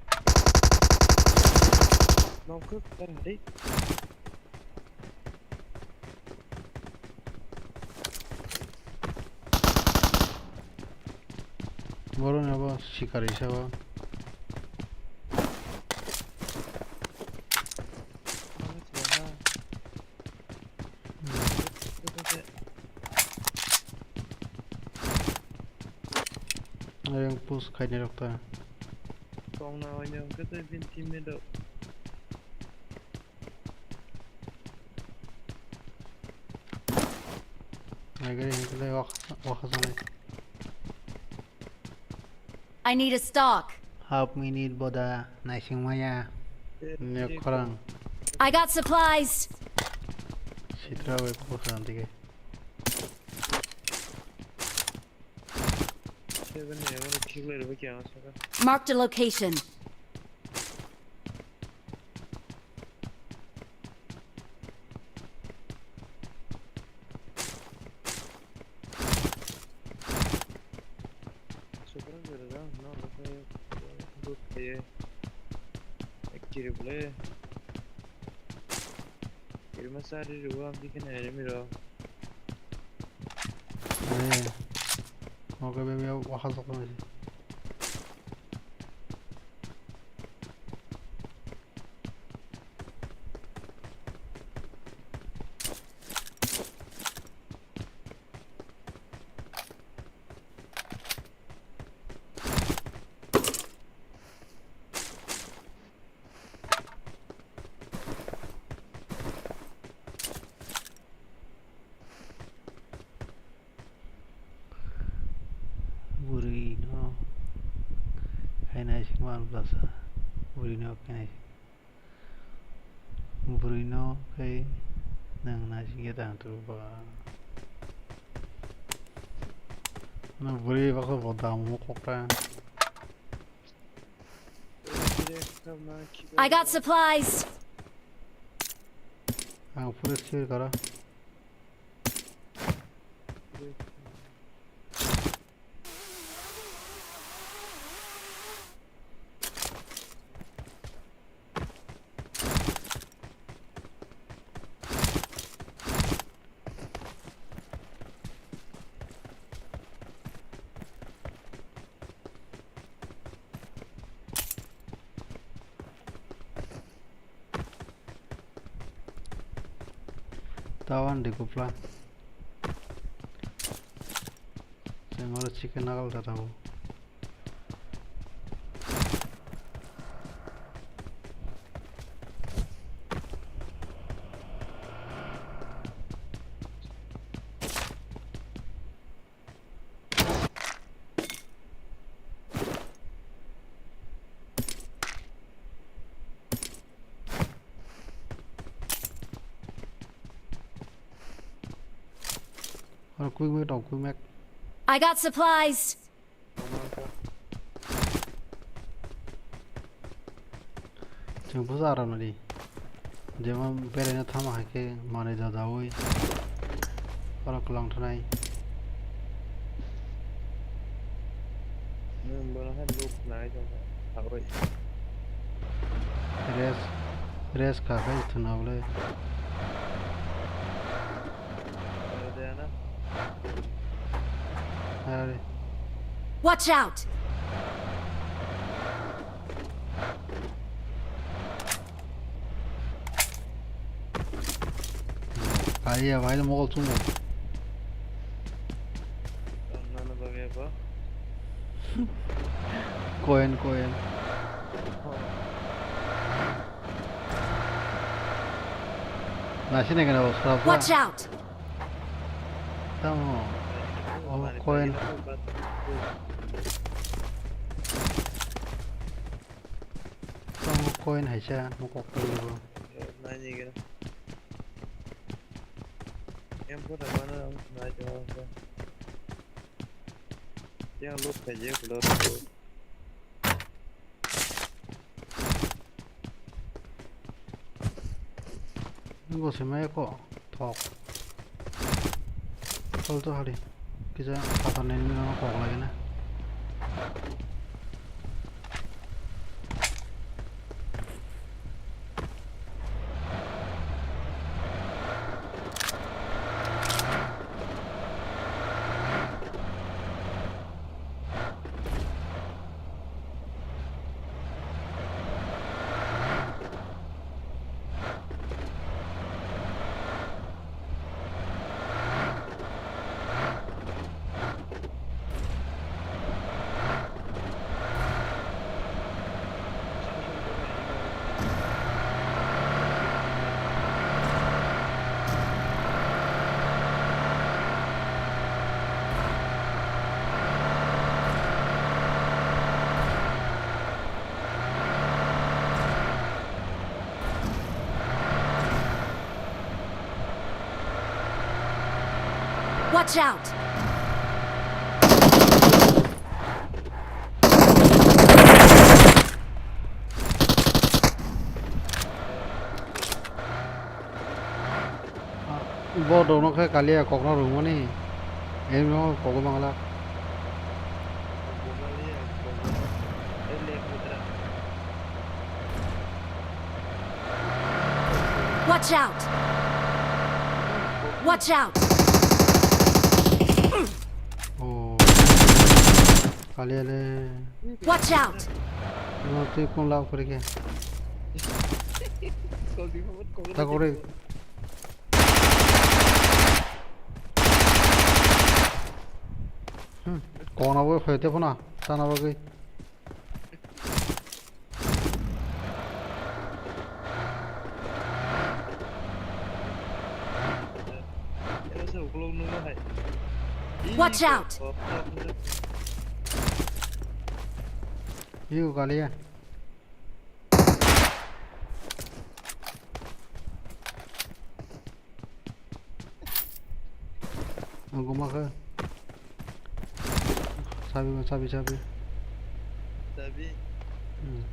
Nongkuk, kan hari. Borok ni abo sikari se o. Ayang push khainai rok ta. Tongna oinw hwnkhe tei bini teammate rok. Naigari hwnkhe tei wak-, wakasanai. I need a stock. Half minute boda naising maya. Nek khorang. I got supplies. Sitra bai khorang dige. Seven ni abo ni kick lai rwbaikha ang saka. Marked a location. Sekarang gara da no lokai dut khaye. Ek kiri bole. Kirima sari rwgo ang dikhe na enemy rok. Eh. Oke, bebe, wahal sokma. Bwrwi no khainai singma bwlasa, bwrwi no khainai, bwrwi no khai nang naisingya tang turu ba. No bwrwi baksa bo damu kokra. I got supplies. Ang pura share kara. Tawan di kupla. Cheng oro chicken nagal da tabo. Oro quick mek tong, quick mek. I got supplies. Chwng pusa aro nadi. Jemon beraina thama hai khe manwi jajaui. Oro kwlang thanai. Nwng bono hai look nai tongkha. Tabuk. Rest, rest kha khai thwna bwle. Watch out! Kaya, why the mobile chungo? Coin, coin. Nasi ne gana bos. Watch out! Tamo. Oh, coin. Tamo coin hai sa, mo kok twi bo. Nani gana. Em ko da mana nai to. Yang loot khaijak, loot. Bo se mai ko thok. Chol to hari. Kisa pata nen no kok lagi na. Watch out! Bo dono khe kaliya kokno rwmani. Eno kogo mangla. Watch out! Watch out! Oh. Kaliya le. Watch out! No, twi kun lao kori ke. Ta kori. Hmm. Kona bo phaite phuna. Tana bagwi. Watch out! Hiu kaliya. Ang guma khe. Sabi, sabi, sabi. Sabi. Hmm.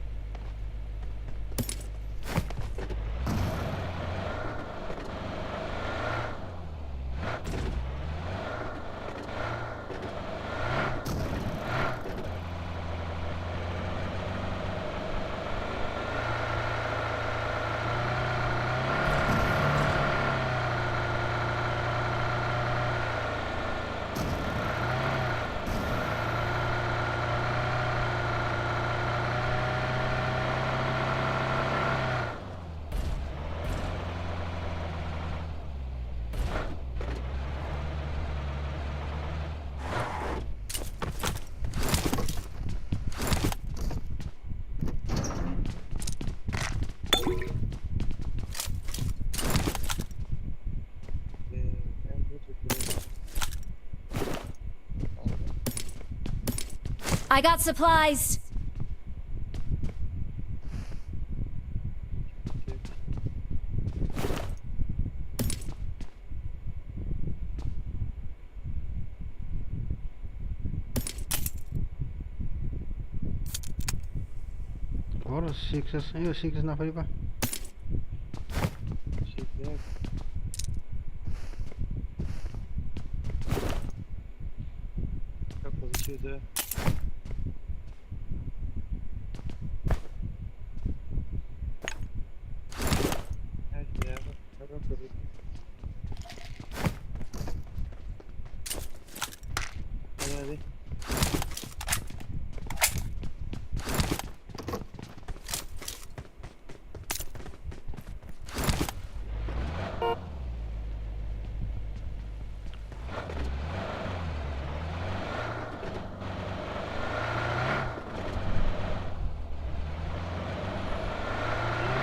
I got supplies. Oro six S, ayo six S na phai ba. Six S. Kako bisu de. Nice, yeah.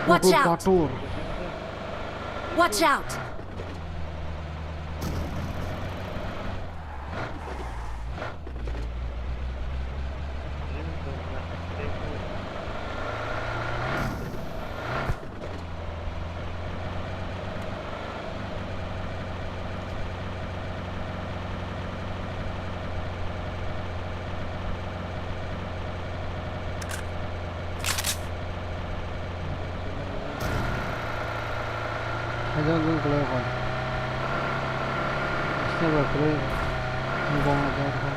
Watch out! Watch out! Ajang jung kwlai kha. Sniper kwlai. Ang bong ajang kha.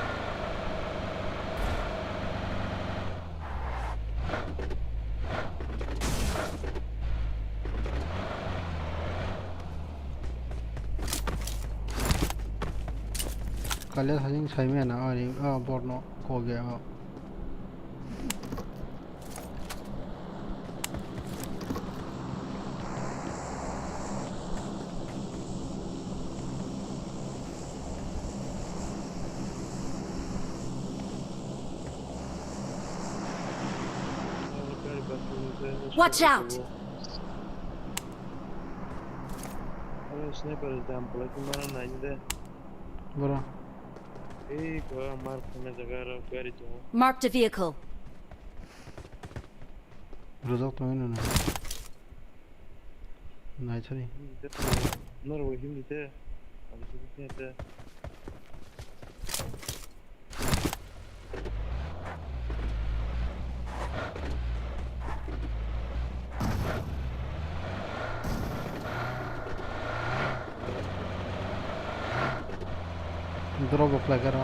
Kalia sajing saimaya na ani, ah, borno koge, ah. Watch out! Aro sniper dam polai tongmani naidi de. Boro. Ei, boro mar khungna jaga aro gari tongo. Marked a vehicle. Rojak tongwi nwnwi. Naithani. Norok bai himdi te. Ang sidi te. Drop bo khlai khe ro.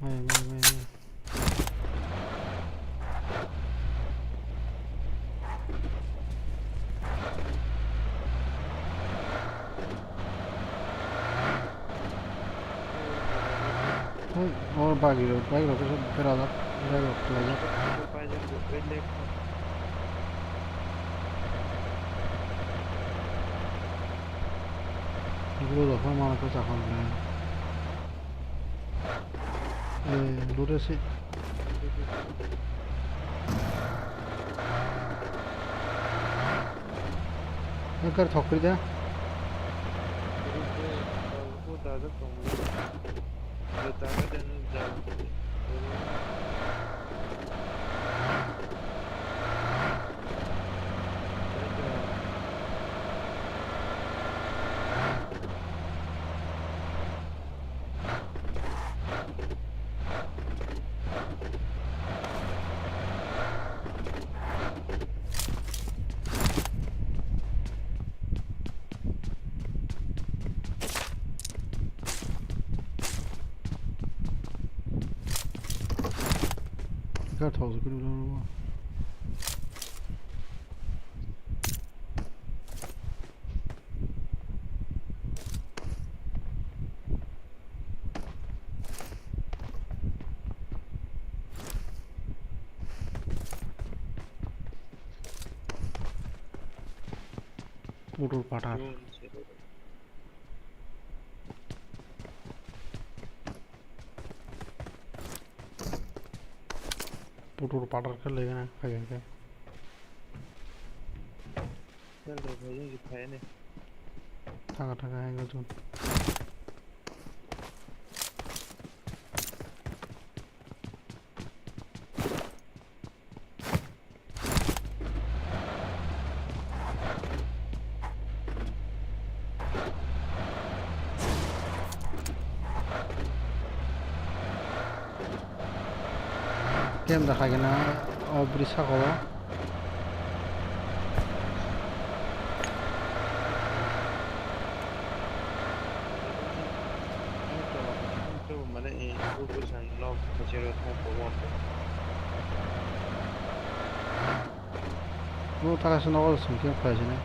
Bai, bai, bai, bai. Hei, o bagi rok, bagi rok kisa berajak, bagi rok khlaijak. Bro, jokhon mano kisa khan le. Eh, lure si. Ekar thokri da. Kar thok se kunu. Putur patar. Putur patar khe legana khaikhe. Thaka thaka hai gajun. Kem da khaikhe na o bridge saka o. Mane, eh, bwsang nok khachi rw thang tongo. Bo thaka se nogo song khe phai sini.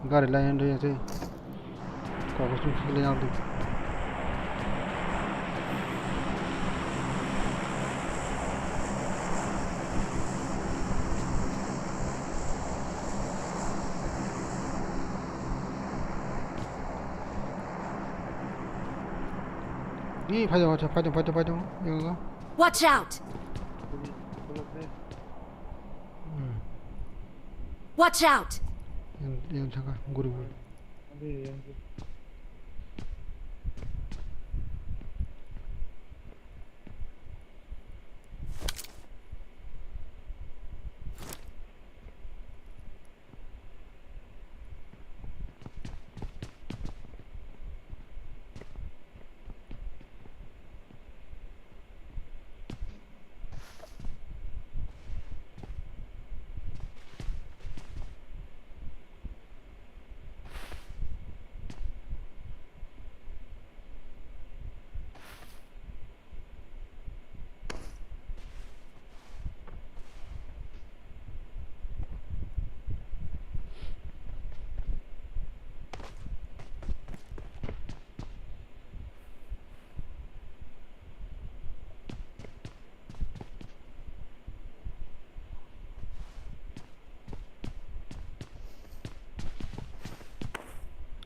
Gari lai and riyase. Kok sung sung le yang tu. Ih, phai tong, phai tong, phai tong, phai tong. Yang go. Watch out! Hmm. Watch out! Yang, yang saka, guri guri.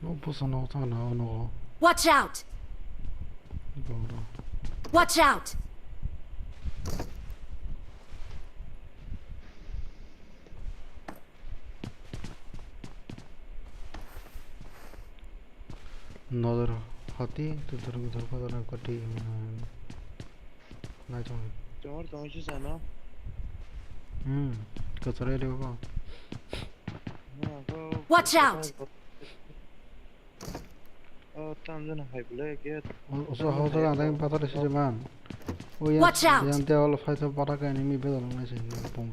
O bwsano tangna o nogo. Watch out! Boro. Watch out! Nodor hati, tutur gutur kotor koti, hmm, nai chong. Chor tong si sana. Hmm, kotor area ko. Watch out! Oh, tam jana hai bole ke. Oso hotel ang tang patar si man. O yang, watch out! Yang te olo fight patar ka enemy bedal ngai si pom.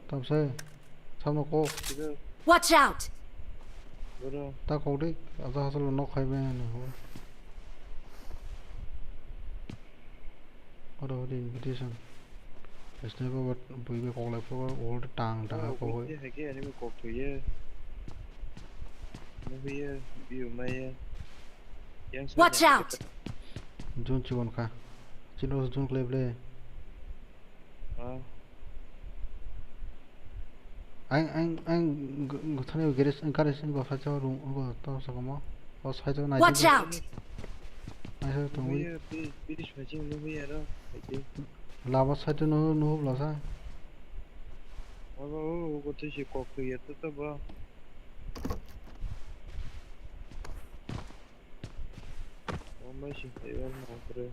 Tam sai. Samno kok. Watch out! Boro. Ta kok de, asa hasal nok khai be ani ho. Oro hodi invitation. Sniper bat bui be kok lai pho, oro tang tang kok hoi. Hai ke ani kok to ye. Nuhi ye, biu mai ye. Watch out! Jun chibon kha. Chino jun kle ble. Ah. Ang, ang, ang, g-, g-, thani garage, garage ni bwsai chao room, o to sakamo. O side o nai. Watch out! Nai sa tongwi. Nuhuya, bridge, bridge phai ching nuhuya ro, phai ching. Lama side o nuhu, nuhu bwlasa. Abo, o, o, o, twi si kok twi ya, to, to, bo. Omo sing kaibar no kre.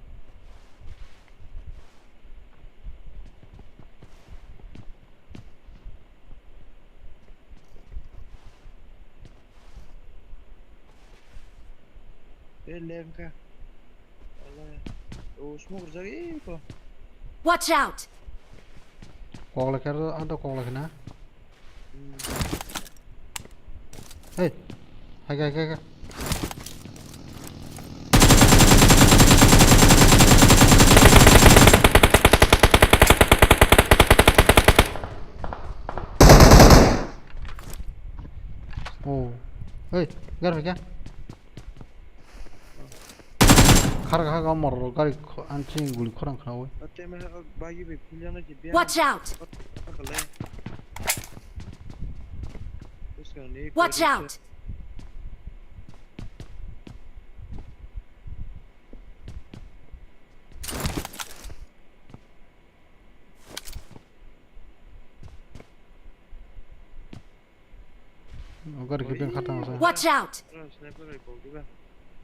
E lengka. Ala. O smoke jagi ko. Watch out! Kok la kero, ando kok la kena. Hey. Hai, hai, hai, hai. Oh. Hey, gar kya? Khar kha ga mor gari kho-, an ching guli khorang khna oi. Watch out! Watch out! Ogar kipin khatang sa. Watch out!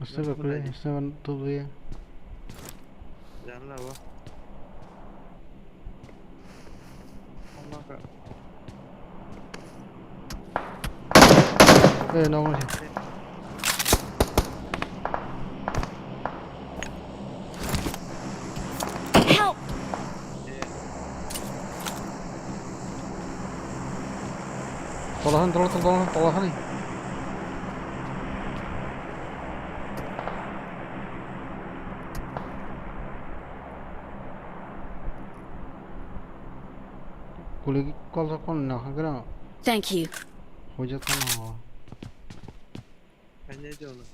Sniper kre, sniper tu ya. Jangan lah, wah. Eh, nong ni. Help! Tola han, tola, tola, tola, tola han ni. Kuli kolsa kon na khagra. Thank you. Hoja tana. Kanya jona.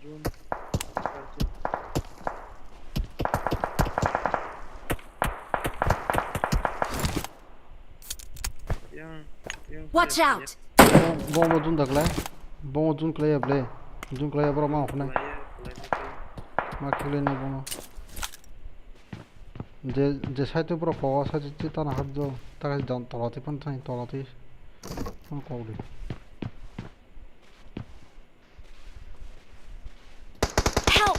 June. Yang, yang Watch saya out! Bo, bo, bo jun daklai. Bo jun klai ya ble. Jun klai ya bro ma khna. Klai ya, klai ya, klai ya. Ma khilai no bono. Je, je side to bro ko, side to tana hab do. Ta ga jan tola ti pon thang tola ti. Pon ko di. Help!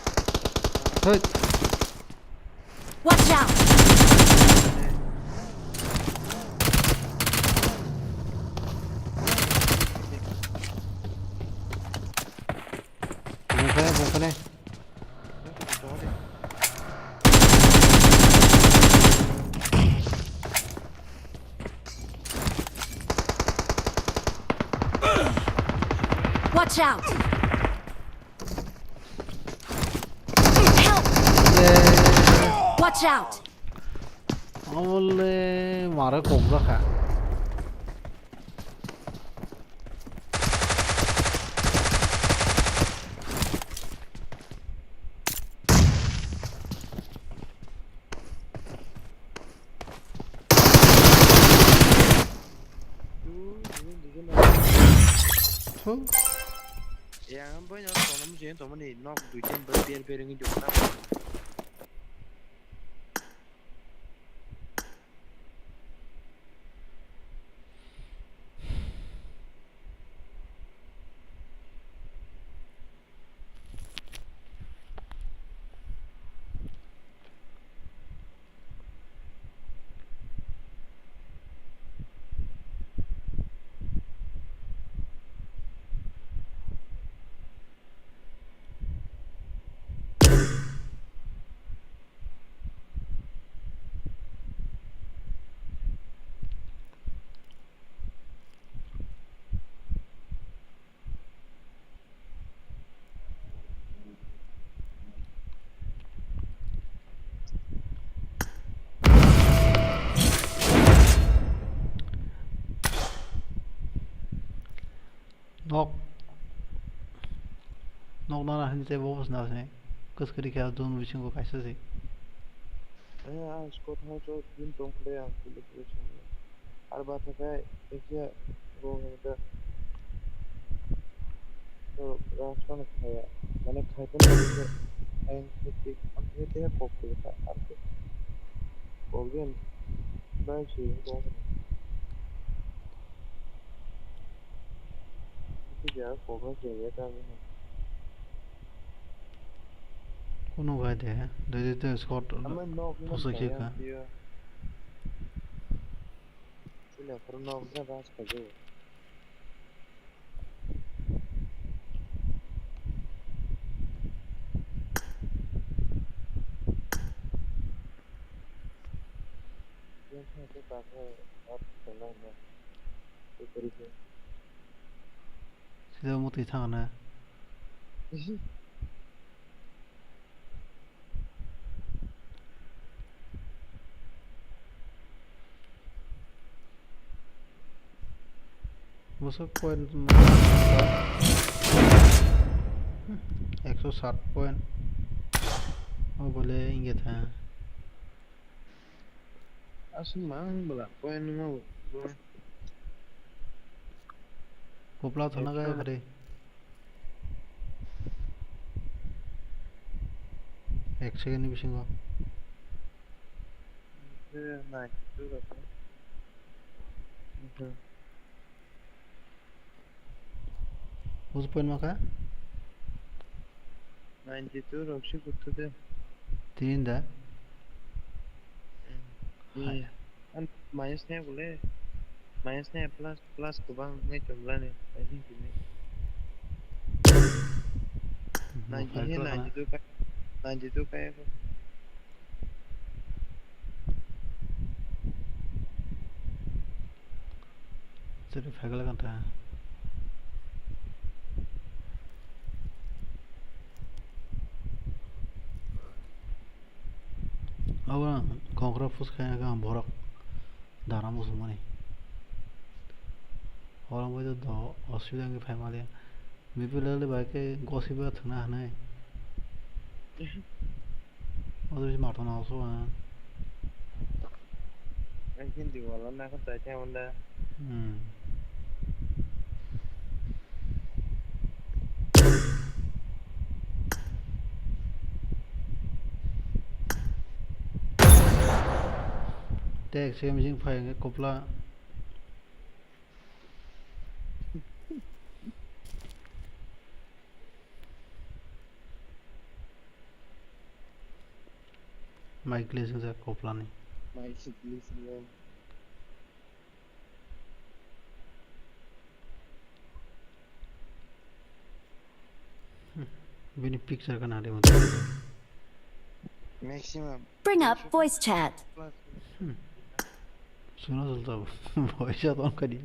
Hey. Watch out! Bung kene, bung kene. Watch out! Help! Watch out! Amole mare kok jakha. Thung. Yang boino tongna muchungwi tongmani nok duitan bai ber ber wngwi tongna. Nok. Nok nana hinwi tei bo bwsna se. Kwskari khe dun bisingo kaisa se. Eh, ang squad house o din tong khle ang kile kile song. Ar ba thakai ekja go hwnkhe to rang song khaya. Mane khai phano khe ang khe tik ang khe tei kok khe kha ar khe kok din bai si go. Kuno gai de, de de de squad. Ama nok nok poso khe kha. Sila phuru nok ja ras kha jo. Sida mutwi thangna. Bwswk point ekso sat point. O bole inge tha. Aswk mang bwla point no bo. Kopla thana gaya hari. Ek second ni bisingo. Nai, tu rasa. Bus point maka? Ninety two rok si kutu de. Tini da? Hai. An minus ne bole. Minus ne plus, plus kubang ngai chumla ne. Ai hin kini. Ninety he ninety two ka. Ninety two ka. Chwrwi phaikla kanta. Abo ang kongkra phus khaina khe ang borok dara muchungmani. Oro bai do osubida wngwi phaimaliya. Bibi lele bai ke gosi ba thwngna hanai. Odo si martona oso a. Ang hindi wala na ko chai thai wala. Hmm. Tek se mjing phai nge kopla. Mai glitch wngjak koplani. Mai se glitch wngjak. Hmm. Bini picture kana de. Maximum. Bring up voice chat. Hmm. Suno sulta voice chat on kadi.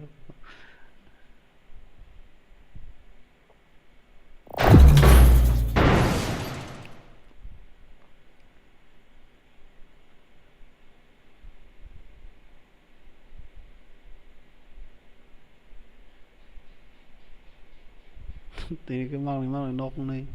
Tini ke manwi manwi nok wngnai.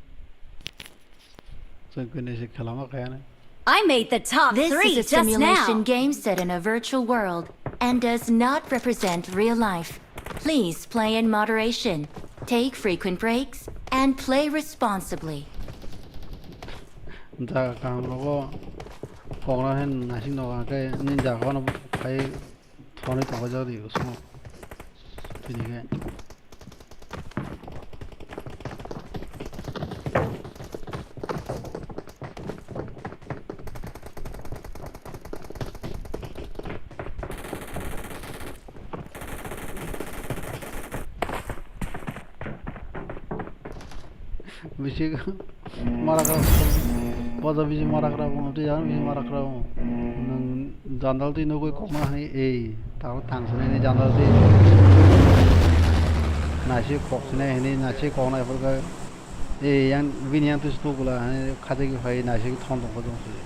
Chwng khe nai se khelama kaya nai. I made the top This three is a just simulation now. Game set in a virtual world and does not represent real life. Please play in moderation. Take frequent breaks and play responsibly. Jaga kaham rogo kokna hen nasing nogo hwnkhe nini jaga no phai thonwi tongkha jagadi usmo tini khe. Bisi marakra, bodo bisi marakra bo, twi jani bisi marakra bo. Nwng jandal twi nugwi kokna hai, ei, tamo tang sinai ni jandal twi. Naisik kok sinai hini, naisik kok nai phurkha. Ei, yang, bini yang twi stok bwla hai, khajagwi phai, naisik thon tongkha jong swi.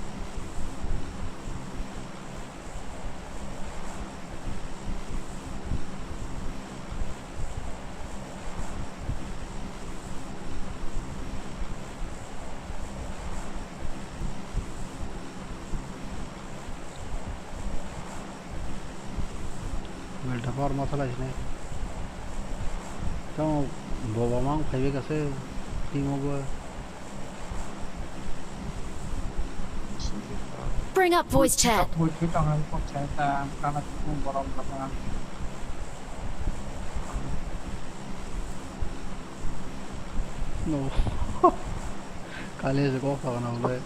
Belta power masala sini. Tamo boba mang phaibe kase timo bo. Bring up voice chat. No. Kali se kok phagana ulai.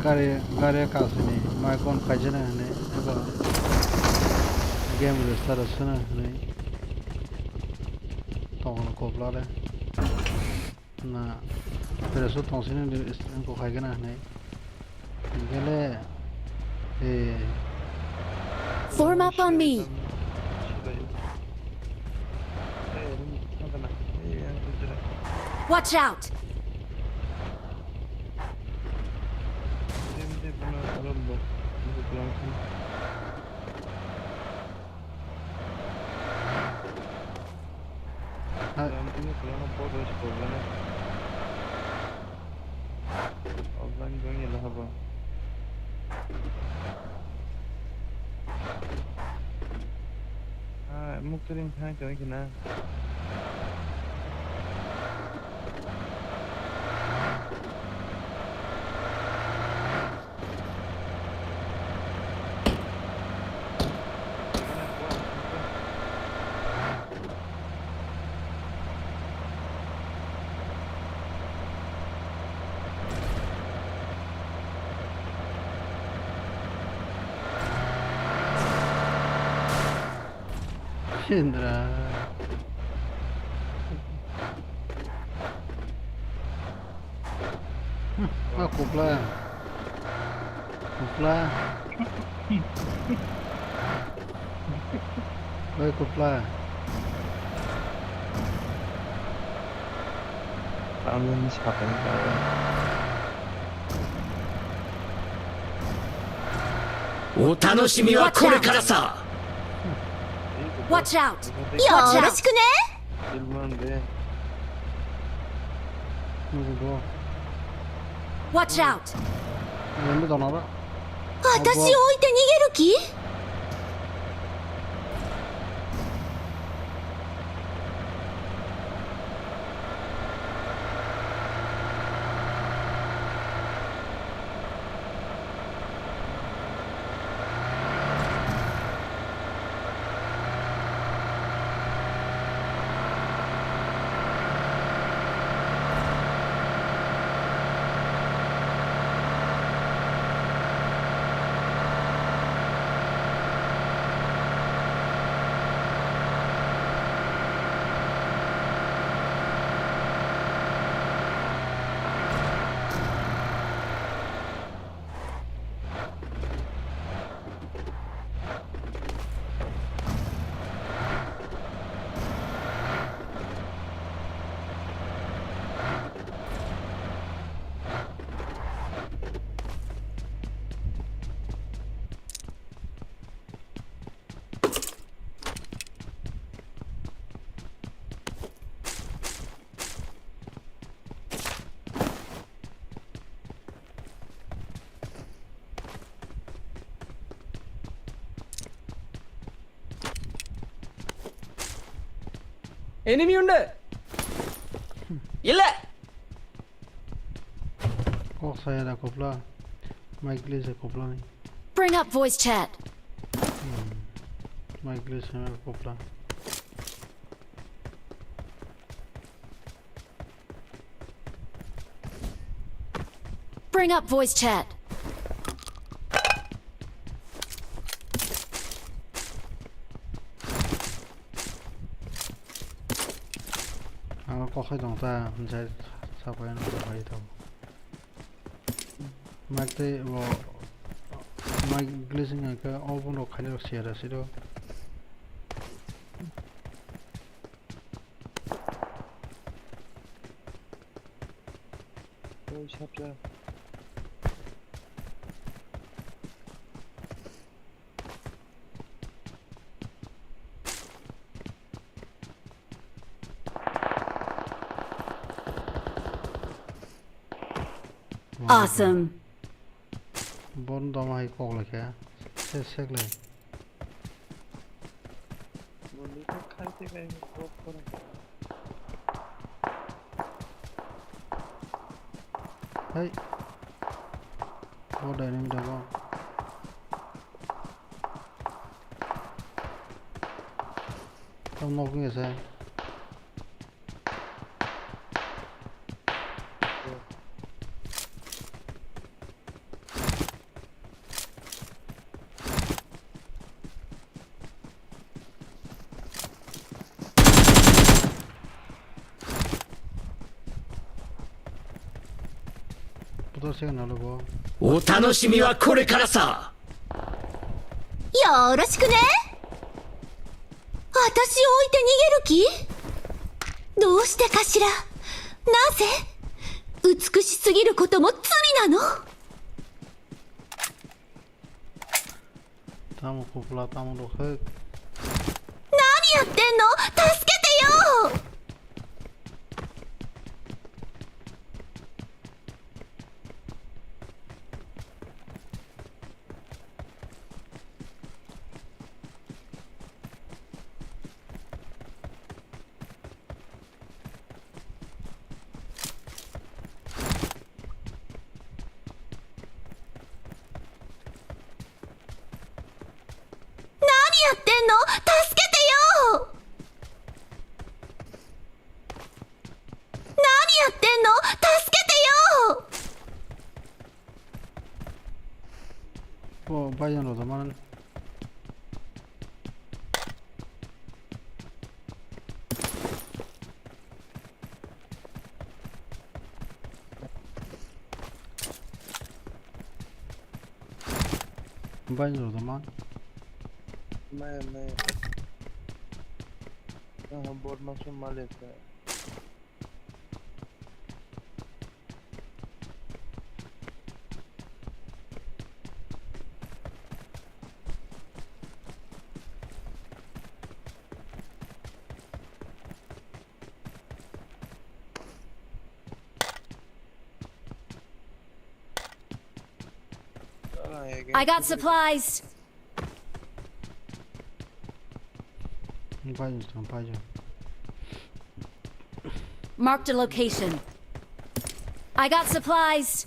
Gari, gari kasini mai kon khaijana hwnwi eba game restart sona hwnwi tongna koplare na preso tongsini ko khaigana hwnwi. Gele, eh. Form up on me. Watch out! Hai. Lampu ni kelang apa guys, problem. Offline bang ya lah apa? Ah, muk kering thang kami kena. Indra. Hmm, ah, kupla. Kupla. Oi, kupla. Tamni sapai ka. お楽しみはこれからさ。 Watch out! Watch out! よろしくね。 Ilman de. Nunggu do. Watch out! Nunggu do nara. 私を置いて逃げる気？ Enemy unde. Ile. Kok saya da kopla. Mic glitch kopla ni. Bring up voice chat. Hmm. Mic glitch kopla. Bring up voice chat. Ang kok hai tong ta, hwnjai sapai no sapai tong. Mic tei bo mic glitching hwnkhe o bono khaina rok share asiro. Oi, sabja. Awesome. Bon doma hai kok lai kha. Se sek lai. Hai. Bo dai nang da bo. Tamo nok ni se. Puto se nalo bo. お楽しみはこれからさ。 よろしくね。私を置いて逃げる気？どうしてかしら？なぜ？美しすぎることも罪なの？ Tamo kupla, tamo rok hai. 何やってんの？助けてよ！ 何やってんの？助けてよ！ 何やってんの？助けてよ！ Bo bayano da man. Bai no dama. Maya, maya. Aha, bot no sum malik. I got supplies. Paijak, paijak. Marked a location. I got supplies.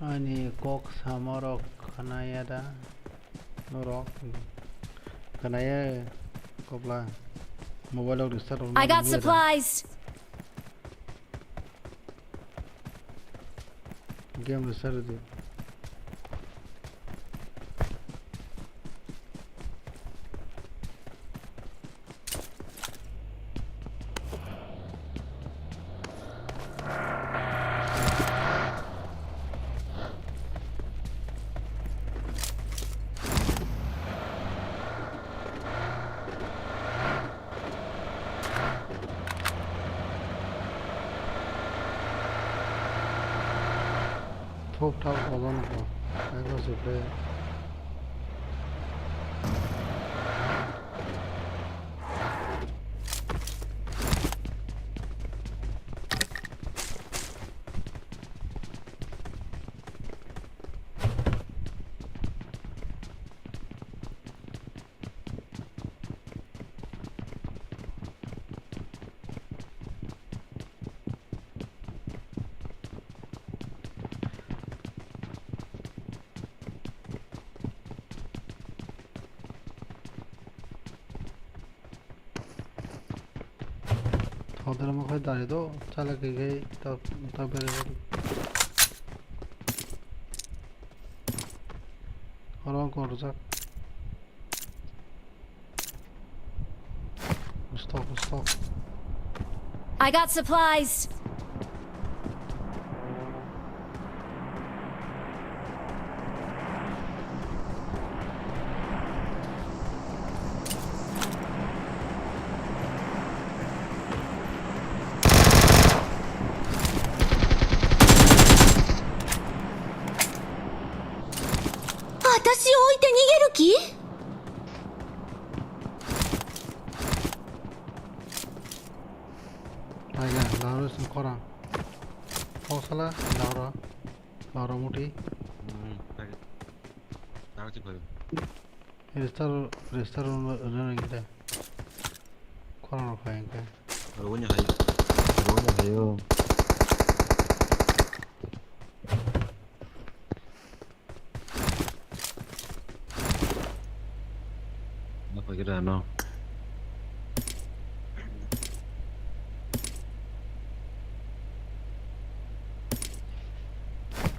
Ani kok samarok khnaya da? Norok khnaya kobla mobile rok restart rok I got nangya da? Supplies. Game restart di. Thok thok obo nokho. Ego se play. Thodar mo khai dari do, chala ke gai ta, ta bere. Oro ang korjak. Stop, stop. I got supplies. Atashi o oite nigeru ki? Naila, Lauro sing khorang. Kosala, Lauro. Lauro muti. Hmm, tak. Tak sih, Bhai. Restart, restart run, run, run, run. Khorang rok hai hwnkhe. Rwini hai. Rwini hai o. No paikhe da no.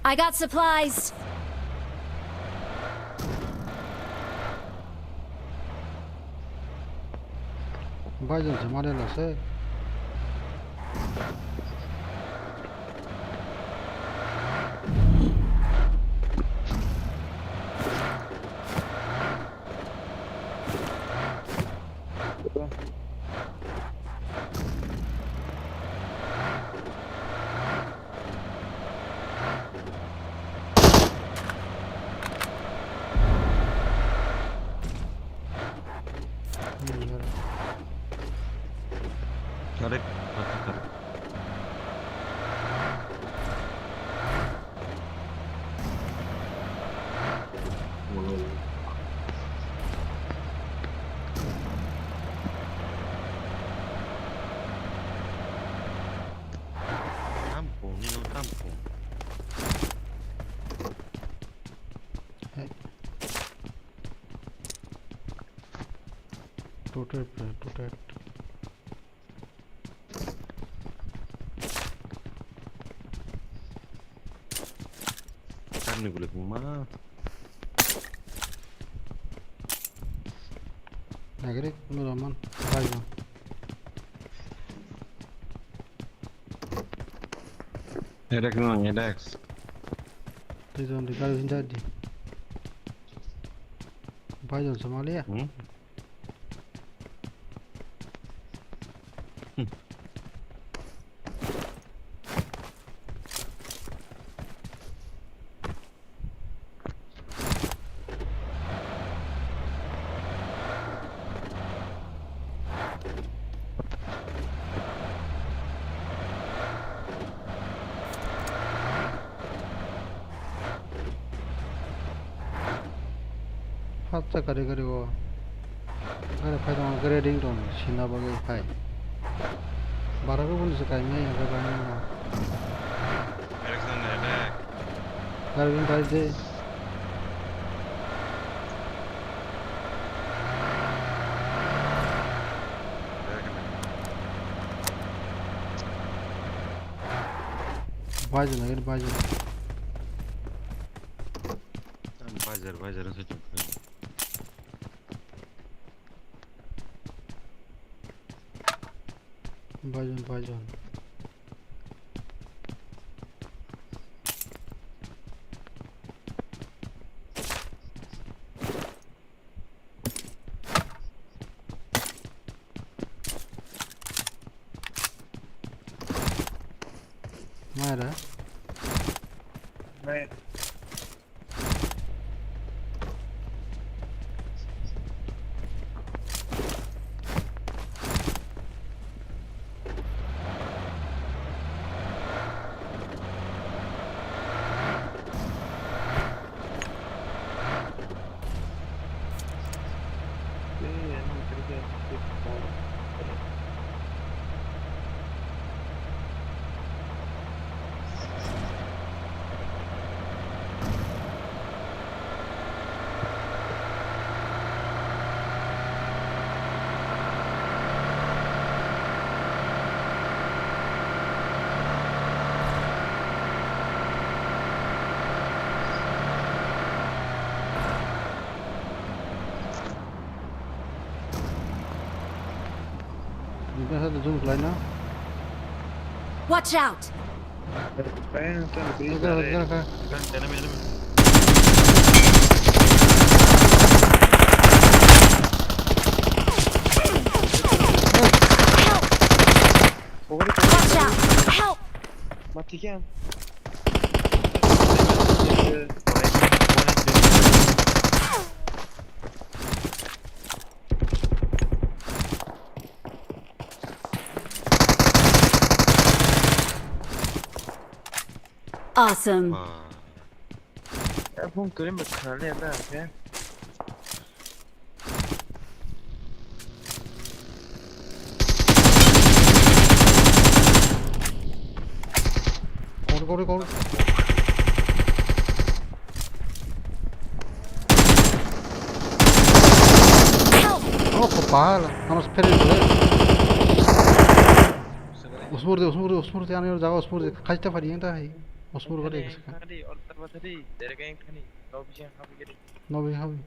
I got supplies. Bai jong se mare la se. Correct. Tampung, nino tampung. Hey. Rotate, rotate. Karni boleh kuma. Nagrik nuraman. Baijon. Edex no, Edex. Baijon di gari hinta di. Baijon Somalia. Hmm? Hapsa kari kari o. Gari phai tongo, gari ring tong sina bagwi phai. Bara rw boni se kaimai ya gari ring no. Gari ring kai de. Bajo na gani bajo. Bajar, bajar, ang sa chukha. Bajon, bajon. Mara. Mara. Watch out! Enemy, enemy. Watch out! Help! Mati kya? Awesome. Phone kiri mukha le na ke. Kor, kor, kor. Oh, kopal. Ano sphere. Usmur de, usmur de, usmur de, ano jaga usmur de. Khaste phari yang ta hai. Usmur gari. Thani, or tarwa thani, derek yang thani. Lobi yang habi gari. Lobi habi.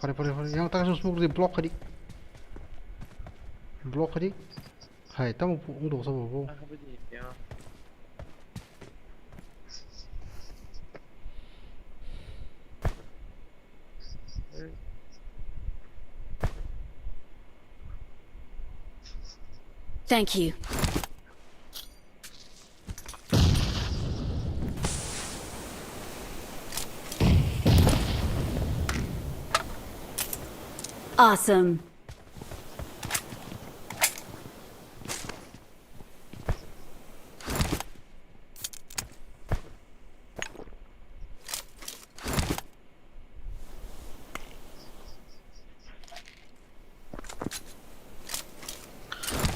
Pare, pare, pare. Yang tak smoke di block kadi. Block kadi. Hai, tamo pu-, ung dok sabo bo. Thank you. Awesome.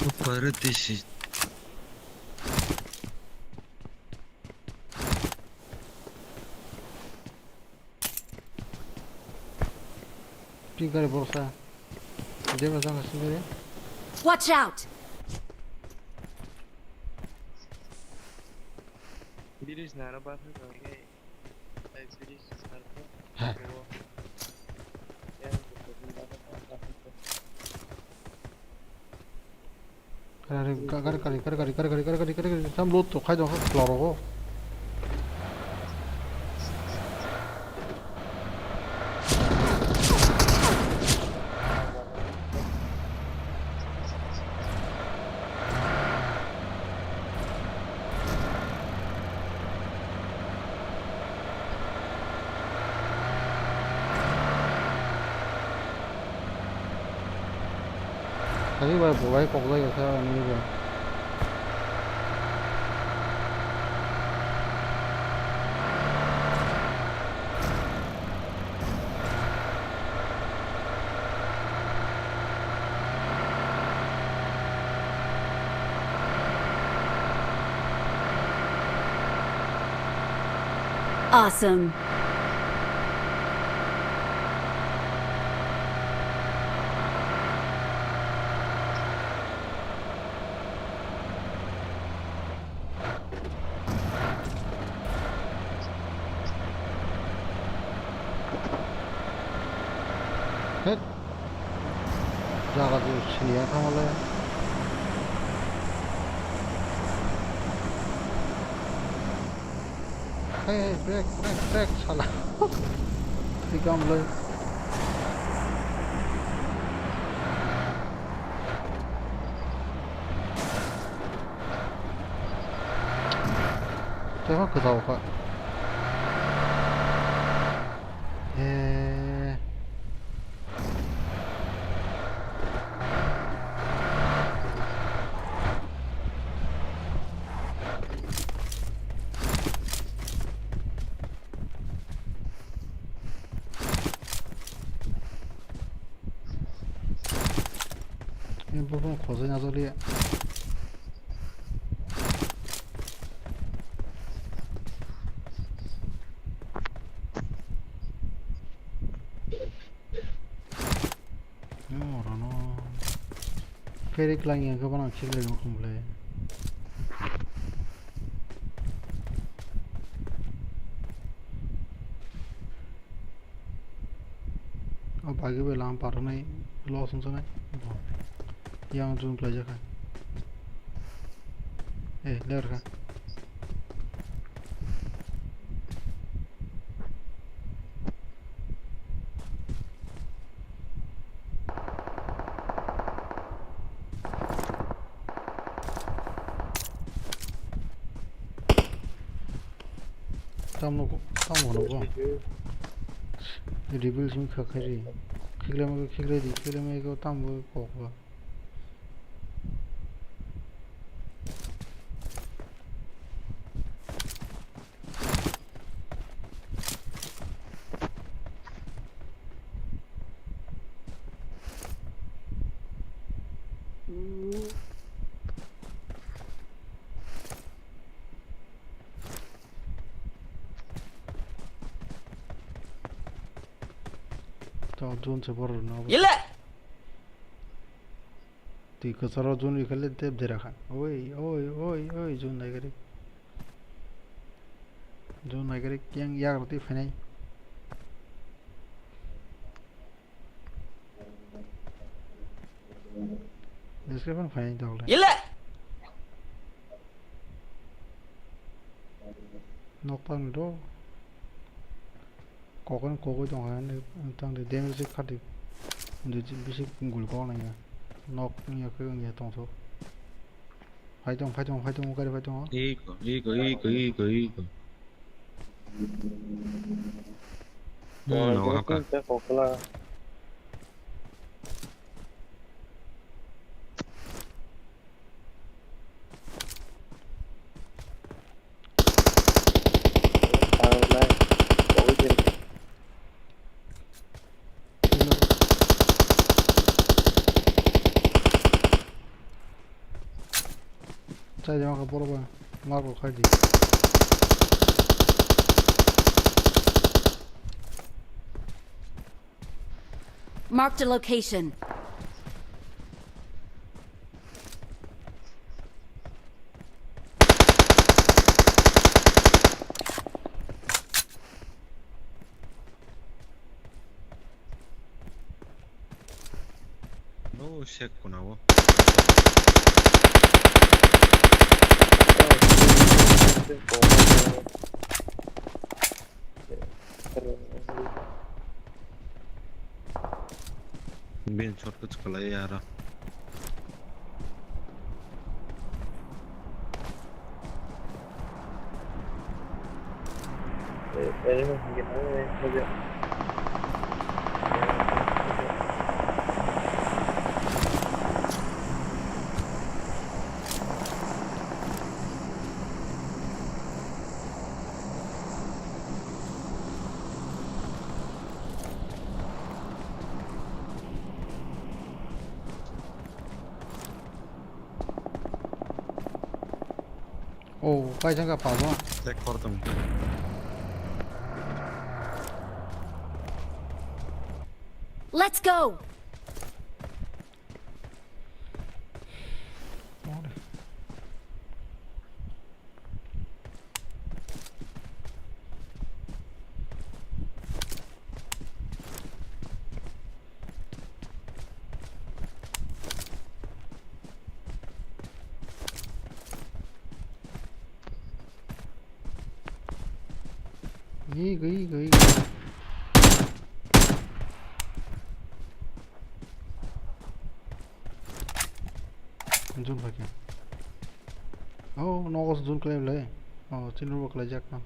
Upar disi. Pink gari borok sa. Deba jang asing gari. Watch out! Biris nara ba thang thang khe. Gari, gari, gari, gari, gari, gari, gari, gari, sam load to khai dong, floor rogo. Tini bai bo bai kok jai kha ani bo. Awesome. Hei. Jaga tu sini ya tamo le. Hei, hei, brake, brake, brake, sala. Tikam le. Tei ma kwtal kha. Eh. Ini buphang khojai najak liya. Ni oro no. Pherik lang yang khe bono khiklai nw khlum le. O bagwi bai lama par wngnai loss wngjaknai. Yang zoom khlai jakha. Eh, ler kha. Tamo, tamo no bo. Reveal simi kha khai ri. Khiklai ma khiklai di, khiklai ma ko tamo kok ba. To zone se borok rwna obo. Yele! Twi kwcharo zone rikha le tep dera kha. Oi, oi, oi, oi, zone naigari. Zone naigari kiyang yagra twi phainai. Description phainai dok le. Yele! Nok tang do. Kokon kogoi tong hai, tang de damage kha di. Bisi gul kok nang ya. Nok wngya khe wngya tong thok. Phai tong, phai tong, phai tong, gari phai tong. Iko, iko, iko, iko, iko. Hmm, no, haka. Chai jama ka borok ba, mark rok khai di. Marked a location. O sek kuna o. Bin shortcut khlai ya aro. Oh, paisang ka pago. Check kor tong. Let's go. Gwi, gwi, gwi, gwi. Jun phaikha. Oh, nogo se jun khlai le. Oh, chini bo khlai jak na.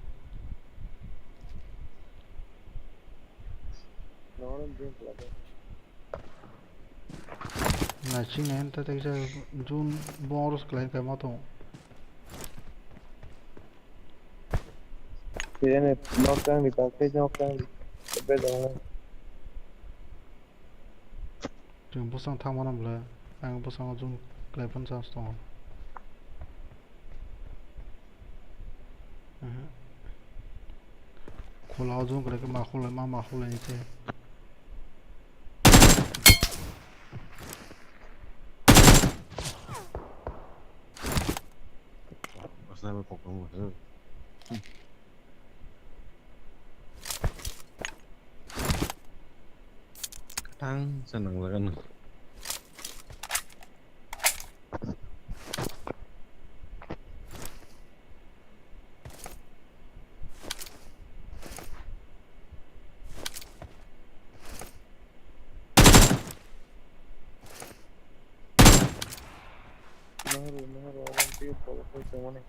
Nogo jun khlai le. Na chini enta teksa jun bo oros khlai kha ma tongo. Siyane nok tang di, tak tei nok tang di. Ebe dong. Chwng bwsang thangmano bwle, ang bwskango zoom khlai phano chance tongo. Mhm. Khula o zoom khlai khe ma khulai, ma, ma khulai se. Sniper pok tong. Katang se nang jaga no. Nahru, Nahru, orang tu boleh tu cuma ni.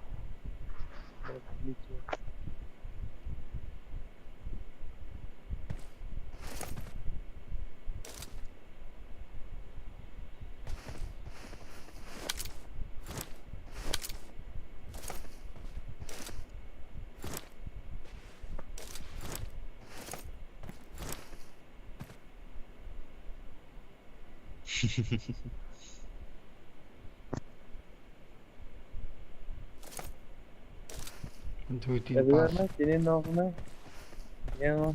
Dui, tin, pas. Tini nok na. Yang.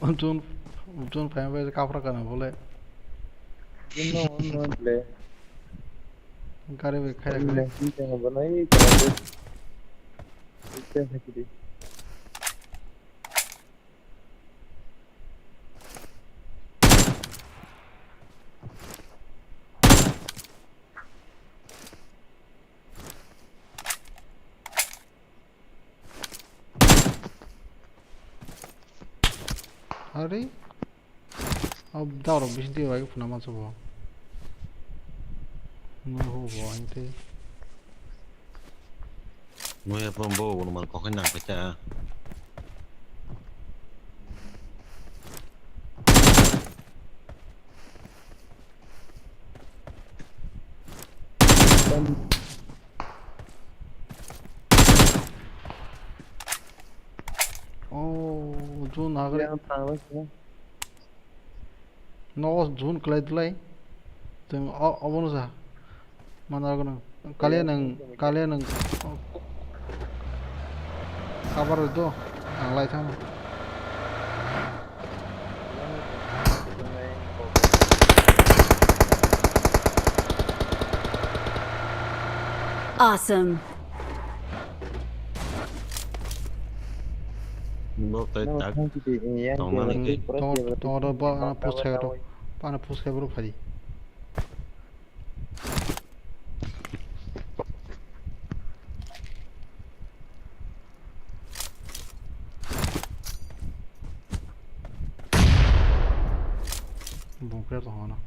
Uncun, uncun payam payam kapra kana bole. Gari be kaya kare. Ini yang apa lagi? Itu yang sakit. Are? Ab daro bisi de bai phuna ma chabo. No ho bo ante. Muya pon bo bo man kokhe nang phacha. Oh, jun agre. Yang tang lagi. Nogo jun klai dlai. Teng o, obono sa. Mana gano. Kaliya nang, kaliya nang. Kabar do. Ang lai thang. Awesome. Bo tei tak. Tong nani tei. Tong, tong, tong, bo, ah, post khai to. Pana push khai borok phari. Bongkre to hono.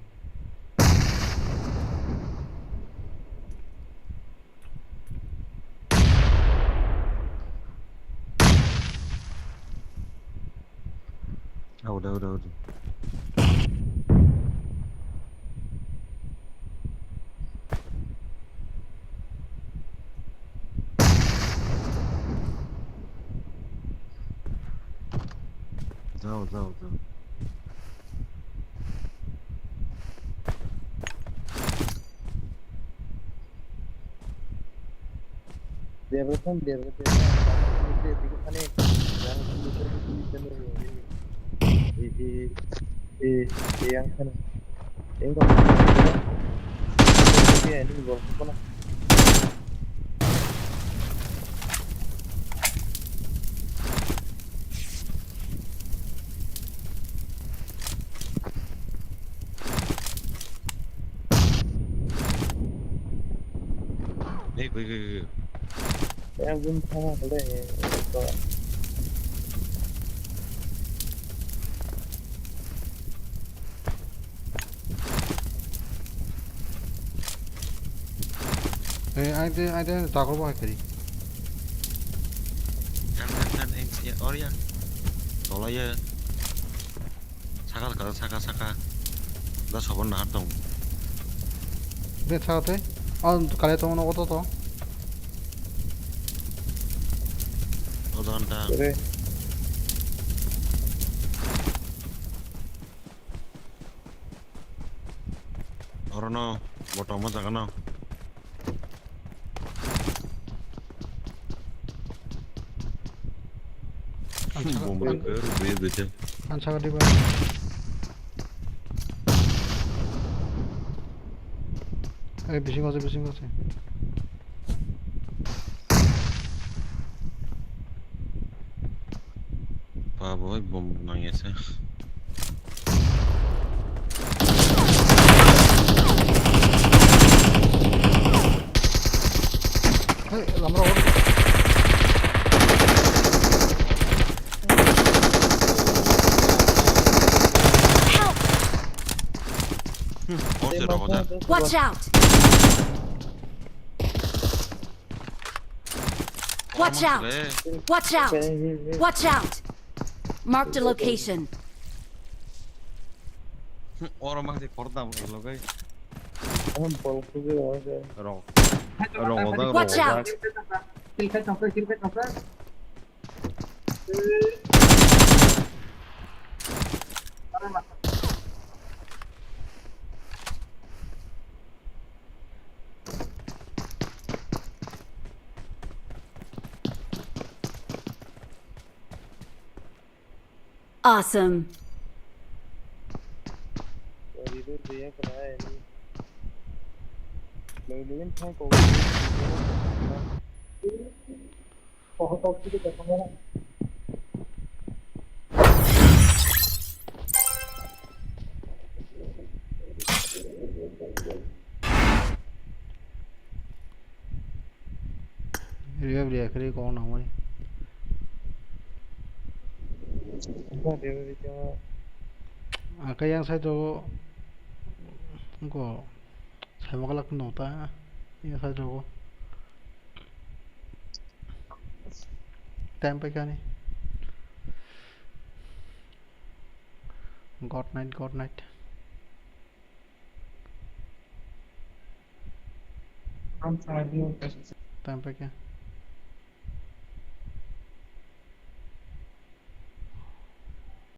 Auda, auda, auda. Jao, jao, jao. Debra thang, debra, debra. Debra thang, debra thang. Eh, eh, eh, eh, yang sana. Yang kau. Eh, ini gol, kau nak? Hey, wait, wait, wait. Yang gum thang le, eh, to. Eh, ai de, ai de, takol bo hai kari. Kan, kan, kan, eh, ya, or ya. Tola ya. Saka, saka, saka, saka. Da sobon nahar tong. De, saka te. Oh, kale tong no to to. O don ta. Re. Orono, bottom o jaga no. Ang saka, Bomb ang, rwkhe, rwbwi, rwbwi. Ang saka diba. Eh, bisingo se, bisingo se. Ba bo, bomb nangya se. Hey, lamra oro. Help! Hmm, oh, se rogo da. Watch out! Watch out! Watch out! Watch out! Marked a location. Oro ma se korda mo logai. Rong. Rong da, rong da. Watch out! Awesome. Revive riya khe kok nangmani. Akai yang side o ko. Saimok lak no ta, ya sa jogo. Time paikha ni. God night, God night. Time paikha.